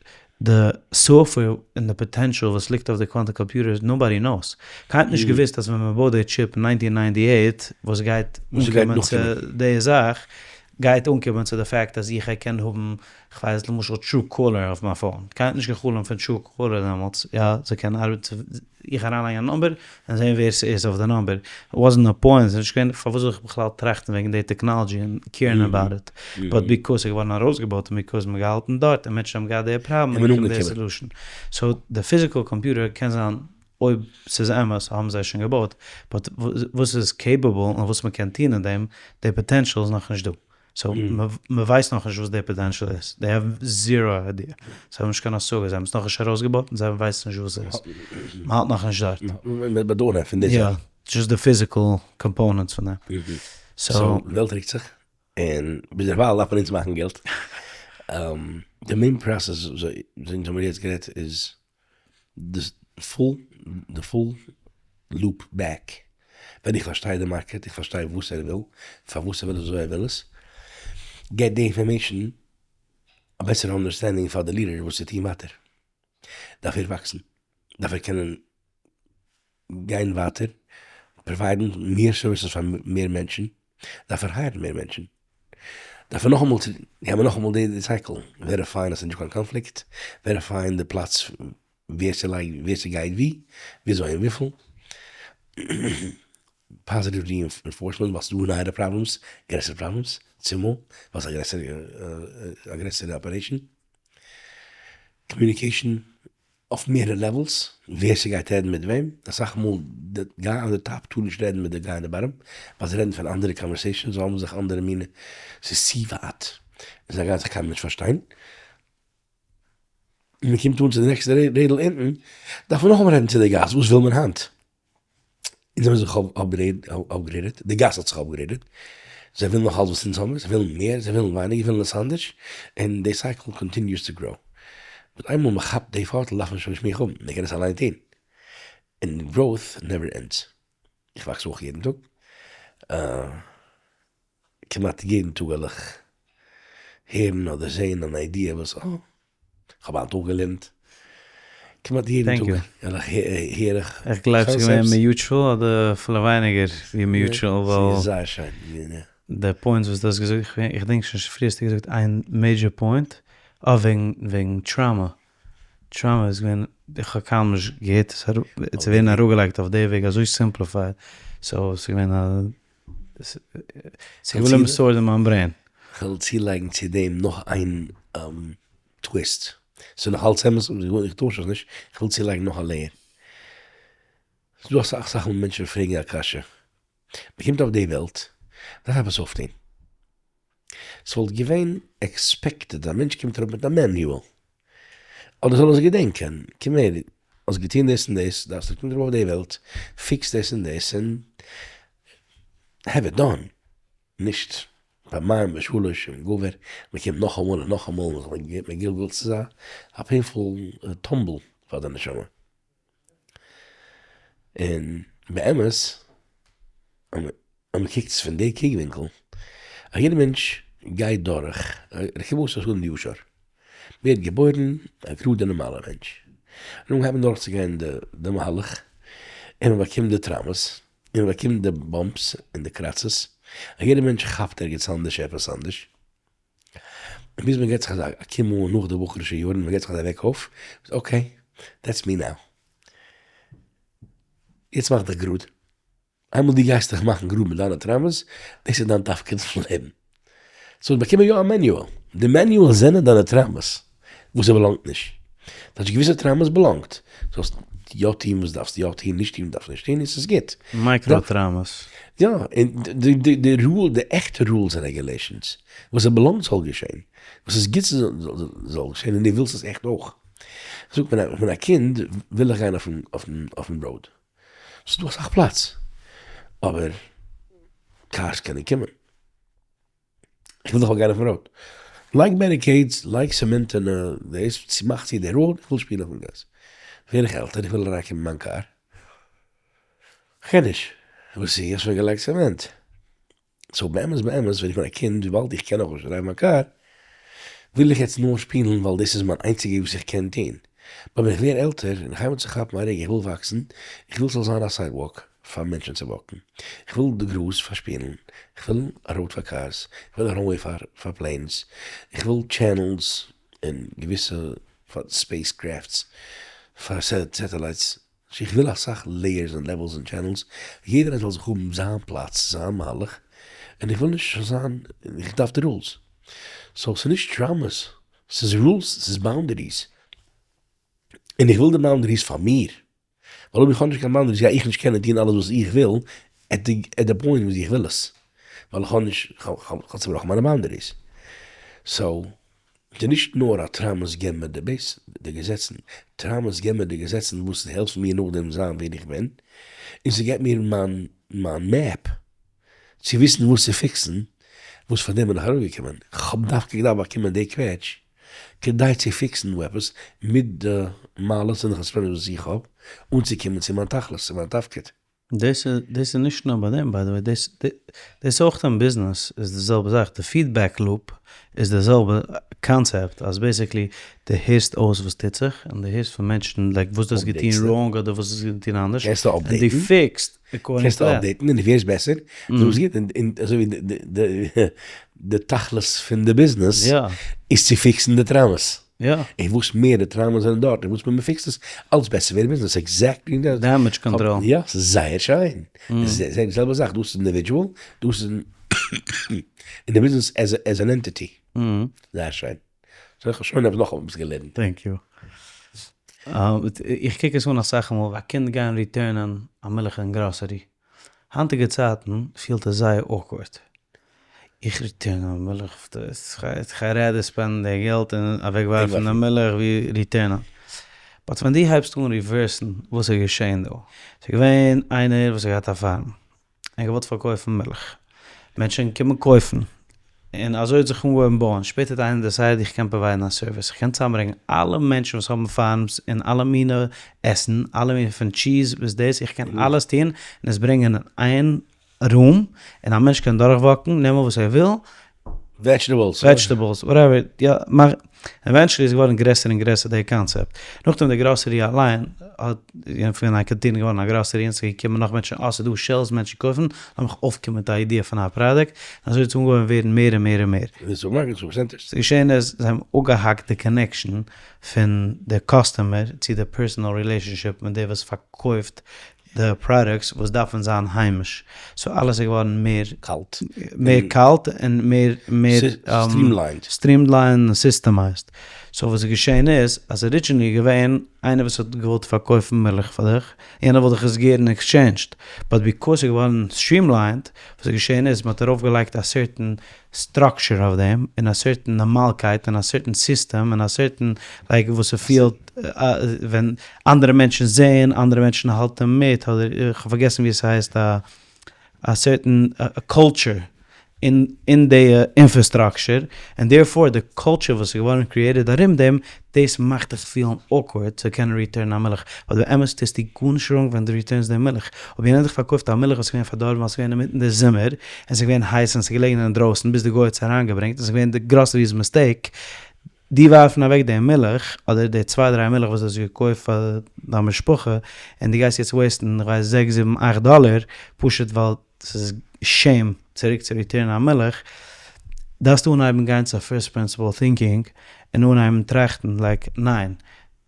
די software און די potential וואס ליגט אויף די quantum computer nobody knows. קיינער האט נישט געוואוסט אז ווען מען בויט די chip אין 1998 וואס גייט אנקומען צו די זאך, גייט אנקומען צו די fact אז איך גיי קענען האבן, כ'ווייס למשל Truecaller אויף מיין phone. קיינער האט נישט גע'חלומ'ט פון Truecaller דעמאלטס, יא, זיי קענען ארבעטן איך אריינלייגן א number און זעהן ווער ס'איז אויף די number, wasn't a point, ס'איז נישט געווען פארוואס זאל איך בכלל טראכטן וועגן די technology און care ן about it, but because ס'איז געווארן ארויסגעבויט און because מ'האט געהאלטן דארט און מענטשן האבן געהאט די פראבלעם איז געקומען די solution, so די physical computer קען זיין אויב ס'איז אמת האבן זיי שוין געבויט, but וואס איז capable און וואס מ'קען טון אין דעם, די potential איז נאכנישט דא. So מ'ווייסט נאכנישט וואס די potential איז, they have zero idea, זיי האבן נישט קיין השגה, זיי האבן עס נאכנישט ארויסגעבויט און זיי ווייסן נישט וואס ס'איז, מ'האלט נאכנישט דארט. יא, just די physical components פון דעם.
So די וועלט רוקט זיך, און ביזדערווייל דארף מען אונז מאכן געלט. די main process וויאזוי אונז האמיר יעצט גערעדט איז די full די full loop back, ווען איך פארשטיי די market, איך פארשטיי וואס ער וויל, פארוואס ער וויל עס וויאזוי ער וויל עס, געבט די information א בעסערע understanding פאר די leader וואס צו טון ווייטער. דארף ער וואקסן, דארף ער קענען גיין ווייטער, provide ן מער services פאר מער מענטשן, דארף ער hire ן מער מענטשן, דארף ער נאכאמאל צו, גיימער נאכאמאל די cycle, verify ען אז ס'איז נישטא קיין קאנפליקט, verify ען די פלאץ ווער ס'לייגט ווער ס'גייט ווי, וויאזוי און וויפיל, positive reinforcement ווייל ס'דא נייערע problems, גרעסערע problems, צומאל ווייל ס'איז א גרעסערע operation, communication אויף מערערע levels, ווער ס'גייט רעדן מיט וועם, אסאך מאל די guy on די top טאר נישט רעדן מיט די guy אין די bottom, ווייל זיי רעדן פון אנדערע conversations, זיי האבן זיך אנדערע מינע, ס'איז צו ווייט, און זיי גייען זיך קיינמאל נישט פארשטיין. און מ'קומט אן צו די נעקסטע רעדל אונטן, דארף מען נאכאמאל רעדן צו די גאס, וואס וויל מען היינט? אונז האבן זיך upgraded, די גאס האט זיך upgraded, זיי ווילן נאך אלץ וואס אונז האבן, זיי ווילן מער, זיי ווילן ווייניגער, זיי ווילן עס אנדערש, און די cycle continues to grow. But איינמאל מען כאפט די פארטל דארף מען שוין נישט מיך האבן, מען קען עס אליין טון. און growth never ends. איך וואקס אויך יעדן טאג. כמעט יעדן טאג וועל איך הערן אדער זעהן אן idea וואס אה, כ'האב היינט אויך געלערנט. כמעט יעדן טאג וועל איך הער איך.
איך גלייב ס'איז געווען mutual אדער אפילו ווייניגער ווי mutual ווייל.
ס'איז זייער שיין געווען יא.
די points וואס דו האסט געזאגט, איך געדענק שוין נישט, פריער האסטו געזאגט איין major point, אה וועגן וועגן trauma, trauma איז געווען, איך האב קיינמאל נישט געהערט עס צו ווערן אראפגעלייגט אויף די וועג אזוי simplified, so ס'איז געווען א ס'איז געבליבן stored אין מיין brain.
כ'וועל צולייגן צו דעם נאך איין twist. ס'איז נאך אלץ אמת, איך טויש עס נישט, כ'וויל צולייגן נאך א layer. ס'איז דא אסאך אסאך מאל מענטשן פרעגן א קשיא. מ'קומט אויף די וועלט, מ'דארף עפעס אויפטון. ס'וואלט געווען expected אז א מענטש קומט אראפ מיט א manual, אדער זאל ער עס געדענקען, קום הער, האסט געטון דאס און דאס, דארפסטו קומט אראפ אויף די וועלט, fix דאס און דאס, און have it done, נישט פעמיים ושלש און גבר, מען קומט נאכאמאל און נאכאמאל, מען גלגול'ט, ס'איז א painful tumble פאר די נשמה. און באמת, אז מען קוקט עס פון די קוק ווינקל, א יעדע מענטש גייט דורך, רכיבות אדם ישר, ווערט געבוירן א גראדע נארמאלע מענטש, און אנהייבן דורכצוגיין די מהלך, און מען באקומט די טראומעס, און מען באקומט די bumps און די קראצעס, א יעדע מענטש כאפט ערגעץ אנדערש עפעס אנדערש, און ביז מען געט זיך אזא קום אן נאך די בחור'ישע יארן, מען געט זיך אזא וועק אויף, okay, that's me now. יעצט מאך דיך גראד. איינמאל דו גייסט דיך מאכן גראד מיט דיינע traumas, דאס איז דיין תפקיד פון לעבן. So באקומען יא א manual. די manual זענען דיינע traumas, וואס ס'באלאנגט נישט. טייטש געוויסע traumas באלאנגט. זאלסט יא טון וואס דארפסט יא טון, נישט טון וואס דארפסט נישט טון, און ס'איז גוט.
Micro traumas.
יא, און די rule, די עכטע rules און regulations, וואס ס'באלאנגט זאל געשען, וואס איז גוט ס'זאל געשען, און דו ווילסט עס עכט אויך. זאגט מען, איך בין א קינד, וויל איך גיין אויפן road. ס'איז דא אסאך פלאץ, אבער cars קענען קומען. איך וויל דאך אויך גיין אויפן road. לייג barricades, לייג צעמענטענע דאס, מאך צו די road, איך וויל שפילן אויפן גאס. ווער איך עלטער, איך וויל אריינקומען מיט מיין קאר, כ'קען נישט, וואס איז, האסט שוין געלייגט צעמענט. so באמת באמת ווען איך בין א קינד וויבאלד איך קען נאכנישט drive ן א קאר, וויל איך יעצט נאר שפילן ווייל דאס איז מיין איינציגע וואס איך קען טון. אבער ווען איך ווער עלטער און איך הייב אן צו כאפן א רגע איך וויל וואקסן, איך וויל ס'זאל זיין א sidewalk פאר מענטשן צו walk ן, איך וויל די גראז פאר שפילן, איך וויל א road פאר cars, איך וויל א runway פאר פאר planes, איך וויל channels און געוויסע פאר spacecrafts, פאר satellites, איך וויל אסאך layers און levels און channels, יעדער איינער זאל זיך האבן זיין פלאץ, זיין מהלך, און איך וויל נישט זיין, איך דארף די rules. so ס'איז נישט traumas, ס'איז rules, ס'איז boundaries. און איך וויל די boundaries פאר מיר. ווייל אויב איך האב נישט קיין boundaries גיי איך נישט קענען טון אלעס וואס איך וויל at the point וואס איך וויל עס. ווייל איך האב נישט, כ'האב צובראכן מיינע boundaries. so, ס'איז נישט נאר אז traumas געבן מיר די base, די געזעצן, traumas געבן מיר די געזעצן וואס העלפן מיר נאכדעם זיין ווער איך בין, און ס'געבט מיר מיין מיין map צו וויסן וואס צו fix ן, וואס פאר דעם בין איך אראפגעקומען, כ'האב דווקא געדארפט באקומען די קוועטש כדי צו fix ן עפעס מיט די מעלות און חסרונות וואס איך האב, אנצוקומען צו מיין תכלית, צו מיין תפקיד.
דאס איז דאס איז נישט נאר ביי דעם by the way, דאס דאס אויך אין ביזנעס איז די זעלבע זאך, די feedback loop איז די זעלבע קאנצעפט, אז basically דו הערסט אויס וואס טוט זיך, און דו הערסט פון מענטשן like וואס דו האסט געטון wrong אדער וואס דו האסט געטון אנדערש, און דו fix סט
according to that. קענסטו update ן און דו ווערסט בעסער, דו ביסט גוט, און אזוי ווי די תכלית פון די ביזנעס איז צו fix ן די traumas, און וואס מער די traumas זענען דארט און וואס מער מען fix ט עס, אלץ בעסער ווערט די ביזנעס, exactly דאס.
Damage control.
יא, ס'איז זייער שיין. די זעלבע זאך, דאס איז individual, דאס איז אין די ביזנעס as an entity. זייער שיין. so איך האב שוין נאך עפעס געלערנט.
Thank you. איך קוק עס אן אסאך מאל, א קינד גיין return ען א מילך אין גראסערי. היינטיגע צייטן פילט עס זייער awkward. איך return א מילך, איך גיי rather spend ן די געלט און אוועקווארפן די מילך ווי return ען. But ווען דו הייבסט אן reverse ן וואס איז געשען דא? ס'איז געווען איינער וואס האט געהאט א farm, ער האט געוואלט פארקויפן מילך, מענטשן קומען קויפן, און אזוי האט זיך אנגעהויבן בויען, שפעטער האט איינער decide ט איך קען provide ן א service, איך קען צוזאמברענגען אלע מענטשן וואס האבן farms און אלע מינע עסן, אלע מינע פון טשיז ביז דאס, איך קען אלעס טון און עס ברענגען אין איין room, און א מענטש קען דורך walk ן, נעמען וואס ער וויל,
Vegetables.
Vegetables, whatever, יא, מאך, eventually איז געווארן גרעסער און גרעסער די קאנצעפט, נאכדעם די גראסערי אליין האט פון א קאנטין געווארן א גראסערי און ס'איז געקומען נאך מענטשן, אה ס'איז דא shelves מענטשן קויפן, לאמיך אויפקומען מיט א idea פון א פראדוקט, און אזוי האט עס אנגעהויבן ווערן מער און מער און מער.
די supermarkets, super centers.
ס'איז געשען איז זיי האבן אפגעהאקט די connection פון די customer צו די personal relationship מיט דער וואס פארקויפט די products וואס דארפן זיין היימיש, so אלעס איז געווארן מער
קאלט,
מער קאלט און מער מער
Streamlined,
Streamlined און systemized, so וואס איז געשען איז אז originally איז געווען איינער וואס האט געוואלט פארקויפן מילך פאר דיך, יענער וואלט דיך עס גערן exchanged, but because ס'איז געווארן streamlined, וואס איז געשען איז מ'האט ארויף געלייגט א certain structure אויף דעם, און א certain נארמאלקייט, און א certain סיסטעם, און א certain like וואס ס'פילט ווען אנדערע מענטשן זעען, אנדערע מענטשן האלטן מיט, אדער איך האב פארגעסן ווי עס הייסט, א א certain culture אין אין די infrastructure, און therefore די culture וואס איז געווארן created ארום דעם, דאס מאכט דיך פילן awkward צו קענען return ן א מילך, ווייל באמת טוסטו גארנישט wrong ווען דו return סט די מילך, אויב יענער האט דיך פארקויפט א מילך וואס איז געווען פארדארבן ווייל ס'איז געווען אינמיטן די זומער, און ס'איז געווען הייס און ס'איז געלעגן אינדרויסן ביז די גוי האט עס אריינגעברענגט, און ס'איז געווען די גראסערי'ס mistake, דו ווארפן אוועק די מילך, אדער די צוויי דריי מילך וואס דו האסט געקויפט פאר דיין משפחה, און דו גייסט יעצט waste ן כ'ווייס זעקס זיבן אכט דאלער, פשוט ווייל ס'איז shame צוריק צו return ן א מילך, דארפסטו אנהייבן גיין צו א first principle thinking, און אנהייבן טראכטן like ניין,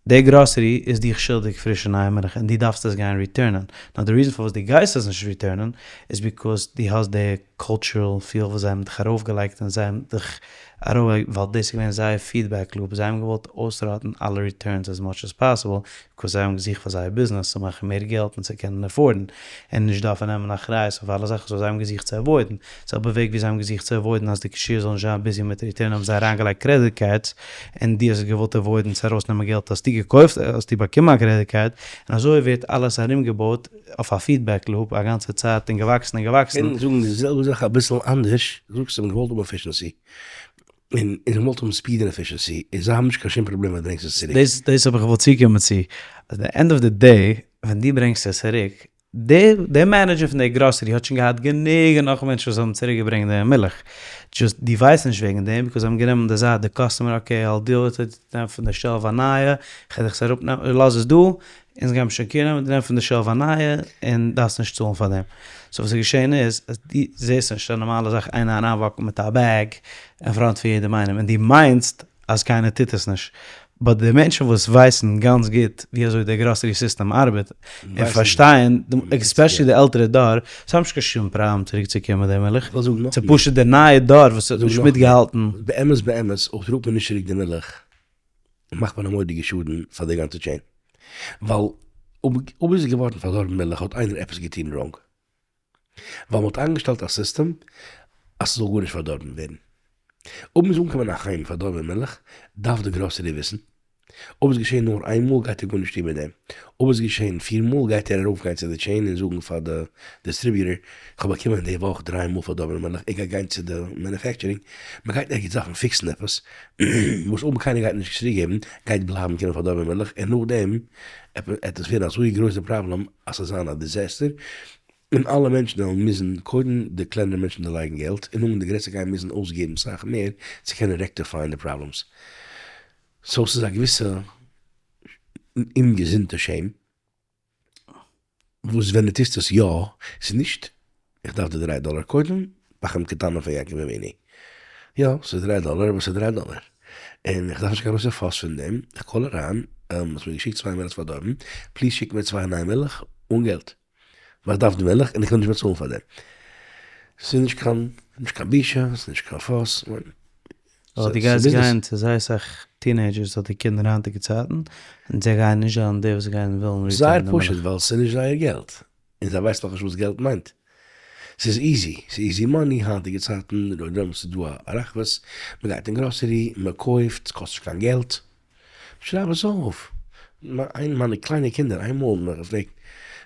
די גראסערי איז דיך שולדיג פרישע נייע מילך און דו דארפסט עס גיין return ען, נאר די reason פארוואס דו גייסט עס נישט return ען איז because דו האסט די cultural feel וואס זיי האבן דיך ארויפגעלייגט און זיי האבן דיך ארויף ווייל דאס איז געווען זייער feedback loop, זיי האבן געוואלט אויסראטן אלע returns as much as possible because זיי האבן געזוכט פאר זייער ביזנעס צו מאכן מער געלט און צו קענען afford ן און נישט דארפן נעמען אחריות אויף אלע זאכן so זיי האבן געזוכט צו avoid ן, זעלבע וועג ווי זיי האבן געזוכט צו avoid ן אז די cashier זאל נישט זיין busy מיט return האבן זיי אריינגעלייגט credit cards און דו האסט געוואלט avoid ן צו ארויסנעמען געלט האסטו געקויפט האסטו באקומען א credit card און אזוי ווערט אלעס ארומגעבויט אויף א feedback loop א גאנצע צייט און געוואקסן און געוואקסן.
קען זאגן די זעלבע זאך אביסל אנדערש, זאגסט זיי האבן געוואלט האבן efficiency. און און געוואלט האבן speed און efficiency, און זיי האבן נישט קיין שום פראבלעם ווען דו ברענגסט עס צוריק.
דאס דאס האב איך געוואלט צוקומען צו, אז די end of the day ווען דו ברענגסט עס צוריק, דער דער manager פון די גראסערי האט שוין געהאט גענוג און נאך מענטשן וואס האבן צוריק געברענגט די מילך, just דו ווייסט נישט וועגן דעם because זיי האבן גענומען די זייט די customer okay I'll deal with it, נעם פון די shelf א נייע, כ'וועל דיך עס אראפ נעמען, לאז עס דא, אונז גיימיר שוין קעיר נעמען, נעם פון די shelf א נייע, און דארפסט נישט צאלן פאר דעם. so וואס איז געשען איז, אז דו זעסט נישט א נארמאלע זאך איינער אריינוואקן מיט א bag אין front פון יעדעם איינעם, און דו מיינסט אז קיינער טוט עס נישט, but די מענטשן וואס ווייסן גאנץ גוט ווי אזוי די גראסערי סיסטעם ארבעט, און פארשטייען, especially די עלטערע דור, זיי האבן נישט קיין שום פראבלעם צוריק צו קומען מיט די מילך, ס'איז פשוט די נייע דור וואס האט נישט מיטגעהאלטן.
באמת באמת, אויב טראגט מען נישט צוריק די מילך, מאכט מען א מורא'דיגע שאדן פאר די גאנצע chain. ווייל אויב איז געווארן פארדארבן מילך האט איינער עפעס געטון wrong. ווייל מ'האט איינגעשטעלט א סיסטעם אז ס'זאל גארנישט פארדארבן ווערן. אויב מ'איז אנגעקומען אהיים פארדארבענע מילך, דארף די גראסערי וויסן. אויב איז געשען נאר איין מאל גייט ער גארנישט טון מיט דעם. אויב איז געשען פיר מאל גייט ער ארויפגיין צו די chain און זאגן פאר די distributor, כ'האב באקומען די וואך דריי מאל פארדארבענע מילך, ער גייט גיין צו די manufacturing, מ'גייט ערגעץ דארפן fix ן עפעס, וואס אויב קיינער גייט נישט צוריקגעבן גייט בלייבן קומען פארדארבענע מילך, און נאכדעם עט עס ווערן אזוי גרויס די פראבלעם אז ס'זאל זיין א disaster, און אלע מענטשן וועלן מוזן, קודם די קלענערע מענטשן דערלייגן געלט, און נאכדעם די גרעסערע גייען מוזן אויסגעבן סאך מער צו קענען rectify ען די problems. so ס'איז א געוויסע אומגעזונטע shame, וואס ווען דו טוסט עס יא, ס'איז נישט איך דארף די דריי דאלער קודם, פחים קטנים פון יעקב אבינו. יא, ס'איז דריי דאלער, אבער ס'איז דריי דאלער. און איך דארף נישט קיין גרויסע fuss פון דעם, איך call אריין, האסט מיר געשיקט צוויי מילך פארדארבן, please שיק מיר צוויי נייע מילך אן געלט. ווייל איך דארף די מילך און איך וויל נישט באצאלן פאר דעם. ס'איז נישט קיין, נישט קיין בושה, ס'איז נישט קיין fuss.
ווייל דו גייסט גיין צו זייער סאך teenagers אדער קינדער היינטיגע צייטן, און זיי גייען נישט זיין די וואס גייען ווילן return
זייער פשוט, ווייל ס'איז נישט זייער געלט, און זיי ווייסן נאכנישט וואס געלט מיינט. ס'איז easy, ס'איז easy money היינטיגע צייטן, ס'איז דא א רחבות, מ'גייט אין גראסערי, מ'קויפט, ס'קאסט נישט קיין געלט. שרייב עס אויף. איין מיינע קליינע קינדער איינמאל האבן מיך געפרעגט,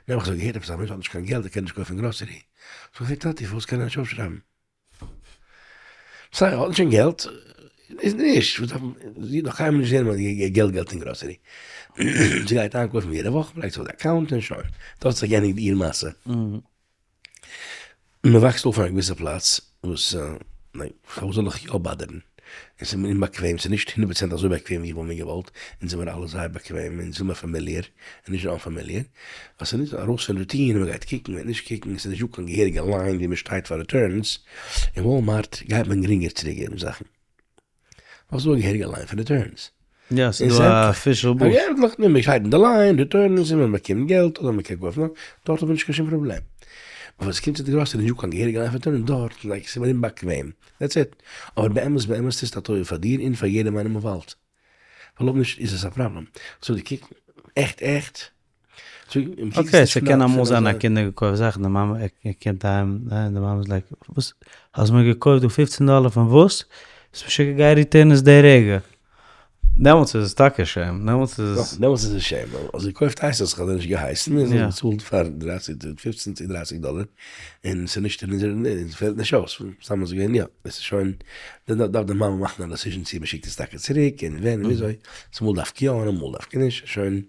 נעבעך זיי האבן געהערט עפעס א מענטש האט נישט קיין געלט ער קען נישט קויפן גראסערי. האב איך געפרעגט טאטי פארוואס קען ער נישט אויפשרייבן? סיי ער האט נישט קיין געלט איז נישט, וואס דארף מען, זי האט נאך קיינמאל נישט געזען אז מען געבט געלט אין גראסערי. זי גייט איינקויפן יעדע וואך, מען לייגט עס אויף די account און שוין. דארט האט זיך געענדיגט איר מעשה. מען וואקסט אויף אין א געוויסע פלאץ וואס פארוואס זאל איך יא bother ן? עס איז מיר אומבאקוועם, ס'איז נישט הונדערט פראצענט אזוי באקוועם ווי איך וואלט מיר געוואלט, אונז זעמיר אלע זייער באקוועם, אונז זעמיר familiar, און נישט unfamiliar, ווייל ס'איז נישט ארויס פון routine, מען גייט קוקן, מען גייט נישט קוקן, ס'איז נישט דא קיין געהעריגע line ווי מען שטייט פאר returns, אין וואלמארט גייט מען גרינגער צוריקגעבן זאכן. ווייל ס'איז דא א געהעריגע line פון returns.
יא, ס'איז דא א official booth.
ענדליך, נו, מען שטייט אין די line, returns, און מען באקומט געלט, אדער מען קען קויפן נאך, דארט האט מען נישט קיין שום פראבלעם. אבער ווען ס'קומט צו די גראסערי איז נישטא קיין געהעריגע line פון returns, דארט, like, ס'איז מיר אומבאקוועם, that's it. אבער באמת באמת טוסטו א טובה פאר דיר און פאר יעדעם איינעם אין וואלד. ווייל אויב נישט איז עס א פראבלעם. so דו קוק, עכט עכט.
okay, ס'קען אמאל זיין א קינד האט געקויפט זאכן, די מאמע, ער קומט אהיים און די מאמע איז like, וואס? האסט מיר געקויפט דא פופצן דאלער פון וואס? ביסט משוגע גיי return עס די רגע. דעמאלטס איז עס טאקע shame, דעמאלטס איז עס.
דעמאלטס איז עס shame, ווייל האסט געקויפט הייסט האסט זיך אזוי נישט געהייסן, און האסט געצאלט פאר דרייסיג, פופצן צו דרייסיג דאלער, און ס'איז נישט אין אונזער, און ס'פעלט נישט אויס, סתם אזוי געווען יא, עס איז שוין, דאן דארף די מאמע מאכן א decision צו מ'שיקט עס טאקע צוריק, און ווען און וויאזוי, צומאל דווקא יא און אמאל דווקא נישט, שוין.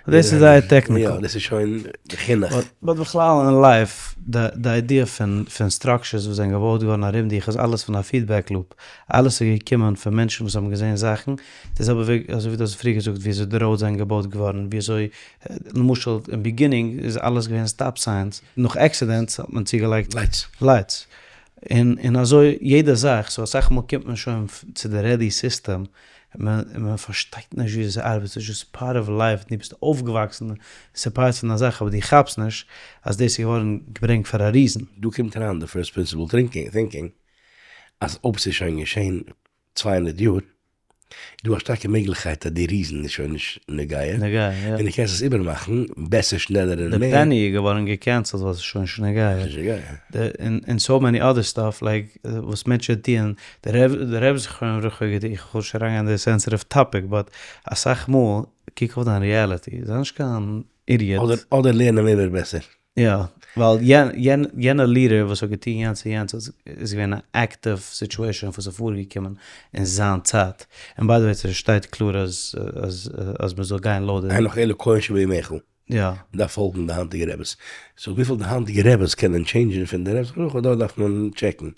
דאס איז זייער technical.
יא, דאס איז שוין די חינוך.
but בכלל אין life, די idea פון פון structures וואס זענען געבויט געווארן ארום דיך איז אלעס פון א feedback loop. אלעס איז געקומען פון מענטשן וואס האבן געזען זאכן, די זעלבע וועג אזוי ווי דו האסט פריער געזאגט ווי אזוי די roads זענען געבויט געווארן, ווי אזוי למשל אין beginning איז אלעס געווען stop signs, נאך accidents האט מען צוגעלייגט lights. און און אזוי יעדע זאך, so אסאך מאל קומט מען שוין צו די ready system, און מען פארשטייט נישט ווי עס ארבעט, ס'איז just part of life, דו ביסט אויפגעוואקסן, ס'איז part פון א זאך, אבער דו כאפסט נישט אז דאס איז געווארן געברענגט פאר א reason.
דא קומט אריין די first principle thinking, אז אויב ס'איז שוין געשען 200 יאר, איז דא א שטארקע מעגליכקייט אז די reason איז שוין נישט נוגע, און דו קענסט עס איבערמאכן בעסער שנעלער און
די
מער.
penny איז געווארן גע cancel ט ווייל ס'איז שוין נישט נוגע. און so many other stuff like וואס מענטשן טוען, די רבי זכרונו לברכה האט געטון, איך וויל נישט אריינגיין אין די sensitive topic but אסאך מאל קוק אויף דיין reality, זיי נישט קיין idiot.
אדער לערן אים איבער בעסער.
יא, ווייל יענע leader וואס האט געטון יענץ און יענץ איז געווען א active situation וואס איז פארגעקומען אין זיין צייט, און by the way ס'שטייט קלאר אז אז מ'זאל גיין לויט די.
אין לך אלא כהן שבימיך.
יא.
מ'דארף פאלגן די היינטיגע רעבעס. so וויפיל די היינטיגע רעבעס קענען change ן פון די רעבעס וכו' דארט דארף מען check ן.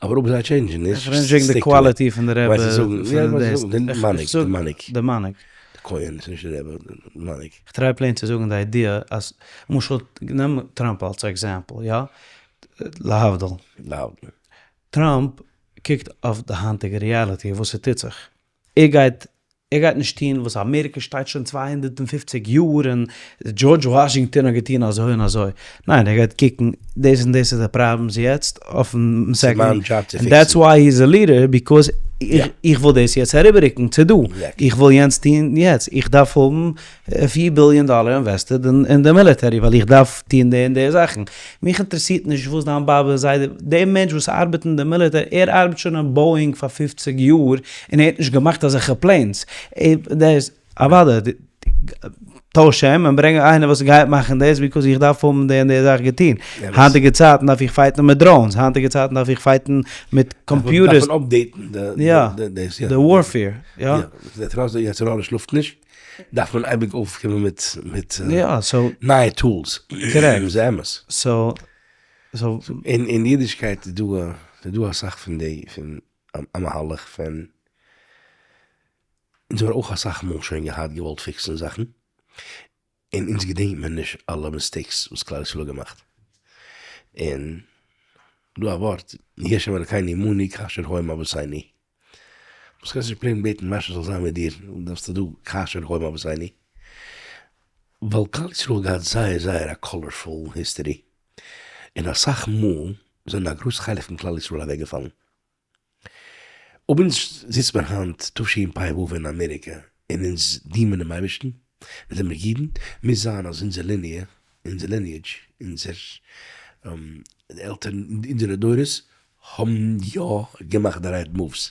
אבער אויב זיי change ן נישט,
איך רעד נישט וועגן די quality פון די רעבע.
די מנהיג, די מנהיג.
די מנהיג.
די כהן, ס'איז נישט די רעבע, די מנהיג.
איך try plain צו זאגן די idea אז למשל נעם טראמפ אלס example יא, להבדיל.
להבדיל.
טראמפ קוקט אויף די היינטיגע reality וואס ס'טוט זיך, ער גייט ער גייט נישט טון וואס אמעריקע שטייט שוין 250 יאר און דזשארדזש וואשינגטאן האט געטון אזוי און אזוי, ניין ער גייט קוקן דאס און דאס איז די problems יעצט אויפן second, און that's why he is a leader because איך וויל דאס יעצט אריבעררוקן צו דא, איך וויל יענץ טון יעצט, איך דארף האבן 4 ביליאן דאלער invested אין די military ווייל איך דארף טון די און די זאכן, מיך אינטערעסירט נישט וואס דיין באבע זיידע, דער מענטש וואס ארבעט אין די מיליטער, ער ארבעט שוין אין באואינג פאר 50 יאר און ער האט נישט געמאכט אזעלכע planes, דאס אוודאי טויש אים און ברענג איינער וואס גייט מאכן דאס because איך דארף האבן די און די זאך געטון, היינטיגע צייטן דארף איך fight ן מיט drones, היינטיגע צייטן דארף איך fight ן מיט computers.
דארף מען update ן די
די warfare, יא.
יא, די יצר הרע שלאפט נישט, דארף מען אייביג אויפקומען מיט מיט נייע tools.
correct.
איז אמת.
so so.
אין אידישקייט איז דא איז דא אסאך פון די פון א מהלך פון אונז האבן אויך אסאך מאל שוין געהאט געוואלט fix ן זאכן, און אונז געדענקט מען נישט אלע mistakes וואס כלל ישראל האט געמאכט. און דא א ווארט, יהי השם אלקינו עמנו כאשר היה עם אבותינו. וואס קענסטו נישט plain בעטן משהו זאל זיין מיט דיר, דארפסטו דא כאשר היה עם אבותינו. ווייל כלל ישראל האט געהאט זייער זייער א colorful history, און אסאך מאל זענען א גרויס חלק פון כלל ישראל אוועקגעפאלן. אויב אונז זיצט מיר היינט תשפ"ו אין אמעריקע און אונז דינען דעם אייבערשטן, אונז זעמיר אידן, מוז זיין אז אונזער ליניע, אונזער lineage, אונזער עלטערן, אונזערע דורות האבן יא געמאכט די right moves.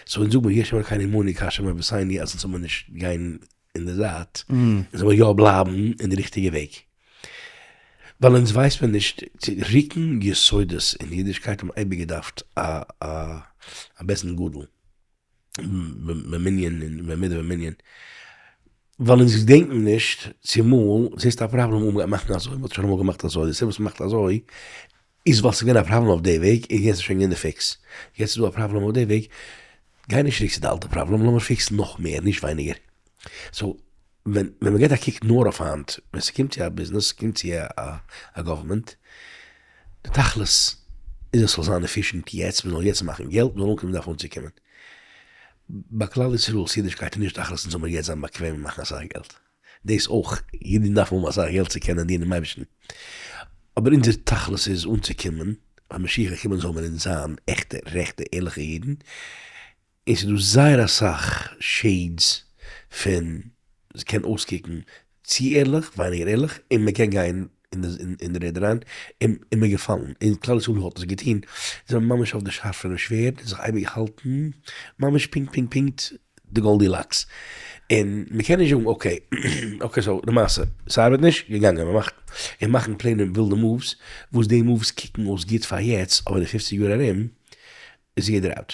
so אונז זאג מיר יהי ה' אלקינו עמנו כאשר היה עם אבותינו אז אונז זאל מיר נישט גיין אין די זייט, אונז זאל מיר יא בלייבן אין די ריכטיגע וועג. ווייל אונז ווייסט מען נישט צו רוקן יסודות אין אידישקייט האבן אייביג געדארפט א א בית דין גדול במנין און במידה ומנין. ווייל אונז געדענקן נישט צומאל זעסט א פראבלעם אן מ'גייט מאכן אזוי, מ'האט שוין אמאל געמאכט אזוי, די סיבה וואס מ'מאכט אזוי איז ווייל ס'איז געווען א פראבלעם אויף די וועג און יעצט איז שוין געווען די fix. יעצט איז דא א פראבלעם אויף די וועג, גיי נישט צוריק צו די אלטע פראבלעם, לאמיר fix ן נאך מער, נישט ווייניגער. so ווען ווען מ'געט א קוק נאר אויף היינט, ווען ס'קומט צו א ביזנעס, ס'קומט צו א government, די תכלית איז עס זאל זיין efficient יעצט, מ'זאל יעצט מאכן געלט, מ'זאל אנקומען ווי מ'דארף אנצוקומען. ביי כלל ישראל'ס אידישקייט איז נישט תכלית אונז זאל מיר יעצט זיין באקוועם און מאכן אסאך געלט. דאס אויך, אידן דארפן האבן אסאך געלט צו קענען דינען דעם אייבערשטן. אבער אונזער תכלית איז אנצוקומען, ווען משיח וועט קומען זאל מען אונז זיין עכטע רעכטע ערליכע אידן, און ס'איז דא זייער אסאך shades פון ס'קען אויסקוקן צו ערליך, ווייניגער ערליך, און מ'קען גיין אין די רעדער אריין, און מ'איז געפאלן, און כלל ישראל האט עס געטון, זיי זענען ממש אויף די שארף פונעם שווערד, זיך אייביג געהאלטן ממש פונקט פונקט פונקט די Goldilocks, און מ'קען נישט זאגן okay, okay so למעשה, ס'ארבעט נישט, געגאנגען, מ'מאכט, און מאכן פלענער ווילדע moves, וואס די moves קוקן אויס גוט פאר יעצט, אבער אין 50 יאר ארום איז יעדער out.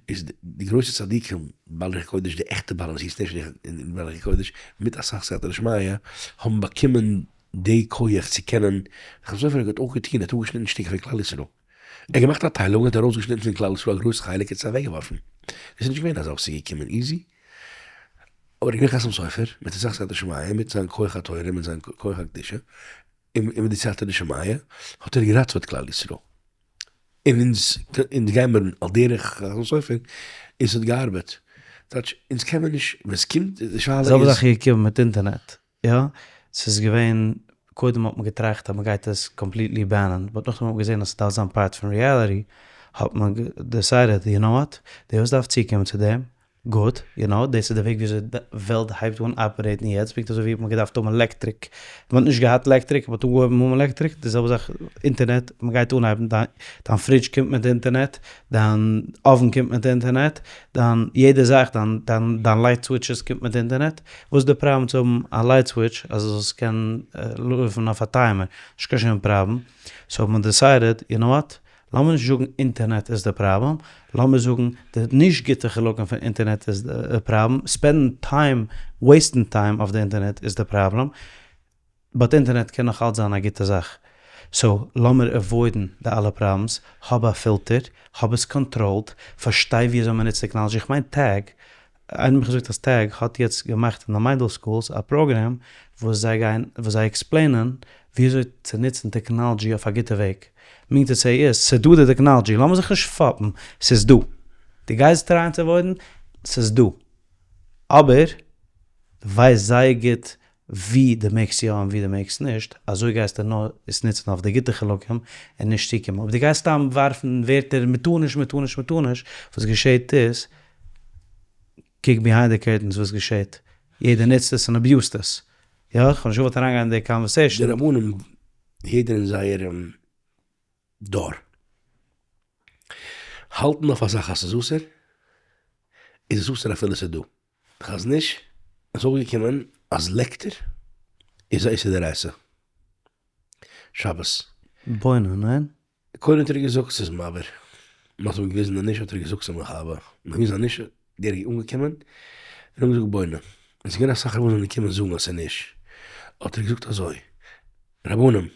איז די גרויסע צדיקים בעלי רוח הקודש, די עכטע בעלי מסירות נפש און בעלי רוח הקודש, מיט אסאך סייעתא דשמיא, האבן באקומען די כח צו קענען, חתם סופר האט אויך געטון, ער האט אפגעשניטן שטיקער פון כלל ישראל, ער האט געמאכט א טיילונג, ער האט ארויסגעשניטן פון כלל ישראל א גרויס חלק און עס אוועקגעווארפן, עס איז נישט געווען אזא וואס איז געקומען easy, אבער געווען חתם סופר, מיט אסאך סייעתא דשמיא, מיט זיין כח התורה, מיט זיין כח הקדושה, און מיט די סייעתא דשמיא, האט ער געראטעוועט כלל ישראל. און אונז אונז גיימער על דרך חתם סופר, און ס'האט געארבעט. טייטש, אונז קען מען נישט, ווען ס'קומט, די שאלה איז.
זעלבע זאך איז געקומען מיט אינטערנעט, יא, ס'איז געווען, קודם האט מען געטראכט אז מ'גייט עס completely ban ען, but נאכדעם האט מען געזען אז ס'דארף זיין part פון reality, האט מען decided, you know what, דער וואס דארף צוקומען צו דעם. גוט, יו נאו, דאס איז די וועג וויאזוי די וועלט הייבט אן אפערעיטן יעצט, פונקט אזוי ווי מ'האט געדארפט האבן עלעקטריק, מ'האט נישט געהאט עלעקטריק, מ'האט אנגעהויבן האבן עלעקטריק, די זעלבע זאך אינטערנעט, מ'גייט אנהייבן, דיין פרידזש קומט מיט אינטערנעט, דיין אויוון קומט מיט אינטערנעט, דיין יעדע זאך, דיין דיין דיין לייט סוויטשעס קומט מיט אינטערנעט, וואס איז די פראבלעם צו האבן א לייט סוויטש אז עס זאל קענען לויפן אויף א טיימער, נישט קיין שום פראבלעם, סאו האט מען דעסיידעד, יו נאו וואט, לאמיר נישט זאגן אינטערנעט איז די פראבלעם, לאמיר זאגן די נישט גוטע חלקים פון אינטערנעט איז די פראבלעם, ספענדן time, וועיסטן time אויף די אינטערנעט איז די פראבלעם, but אינטערנעט קען נאך אלץ זיין א גוטע זאך, so לאמיר עוואוידן די אלע פראבלעמס, האב א פילטער, האב עס קאנטראלד, פארשטיי ווי אזוי מען נוצט טעקנאלעדזשי, איך מיין טעג, איינער האט מיך געזאגט אז טעג האט יעצט געמאכט אין די מיידל schools א פראגרעם וואס זיי גייען וואס זיי עקספלעינען וויאזוי צו נוצן טעקנאלעדזשי אויף א גוטע וועג, mean to say איז, ס'איז דא די טעקנאלעדזשי, לאמיר זיך נישט פאפן, ס'איז דא, דו גייסט טרייען צו עוואוידן, ס'איז דא, אבער ווייס זייער גוט ווי דו מעגסט יא און ווי דו מעגסט נישט, אזוי גייסטו נאר עס נוצן אויף די גוטע חלקים און נישט צוקומען. אויב דו גייסט סתם ווארפן ווערטער מ'טאר נישט מ'טאר נישט מ'טאר נישט, וואס געשעט איז, קוק behind the curtains וואס געשעט, יעדער נוצט עס און אביוזט עס. יא, כ'האב נישט געוואלט אריינגיין אין די conversation.
די רבנים יעדער אין זייער דור האלטן אויף א זאך אז ס'איז אסור, איז עס אסור אפילו ס'איז דא. חזון איש איז אויפגעקומען אז לעקטער איז א איסור דאורייתא שבת.
בונה, ניין?
קודם האט ער געזאגט ס'איז מבעיר, מ'האט אים געוויזן אז נישט האט ער געזאגט ס'איז מכבה, מ'האט געוויזן אז נישט דער איז אנגעקומען און האט געזאגט בונה, און ס'איז געווען אסאך רבנים זענען געקומען זאגן אז ס'איז נישט, האט ער געזאגט אזוי, רבנים,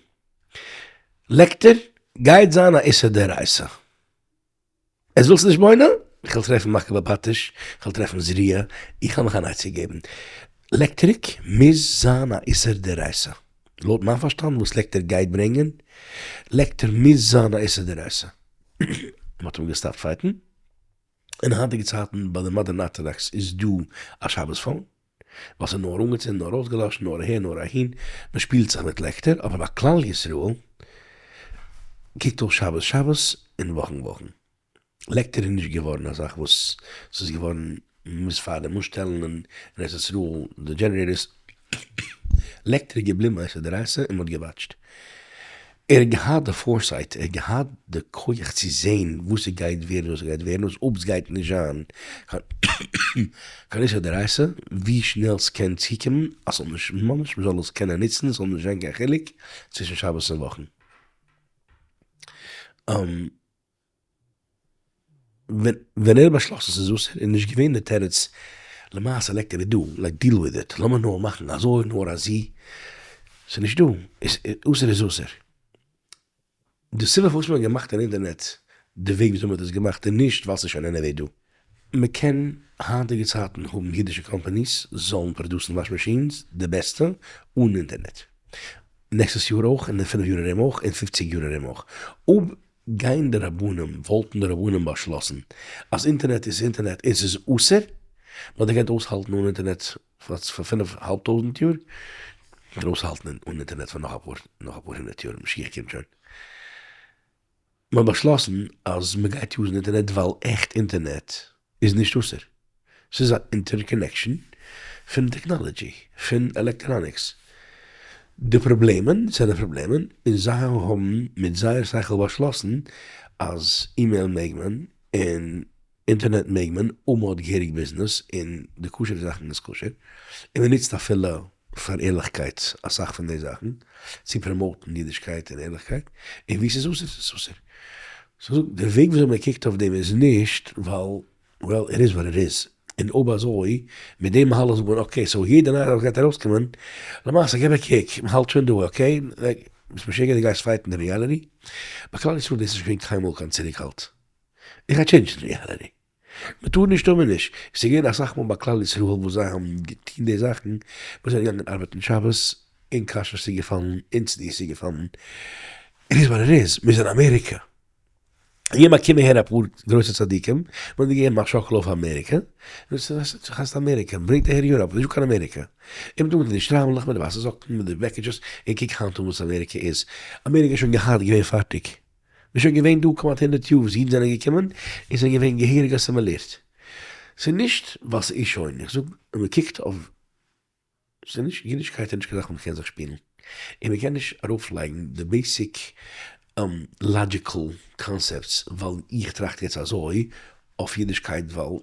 לעקטער גייט זיין א איסור דאורייתא. עס ווילסט נישט בונה? איך וועל טרעפן מכה בפטיש, איך וועל טרעפן זריעה, איך וועל מיך אן עצה געבן. לעקטריק מוז זיין א איסור דאורייתא. לויט מיין פארשטאנד וואס לעקטער גייט ברענגען, לעקטער מוז זיין א איסור דאורייתא. מען האט אים געסטאפט פייטן. אין היינטיגע צייטן ביי די modern orthodox איז דא א שבת phone. ווייל ס'איז נאר אנגעצינדן נאר אויסגעלאשן נאר אהער נאר אהין, מען שפילט זיך מיט לעקטער, אבער ביי כלל ישראל קוקט אויס שבת שבת און וואכן וואכן. לעקטער איז נישט געווארן א זאך וואס ס'איז געווארן מ'מוז פארדעם אנשטעלן אין ארץ ישראל די generators, לעקטער איז געבליבן א איסור דאורייתא און מ'האט געוואטשט. ער האט געהאט די foresight, ער האט געהאט די כח צו זעהן וואס ס'גייט ווערן וואס ס'גייט ווערן, וואס אויב ס'גייט נישט זיין קיין איסור דאורייתא, ווי שנעל ס'קען צוקומען אז ס'זאל נישט ממש מ'זאל עס קענען נוצן, ס'זאל נישט זיין קיין חילוק צווישן שבת און וואכן. ווען ער האט באשלאסן ס'איז אסור איז נישט געווען די תירוץ למעשה לעקטער איז דא, like deal with it, לאמיר נאר מאכן אזוי נאר אזי, ס'איז נישט דא, אסור איז אסור. די סיבה פארוואס מ'האט געמאכט אן אינטערנעט די וועג וויאזוי מ'האט עס געמאכט איז נישט ווייל ס'איז שוין anyway דא. מ'קען היינטיגע צייטן האבן אידישע companies זאלן פראדוסן wash machines די בעסטע אן אינטערנעט. נעקסטעס יאר אויך און אין פינף יאר ארום אויך און פופציג יאר ארום אויך. אויב גייען די רבנים, וואלטן די רבנים באשלאסן אז אינטערנעט איז אינטערנעט און ס'איז אסור, מ'האט געקענט אויסהאלטן אן אינטערנעט פאר פינף האלב טויזנט יאר, מ'קען אויסהאלטן אן אינטערנעט פאר נאך אפאר נאך אפאר הונדערט יאר, משיח קומט שוין. מ'האט באשלאסן אז מ'גייט יוזן אינטערנעט ווייל עכט אינטערנעט איז נישט אסור. ס'איז א interconnection פון טעקנאלעדזשי, פון electronics. די פראבלעמען זענען פראבלעמען און זיי האבן מיט זייער שכל באשלאסן אז אימעיל מעג מען און אינטערנעט מעג מען אויב מ'האט געהעריג ביזנעס און די כשר'ע זאכן איז כשר און מ'נוצט אפילו פאר ערליכקייט אסאך פון די זאכן צו פראמאוטן אידישקייט און ערליכקייט און ווי ס'איז אסור איז עס אסור. סאו די וועג וויאזוי מ'קוקט אויף דעם איז נישט ווייל well it is what it is, און אויב אזוי מיט דעם מהלך זאגט מען okay so יעדע נייע זאך וואס גייט ארויסקומען, למעשה געב א קוק, מען האלט שוין דא okay, ביסט משוגע דו גייסט פייטן די reality? ביי כלל ישראל דאס איז נישט געווען קיינמאל קיין צוריקהאלט, איך גיי טשעינדזשן די reality, מען טאר נישט טאר מען נישט, עס איז געווען אסאך מאל ביי כלל ישראל וואס זיי האבן געטון די זאכן, מיר זענען געגאנגען ארבעטן שבת, און כשרות איז געפאלן, און צניעות איז געפאלן, it is what it is, מיר זענען אמעריקע. יעמאל קומען אהער אפאר גרויסע צדיקים, מען האט געגעבן א שאקל אויף אמעריקע, וואס הייסט אמעריקע, מען ברענגט אהער יוראפ, נישטא קיין אמעריקע, און מען טוט מיט די שטריימלעך, מיט די ווייסע זאקן, מיט די בעקיטשעס, און קוק היינט אן וואס אמעריקע איז, אמעריקע איז שוין געהאט געווען פארטיג, מען איז שוין געווען דא כמעט הונדרעט יאר וואס אידן זענען געקומען, און זענען געווען געהעריג אסימילירט. ס'איז נישט ווייל ס'איז שוין, איך זאג ווען מ'קוקט אויף, ס'איז נישט, אידישקייט איז נישט קיין זאך וואס מ'קען זיך שפילן, און מ'קען נישט ארויפלייגן די basic logical concepts ווייל איך טראכט יעצט אזוי אויף אידישקייט ווייל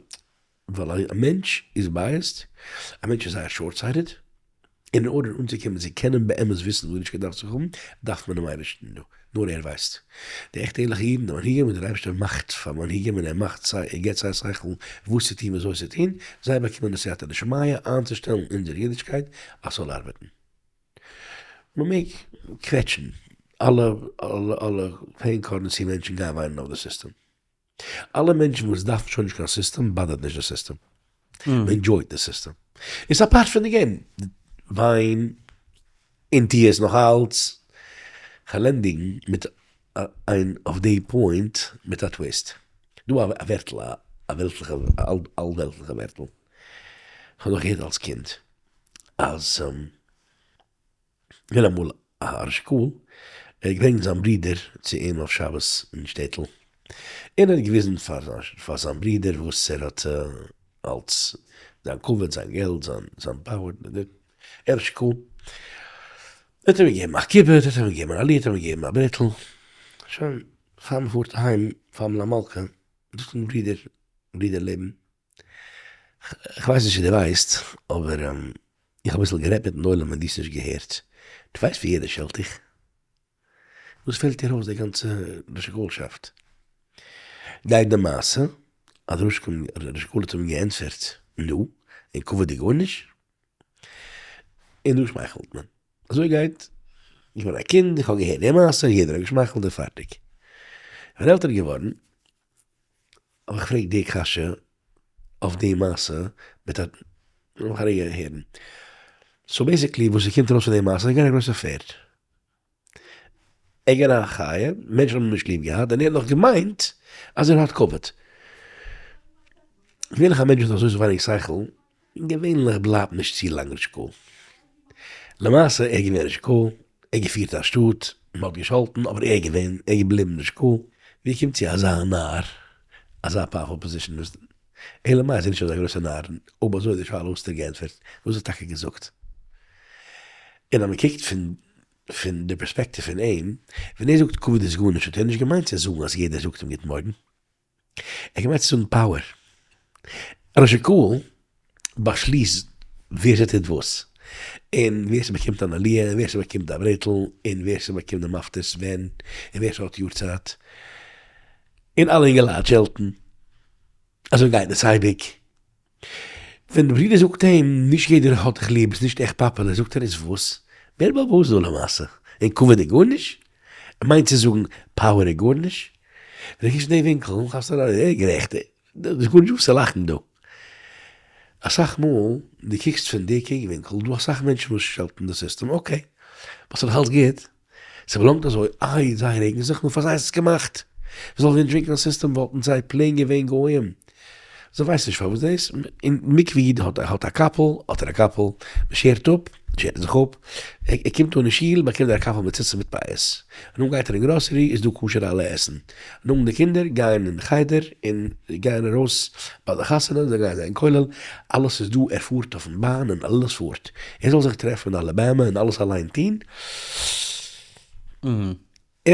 ווייל א מענטש איז biased, א מענטש איז זייער short sighted, און אין order אנצוקומען צו קענען באמת וויסן וואס אידישקייט דארף צו האבן, דארף מען דעם אייבערשטן דא, נאר ער ווייסט. די עכטע ערליכע אידן, די מנהיגים, און דער אייבערשטער מאכט פאר מנהיגים און ער מאכט זיי, ער געבט זיי שכל וואס צו טון וויאזוי צו טון, זיי באקומען די סייעתא דשמיא איינצושטעלן אונזער אידישקייט אז ס'זאל ארבעטן. מ'מעג קוועטשן אלע אלע אלע pain currency מענטשן גייען וויינען אויף די סיסטעם. אלע מענטשן וואס דארפן שוין נישט קיין סיסטעם באדערט נישט די סיסטעם. מען enjoy ט די סיסטעם. עס איז א part פון די game. וויין און טוה עס נאך אלץ. כ'וועל ענדיגן מיט איין אויף די point מיט א twist. דא א ווערטל א וועלטליכע אלוועלטליכע ווערטל. כ'האב נאך געהערט אלס קינד אז. געווען אמאל א ראש הקהל, ער האט געברענגט זיין ברודער צו אים אויף שבת אין שטעטל, און ער האט געוויזן פאר זיין ברודער וואס ער האט אלץ, זיין כבוד, זיין געלט, זיין power, ער ראש הקהל, ער האט אים געגעבן א כיבוד, ער האט אים געגעבן אן עליה, ער האט אים געגעבן א ברעטל, שוין, פאר מען פארט אהיים, פאר מלוה מלכה, זאגט אים ברודער, ברודער לעבן, כ'ווייס נישט צו דו ווייסט, אבער איך האב אביסל גערעדט מיטן עולם און דו האסט נישט געהערט. דו ווייסט ווי יעדער שעלט דיך? וואס פעלט דיר אויס די גאנצע ראש הקהל'שאפט? גייט די מעשה אז ראש הקהל האט אים געענטפערט, נו, און כבוד איז גארנישט? און דא שמייכלט מען. אזוי גייט, איך בין א קינד, איך האב געהערט די מעשה, יעדער האט געשמייכלט און פארטיג. איך בין עלטער געווארן, האב איך געפרעגט די קשיא אויף די מעשה מיט א, לאמיך א רגע הערן. so basically וואס ס'קומט ארויס פון די מעשה איז געווען א גרויסע פערד. ער איז געווען א חיה, מענטשן האבן אים נישט ליב געהאט, און ער האט נאך געמיינט אז ער האט כבוד. געווענליך א מענטש וואס האט אזוי ווייניג שכל, געווענליך בלייבט נישט צו לאנג ראש הקהל. למעשה ער איז געווען ראש הקהל, ער האט געפירט א שטאט, מען האט געשאלטן, אבער ער איז געווען, ער איז געבליבן ראש הקהל. ווי קומט צו אזא נאר אזא powerful position? אלא מאי איז ער נישט אזא גרויסע נאר, אויב אזוי איז די שאלה וואס האט ער געענטפערט, וואס האט ער טאקע געזאגט? און אז מען קוקט פון פון די פערספעקטיוו פון אים, ווען ער זאגט כבוד איז גארנישט האט ער נישט געמיינט צו זאגן אז יעדער זאגט אים גוט מארגן. ער האט געמיינט צו זאגן power. ראש הקהל באשליסט ווער ס'טוט וואס, און ווער ס'באקומט אן עליה, און ווער ס'באקומט א ברעטל, און ווער ס'באקומט די מפתות ווען, און ווער ס'האט יארצייט, און אלע אינגעלייט שעלטן. אזוי גייט עס אייביג. ווען די ברודער זאגט אים, נישט יעדער האט דיך ליב, ביסט נישט עכט popular, זאגט ער, איז וואס? ווער בעל הבית דא למעשה? און כבוד איז גארנישט? ער מיינט צו זאגן power איז גארנישט? ווען דו קוקסט אין די ווינקל, כאפסטו אריין, ער איז גערעכט, דאס איז גארנישט וואס צו לאכן דא. אסאך מאל דו קוקסט פון די קוק ווינקל, דא אסאך מענטשן וואס שעלטן די סיסטעם, okay, באט ס'איז נאך אלץ גוט, ס'באלאנגט אזוי, איי זיי רעגן זיך, נו פאר זיי איז עס געמאכט, זאל ווען דרינקן א סיסטעם וואלטן זיי plain געווען גוים, זיי ווייסן נישט פארוואס דאס, און מקווה איד האט האט א קאפל, האט ער א קאפל, מ'שערט אפ, שערט זיך אפ, ער קומט אן אין שול באקומט ער א קאפל מיט ציצית מיט פאות, נאכדעם גייט ער אין גראסערי איז דא כשר אלע עסן, נאכדעם די קינדער גייען אין חדר און גייען ארויס ביי די חתונה, זיי גייען זיין אין כולל, אלעס איז דא, ער פארט אויפן באן און אלעס פארט, ער זאל זיך טרעפן אין אלאבאמע און אלעס אליין טון, ער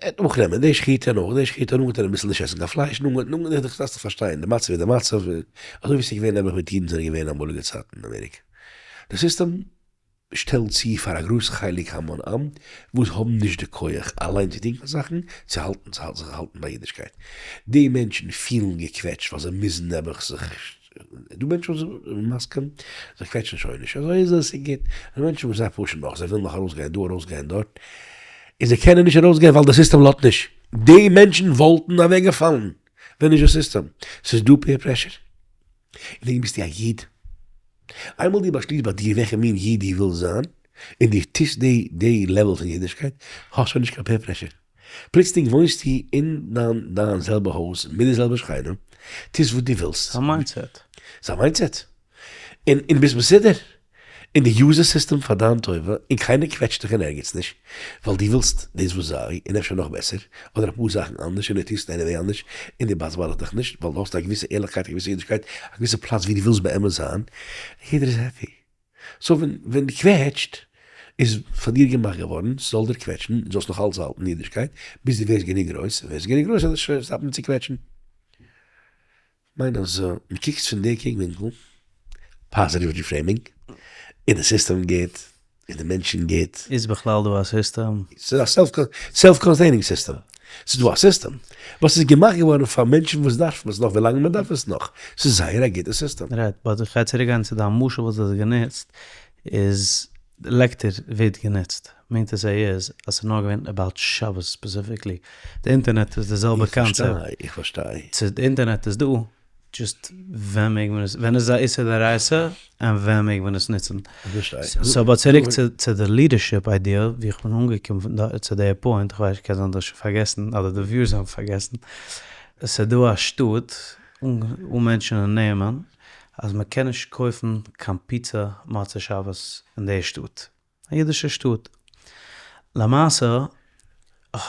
וועט נאכנעמען די שחיטה נאך די שחיטה, נאכדעם וועט ער אביסל נישט עסן קיין פלייש, נאכדעם דארפסט דאך פארשטיין די מצב איז די מצב, אזוי ווי ס'איז געווען נעבעך מיט אידן זענען געווען אמאליגע צייטן אין אמעריקע, די סיסטעם שטעלט צו פאר א גרויס חלק המון עם וואס האבן נישט די כח אליין צו טון קיין זאכן, צו האלטן צו זיך האלטן ביי אידישקייט. די מענטשן פילן געקוועטשט ווייל זיי מוזן נעבעך זיך, דא מענטשן וואס זענען מסכים, זיי קוועטשן שוין נישט, אזוי איז עס, ס'איז גוט. און מענטשן וואס זיי פושן נאך, זיי ווילן נאך ארויסגיין דא ארויסגיין דארט, און זיי קענען נישט ארויסגיין ווייל די סיסטעם לאזט נישט. די מענטשן וואלטן אוועקגעפאלן ווען נישט די סיסטעם. ס'איז דא peer pressure. און וועגן ביסטו א איד. איינמאל דו באשליסט ביי דיר וועלכע מין איד דו ווילסט זיין, און דו טוסט די די level פון אידישקייט, האסט שוין נישט קיין peer pressure. פלוצלינג וואוינסטו אין דיין דיין זעלבע הויז מיט די זעלבע שכנים, טוסט וואס דו ווילסט.
ס'איז א mindset.
ס'איז א mindset. און און ביסט מסודר. און דו use די סיסטעם פאר דיין טובה, און קיינער קוועטשט דיך אין ערגעץ נישט, ווייל דו ווילסט דאס וואס זיי, און אפשר נאך בעסער, אדער אפאר זאכן אנדערש, און דו טוסט anyway אנדערש, און דו באדערט דיך נישט, ווייל דו האסט א געוויסע ערליכקייט, א געוויסע אידישקייט, א געוויסע פלאץ ווי דו ווילסט באמת זיין, יעדער איז happy. so ווען ווען דו קוועטשט, איז פאר דיר געמאכט געווארן, ס'זאל דיר קוועטשן, דו זאלסט נאך אלץ האלטן אידישקייט, ביז דו ווערסט גענוג גרויס, און ווערסט גענוג גרויס זאל שוין stop ן צו קוועטשן. מיין אז מען קוקט פון די קוק ווינקל, positive reframing, איז די סיסטעם גוט, איז די מענטשן גוט.
איז בכלל דא א סיסטעם?
ס'איז א self containing סיסטעם. ס'איז דא א סיסטעם וואס איז געמאכט געווארן פאר מענטשן וואס דארפן עס נאך ווילאנג מען דארף עס נאך. ס'איז זייער א גוטע סיסטעם.
right, but איך גיי צוריק גיין צו דיין משל וואס דו האסט גענוצט, איז לעקטער ווערט גענוצט, מיינט עס איז אז ס'איז נאר געווען about שבת specifically, די אינטערנעט איז די זעלבע קאנצעפט.
איך פארשטיי, איך פארשטיי.
צו די אינטערנעט איז דא, just ווען מעג מען עס, ווען איז א איסור דאורייתא און ווען מעג מען עס נוצן.
איך פארשטיי.
so but צוריק צו די leadership idea, ווי איך בין אנגעקומען צו די point, איך ווייס קען זיין דו האסט שוין פארגעסן אדער די viewers האבן פארגעסן, עס איז דא א שטאט, אן mention ען נעמען, אז מען קען נישט קויפן קיין פיצא מוצאי שבת אין די שטאט, א אידישע שטאט. למעשה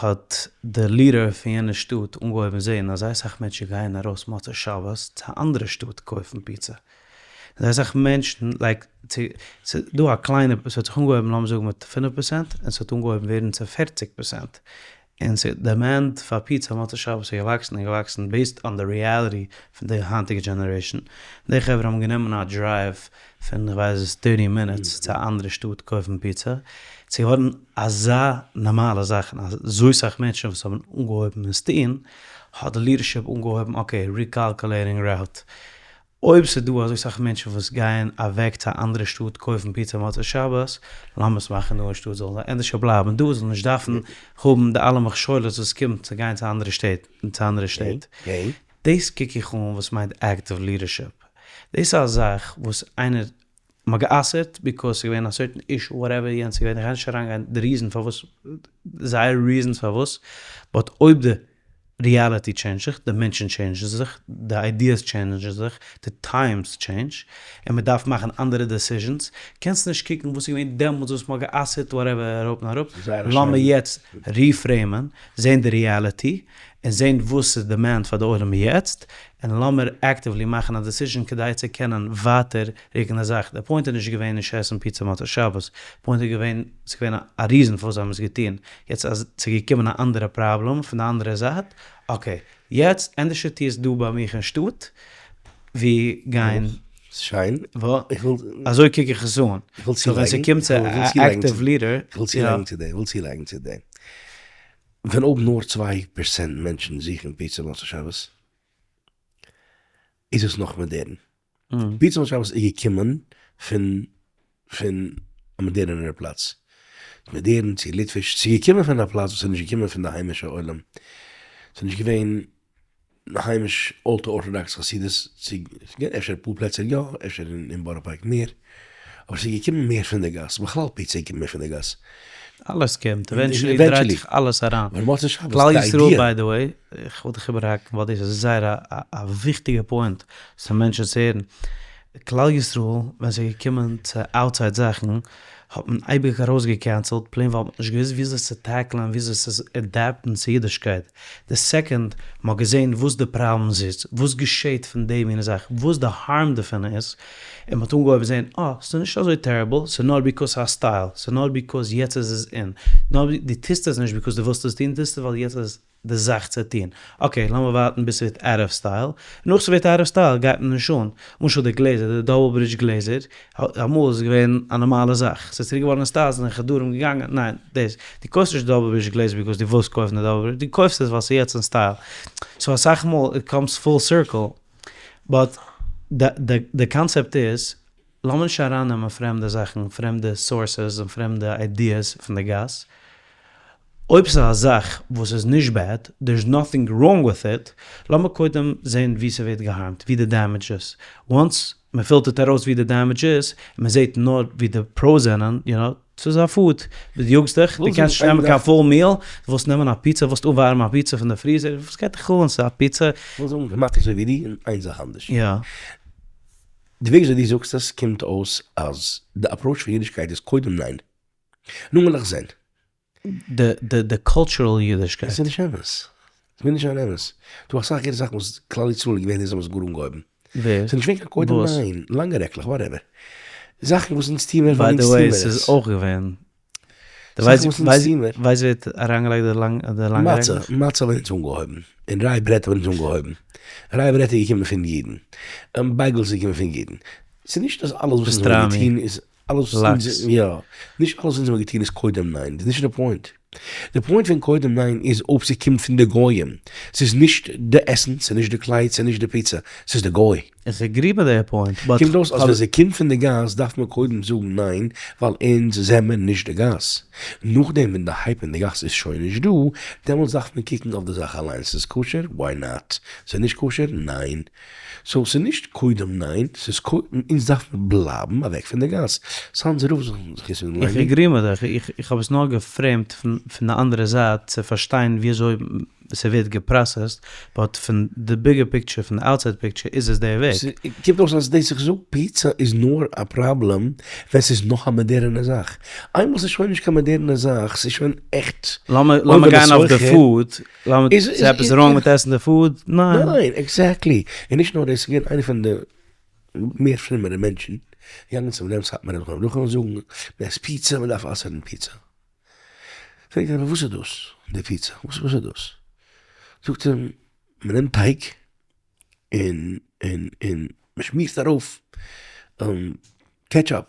האט די leader פון יענע שטאט אנגעהויבן זען אז זייער סאך מענטשן גייען ארויס מוצאי שבת צו א אנדערע שטאט קויפן פיצא. זייער סאך מענטשן like צו ס'איז דא א קליינע ס'האט זיך אנגעהויבן לאמיר זאגן מיט פינף פערסענט און ס'האט אנגעהויבן ווערן צו פערציג פערסענט. און ס'איז demand פאר פיצא מוצאי שבת איז געוואקסן און געוואקסן based on די reality פון די היינטיגע generation. די חברה האבן גענומען א drive פון כ'ווייס וואס thirty minutes צו א אנדערע שטאט קויפן פיצא. ס'איז געווארן אזא נארמאלע זאך און אזוי סאך מענטשן וואס האבן אנגעהויבן עס טון, האט די leadership אנגעהויבן okay recalculating route. אויב ס'איז דא אזוי סאך מענטשן וואס גייען אוועק צו א אנדערע שטאט קויפן פיצא מוצאי שבת, לאמיר עס מאכן דא אין שטאט זאלן זיי ענדערשער בלייבן דא, זאלן נישט דארפן האבן די אלע מכשולות וואס קומט צו גיין צו אנדערע שטעט און צו אנדערע שטעט. דאס קוק איך אן וואס מיינט active leadership. דאס איז א זאך וואס איינער מ'האט גע'אסר'ט because ס'איז געווען א certain issue whatever יענץ איז געווען, איך גיי נישט אריינגיין די reason פארוואס, זייער reasons פארוואס, but אויב די reality change ט זיך, די מענטשן change ן זיך, די ideas change ן זיך, די times change, און מען דארף מאכן אנדערע decisions, קענסט נישט קוקן וואס איז געווען דעמאלטס וואס מ'האט גע'אסר'ט whatever אראפ און אראפ, לאמיר יעצט reframe ען, זען די reality, און זען וואס איז demand פאר די עולם יעצט, און לאמיר actively מאכן א decision כדי צו קענען ווייטער רוקן די זאך, די point איז נישט געווען נישט עסן פיצא מוצאי שבת, די point איז געווען, ס'איז געווען א reason פארוואס זיי האבן עס געטון, יעצט אז ס'איז געקומען א אנדערע פראבלעם פון די אנדערע זייט, okay, יעצט ענדערשער טו עס דא ביי מיך אין שטאט, ווי גיין.
שיין.
אזוי קוק איך עס אן. so ווען ס'קומט צו active leader.
איך וויל צולייגן צו דעם, איך וויל צולייגן צו דעם. ווען אויב נאר 2% מענטשן זוכן פיצא מוצאי שבת, איז עס נאך מאדערן. פיצא מוצאי שבת איז געקומען פון פון א מאדערענערע פלאץ. מאדערן צו ליטוויש, ס'איז געקומען פון א פלאץ וואס איז נישט געקומען פון די היימישע עולם. ס'איז נישט געווען היימיש ultra orthodox חסידות, ס'איז געווען אפשר אפאר פלעצער יא, אפשר אין בארא פארק מער, אבער ס'איז געקומען מער פון די גאס, בכלל פיצא קומט מער פון די גאס.
אלעס קומט, eventually דרייט זיך אלעס אריין. כלל ישראל by the way, איך וויל דיך איבערהאקן ווייל דאס איז זייער א וויכטיגע point צו מענטשן צו הערן, כלל ישראל ווען ס'איז געקומען צו outside זאכן האט מען אייביג ארויסגע cancel ט plain ווייל מ'האט נישט געוואוסט וויאזוי צו tackle ען וויאזוי צו adapt ן צו אידישקייט, די second מ'האט געזען וואס די problems איז, וואס געשעט פון די מינע זאך, וואס די harm דערפון איז, און מ'האט אנגעהויבן זען אה, ס'איז נישט אזוי terrible, ס'איז נאר because ס'איז א style, ס'איז נאר because יעצט איז עס אין, נאר דו טוסט עס נישט because דו ווילסט עס טון, דו טוסט עס ווייל יעצט איז די זאך צו טון. okay, לאמיר ווארטן ביז ס'ווערט out of style, נאך ס'ווערט out of style גייט מען נישט אן. למשל די גלעזער, די double bridge גלעזער, אמאל איז עס געווען א נארמאלע זאך, ס'איז צוריק געווארן אין style, זענען חדרים געגאנגען, ניין, דאס, דו קויפסט נישט די double bridge גלעזער because דו ווילסט קויפן די double bridge, דו קויפסט עס ווייל ס'איז יעצט אין style. so אסאך מאל it comes full circle, but די קאנצעפט איז, לאמיר נישט ארייננעמען פרעמדע זאכן, פרעמדע sources און פרעמדע ideas פון די גאס, אויב ס'איז א זאך וואס איז נישט bad, there is nothing wrong with it, לאמיר קודם זען וואו ס'ווערט גע harm ט, וואו די damage איז, once מ'פילטערט ארויס וואו די damage איז, און מ'זעט נאר וואו די pros זענען, you know, ס'איז א food, דו יאגסט דיך, דו קענסט נישט נעמען קיין full meal, דו ווילסט נעמען א פיצא, ווילסט אנווארעמען א פיצא פון די freezer, וואס גייט דיך אן, ס'איז א פיצא.
כ'וויל זאגן כמעט אזוי ווי דו, און איין זאך אנדערש.
יא.
די וועג וויאזוי דו זאגסט עס קומט אויס אז די approach פון אידישקייט איז קודם ניין, נו וועל איך זען.
די די די cultural אידישקייט.
עס איז נישט אמת. עס מוז נישט זיין אמת. דא אסאך גוטע זאכן וואס כלל ישראל איז געווען די זיי האבן עס גאר אנגעהויבן.
ווער?
ס'איז נישט געווען קיין קודם
וואס?
ניין, לאנגע רעקלעך, whatever. זאכן וואס אונז טוען מיר
by
ווייל
the
אונז טוען
way
מיר
ס'איז
עס.
אויך געווען. די
זאכן
ווייסט
וואס אונז
ווייסט
טוען מיר.
ווייסט ווער האט אריינגעלייגט די לאנג די לאנגע
מצה,
רעקלעך?
מצה האבן אונז אנגעהויבן. און rye bread האבן אונז אנגעהויבן. rye bread איז געקומען פון אידן. בייגעלס איז געקומען פון אידן. ס'איז נישט אז אלעס וואס אונז האבן
pastrami.
געטון איז אלעס וואס אונז
לאקס.
יא. נישט אלעס וואס אונז האבן געטון איז קודם ניין. דאס איז נישט די point. די point פון קודם ניין איז אויב ס'קומט פון די גויים. ס'איז נישט די עסן, ס'איז נישט די קלייד, ס'איז נישט די פיצא. ס'איז די גוי.
איך agree מיט די point, but
קומט אויס אז ווען ס'קומט פון די גאס דארף מען קודם זאגן ניין, ווייל אונז זעמער נישט די גאס. נאכדעם ווען די hype אין די גאס איז שוין נישט דא, דעמאלטס דארף מען קוקן אויף די זאך אליינס, ס'איז כשר? why not? ס'איז נישט כשר? ניין. so ס'איז נישט קודם ניין, ס'איז קודם אונז דארף מען בלייבן אוועק פון די גאס. סאנזער רב זיך זיך
איך agree מיט דיך, איך איך האב עס נאר גע frame ט פון פון די אנדערע זייט צו פארשטיין ווי אזוי ס'ווערט גע process ט, but פון די bigger picture, פון די outside picture איז עס די וועג.
ס'קומט אויס אז דאס איך זאג פיצא איז נאר א פראבלעם ווען ס'איז נאך א מאדערענע זאך. איינמאל ס'איז שוין נישט קיין מאדערענע זאך, ס'איז שוין עכט
לאמיר לאמיר גיין אויף די food, לאמיר, איז עפעס wrong מיט עסן די food? ניין.
ניין, exactly. און נישט נאר דאס, ס'איז געווען איינער פון די מער פרומערע מענטשן, געגאנגען צום רב סאטמאר רב זכרונו לברכה און זאגן, מ'עסט פיצא, מ'דארף אסר'ן פיצא. פרעגט ער אים וואס איז דאס די פיצא? וואס איז דאס? זאגט ער אים, מ'נעמט טייג און און און מ'שמירט ארויף ketchup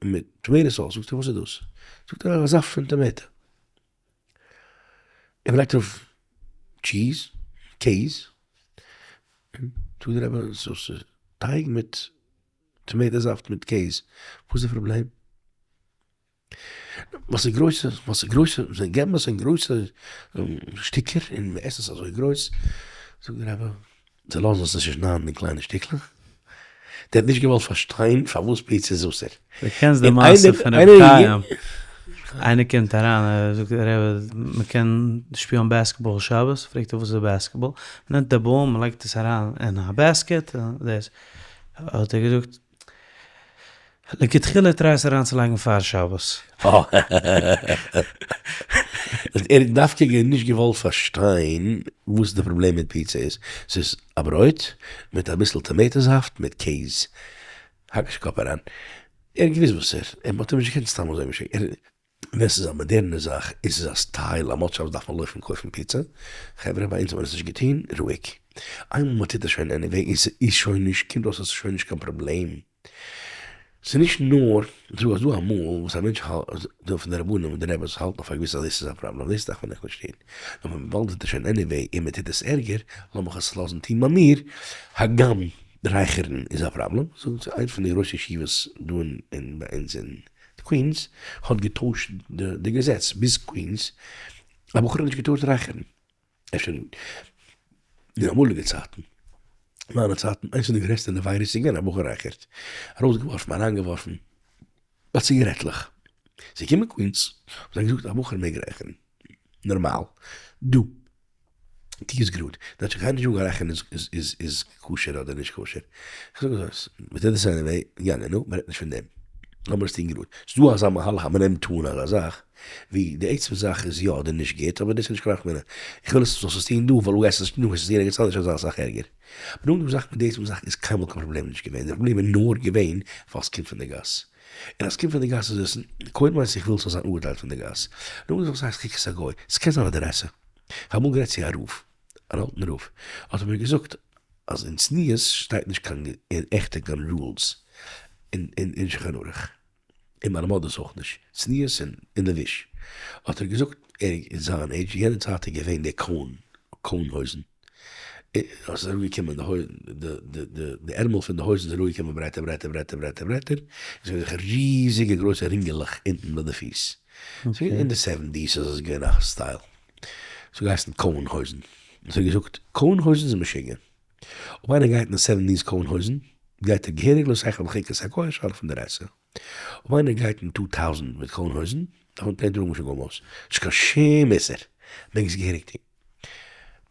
מיט tomato sauce, זאגט ער וואס איז דאס? זאגט ער א זאפט פון tomato, און מ'לייגט ארויף cheese, קעז, זאגט דער רבי ס'איז טייג מיט tomato זאפט מיט קעז, וואס איז די פראבלעם? וואס איז גרויסע, וואס איז גרויסע, זיי געבן עס אין גרויסע שטיקער און מען עסט עס אזוי גרויס, זאגט דער רבי, זיי לאזן עס נישט שניידן אין קליינע שטיקלעך, דער האט נישט געוואלט פארשטיין פארוואס פיצא איז אסור.
דו קענסט די מעשה פון רבי חיים, איינער קומט אריין ער זאגט רבי מען קען שפילן basketball שבת, פרעגט ער וואס איז basketball, מען נעמט די ball מען לייגט עס אריין אין א basket, דאס האט ער געזאגט לכתחילה try עס אריינצולייגן פאר שבת.
ער האט דווקא נישט געוואלט פארשטיין וואס די פראבלעם מיט פיצא איז, ס'איז א ברויט מיט אביסל tomato זאפט מיט קעז, האק נישט קאפ אריין, ער האט געוואוסט וואס ער, און מ'האט אים נישט געקענט סתם אזוי משוגע, ווען ס'איז א מאדערנע זאך און ס'איז א style אז מוצאי שבת דארף מען לויפן קויפן פיצא, חברה ביי אונז האט מען עס נישט געטון, רואיג. איינמאל מ'טוט עס שוין anyway און ס'איז שוין נישט, קומט אויס אז ס'איז שוין נישט קיין פראבלעם. ס'איז נישט נאר, זאג אז דא אמאל וואס א מענטש האלט, דא פון די רבנים און די רעבעס האלטן אויף א געוויסע אז דאס איז א פראבלעם, דאס דארף מען עכט נישט טון. נאר וויבאלד מ'טוט עס שוין anyway און מ'טוט עס ערגער, לאמיך עס לאזן טון ביי מיר, הגם רייכערן איז א פראבלעם, זאגן צו איינס פון די גרויסע ישיבות דא אין ביי אונז אין קווינס האט געטוישט די געזעץ ביז קווינס א בחור האט נישט געטארט רייכערן, אפשר אין די אמאליגע צייטן, מיינע צייטן איינס פון די גרעסטע נבילות איז געווען א בחור רייכערט, ארויסגעווארפן אריינגעווארפן ביי ציגערעטלעך, ס'איז געקומען קווינס האבן זיי געזאגט א בחור מעג רייכערן נארמאל, דא. טו עס גראד. דארט שוין קיינער נישט זאגן רייכערן איז איז כשר אדער נישט כשר. איך זאג אזוי, מ'טוט עס anyway, יאנגער נו, מ'רעדט נישט פון דעם. לאמיר עס טון גראד. ס'איז דא אזא מהלך אז מ'נעמט אן אזא זאך, ווי די עצם זאך איז יא אדער נישט גוט, אבער דאס איז נישט קיין נפקא מינה. איך וויל עס זאלסט עס טון דא, ווייל אויב גייסטו עס נישט טון דא וועסטו עס טון ערגעץ אנדערש און זיין אסאך ערגער. אבער נאך דעם זאך מיט די עצם זאך איז קיינמאל קיין פראבלעם נישט געווען. די פראבלעם איז נאר געווען ווייל ס'קומט פון די גאס. און אז ס'קומט פון די גאס איז עס, קודם ווייס איך וויל ס'זאל זיין אפגעטיילט פון די גאס. נאכדעם זאל עס הייסן חוקת הגוי. ס'קען זיין א דערעסע. כ'האב אמאל גערעדט צו א רב, אן אלטן רב, האט ער מיר געזאגט אז אין צניעות שטייט נישט קיין עכטע קיין rules אין שולחן ערוך, אין מיינע מאדעס אויך נישט, צניעות און לבוש, האט ער געזאגט ער אין זיין עידזש, יענע צייט איז געווען די cone, cone הויזן, עס איז אראפגעקומען די ערמל פון די הויזן איז אראפגעקומען ברייטער ברייטער ברייטער ברייטער ברייטער, עס איז געווען ריזיגע גרויסע רינגעלעך אונטן ביי די פיס. ס'איז געווען אין די seventies איז עס געווען א style. ס'האט געהייסן cone הויזן. האט ער געזאגט cone הויזן איז משוגע. אויב איינער גייט אין די seventies cone הויזן, גייט ער געהעריג לא תלכו בחוקת הגוי שאלה פון דאורייתא. אויב איינער גייט אין 2000 מיט cone הויזן, דארף מען plain טראגן משוגעים הויז. נישט קיין שום איסור. מעג עס געהעריג טון.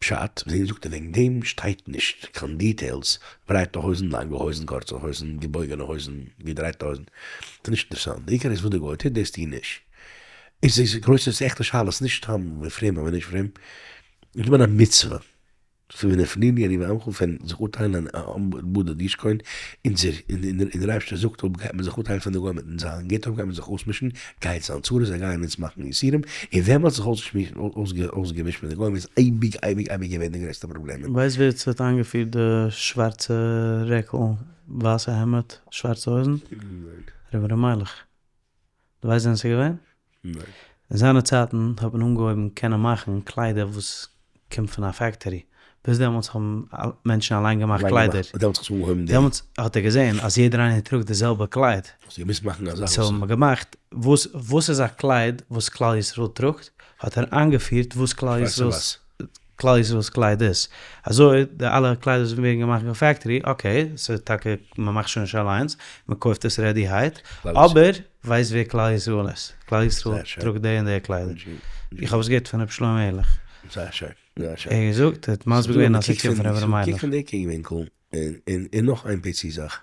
פשט, ווי זאגט ער וועגן דעם שטייט נישט קיין details, ברייטע הויזן, לאנגע הויזן, קורצע הויזן, געבויגענע הויזן, געדרייטע הויזן, ס'איז נישט אינטערעסאנט, די עיקר איז וואס די גוי טוט דאס טו נישט. איז דאס גרויסע ס'איז עכטע שאלות, נישט סתם ווי פרום אדער נישט פרום, איך מיין א מצוה. פון ונפלינו אני ועמך פון זיך אפטיילן עם בדד ישכון, אונזער און דער אייבערשטער זאגט אויב גייט מען זיך אפטיילן פון די גוים מיטן זיין גוט אויב גייט מען זיך אויסמישן גייט זיין צרות זיי גייען אונז מאכן יסורים, און ווען מען האט זיך אויסגעמישט מיט די גוים איז אייביג אייביג אייביג געווען די גרעסטע פראבלעמען.
ווייסט ווער ס'האט איינגעפירט די שווארצע רעקל ווייסע העמד שווארצע הויזן?
ניין.
רבי ר' מיילעך. דו ווייסט ווען ס'איז געווען?
ניין.
אין זיינע צייטן האט מען אנגעהויבן קענען מאכן קליידער וואס קומט פון א factory. ביז דעמאלטס האבן מענטשן אליין געמאכט קליידער.
דעמאלטס האט זיך אנגעהויבן די.
דעמאלטס האט ער געזען אז יעדער איינער טראגט די זעלבע קלייד.
האסטו געמוזט מאכן א זאך וואס.
so האט מען געמאכט וואס וואס איז א קלייד וואס כלל ישראל טראגט, האט ער איינגעפירט וואס כלל ישראל'ס כלל ישראל'ס קלייד איז. אזוי די אלע קליידער וואס ווערן געמאכט אין factory, okay, ס'איז טאקע מ'מאכט שוין נישט אליינס, מ'קויפט עס ready הייט, אבער ווייסט ווער כלל ישראל איז? כלל ישראל טראגט די און די קליידער. איך האב עס געהערט פון רבי שלמה עהרליך.
זייער שיין, זייער שיין.
ער האט געזאגט, ער האט מסביר געווען אז ס'קומט פון רבי ר' מיילעך.
קוק פון די קוק ווינקל, און נאך איין פיצי זאך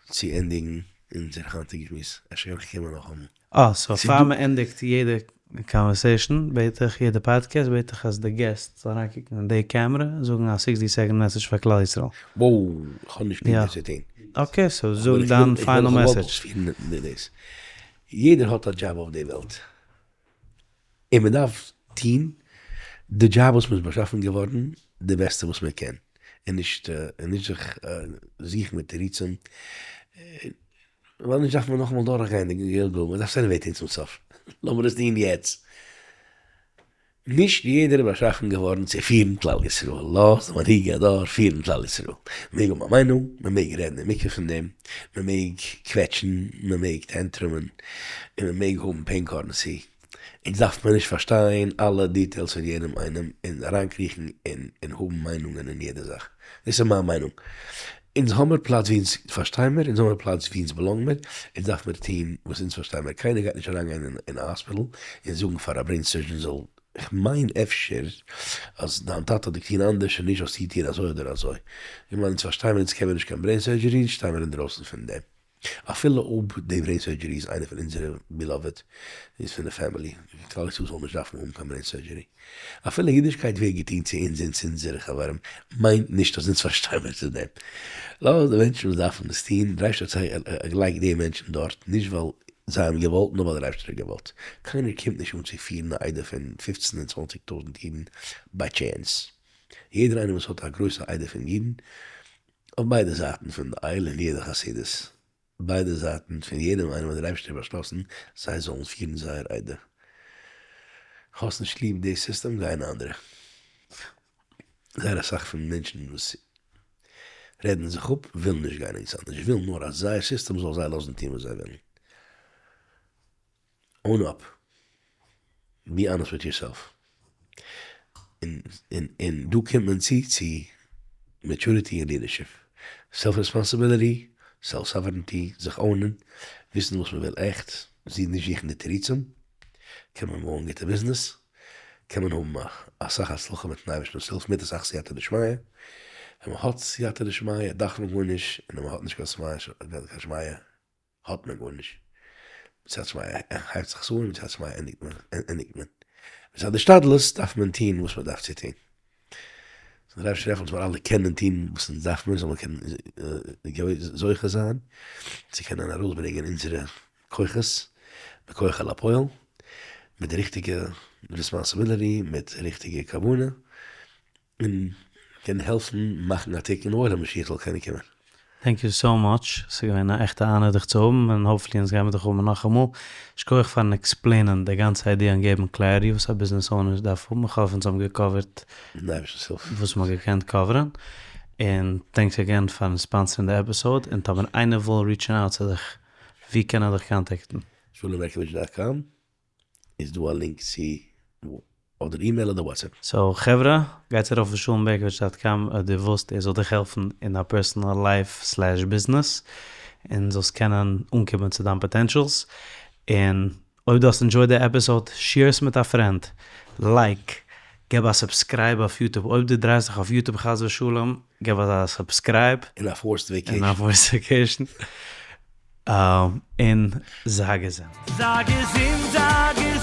צו ענדיגן אונזער היינטיגע שמועס, אפשר קען איך קומען נאכאמאל.
אה, so פאר מען ענדיגט יעדע conversation בעט איך, יעדע פאדקעסט בעט איך אז די guest זאל אריינקוקן אין די קעמרע און זאגן א sixty second message פאר כלל ישראל.
וואו, איך האב נישט ליב דאס צו טון.
okay, so זאג דיין final message.
יעדער האט א דזשאב אויף די וועלט, און מען דארף טון די דזשאב וואס מען איז באשאפן געווארן די בעסטע וואס מען קען, און נישט און נישט זיך זוכן מיט תירוצים, ווייל נישט דארף מען נאכאמאל דורכגיין די גלגול, מען דארף עס anyway טון צום סוף, לאמיר עס טון יעצט. נישט יעדער איז באשאפן געווארן צו פירן כלל ישראל, לאז די מנהיגי הדור פירן כלל ישראל, מען מעג האבן א מיינונג, מען מעג רעדן אין מקווה פון דעם, מען מעג קוועטשן, מען מעג tantrum ען, און מען מעג האבן pain currency, אונז דארף מען נישט פארשטיין אלע details פון יעדעם איינעם און אריינקריכן און און האבן מיינונגען אין יעדע זאך. דאס איז מיין מיינונג. אונז האמיר פלאץ ווי אונז פארשטיי מיר, אונז האמיר פלאץ ווי אונז belong מיר, אונז דארף מיר טון וואס אונז פארשטיי מיר. קיינער גייט נישט אריינגיין אין א האספיטל און זאגן פאר א brain surgeon זאל, כ'מיין אפשר אז דיין טאטע האט געטון אנדערש און נישט זאלסטו טון אזוי אדער אזוי. איך מיין אונז פארשטיי מיר אונז קען מיר נישט קיין brain surgery, שטיי מיר אינדרויסן פון דעם. אפילו אויב די brain surgery איז איינע פון אונזערע beloved, איז פון די family, כלל ישראל זאל נישט דארפן האבן קיין brain surgery. אפילו אידישקייט ווערט געטון צו אונז און צו אונזערע חברים, מיינט נישט אז אונז פארשטיי מיר צו דעם. לאז די מענטשן וואס דארפן עס טון, דער אייבערשטער האט זיי געלייגט די מענטשן דארט, נישט ווייל זיי האבן געוואלט, נאר ווייל דער אייבערשטער האט געוואלט. קיינער קומט נישט אן צו פירן א עדה פון פופצן און צוואנציג טויזנט אידן by chance. יעדער איינער וואס האט א גרויסע עדה פון אידן, אויף ביידע זייטן פון די aisle אין יעדע חסידות, ביידע זייטן פון יעדעם איינעם האט דער אייבערשטער באשלאסן זיי זאלן פירן זייער עדה. האסט נישט ליב די סיסטעם גיי אין אנדערע. זייער אסאך פון מענטשן וואס רעדן זיך אפ ווילן נישט גיין ערגעץ אנדערש, ווילן נאר אז זייער סיסטעם זאל זיי לאזן טון וואס זיי ווילן. Own up. Be honest with yourself. און און דא קומט מען צו צו maturity און leadership. Self responsibility, self sovereignty, זיך own ען, וויסן וואס מען וויל עכט, נישט זוכן די תירוצים, קען מען בויען גוטע ביזנעס, קען מען האבן אסאך הצלחה מיטן אייבערשטנ'ס הילף מיט אסאך סייעתא דשמיא, ווען מען האט סייעתא דשמיא דארף מען גארנישט, און ווען מען האט נישט קיין שמיא האט מען גארנישט. מצד שמיא הייבט זיך עס אן, מצד שמיא ענדיגט מען, ענדיגט מען. מצד השתדלות דארף מען טון וואס מען דארף צו טון. זאל דער אייבערשטער העלפן זאל מיר אלע קענען טון וואס אונז דארף מיר, זאל מען קענען זוכה זיין צו קענען ארויסברענגען אונזערע כוחות בכח אל הפועל, מיט די ריכטיגע responsibility, מיט די ריכטיגע כוונה, און קען העלפן מאכן א תיקון העולם משיח זאל קענען קומען.
Thank you so much, ס'איז געווען א עכטע honor דיך צו האבן, און hopefully אונז גיימיר דיך האבן נאכאמאל. שכוח פארן explain ען די גאנצע idea און געבן clarity וואס א ביזנעס owner דארף האבן, איך האף אונז האבן גע cover ט וואס מ'האט געקענט cover ען, און thanks again פארן sponsor ן די episode, און טאמער איינער וויל reach ן out צו דיך, ווי קען ער דיך contact ן?
שלומבערקאוויטש dot com איז דא א link צו אדער אימעיל אדער WhatsApp.
So חברה, גייטס ארויף אויף שלומבערקאוויטש dot com אויב דו ווילסט ער זאל דיך העלפן אין דיין personal life slash ביזנעס, און זאלסט קענען אנקומען צו דיין potentials, און אויב דו האסט enjoyed די episode share עס מיט א friend, like. געב א subscribe אויף YouTube, אויב דו דרייסט זיך אויף YouTube חס ושלום, געב אזא subscribe.
אין א forced vacation.
אין א forced vacation. און זיי געזונט.
זיי געזונט, זיי געזונט.